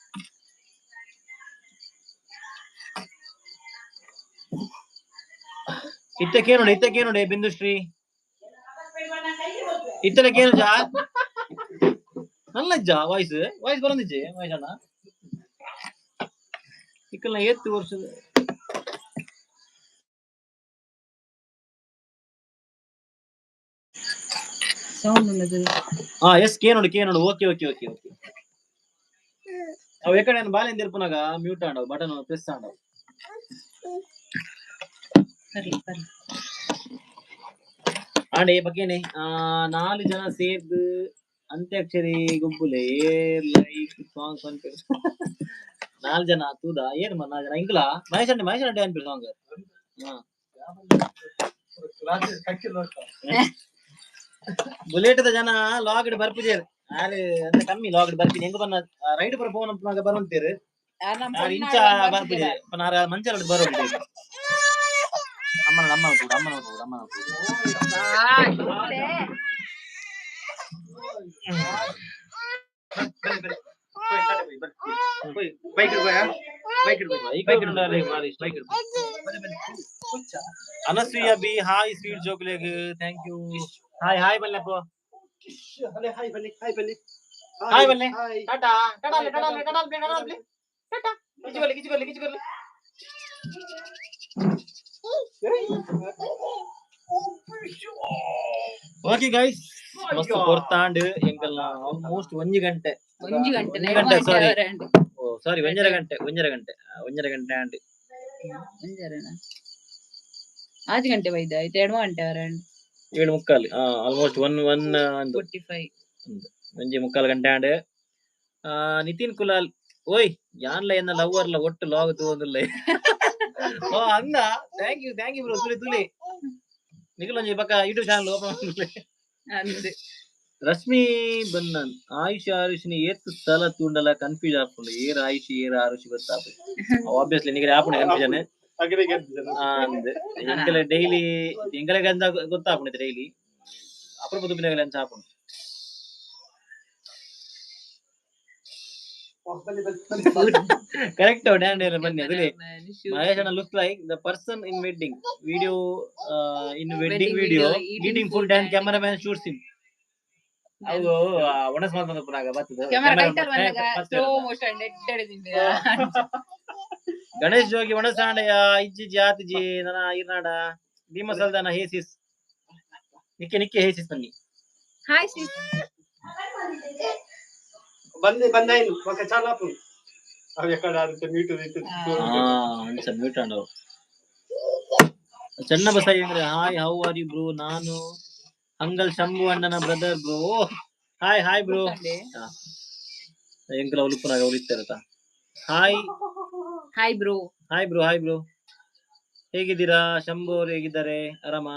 S1: ಇತ್ತಕ್ಕೆ ನೋಡಿ ಇತ್ತಕ್ಕೆ ನೋಡಿ ಬಿಂದುಶ್ರೀ ಇತ್ತಲಕ್ಕೆ ಏನು ಜಾ ನಲ್ಲಜ್ಜ ವಾಯ್ಸ್ ವಾಯ್ಸ್ ಬರಂದಿಜ್ಜೆ ವಾಯ್ಸ್ ಅಣ್ಣ ಇಕ್ಕಲ್ಲ ಏತ್ತು ವರ್ಷದ
S2: ಸೌಂಡ್ ಉನ್ನದು
S1: ಹಾ ಎಸ್ ಕೆ ನೋಡಿ ಕೆ ನೋಡು ಓಕೆ ಓಕೆ ಓಕೆ ಓಕೆ ಅವು ಎಕಡೆ ಬಾಲೆನ್ ತೆರ್ಪುನಾಗ ಮ್ಯೂಟ್ ಆಂಡವು ಬಟನ್ ಪ್ರೆಸ್ ಆಂಡವು
S2: ಬರ್ಲಿ ಬರ್ಲಿ
S1: ಆಂಡ ಈ ಬಗ್ಗೆನೆ ನಾಲ್ ಜನ ಸೇರ್ದು ಅಂತ್ಯಾಕ್ಷರಿ ಗುಂಪುಲೆ ಏರ್ ಲೈಕ್ ಸಾಂಗ್ಸ್ ಅನ್ಪಿರ್ ನಾಲ್ ಜನ ತೂದ ಏನ್ ನಾಲ್ ಜನ ಇಂಗ್ಲ ಮಹೇಶ್ ಅಣ್ಣ ಮಹೇಶ್ ಅಣ್ಣ ಅನ್ಪಿರ್ ಸಾಂಗ್ ಬುಲೆಟ್ the ಜನ ಲಾಗ್ಡ್ ಬರ್ಪುಜೇರ್ ಆರೆ ಅಂತ ಕಮ್ಮಿ ಲಾಗ್ಡ್ ಬರ್ಪಿನಿ ಹೆಂಗ ಬನ್ನ ರೈಡ್ ಬರ ಫೋನ್ ಬರಂತೀರ್ ಆರ್ ಇಂಚ ಬರ್ಪುಜೆ ನಾರ ಮಂಚಲ ಬರೋ ಅಮ್ಮನ ಅಮ್ಮನ ಕೂಡ ಅಮ್ಮನ ಕೂಡ ಅಮ್ಮನ ಕೂಡ
S4: bike bike
S1: bike Anasuya B hi sweet ಜೋಕ್ಲೆಗ್ thank you hi hi Ballappa
S4: hi ಬನ್ನಿ ಹಾಯ್ ಬನ್ನಿ
S1: ಹಾಯ್ ಬನ್ನಿ.
S4: ಹಾಯ್
S1: ಟಾಟಾ ಟಾಟಾ ಅಲ್ಲೇ, ಟಾಟಾ ಅಲ್ಲೇ, ಟಾಟಾ ಅಲ್ಲೇ, ಟಾಟಾ ಅಲ್ಲೇ. ಟಾಟಾ ಕಿಚಿ ಬರ್ಲಿ ಕಿಚಿ ಬರ್ಲಿ ಕಿಚಿ ಬರ್ಲಿ ಓಕೆ ಗೈಸ್ ಮಸ್ತ್ ಕೊರ್ತಾಂಡ್ ಎಂಕಲ್ನ ಆಲ್ಮೋಸ್ಟ್ ಒಂಜಿ ಗಂಟೆ
S2: ಒಂಜಿ ಗಂಟೆ
S1: ಒಂಜಿ ಗಂಟೆ ಸಾರಿ ಓ ಸಾರಿ ಒಂಜರ ಗಂಟೆ ಒಂಜರ ಗಂಟೆ ಒಂಜರ ಗಂಟೆ ಆಂಡ್
S2: ಒಂಜರನ ಆಜ್ ಗಂಟೆ ಬೈದ ಆಯ್ತು ಎರಡು ಗಂಟೆ ಅವರಂಡ್
S1: ಏಳು ಮುಕ್ಕಾಲು ಆಲ್ಮೋಸ್ಟ್ ಒನ್ ಒನ್ ಒಂದು
S2: 45
S1: ಒಂಜಿ ಮುಕ್ಕಾಲು ಗಂಟೆ ಆಂಡ್ ನಿತಿನ್ ಕುಲಾಲ್ ಓಯ್ ಯಾನ್ಲ ಎನ್ನ ಲವ್ವರ್ಲ ಒಟ್ಟು ಲಾಗ್ ತೂವೊಂದುಲ್ಲೆ ಓ ಅಂದ thank you bro ತುಲಿ ತುಲಿ ನಿಖಿಲ್ ಒಂಜಿ ಬಕ್ಕ ಯೂಟ್ಯೂಬ್ ಚಾನಲ್ ಓಪನ್ ಮಲ್ಪುಲೆ
S2: ಅಂದ್
S1: ರಶ್ಮಿ ಬನ್ನನ್ ಆಯುಷ್ ಆರುಷಿನಿ ಏತ್ ಸ್ಥಳ ತೂಂಡಲ ಕನ್ಫ್ಯೂಸ್ ಆಪುಂಡು ಏರ್ ಆಯುಷ್ ಏರ್ ಆರುಷಿ ಗೊತ್ತಾಪು ಆಬ್ವಿಯಸ್ಲಿ ನಿಗರೆ ಆಪುಂಡು ಕನ್ಫ್ಯೂಷನ್ ಅಂದ್ ಎಂಕಲೆ ಡೈಲಿ ಎಂಕಲೆಗ್ ಅಂದ ಗೊತ್ತಾಪುಂಡು ಡೈಲಿ ಅಪರೂಪ ತುಪಿನಗಲೆ ಅಂಚ ಆಪುಂಡು
S4: ಬನ್ನಿ ಬನ್ನಿ ಬನ್ನಿ.
S1: ಕರೆಕ್ಟ್ ಡ್ಯಾನ್ ಬನ್ನಿ ಅದೇ. ಮಹೇಶ್ ಅಣ್ಣ looks like the person in wedding video, in wedding
S2: Wedding
S1: video
S2: video, eating
S1: eating
S2: food
S1: food and
S2: and-
S1: cameraman shoots him. ಅವು ಒಣಸ್ ಮಾತಂದ ಪುನಾಗ ಬರ್ತದೆ.
S2: ಕ್ಯಾಮೆರಾ
S1: Camera
S2: ಕೈತಲ್ ಬಂದಾಗ
S1: ಬರ್ತದೆ.
S2: ಸ್ಲೋ ಮೋಷನ್ ಎಡ್ಡೆ ತಿಂದಿರ.
S1: ಗಣೇಶ್ ಜೋಗಿ ಒಣಸಾಂಡಯ ಇಜ್ಜಿ ಜಾತಿಜಿ ನನ್ನ ಇರ್ನಾಡ ಭೀಮ ಸಲ್ದಾನ ಹೇಸಿಸ್ ನಿಕ್ಕೆ ನಿಕ್ಕೆ ಹೇಸಿಸ್ ಬನ್ನಿ.
S2: ಹಾಯ್ ಸಿಸ್.
S4: ಬಂದೆ ಬಂದಾಯ್ನು ఒక చాలా అవి ఎక్కడ ఆడితే మీటు.
S1: ಹಾ, ಒಂದ್ಸ ಮ್ಯೂಟ್ ಆಂಡವು. ಚನ್ನ ಬಸಾಯಿ ಅಂದ್ರೆ hi, how are you bro? ನಾನು ಅಂಗಲ್ ಶಂಭು ಅಣ್ಣನ brother bro. Hi hi bro. ಎಂಕಲ ಉಲುಪುನಾಗ ಉಳಿತಾರತ. Hi
S2: hi bro.
S1: Hi bro, hi bro. ಹೇಗಿದ್ದೀರಾ ಶಂಭು ಅವ್ರು? ಹೇಗಿದ್ದಾರೆ? ಆರಾಮ?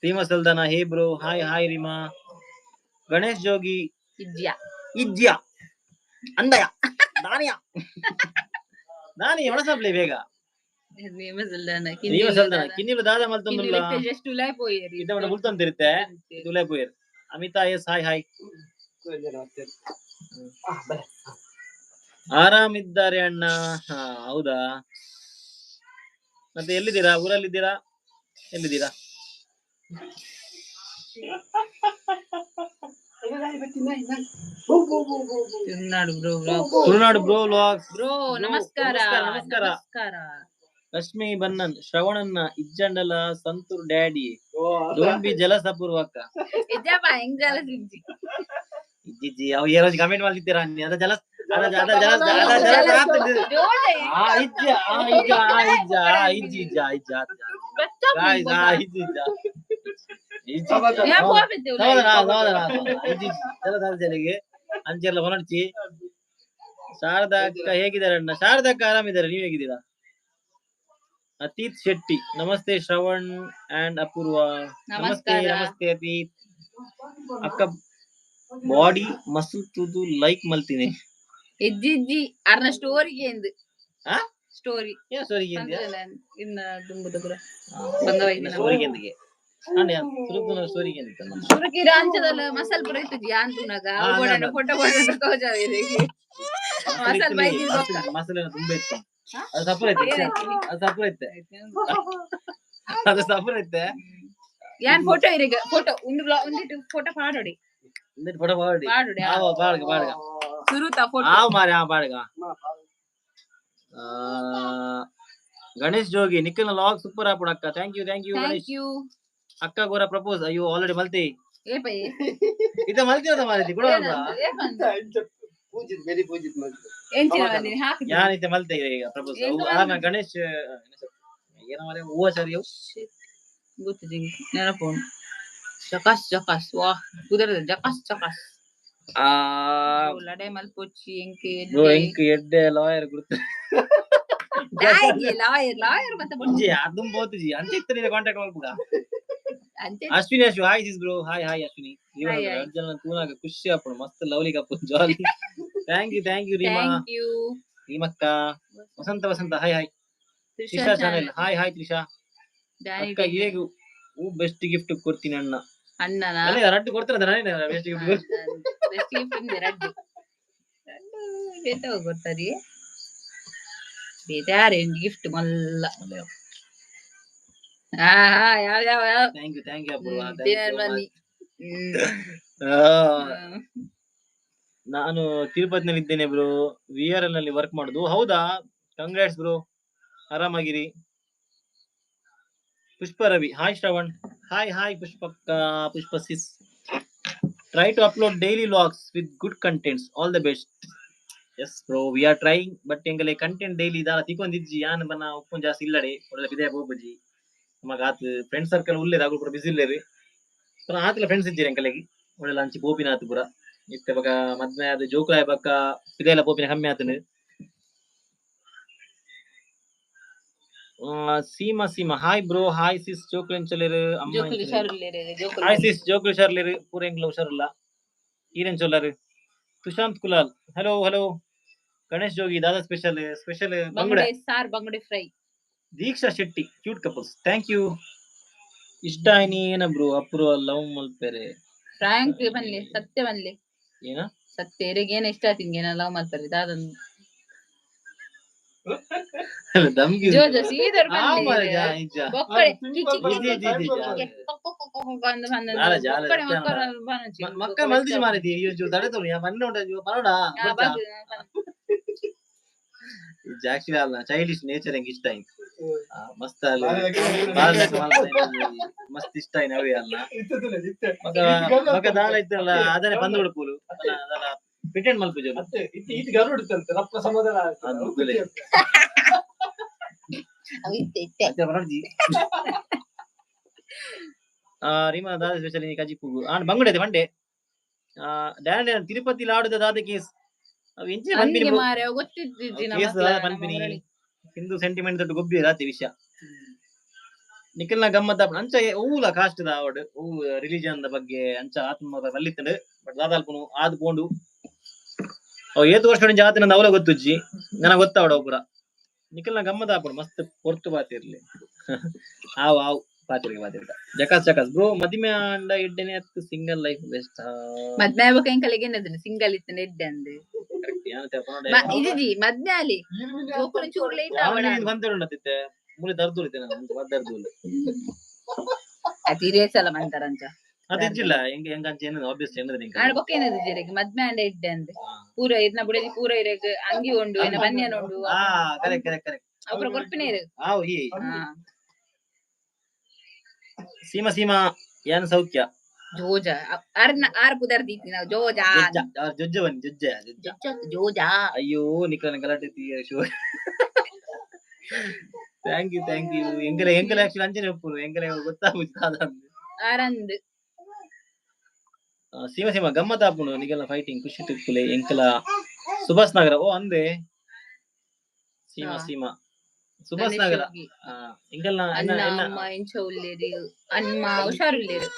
S1: Reema Saldana hey bro. Hi hi Reema. Ganesh Jogi
S2: ಇಜ್ಜಿಯಾ.
S1: ಇಜ್ಜಿಯ ಅಂದಯ ದಾನಿಯ ದಾನಿ ಒಣಸಪ್ಲೆ ಬೇಗ.
S2: ನೇಮ ಸಲ್ದಾನ.
S1: ರೀಮಾ ಸಲ್ದಾನ ಕಿನ್ನಿಲು ದಾದ ಮಲ್ತೊಂದುಲ್ಲ.
S2: ಜಸ್ಟ್ ಉಲಾಯ್ ಪೋಯೇರಿ.
S1: ಇದ್ದ ಮುಲ್ತೊಂದಿರುತ್ತೆ ತುಲೆ ಪೋಯರ್. Amitha S hi hi. ಆರಾಮಿದ್ದಾರೆ ಅಣ್ಣ. ಹಾ, ಹೌದಾ? ಮತ್ತೆ ಎಲ್ಲಿದ್ದೀರಾ? ಊರಲ್ಲಿದ್ದೀರಾ? ಎಲ್ಲಿದ್ದೀರಾ?
S2: Tulunadu bro.
S1: Tulunadu bro vlogs.
S2: Bro ನಮಸ್ಕಾರ.
S1: ನಮಸ್ಕಾರ, ನಮಸ್ಕಾರ.
S2: ನಮಸ್ಕಾರ.
S1: Rashmi ಬನ್ನನ್ ಶ್ರವಣನ್ನ ಇಜ್ಜಂಡಲ Santoor daddy, don't be jealous ಅಪೂರ್ವಕ್ಕ.
S2: ಇಜ್ಜಪ್ಪ, ಹೆಂಗ್ ಜಲಸ್ ಇಜ್ಜಿ.
S1: ಇಜ್ಜಿಜ್ಜಿ ಅವ್ ಏನೋ ಕಮೆಂಟ್ ಮಾಡ್ತಿದ್ದೀರಾ ನೀ ಅದ ಜಲಸ್ ಅದ ಅದ ಜಲಸ್ ಅದ ಜಲಸ್ ಆಗ್ತದೆ. ಆ ಇಜ್ಜ ಆ ಇಜ್ಜ ಆ ಇಜ್ಜ ಆ ಇಜ್ಜಿ ಇಜ್ಜ ಇಜ್ಜ ಗಾಯ್ಸ್ ಆ ಇಜ್ಜಿ ಇಜ್ಜ ಇಜ್ಜಿ. ಸಹೋದರ ಸಹೋದರ ಇಜ್ಜಿ ಜಲಸ್ ಆದ ಜಲಿಗೆ ಅಂಚೆಲ್ಲ ಹೊರಡ್ಚಿ. ಶಾರದಾ ಅಕ್ಕ ಹೇಗಿದ್ದಾರೆ ಅಣ್ಣ? ಶಾರದಾ ಅಕ್ಕ ಆರಾಮಿದ್ದಾರೆ, ನೀವು ಹೇಗಿದ್ದೀರಾ? ಅತೀತ್ ಶೆಟ್ಟಿ ನಮಸ್ತೆ ಶ್ರವಣ್ ಅಂಡ್ ಅಪೂರ್ವ. ನಮಸ್ತೆ.
S2: ನಮಸ್ಕಾರ.
S1: ನಮಸ್ತೆ ಅತೀತ್. ಅಕ್ಕ ಬಾಡಿ ಮಸಲ್ ತುದು ಲೈಕ್ ಮಲ್ತೀನಿ.
S2: ಇಜ್ಜಿ ಇಜ್ಜಿ ಅರ್ನ ಸ್ಟೋರಿಗೆ ಎಂದು.
S1: ಆ?
S2: ಸ್ಟೋರಿ.
S1: ಏನು ಸ್ಟೋರಿ?
S2: ಇನ್ನ ದುಂಬುದ ಪುರ ಬಂದವ ಇನ್ನ.
S1: ಸ್ಟೋರಿಗೆ ಎಂದಿಗೆ ಸುರುಕುನ ಸ್ಟೋರಿಗೆ ಎಂದಿತ್ತು ನಮ್ಮ.
S2: ಸುರಕಿ ರಾಂಚದಲ್ಲ ಮಸಾಲ ಪುರ ಇತ್ತು ಜಿಯಾಂತುನಾಗ.
S1: ಹಾ, ಹಾ.
S2: ಫೋಟೋ ಬೋಡಣ ತೋಜಾವೆ ಮಸಾಲ ಬೈದಿದ್ ಬೊಕ್ಕ.
S1: ಮಸಾಲೆ ತುಂಬ ಇತ್ತು.
S2: ಹಾ?
S1: ಅದು ಸಪುರ ಇತ್ತು. ಅದು ಸಪುರ ಇತ್ತೆ, ಅದು ಸಪುರ ಇತ್ತೆ.
S2: ಯಾನ್ ಫೋಟೋ ಇರಿಗ ಫೋಟೋ ಒಂದು ಒಂದಿಟ್ಟು ಫೋಟೋ ಪಾಡೋಡಿ.
S1: ಒಂದಿಟ್ಟು ಫೋಟೋ ಪಾಡಿ.
S2: ಪಾಡೋಡಿ.
S1: ಆವ ಪಾಡ್ಗ ಪಾಡ್ಗ.
S2: ಸುರುತ ಫೋಟೋ.
S1: ಆವ್ ಮಾರಿ ಆ ಪಾಡ್ಗ. ಆ, ಗಣೇಶ್ ಜೋಗಿ ನಿಖಿಲ್ ಲಾಗ್ ಸೂಪರ್ ಆಪುಡು ಅಕ್ಕ. Thank you, thank you Ganesh.
S2: Thank you.
S1: ಅಕ್ಕ ಗೋರ ಪ್ರಪೋಸ್. ಅಯ್ಯೋ, ಆಲ್ರೆಡಿ ಮಲ್ತಿ.
S2: ಏ ಪೈ.
S1: ಇದ ಮಲ್ತಿ ಮಾರಿತಿ ಕೂಡ.
S4: ಪೂಜಿತ್ ವೆರಿ ಪೂಜಿತ್ ಮಂತ್ರಿ.
S2: ಎಂಚಿನ ಬಂದಿನಿ ಹಾಕಿ.
S1: ಯಾನಿತೆ ಮಲ್ತೆ ಈಗ ಪ್ರಪೋಸ್.
S2: ಎಂತ?
S1: ಆನ ಗಣೇಶ್ ಏನ ಮಾರೆ ಹೂವ ಸರಿ ಅವು.
S2: ಗೊತ್ತು ಜಿಂಗ್ ನೆನಪು ಜಕಾಸ್ ಜಕಾಸ್ ವಾ ಕುದರದ ಜಕಾಸ್ ಜಕಾಸ್.
S1: ಆ
S2: ಲಡೆ ಮಲ್ಪೊಚ್ಚಿ ಎಂಕೆ.
S1: ಬ್ರೋ ಎಂಕ್ ಎಡ್ಡೆ ಲಾಯರ್ ಗುರ್ತು.
S2: ಲಾಯರ್ ಲಾಯರ್ ಮತ್ತೆ
S1: ಜಿ ಅದು ಬೋತು ಜಿ ಅಂಚೆ ಇತ್ತು ಕಾಂಟ್ಯಾಕ್ಟ್ ಮಲ್ಪುಗ.
S2: ಅಂಚೆ.
S1: Ashwini Ashu hi sis bro. Hi hi Ashwini.
S2: Hi, hi.
S1: Arjun ತೂನಾಗ ಖುಷಿ ಆಪುಂಡು, ಮಸ್ತ್ lovely couple jolly. Thank you, thank you Reema.
S2: Thank you.
S1: ರೀಮಕ್ಕ. Vasantha Vasantha hi hi. Trisha channel hi hi Trisha. ಅಕ್ಕ ಹೇಗೆ ಹೂ best gift ಕೊಡ್ತೀನಿ ಅಣ್ಣ.
S2: ಅಣ್ಣನ.
S1: ಅಲ್ಲ, ರಡ್ಡು ಕೊಡ್ತಾರೆ ನಾನೇ ಬೆಸ್ಟ್ ಗಿಫ್ಟ್.
S2: ಬೆಸ್ಟ್ ಗಿಫ್ಟ್ ಇಂದೆ ರಡ್ಡು ರಡ್ಡು ಬೇತೆ ಕೊಡ್ತಾರೆ ಬೇತೆ ಯಾರು ಗಿಫ್ಟ್ ಮಲ್ಲ. ಹಾ ಹಾ ಯಾವ ಯಾವ ಯಾವ.
S1: Thank you, thank you Apoorva.
S2: Dinner ಬನ್ನಿ. ಹ್ಮ್.
S1: ನಾನು ತಿರುಪತಿನಲ್ಲಿ ಇದ್ದೇನೆ ಬ್ರೋ, we are L ನಲ್ಲಿ ವರ್ಕ್ ಮಾಡುದು. ಹೌದಾ? ಕಂಗ್ರಾಟ್ಸ್ ಬ್ರೋ, ಆರಾಮಾಗಿರಿ. Pushpa Ravi hi Shravan. Hi hi ಪುಷ್ಪಕ್ಕ, Pushpa sis. Try to upload daily vlogs with good contents, all the best. Yes bro, we are trying, but ಎಂಗಲೆ ಕಂಟೆಂಟ್ ಡೈಲಿ ದಾಲ ತಿಕೊಂದಿಜ್ಜಿ. ಯಾನ್ ಬನ್ನ ಉಪ್ಪುನ್ ಜಾಸ್ತಿ ಇಲ್ಲಡೆ ಒಳ್ಳೆ ಬಿದೆ ಹೋಗುಜಿ. ನಮಗ ಆತ್ ಫ್ರೆಂಡ್ ಸರ್ಕಲ್ ಉಲ್ಲೇರು, ಅಗುಲು ಪೂರ ಬಿಸಿ ಉಲ್ಲೇರು. ಪುರ ಆತ್ಲ ಫ್ರೆಂಡ್ಸ್ ಇದ್ದೀರಿ ಎಂಕಲೆಗ್. ಒಳ್ಳೆ ಲಂಚ್ ಪೋಪಿನ ಆತು ಪೂರ ಇತ್ತೆ ಬಕ ಮದ್ಮೆ ಆದ್ ಜೋಕುಲಾಯ ಬಕ್ಕ ಪಿದೆಲ ಪೋಪಿನ ಕಮ್ಮಿ ಆತುಂಡು. Seema Seema hi bro, hi sis. ಜೋಕುಲು ಎಂಚೊಲ್ಲೆರ್ ಅಮ್ಮ?
S2: ಜೋಕುಲು ಹುಷಾರುಲ್ಲೇರು ಜೋಕುಲು.
S1: ಹಾಯ್ ಸಿಸ್, ಜೋಕುಲು ಹುಷಾರ್ಲೇರು ಪೂರ. ಎಂಕ್ಲ ಹುಷಾರುಲ್ಲ. ಈರೆಂಚೊಲ್ಲರು? ತುಶಾಂತ್ ಕುಲಾಲ್ ಹಲೋ ಹಲೋ. ಗಣೇಶ್ ಜೋಗಿ ದಾದಾ ಸ್ಪೆಷಲ್? ಸ್ಪೆಷಲ್ ಬಂಗುಡೆ.
S2: ಬಂಗುಡೆ ಸಾರ್, ಬಂಗುಡೆ fry.
S1: Deeksha Shetty cute couples, thank you. ಇಷ್ಟ ಆಯ್ನಿ ಏನ ಬ್ರೋ? ಅಪೂರ್ವ ಲವ್ ಮಲ್ಪೆರೆ.
S2: ಫ್ರಾಂಕ್ ಬನ್ಲಿ, ಸತ್ಯ ಬನ್ಲಿ.
S1: ಏನ?
S2: ಸತ್ಯ ಇರೆಗ್ ಏನ್ ಇಷ್ಟ ಆತಿಂಗೆ ನಾ ಲವ್ ಮಾಡ್ತಾರೆ ದಾದನ್.
S1: ಧಮ್ಕಿ.
S2: Joe Joe ಸೀದರ್.
S1: ಆ ಮಾರ್ರೆ, ಜಾ, ಇಜ್ಜ.
S2: ಬೊಕ್ಕಡೆ
S1: ಇಜ್ಜಿ, ಇಜ್ಜಿ, ಇಜ್ಜಿ, ಜಾ. ಜಾಲ, ಜಾಲ,
S2: ಬೊಕ್ಕಡೆ
S1: ಜಾಲ.
S2: ಮಕ್ಕಳ ಬನಚಿ.
S1: ಮಕ್ಕ ಮಲ್ತಿಜಿ ಮಾರೈತಿ ಈ ಒಂಚೂರು ತಡೆ ತೋರಿ ಮಣ್ಣು ಉಂಟು ಪನೋಡ.
S2: ಆ ಬಾಗು.
S1: ಆಕ್ಚುಲಿ ಅಲ್ಲ, ಚೈಲ್ಡಿಶ್ ನೇಚರ್ ಹೆಂಗ್ ಇಷ್ಟ ಆಯ್ತು. ಮಸ್ತ್ ಅಲ್ಲ, ಬಾಳ ಮಸ್ತ್ ಇಷ್ಟ ಆಯ್ತು ಅವೇ ಅಲ್ಲ.
S4: ಇತ್ತೆ.
S1: ಮಗ ಮಗ ದಾಲ ಇತ್ತಲ್ಲ, ಅದನ್ನೇ ಬಂದು ಬಿಡ್ಪೋಲು ಅದಲ್ಲ, ಪ್ರಿಟೆಂಡ್ ಮಲ್ಪುಜಲು.
S4: ಮತ್ತೆ ಇತ್ತೆ ಈತ್ ಗರುಡ ಇತ್ತಂತೆ ರಪ್ಪ ಸಮಾಧಾನ ಆಯ್ತು.
S1: ಅದು ಮುಗ್ಗುಲೆ.
S3: ಅವು ಇತ್ತೆ ಇತ್ತೆ.
S1: ಅತ್ತೆ ಬರಡ್ಜಿ. ಆ ರೀಮಾ ದಾದ ಸ್ಪೆಷಲ್ ಕಜಿಪುಗು ಆಂಡ್ ಬಂಗುಡೆ ಬಂಡೆ. ಆ ಡ್ಯಾನ್ ತಿರುಪತಿ ಲಾಡುದ ದಾದ ಕೇಸ್ ಅವು ಎಂಚಿನ ಪನ್ಪಿನಿ.
S2: ಅಂದಿಗೆ ಮಾರೆ ಗೊತ್ತಿದ್ದಿಜ್ಜಿ ನಮ್ಮ
S1: ಕೇಸ್ ದಾದ ಪನ್ಪಿನಿ, ಹಿಂದೂ ಸೆಂಟಿಮೆಂಟ್ ದೊಡ್ಡ ಗೊಬ್ಬಿ ರಾತಿ ವಿಷಯ. ನಿಖಲ್ನ ಗಮ್ಮತ್ತ ಅಂಚ ಓಲ ಕಾಸ್ಟ್ the ಅವಡ್ ಓ ರಿಲಿಜನ್ the ಬಗ್ಗೆ ಅಂಚ ಆತ್ಮ ಬಲ್ಲಿತ್ತಂಡು. ಬಟ್ ದಾದಾಲ್ಪುನು ಆದ್ ಪೋಂಡು. ಅವ್ ಏತ್ ವರ್ಷ ಜಾತಿ ನಂದು ಅವಲ ಗೊತ್ತುಜ್ಜಿ, ನನಗೆ ಗೊತ್ತಾವಡ ಪೂರ. ನಿಖಲ್ನ ಗಮ್ಮತ್ ಆಪುಂಡು, ಮಸ್ತ್ ಪೊರ್ತು ಬಾತಿರ್ಲಿ. ಆವ್ ಆವ್ ಪಾತಿರ್ಗೆ ಪಾತಿರ್ಗ. ಜಕಾಸ್ ಜಕಾಸ್ ಬ್ರೋ. ಮದಿಮೆ ಆಂಡ ಎಡ್ಡೆನೆ ಅತ್ತು ಸಿಂಗಲ್ ಲೈಫ್ ಬೆಸ್ಟ್?
S2: ಮದ್ಮೆ ಆಯ್ಬೊಕ ಎಂಕಲೆಗ್ ಏನದನ ಸಿಂಗಲ್ ಇತ್ತಂಡ ಎಡ್ಡೆ ಅಂದ್.
S1: ಕರೆಕ್ಟ್.
S2: ಇದಿಜಿ ಮದ್ಮೆ ಆಲಿ ಜೋಕುಲು ಚೂರು ಲೇಟ್ ಆವಡ.
S1: ಬಂತರುಂಡತ್ತಿತ್ತೆ ಮೂಲೆ ದರ್ದೂಲಿತ್ತೆ ನಾನು ದರ್ದೂಲು.
S2: ಅತಿರೇ ಸಲ ಬಂತಾರಂಚ.
S1: ಅದು ಇಜ್ಜಿಲ್ಲ ಹೆಂಗ ಹೆಂಗ ಅಂಚ ಏನದು ಆಬ್ವಿಯಸ್ ಏನದು.
S2: ಆಂಡ ಬೊಕ್ಕ ಏನದು ಜೆರೆಗ್ ಮದ್ಮೆ ಆಂಡ ಎಡ್ಡೆ ಅಂದ್. ಪೂರ ಇರ್ನ ಬುಡೆದಿ ಪೂರ ಇರೆಗ್ ಅಂಗಿ ಉಂಡು, ಏನ ಬನ್ಯನ್ ಉಂಡು.
S1: ಹಾ, ಕರೆಕ್ಟ್ ಕರೆಕ್ಟ್ ಕರೆಕ್ಟ್.
S2: ಅಪುರ ಕೊರ್ಪಿನೇರು.
S1: ಆವ್ ಈ.
S2: ಹಾ.
S1: ಸೀಮಾ ಸೀಮಾ ಏನ್ ಸೌಖ್ಯ?
S2: ಜೋಜ ಆರ್ನ ಆರ್ ಪುದರ್ ದೀತಿ ನಾವು ಜೋಜ.
S1: ಜೊಜ್ಜ ಜೊಜ್ಜ ಬನ್ನಿ, ಜೊಜ್ಜ ಜೊಜ್ಜ.
S2: ಜೋಜ.
S1: ಅಯ್ಯೋ, ನಿಖಲನ ಗಲಾಟೆ show. Thank you, thank you. ಎಂಕಲೆ ಎಂಕಲೆ ಆಕ್ಚುಲಿ ಅಂಚನೆ ಒಪ್ಪುನು, ಎಂಕಲೆ ಗೊತ್ತಾಗುದು ದಾದ.
S2: ಆರಂದ್.
S1: ಸೀಮಾ ಸೀಮಾ ಗಮ್ಮತ್ ಆಪುಂಡು ನಿಗಲ್ನ ಫೈಟಿಂಗ್, ಖುಷಿ ತಿಕ್ಕುಲೆ. ಎಂಕಲ ಸುಭಾಷ್ ನಗರ. ಓ ಅಂದೆ ಸೀಮಾ. ಸೀಮಾ ಸುಭಾಷ್ ನಗರ. ಎಂಕಲ್ನ
S2: ಅಣ್ಣ ಅಮ್ಮ ಎಂಚ ಉಲ್ಲೇರಿ? ಅಮ್ಮ ಹುಷಾರುಲ್ಲೇರು?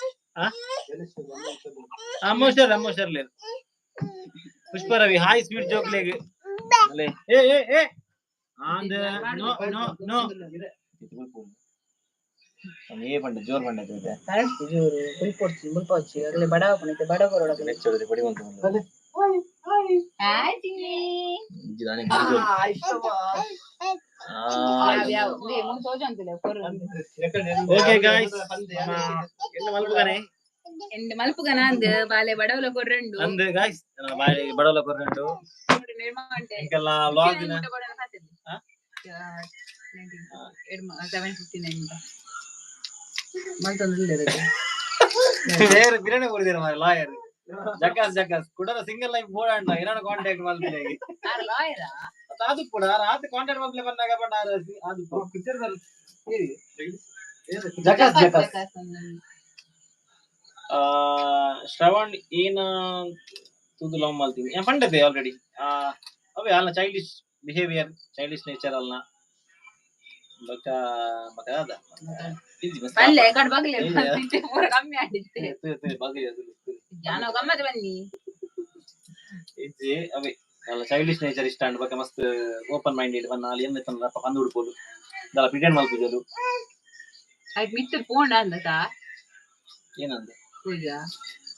S1: ಅಮ್ಮ ಹುಷಾರ್, ಅಮ್ಮ ಹುಷಾರ್ಲೇರು. ಪುಷ್ಪ ರವಿ ಹಾಯ್ ಸ್ವೀಟ್ ಜೋಕ್ಲೆಗ್. ಅಲೆ ಏ ಏ ಏ ಆಂದ ನೋ ನೋ ನೋ. ಏ ಬಂಡೆ ಜೋರ್ ಬಂಡೆ ಇದೆ.
S3: ಕರೆಕ್ಟ್ ಜೋರು ಮುಲ್ಪೊಡ್ಚಿ ಮುಲ್ಪೊಡ್ಚಿ ಅಗಲೆ ಬಡವ ಪುನೈತೆ ಬಡ ಬರೋಡ.
S1: ಮೆಚ್ಚೋಡಿದೆ ಪಡಿ ಬಂತು.
S2: ಹಾಯ್ ಚಿನ್ನಿ.
S1: ದಾನೆ.
S2: ಯಾವ ಯಾವ ತೋಜಂತಿಲ್ಲ.
S1: ಓಕೆ ಗಾಯ್ಸ್, ಎನ್ನ ಮಲ್ಪುಗಾನೆ.
S2: ಎಂಡ್ ಮಲ್ಪುಗನ ಅಂದ್ ಬಾಲೆ ಬಡವಲ ಕೊರ್ರಂಡು.
S1: ಅಂದ್ ಗಾಯ್ಸ್, ಬಾಳೆ ಬಡವಲ ಕೊರ್ರಂಡು. ಎಂಕೆಲ್ಲ ವ್ಲಾಗ್ ನ
S2: 7:59.
S1: ಬೇರೆ ಬಿರನೆ ಕೊಡಿದೀರ ಮಾರೆ ಲಾಯರ್. ಜಕಾಸ್ ಜಕಾಸ್. ಕುಡರ ಸಿಂಗಲ್ ಲೈಫ್ ಬೋರ್ಡ್ ಅಂಡ ಏನಾನ ಕಾಂಟ್ಯಾಕ್ಟ್ ಮಲ್ಪಿಲೆ.
S2: ಲಾಯರಾ?
S1: ಅದು ಕೂಡ ರಾತ್ರಿ ಕಾಂಟ್ಯಾಕ್ಟ್ ಮಲ್ಪಿಲೆ ಬಂದಾಗ ಬಣ್ಣ ಅದು ಜಕಾಸ್ ಜಕಾಸ್. ಶ್ರವಣ್ ಏನ ತೂದು ಲವ್ ಮಲ್ತೀನಿ ಪಂಡತೆ ಆಲ್ರೆಡಿ. ಅವೇ ಅಲ್ಲ, ಚೈಲ್ಡಿಶ್ ಬಿಹೇವಿಯರ್, ಚೈಲ್ಡಿಶ್ ನೇಚರ್ ಅಲ್ಲ. ಬಕ ಬಕ ಅದ ಇಜ್ಜಿ ಮಸ್ತ್.
S2: ಅಲ್ಲೇ ಕಡೆ ಬಗ್ಲೆ ಪೂರ ಕಮ್ಮಿ ಆಡಿತ್ತೆ.
S1: ಬಗ್ಲಿ.
S2: ಜಾನ ಗಮ್ಮತ್ ಬನ್ನಿ.
S1: ಇಜ್ಜಿ, ಅವೇ ಅಲ್ಲ, ಚೈಲ್ಡಿಶ್ ನೇಚರ್ ಇಷ್ಟ ಅಂಡ್ ಬಕ ಮಸ್ತ್ ಓಪನ್ ಮೈಂಡೆಡ್ ಬನ್ನ ಅಲ್ಲಿ ಏನ್ ಅಪ್ಪ ಬಂದು ಉಡ್ಬೋದು ದಾಲ ಪ್ರಿಟೆಂಡ್ ಮಲ್ಪುಜಲು.
S2: ಆಯ್ತು, ಮಿತ್ರ ಪೋಂಡ ಅಂದತಾ?
S1: ಏನಂದೆ?
S2: ಪೂಜಾ.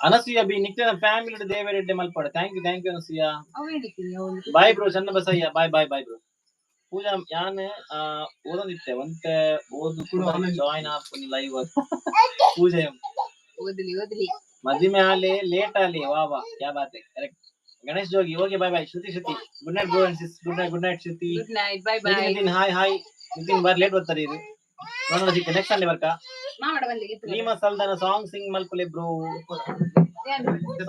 S1: ಅನಸೂಯ ಬಿ ನಿಕ್ಲಿನ ಫ್ಯಾಮಿಲಿ ದೇವರೆಡ್ಡೆ ಮಲ್ಪಾಡ. Thank you, thank you Anasuya.
S2: ಅವೇನಿಕ್ಕಿನಿ ಅವಳು.
S1: Bye bro Channabasayya, bye bye bye bro. Pooja ಯಾನ್ ಓದೊಂದಿತ್ತೆ ಒಂತೆ ಓದು ಜಾಯಿನ್ ಆಪುನಿ ಲೈವ್ ಪೂಜೆ.
S2: ಓದ್ಲಿ ಓದ್ಲಿ.
S1: ಮದಿಮೆ ಆಲೆ ಲೇಟ್ ಆಲಿ. ವಾ ವಾ, ಕ್ಯಾ Baat, correct. Ganesh Jogi okay, bye bye. Shruti Shruti good night bro and sis, good night, good night Shruti.
S2: Good night, bye bye.
S1: Nitin hi hi. Nitin bar late ಬರ್ತಾರೆ ಇದು ನೋಡೋಣ ಸಿಕ್ಕ ನೆಕ್ಸ್ಟ್ ಸಂಡೇ ಬರ್ಕ.
S2: ಮಾಮಡ ಬನ್ನಿ.
S1: Reema ಸಲ್ದಾನ song Singh ಮಲ್ಪುಲೆ bro.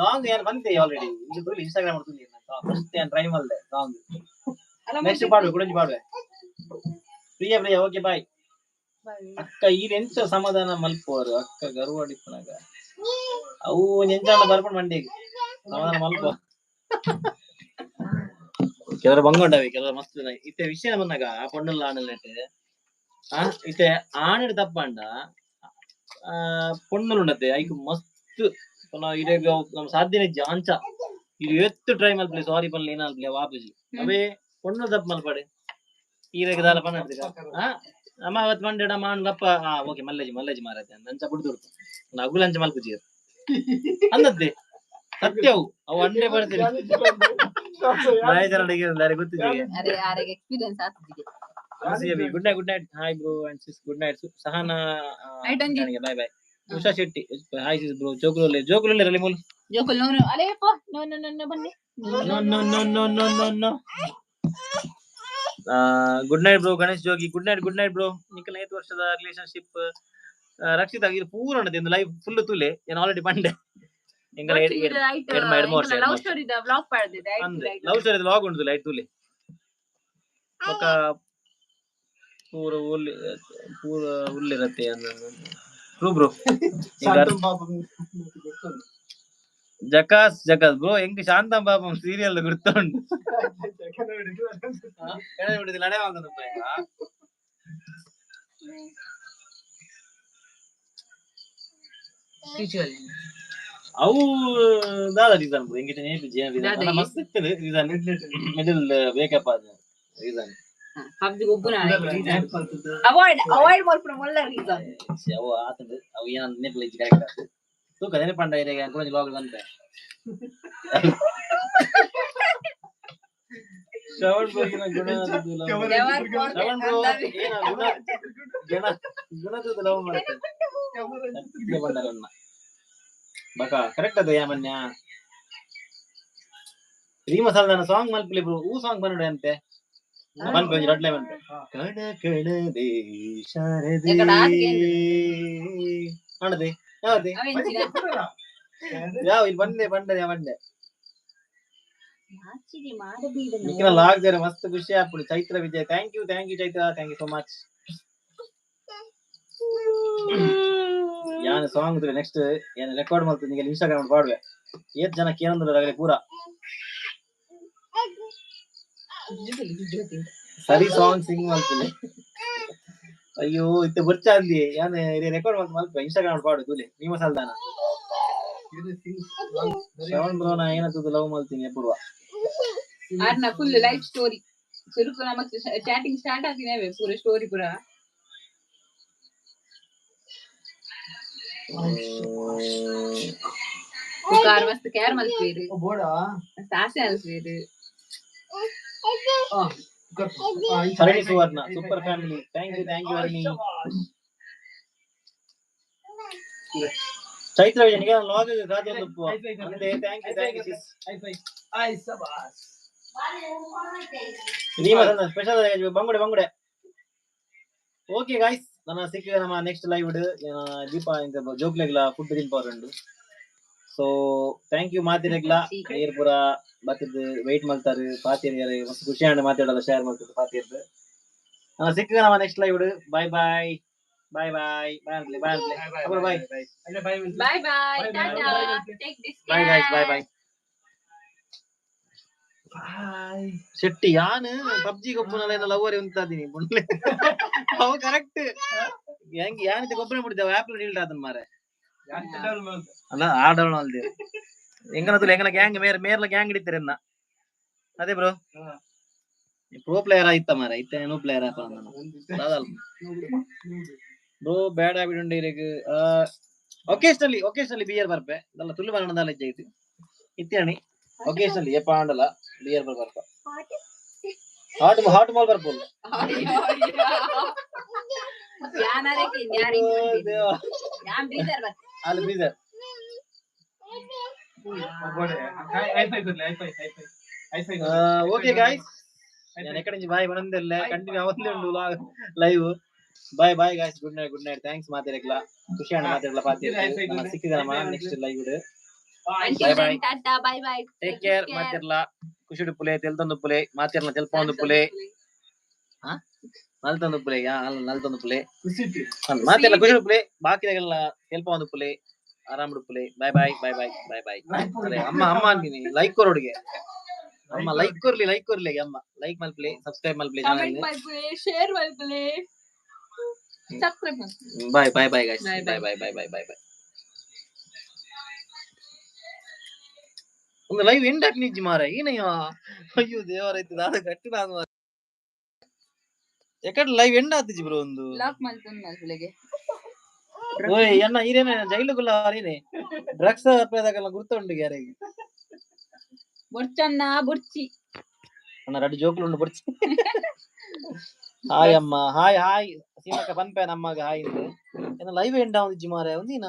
S1: Song ಏನ್ ಬಂತೆ already ಇದು Instagram ಮಾಡ್ತೀನಿ. ಫಸ್ಟ್ ಏನ್ ಟ್ರೈ ಮಲ್ದೆ ಸಾಂಗ್. ನೆಕ್ಸ್ಟ್ ಪಾಡುವೆ, ಕುಡಂಜಿ ಪಾಡುವೆ. ಪ್ರಿಯ ಪ್ರಿಯ ಓಕೆ ಬಾಯ್. ಅಕ್ಕ ಈ ಎಂಚ ಸಮಾಧಾನ ಮಲ್ಪುವರು ಅಕ್ಕ ಗರ್ವ ಅಡಿಪುನಗ? ಅವು ಎಂಚಾಂಡ ಬರ್ಕೊಂಡು ಮಂಡಿಗೆ ಸಮಾಧಾನ ಮಲ್ಪ. ಕೆಲವರು ಬಂಗೊಂಡವೆ, ಕೆಲವರು ಮಸ್ತ್. ಇತ್ತೆ ವಿಷಯ ಬಂದಾಗ ಆ ಪೊಣ್ಣುಲ್ಲ ಆಣಲ್ನೆಟ್ ಆ ಇತ್ತೆ ಆಣಡ್ ತಪ್ಪಂಡ ಆ ಪೊಣ್ಣುಲು ಉಂಡತೆ ಐಕ್ ಮಸ್ತ್ ಪುನಃ ಇರೆಗ್ ನಮ್ ಸಾಧ್ಯನೇ ಇಜ್ಜಿ ಅಂಚ ಇದು ಎತ್ತು ಟ್ರೈ ಮಲ್ಪಲೆ, ಸಾರಿ ಪನ್ಲೆ, ಏನ ಮಲ್ಪಲೆ ವಾಪಸ್. ಅವೇ ಪೊಣ್ಣು ತಪ್ಪು ಮಲ್ಪಡೆ ಈರೆಗ್ ದಾಲ ಪನ್ನಡ್ದಿಗ ಆ ಅಮ್ಮ ಅವತ್ ಮಂಡೆಡ ಮಾಂಡಪ್ಪ. ಆ ಓಕೆ, ಮಲ್ಲೇಜಿ ಮಲ್ಲೇಜಿ ಮಾರಾಯ ಅಂಚ ಬುಡ್ದು ನಗುಲು ಅಂಚ ಮಲ್ಪುಜಿ ಅಂದದ್ದೆ. ಸತ್ಯವು ಅವು 100%. ಮಹೇಶ್ ಅಣ್ಣಗೆ ಗೊತ್ತಿದೆ.
S2: ಅರೆ ಆರೆಗೆ ಎಕ್ಸ್ಪೀರಿಯನ್ಸ್ ಆಗ್ತದೆ.
S1: Good night, good night, hi bro and sis, good night. Sahana.
S2: Night ಅಂಜಿ.
S1: Bye bye. Usha Shetty, hi sis, bro ಜೋಕುಲುಲ್ಲೆ, ಜೋಕುಲುಲ್ಲೆ really ಮೂಲು.
S2: ಜೋಕುಲ್ ನೋ ನೋ ಅಲೆ ಯಪ್ಪ, ನೋ ನೋ ನೋ ನೋ, ಬನ್ನಿ.
S1: No no no no no no no. Good night bro. Ganesh Jogi, good night, good night bro. Nikhil 5 ವರ್ಷದ relationship. Rakshita, ಇದು ಪೂರ ಉಂಡದು life full ತುಲೆ. ಏನು already ಬಂಡೆ ಎಂಗಲ ಎಡ್ಮ ಎಡ್ಮ ವರ್ಷ.
S2: Love story the vlog ಪಾಡ್ದಿದೆ.
S1: ಅಂದೆ ಲವ್ ಸ್ಟೋರಿ ಲಾಗ್ ಉಂಟು light ತುಲೆ. ಬೊಕ ಪೂರ ಉಲ್ಲಿ ಪೂರ ಉಲ್ಲಿರತ್ತೆ. True bro. ಜಕಾಸ್ ಜಕಾಸ್ ಬ್ರೋ, ಎಂಕ್ ಶಾಂತಂ ಪಾಪಂ ಸೀರಿಯಲ್ ಗುರ್ತುಂಡು. ನಡೆ. ಅವು ದಾದ ರೀಸನ್ ಬ್ರೋ? ಎಂಗಿಟ ನೇಪಿಜಿ ರೀಸನ್ ಮಸ್ತ್ ಇತ್ತು. ರೀಸನ್ ಮಿಡಲ್ ಬೇಕಪ್ಪ ರೀಸನ್.
S2: ಪಬ್ಜಿ ಗೊಬ್ಬುನ ಅವಾಯ್ಡ್ ಅವಾಯ್ಡ್ ಮಲ್ಪುನ ಮಲ್ಲ ರೀಸನ್.
S1: ಅವು ಆತಂದು ಅವು ಏನ ನೆನಪು ಇಜ್ಜಿ. ಕರೆಕ್ಟ್ ಆತು. ತೂಕ ನೆನಪಂಡ ಇರೆಗೆ ಕುಡೊಂಜಿ ಲಾಗ್ ಬಂತೆ. ಶ್ರವಣ್ ಬ್ರೋ ಗುಣ. ಶ್ರವಣ್ ಬ್ರೋ ಏನ ಗುಣ ಗುಣ ಗುಣದ ಲವ್ ಮಾಡ್ತಾರೆ ಬಂದಾರನ್ನ ಬಕ. ಕರೆಕ್ಟ್ ಅದ ಯಾಮನ್ಯ. Reema ಸಲ್ದಾನ song ಮಲ್ಪಲಿ bro. ಊ ಸಾಂಗ್ ಬಂದುಡೆ ಅಂತೆ. ಮನ್ಪೆ ಒಂಜಿ ರಡ್ಲೆ ಮನ್ಪೆ. ಕಣ ಕಣದೆ ಶಾರದೆ.
S2: ಎಕಡ ಆತ್ಗೆ.
S1: ಅಣದೆ ಯಾವ್ದೆ?
S2: ಅವೆಂಚಿನ?
S1: ಯಾವ ಇಲ್ಲಿ ಬಂದೆ ಬಂಡೆ ಬಂಡೆ.
S2: ನಾಚಿಗೆ ಮಾಡಬೇಡ.
S1: ನಿಖಿಲ ಲಾಗ್ ಜರ ಮಸ್ತ್ ಖುಷಿ ಆಪುಂಡು. Chaitra Vijay, thank you, thank you Chaitra, thank you so much. ಯಾನ್ ಸಾಂಗ್ ನೆಕ್ಸ್ಟ್ ಏನ್ ರೆಕಾರ್ಡ್ ಮಾಡ್ತೀನಿ ಇನ್ಸ್ಟಾಗ್ರಾಮ್ ಪಾಡ್ವೆ. ಏತ್ ಜನ ಕೇನಂದ್ರೆ ಆಗಲೇ ಪೂರ ಸರಿ ಸಾಂಗ್ ಸಿಂಗ್ ಮಲ್ಪುಲೆ. ಅಯ್ಯೋ, ಇತ್ತೆ ಬೊರ್ಚ ಅಂದಿ. ಯಾನ್ ರೆಕಾರ್ಡ್ ಮಲ್ತ್ ಮಲ್ಪೆ ಇನ್ಸ್ಟಾಗ್ರಾಮ್ ಪಾಡು ತೂಲೆ. ನಿಮ್ಮ ಸಲ್ದಾನ ಶ್ರವಣ್ ಬ್ರೋನ ಏನಂತದ್ದು ಲವ್ ಮಲ್ತೀನಿ ಪೂರ್ವ.
S2: ಆರ್ನ ಫುಲ್ ಲೈಫ್ ಸ್ಟೋರಿ ಸುರುಕು ನಮಕ್ ಚಾಟಿಂಗ್ ಸ್ಟಾರ್ಟ್ ಆಗ್ತಿನೇವೆ ಪೂರ ಸ್ಟೋರಿ ಪೂರ. ಕಾರ್ ಮಸ್ತ್ ಕೇರ್ ಮಲ್ಪೇರು. ಮಸ್ತ್ ಆಸೆ ಅಲ್ಪೇರು.
S1: Harini Suvarna, super family, thank you, thank you Harini. Chaitra Vijay ನಿಗೆ ಲಾಗ್ ಕಾದೊಂದು ಅಂದೆ. Thank you, thank you sis. Reema special ಬಂಗುಡೆ ಬಂಗುಡೆ. ಓಕೆ ಗಾಯ್ಸ್, ನನ್ನ ಸಿಕ್ಕಿದ ನಮ್ಮ ನೆಕ್ಸ್ಟ್ ಲೈವ್ ದೀಪ ಜೋಕ್ಲೆಗ್ಲ ಫುಡ್ ತಿನ್ಪವರುಂಡು. ಸೊ thank you ಮಾತಿರೆಗ್ಲ. ಏರ್ ಪೂರ ಬತ್ತಿದ್ ವೆಯ್ಟ್ ಮಲ್ತಾರೆ ಪಾತಿಯರ್. ಮಸ್ತ್ ಖುಷಿ ಆಂಡ್ ಮಾತಾಡಲ್ಲ ಶೇರ್ ಮಾಡ್ತದೆ ಪಾತಿಯರ್ದು. ನನ್ನ ಸಿಕ್ಕಿದ ನಮ್ಮ next live. Bye bye bye bye bye only bye only bye.
S2: Bye bye, tata, take this.
S1: Bye guys, bye bye. Shetty ಯಾನ್ ಪಬ್ಜಿ ಗೊಬ್ಬುನಲ್ಲ ಲವರ್ ಉಂತಾದೀನಿ ಬುಂಡ್ಲೆ. ಅವು ಕರೆಕ್ಟ್ ಹೆಂಗ್ ಯಾನಿತ ಗೊಬ್ಬರ ಬಿಡಿದ್ದೇವೆ ಆ್ಯಪ್ ಡೀಲ್ಟ್ ಆತನ್ ಮಾರೆ. ಅಲ್ಲ ಆಡೋಣ ಅಲ್ದೆ ಎಂಗನ ತುಲೆ ಎಂಗನ ಗ್ಯಾಂಗ್ ಮೇರ್ ಮೇರ್ಲ ಗ್ಯಾಂಗ್ ಹಿಡಿತಾರೆ ಎನ್ನ. ಅದೇ ಬ್ರೋ, ಪ್ರೋ ಪ್ಲೇಯರ್ ಆಯ್ತ ಮಾರ. ಇತ್ತೆ ನೋ ಪ್ಲೇಯರ್ ಆಪ ಬ್ರೋ. ಬ್ಯಾಡ್ ಹ್ಯಾಬಿಟ್ ಉಂಡು ಇರೆಗ್? ಒಕೇಶನಲಿ ಒಕೇಶನಲಿ ಬಿಯರ್ ಬರ್ಪೆ ದಲ್ಲ ತುಳು ಬರಣ ದಾಲ ಇಜ್ಜೆ ಇತ್ತೇಣಿ. ಒಕೇಶನಲಿ ಏಪ ಆಂಡಲ ಬಿಯರ್ ಬರ್ಪ. ಹಾಟ್ ಹಾಟ್ ಮಾಲ್ ಬರ್ಪೋಲ್ಲ.
S2: ಯಾನ್ ಬ್ರೀದರ್ ಬರ್.
S1: ಅಲ್ಲಿ ಬ್ರೀದರ್. ಓಕೆ ಗಾಯ್ಸ್, ನಾನು ಎಕಡೆ ಬಾಯ್ ಬರಂದಿಲ್ಲ. ಕಂಟಿನ್ಯೂ ಅವಂದೇ ಉಂಡು live. Bye bye guys, good night, good night. Thanks ಮಾತಾಡಕ್ಲ. ಖುಷಿ ಅಣ್ಣ ಮಾತಾಡಲ ಪಾತಿ. ಸಿಕ್ಕಿದ ನಮ್ಮ next live. Bye bye.
S2: Tata, bye bye.
S1: Take care. ಮಾತಿರ್ಲ ಖುಷಿ ಪುಲೆ ತೆಲ್ತೊಂದು ಪುಲೆ. ಮಾತಿರ್ಲ ತೆಲ್ಪೊಂದು ಪುಲೆ ನಲ್ತೊಂದು ಪುಲೆ ಯಾ ಅಲ್ಲ ನಲ್ತೊಂದು ಪುಲೆ ಮಾತಿರ್ಲ ಖುಷಿ ಪುಲೆ. ಬಾಕಿದಾಗೆಲ್ಲ ತೆಲ್ಪೊಂದು ಪುಲೆ ಆರಾಮ್ Phule. Bye bye bye bye bye bye. ಅರೆ ಅಮ್ಮ ಅಮ್ಮ ಅಂತೀನಿ. ಲೈಕ್ ಕೊರೋಡಿಗೆ ಅಮ್ಮ ಲೈಕ್ ಕೊರ್ಲಿ, ಲೈಕ್ ಕೊರ್ಲಿ ಅಮ್ಮ. ಲೈಕ್ ಮಲ್ಪಲೆ, ಸಬ್ಸ್ಕ್ರೈಬ್ ಮಲ್ಪಲೆ.
S2: ಕಮೆಂಟ್ ಮಲ್ಪಲೆ, ಶೇರ್ ಮಲ್ಪಲೆ, ಸಬ್ಸ್ಕ್ರೈಬ್ ಮಲ್ಪಲೆ.
S1: Bye bye bye guys.
S2: Bye,
S1: bye bye bye bye bye bye. ಒಂದು ಲೈವ್ ಎಂಡ್ ಹಾಕಿ ಮಾರ ಏನಯ್ಯ. ಅಯ್ಯೋ ದೇವರೈತು ದಾದ ಗಟ್ಟಿ ನಾನು ಎಕಡೆ ಲೈವ್ ಎಂಡ್ ಆತಿಜಿ ಬ್ರೋ ಒಂದು.
S2: ಲಾಕ್ ಮಲ್ತೊಂದು ಮಲ್ಪಲೆಗೆ.
S1: ಓಯ್ ಅಣ್ಣ, ಈರೇನ ಜೈಲುಗುಲ್ಲ ಅರೀನೆ ಡ್ರಗ್ಸ್ ಅಪ್ಪದಾಗಲ್ಲ ಗುರ್ತ ಉಂಡು ಯಾರಿಗೆ.
S2: ಬೊರ್ಚನ್ನ ಬುರ್ಚಿ.
S1: ಅಣ್ಣ ರಡ್ಡ್ ಜೋಕುಲು ಉಂಡು ಬೊರ್ಚಿ. ಹಾಯ್ ಅಮ್ಮ, ಹಾಯ್ ಹಾಯ್ ಸೀಮಕ್ಕ ಪನ್ಪೆ ನಮ್ಮಗ ಹಾಯ್ ಇಂದ್. ಎನ್ನ ಲೈವ್ ಎಂಡ್ ಆವೊಂದಿಜ್ಜಿ ಮಾರ್ರೆ, ಒಂದಿನ.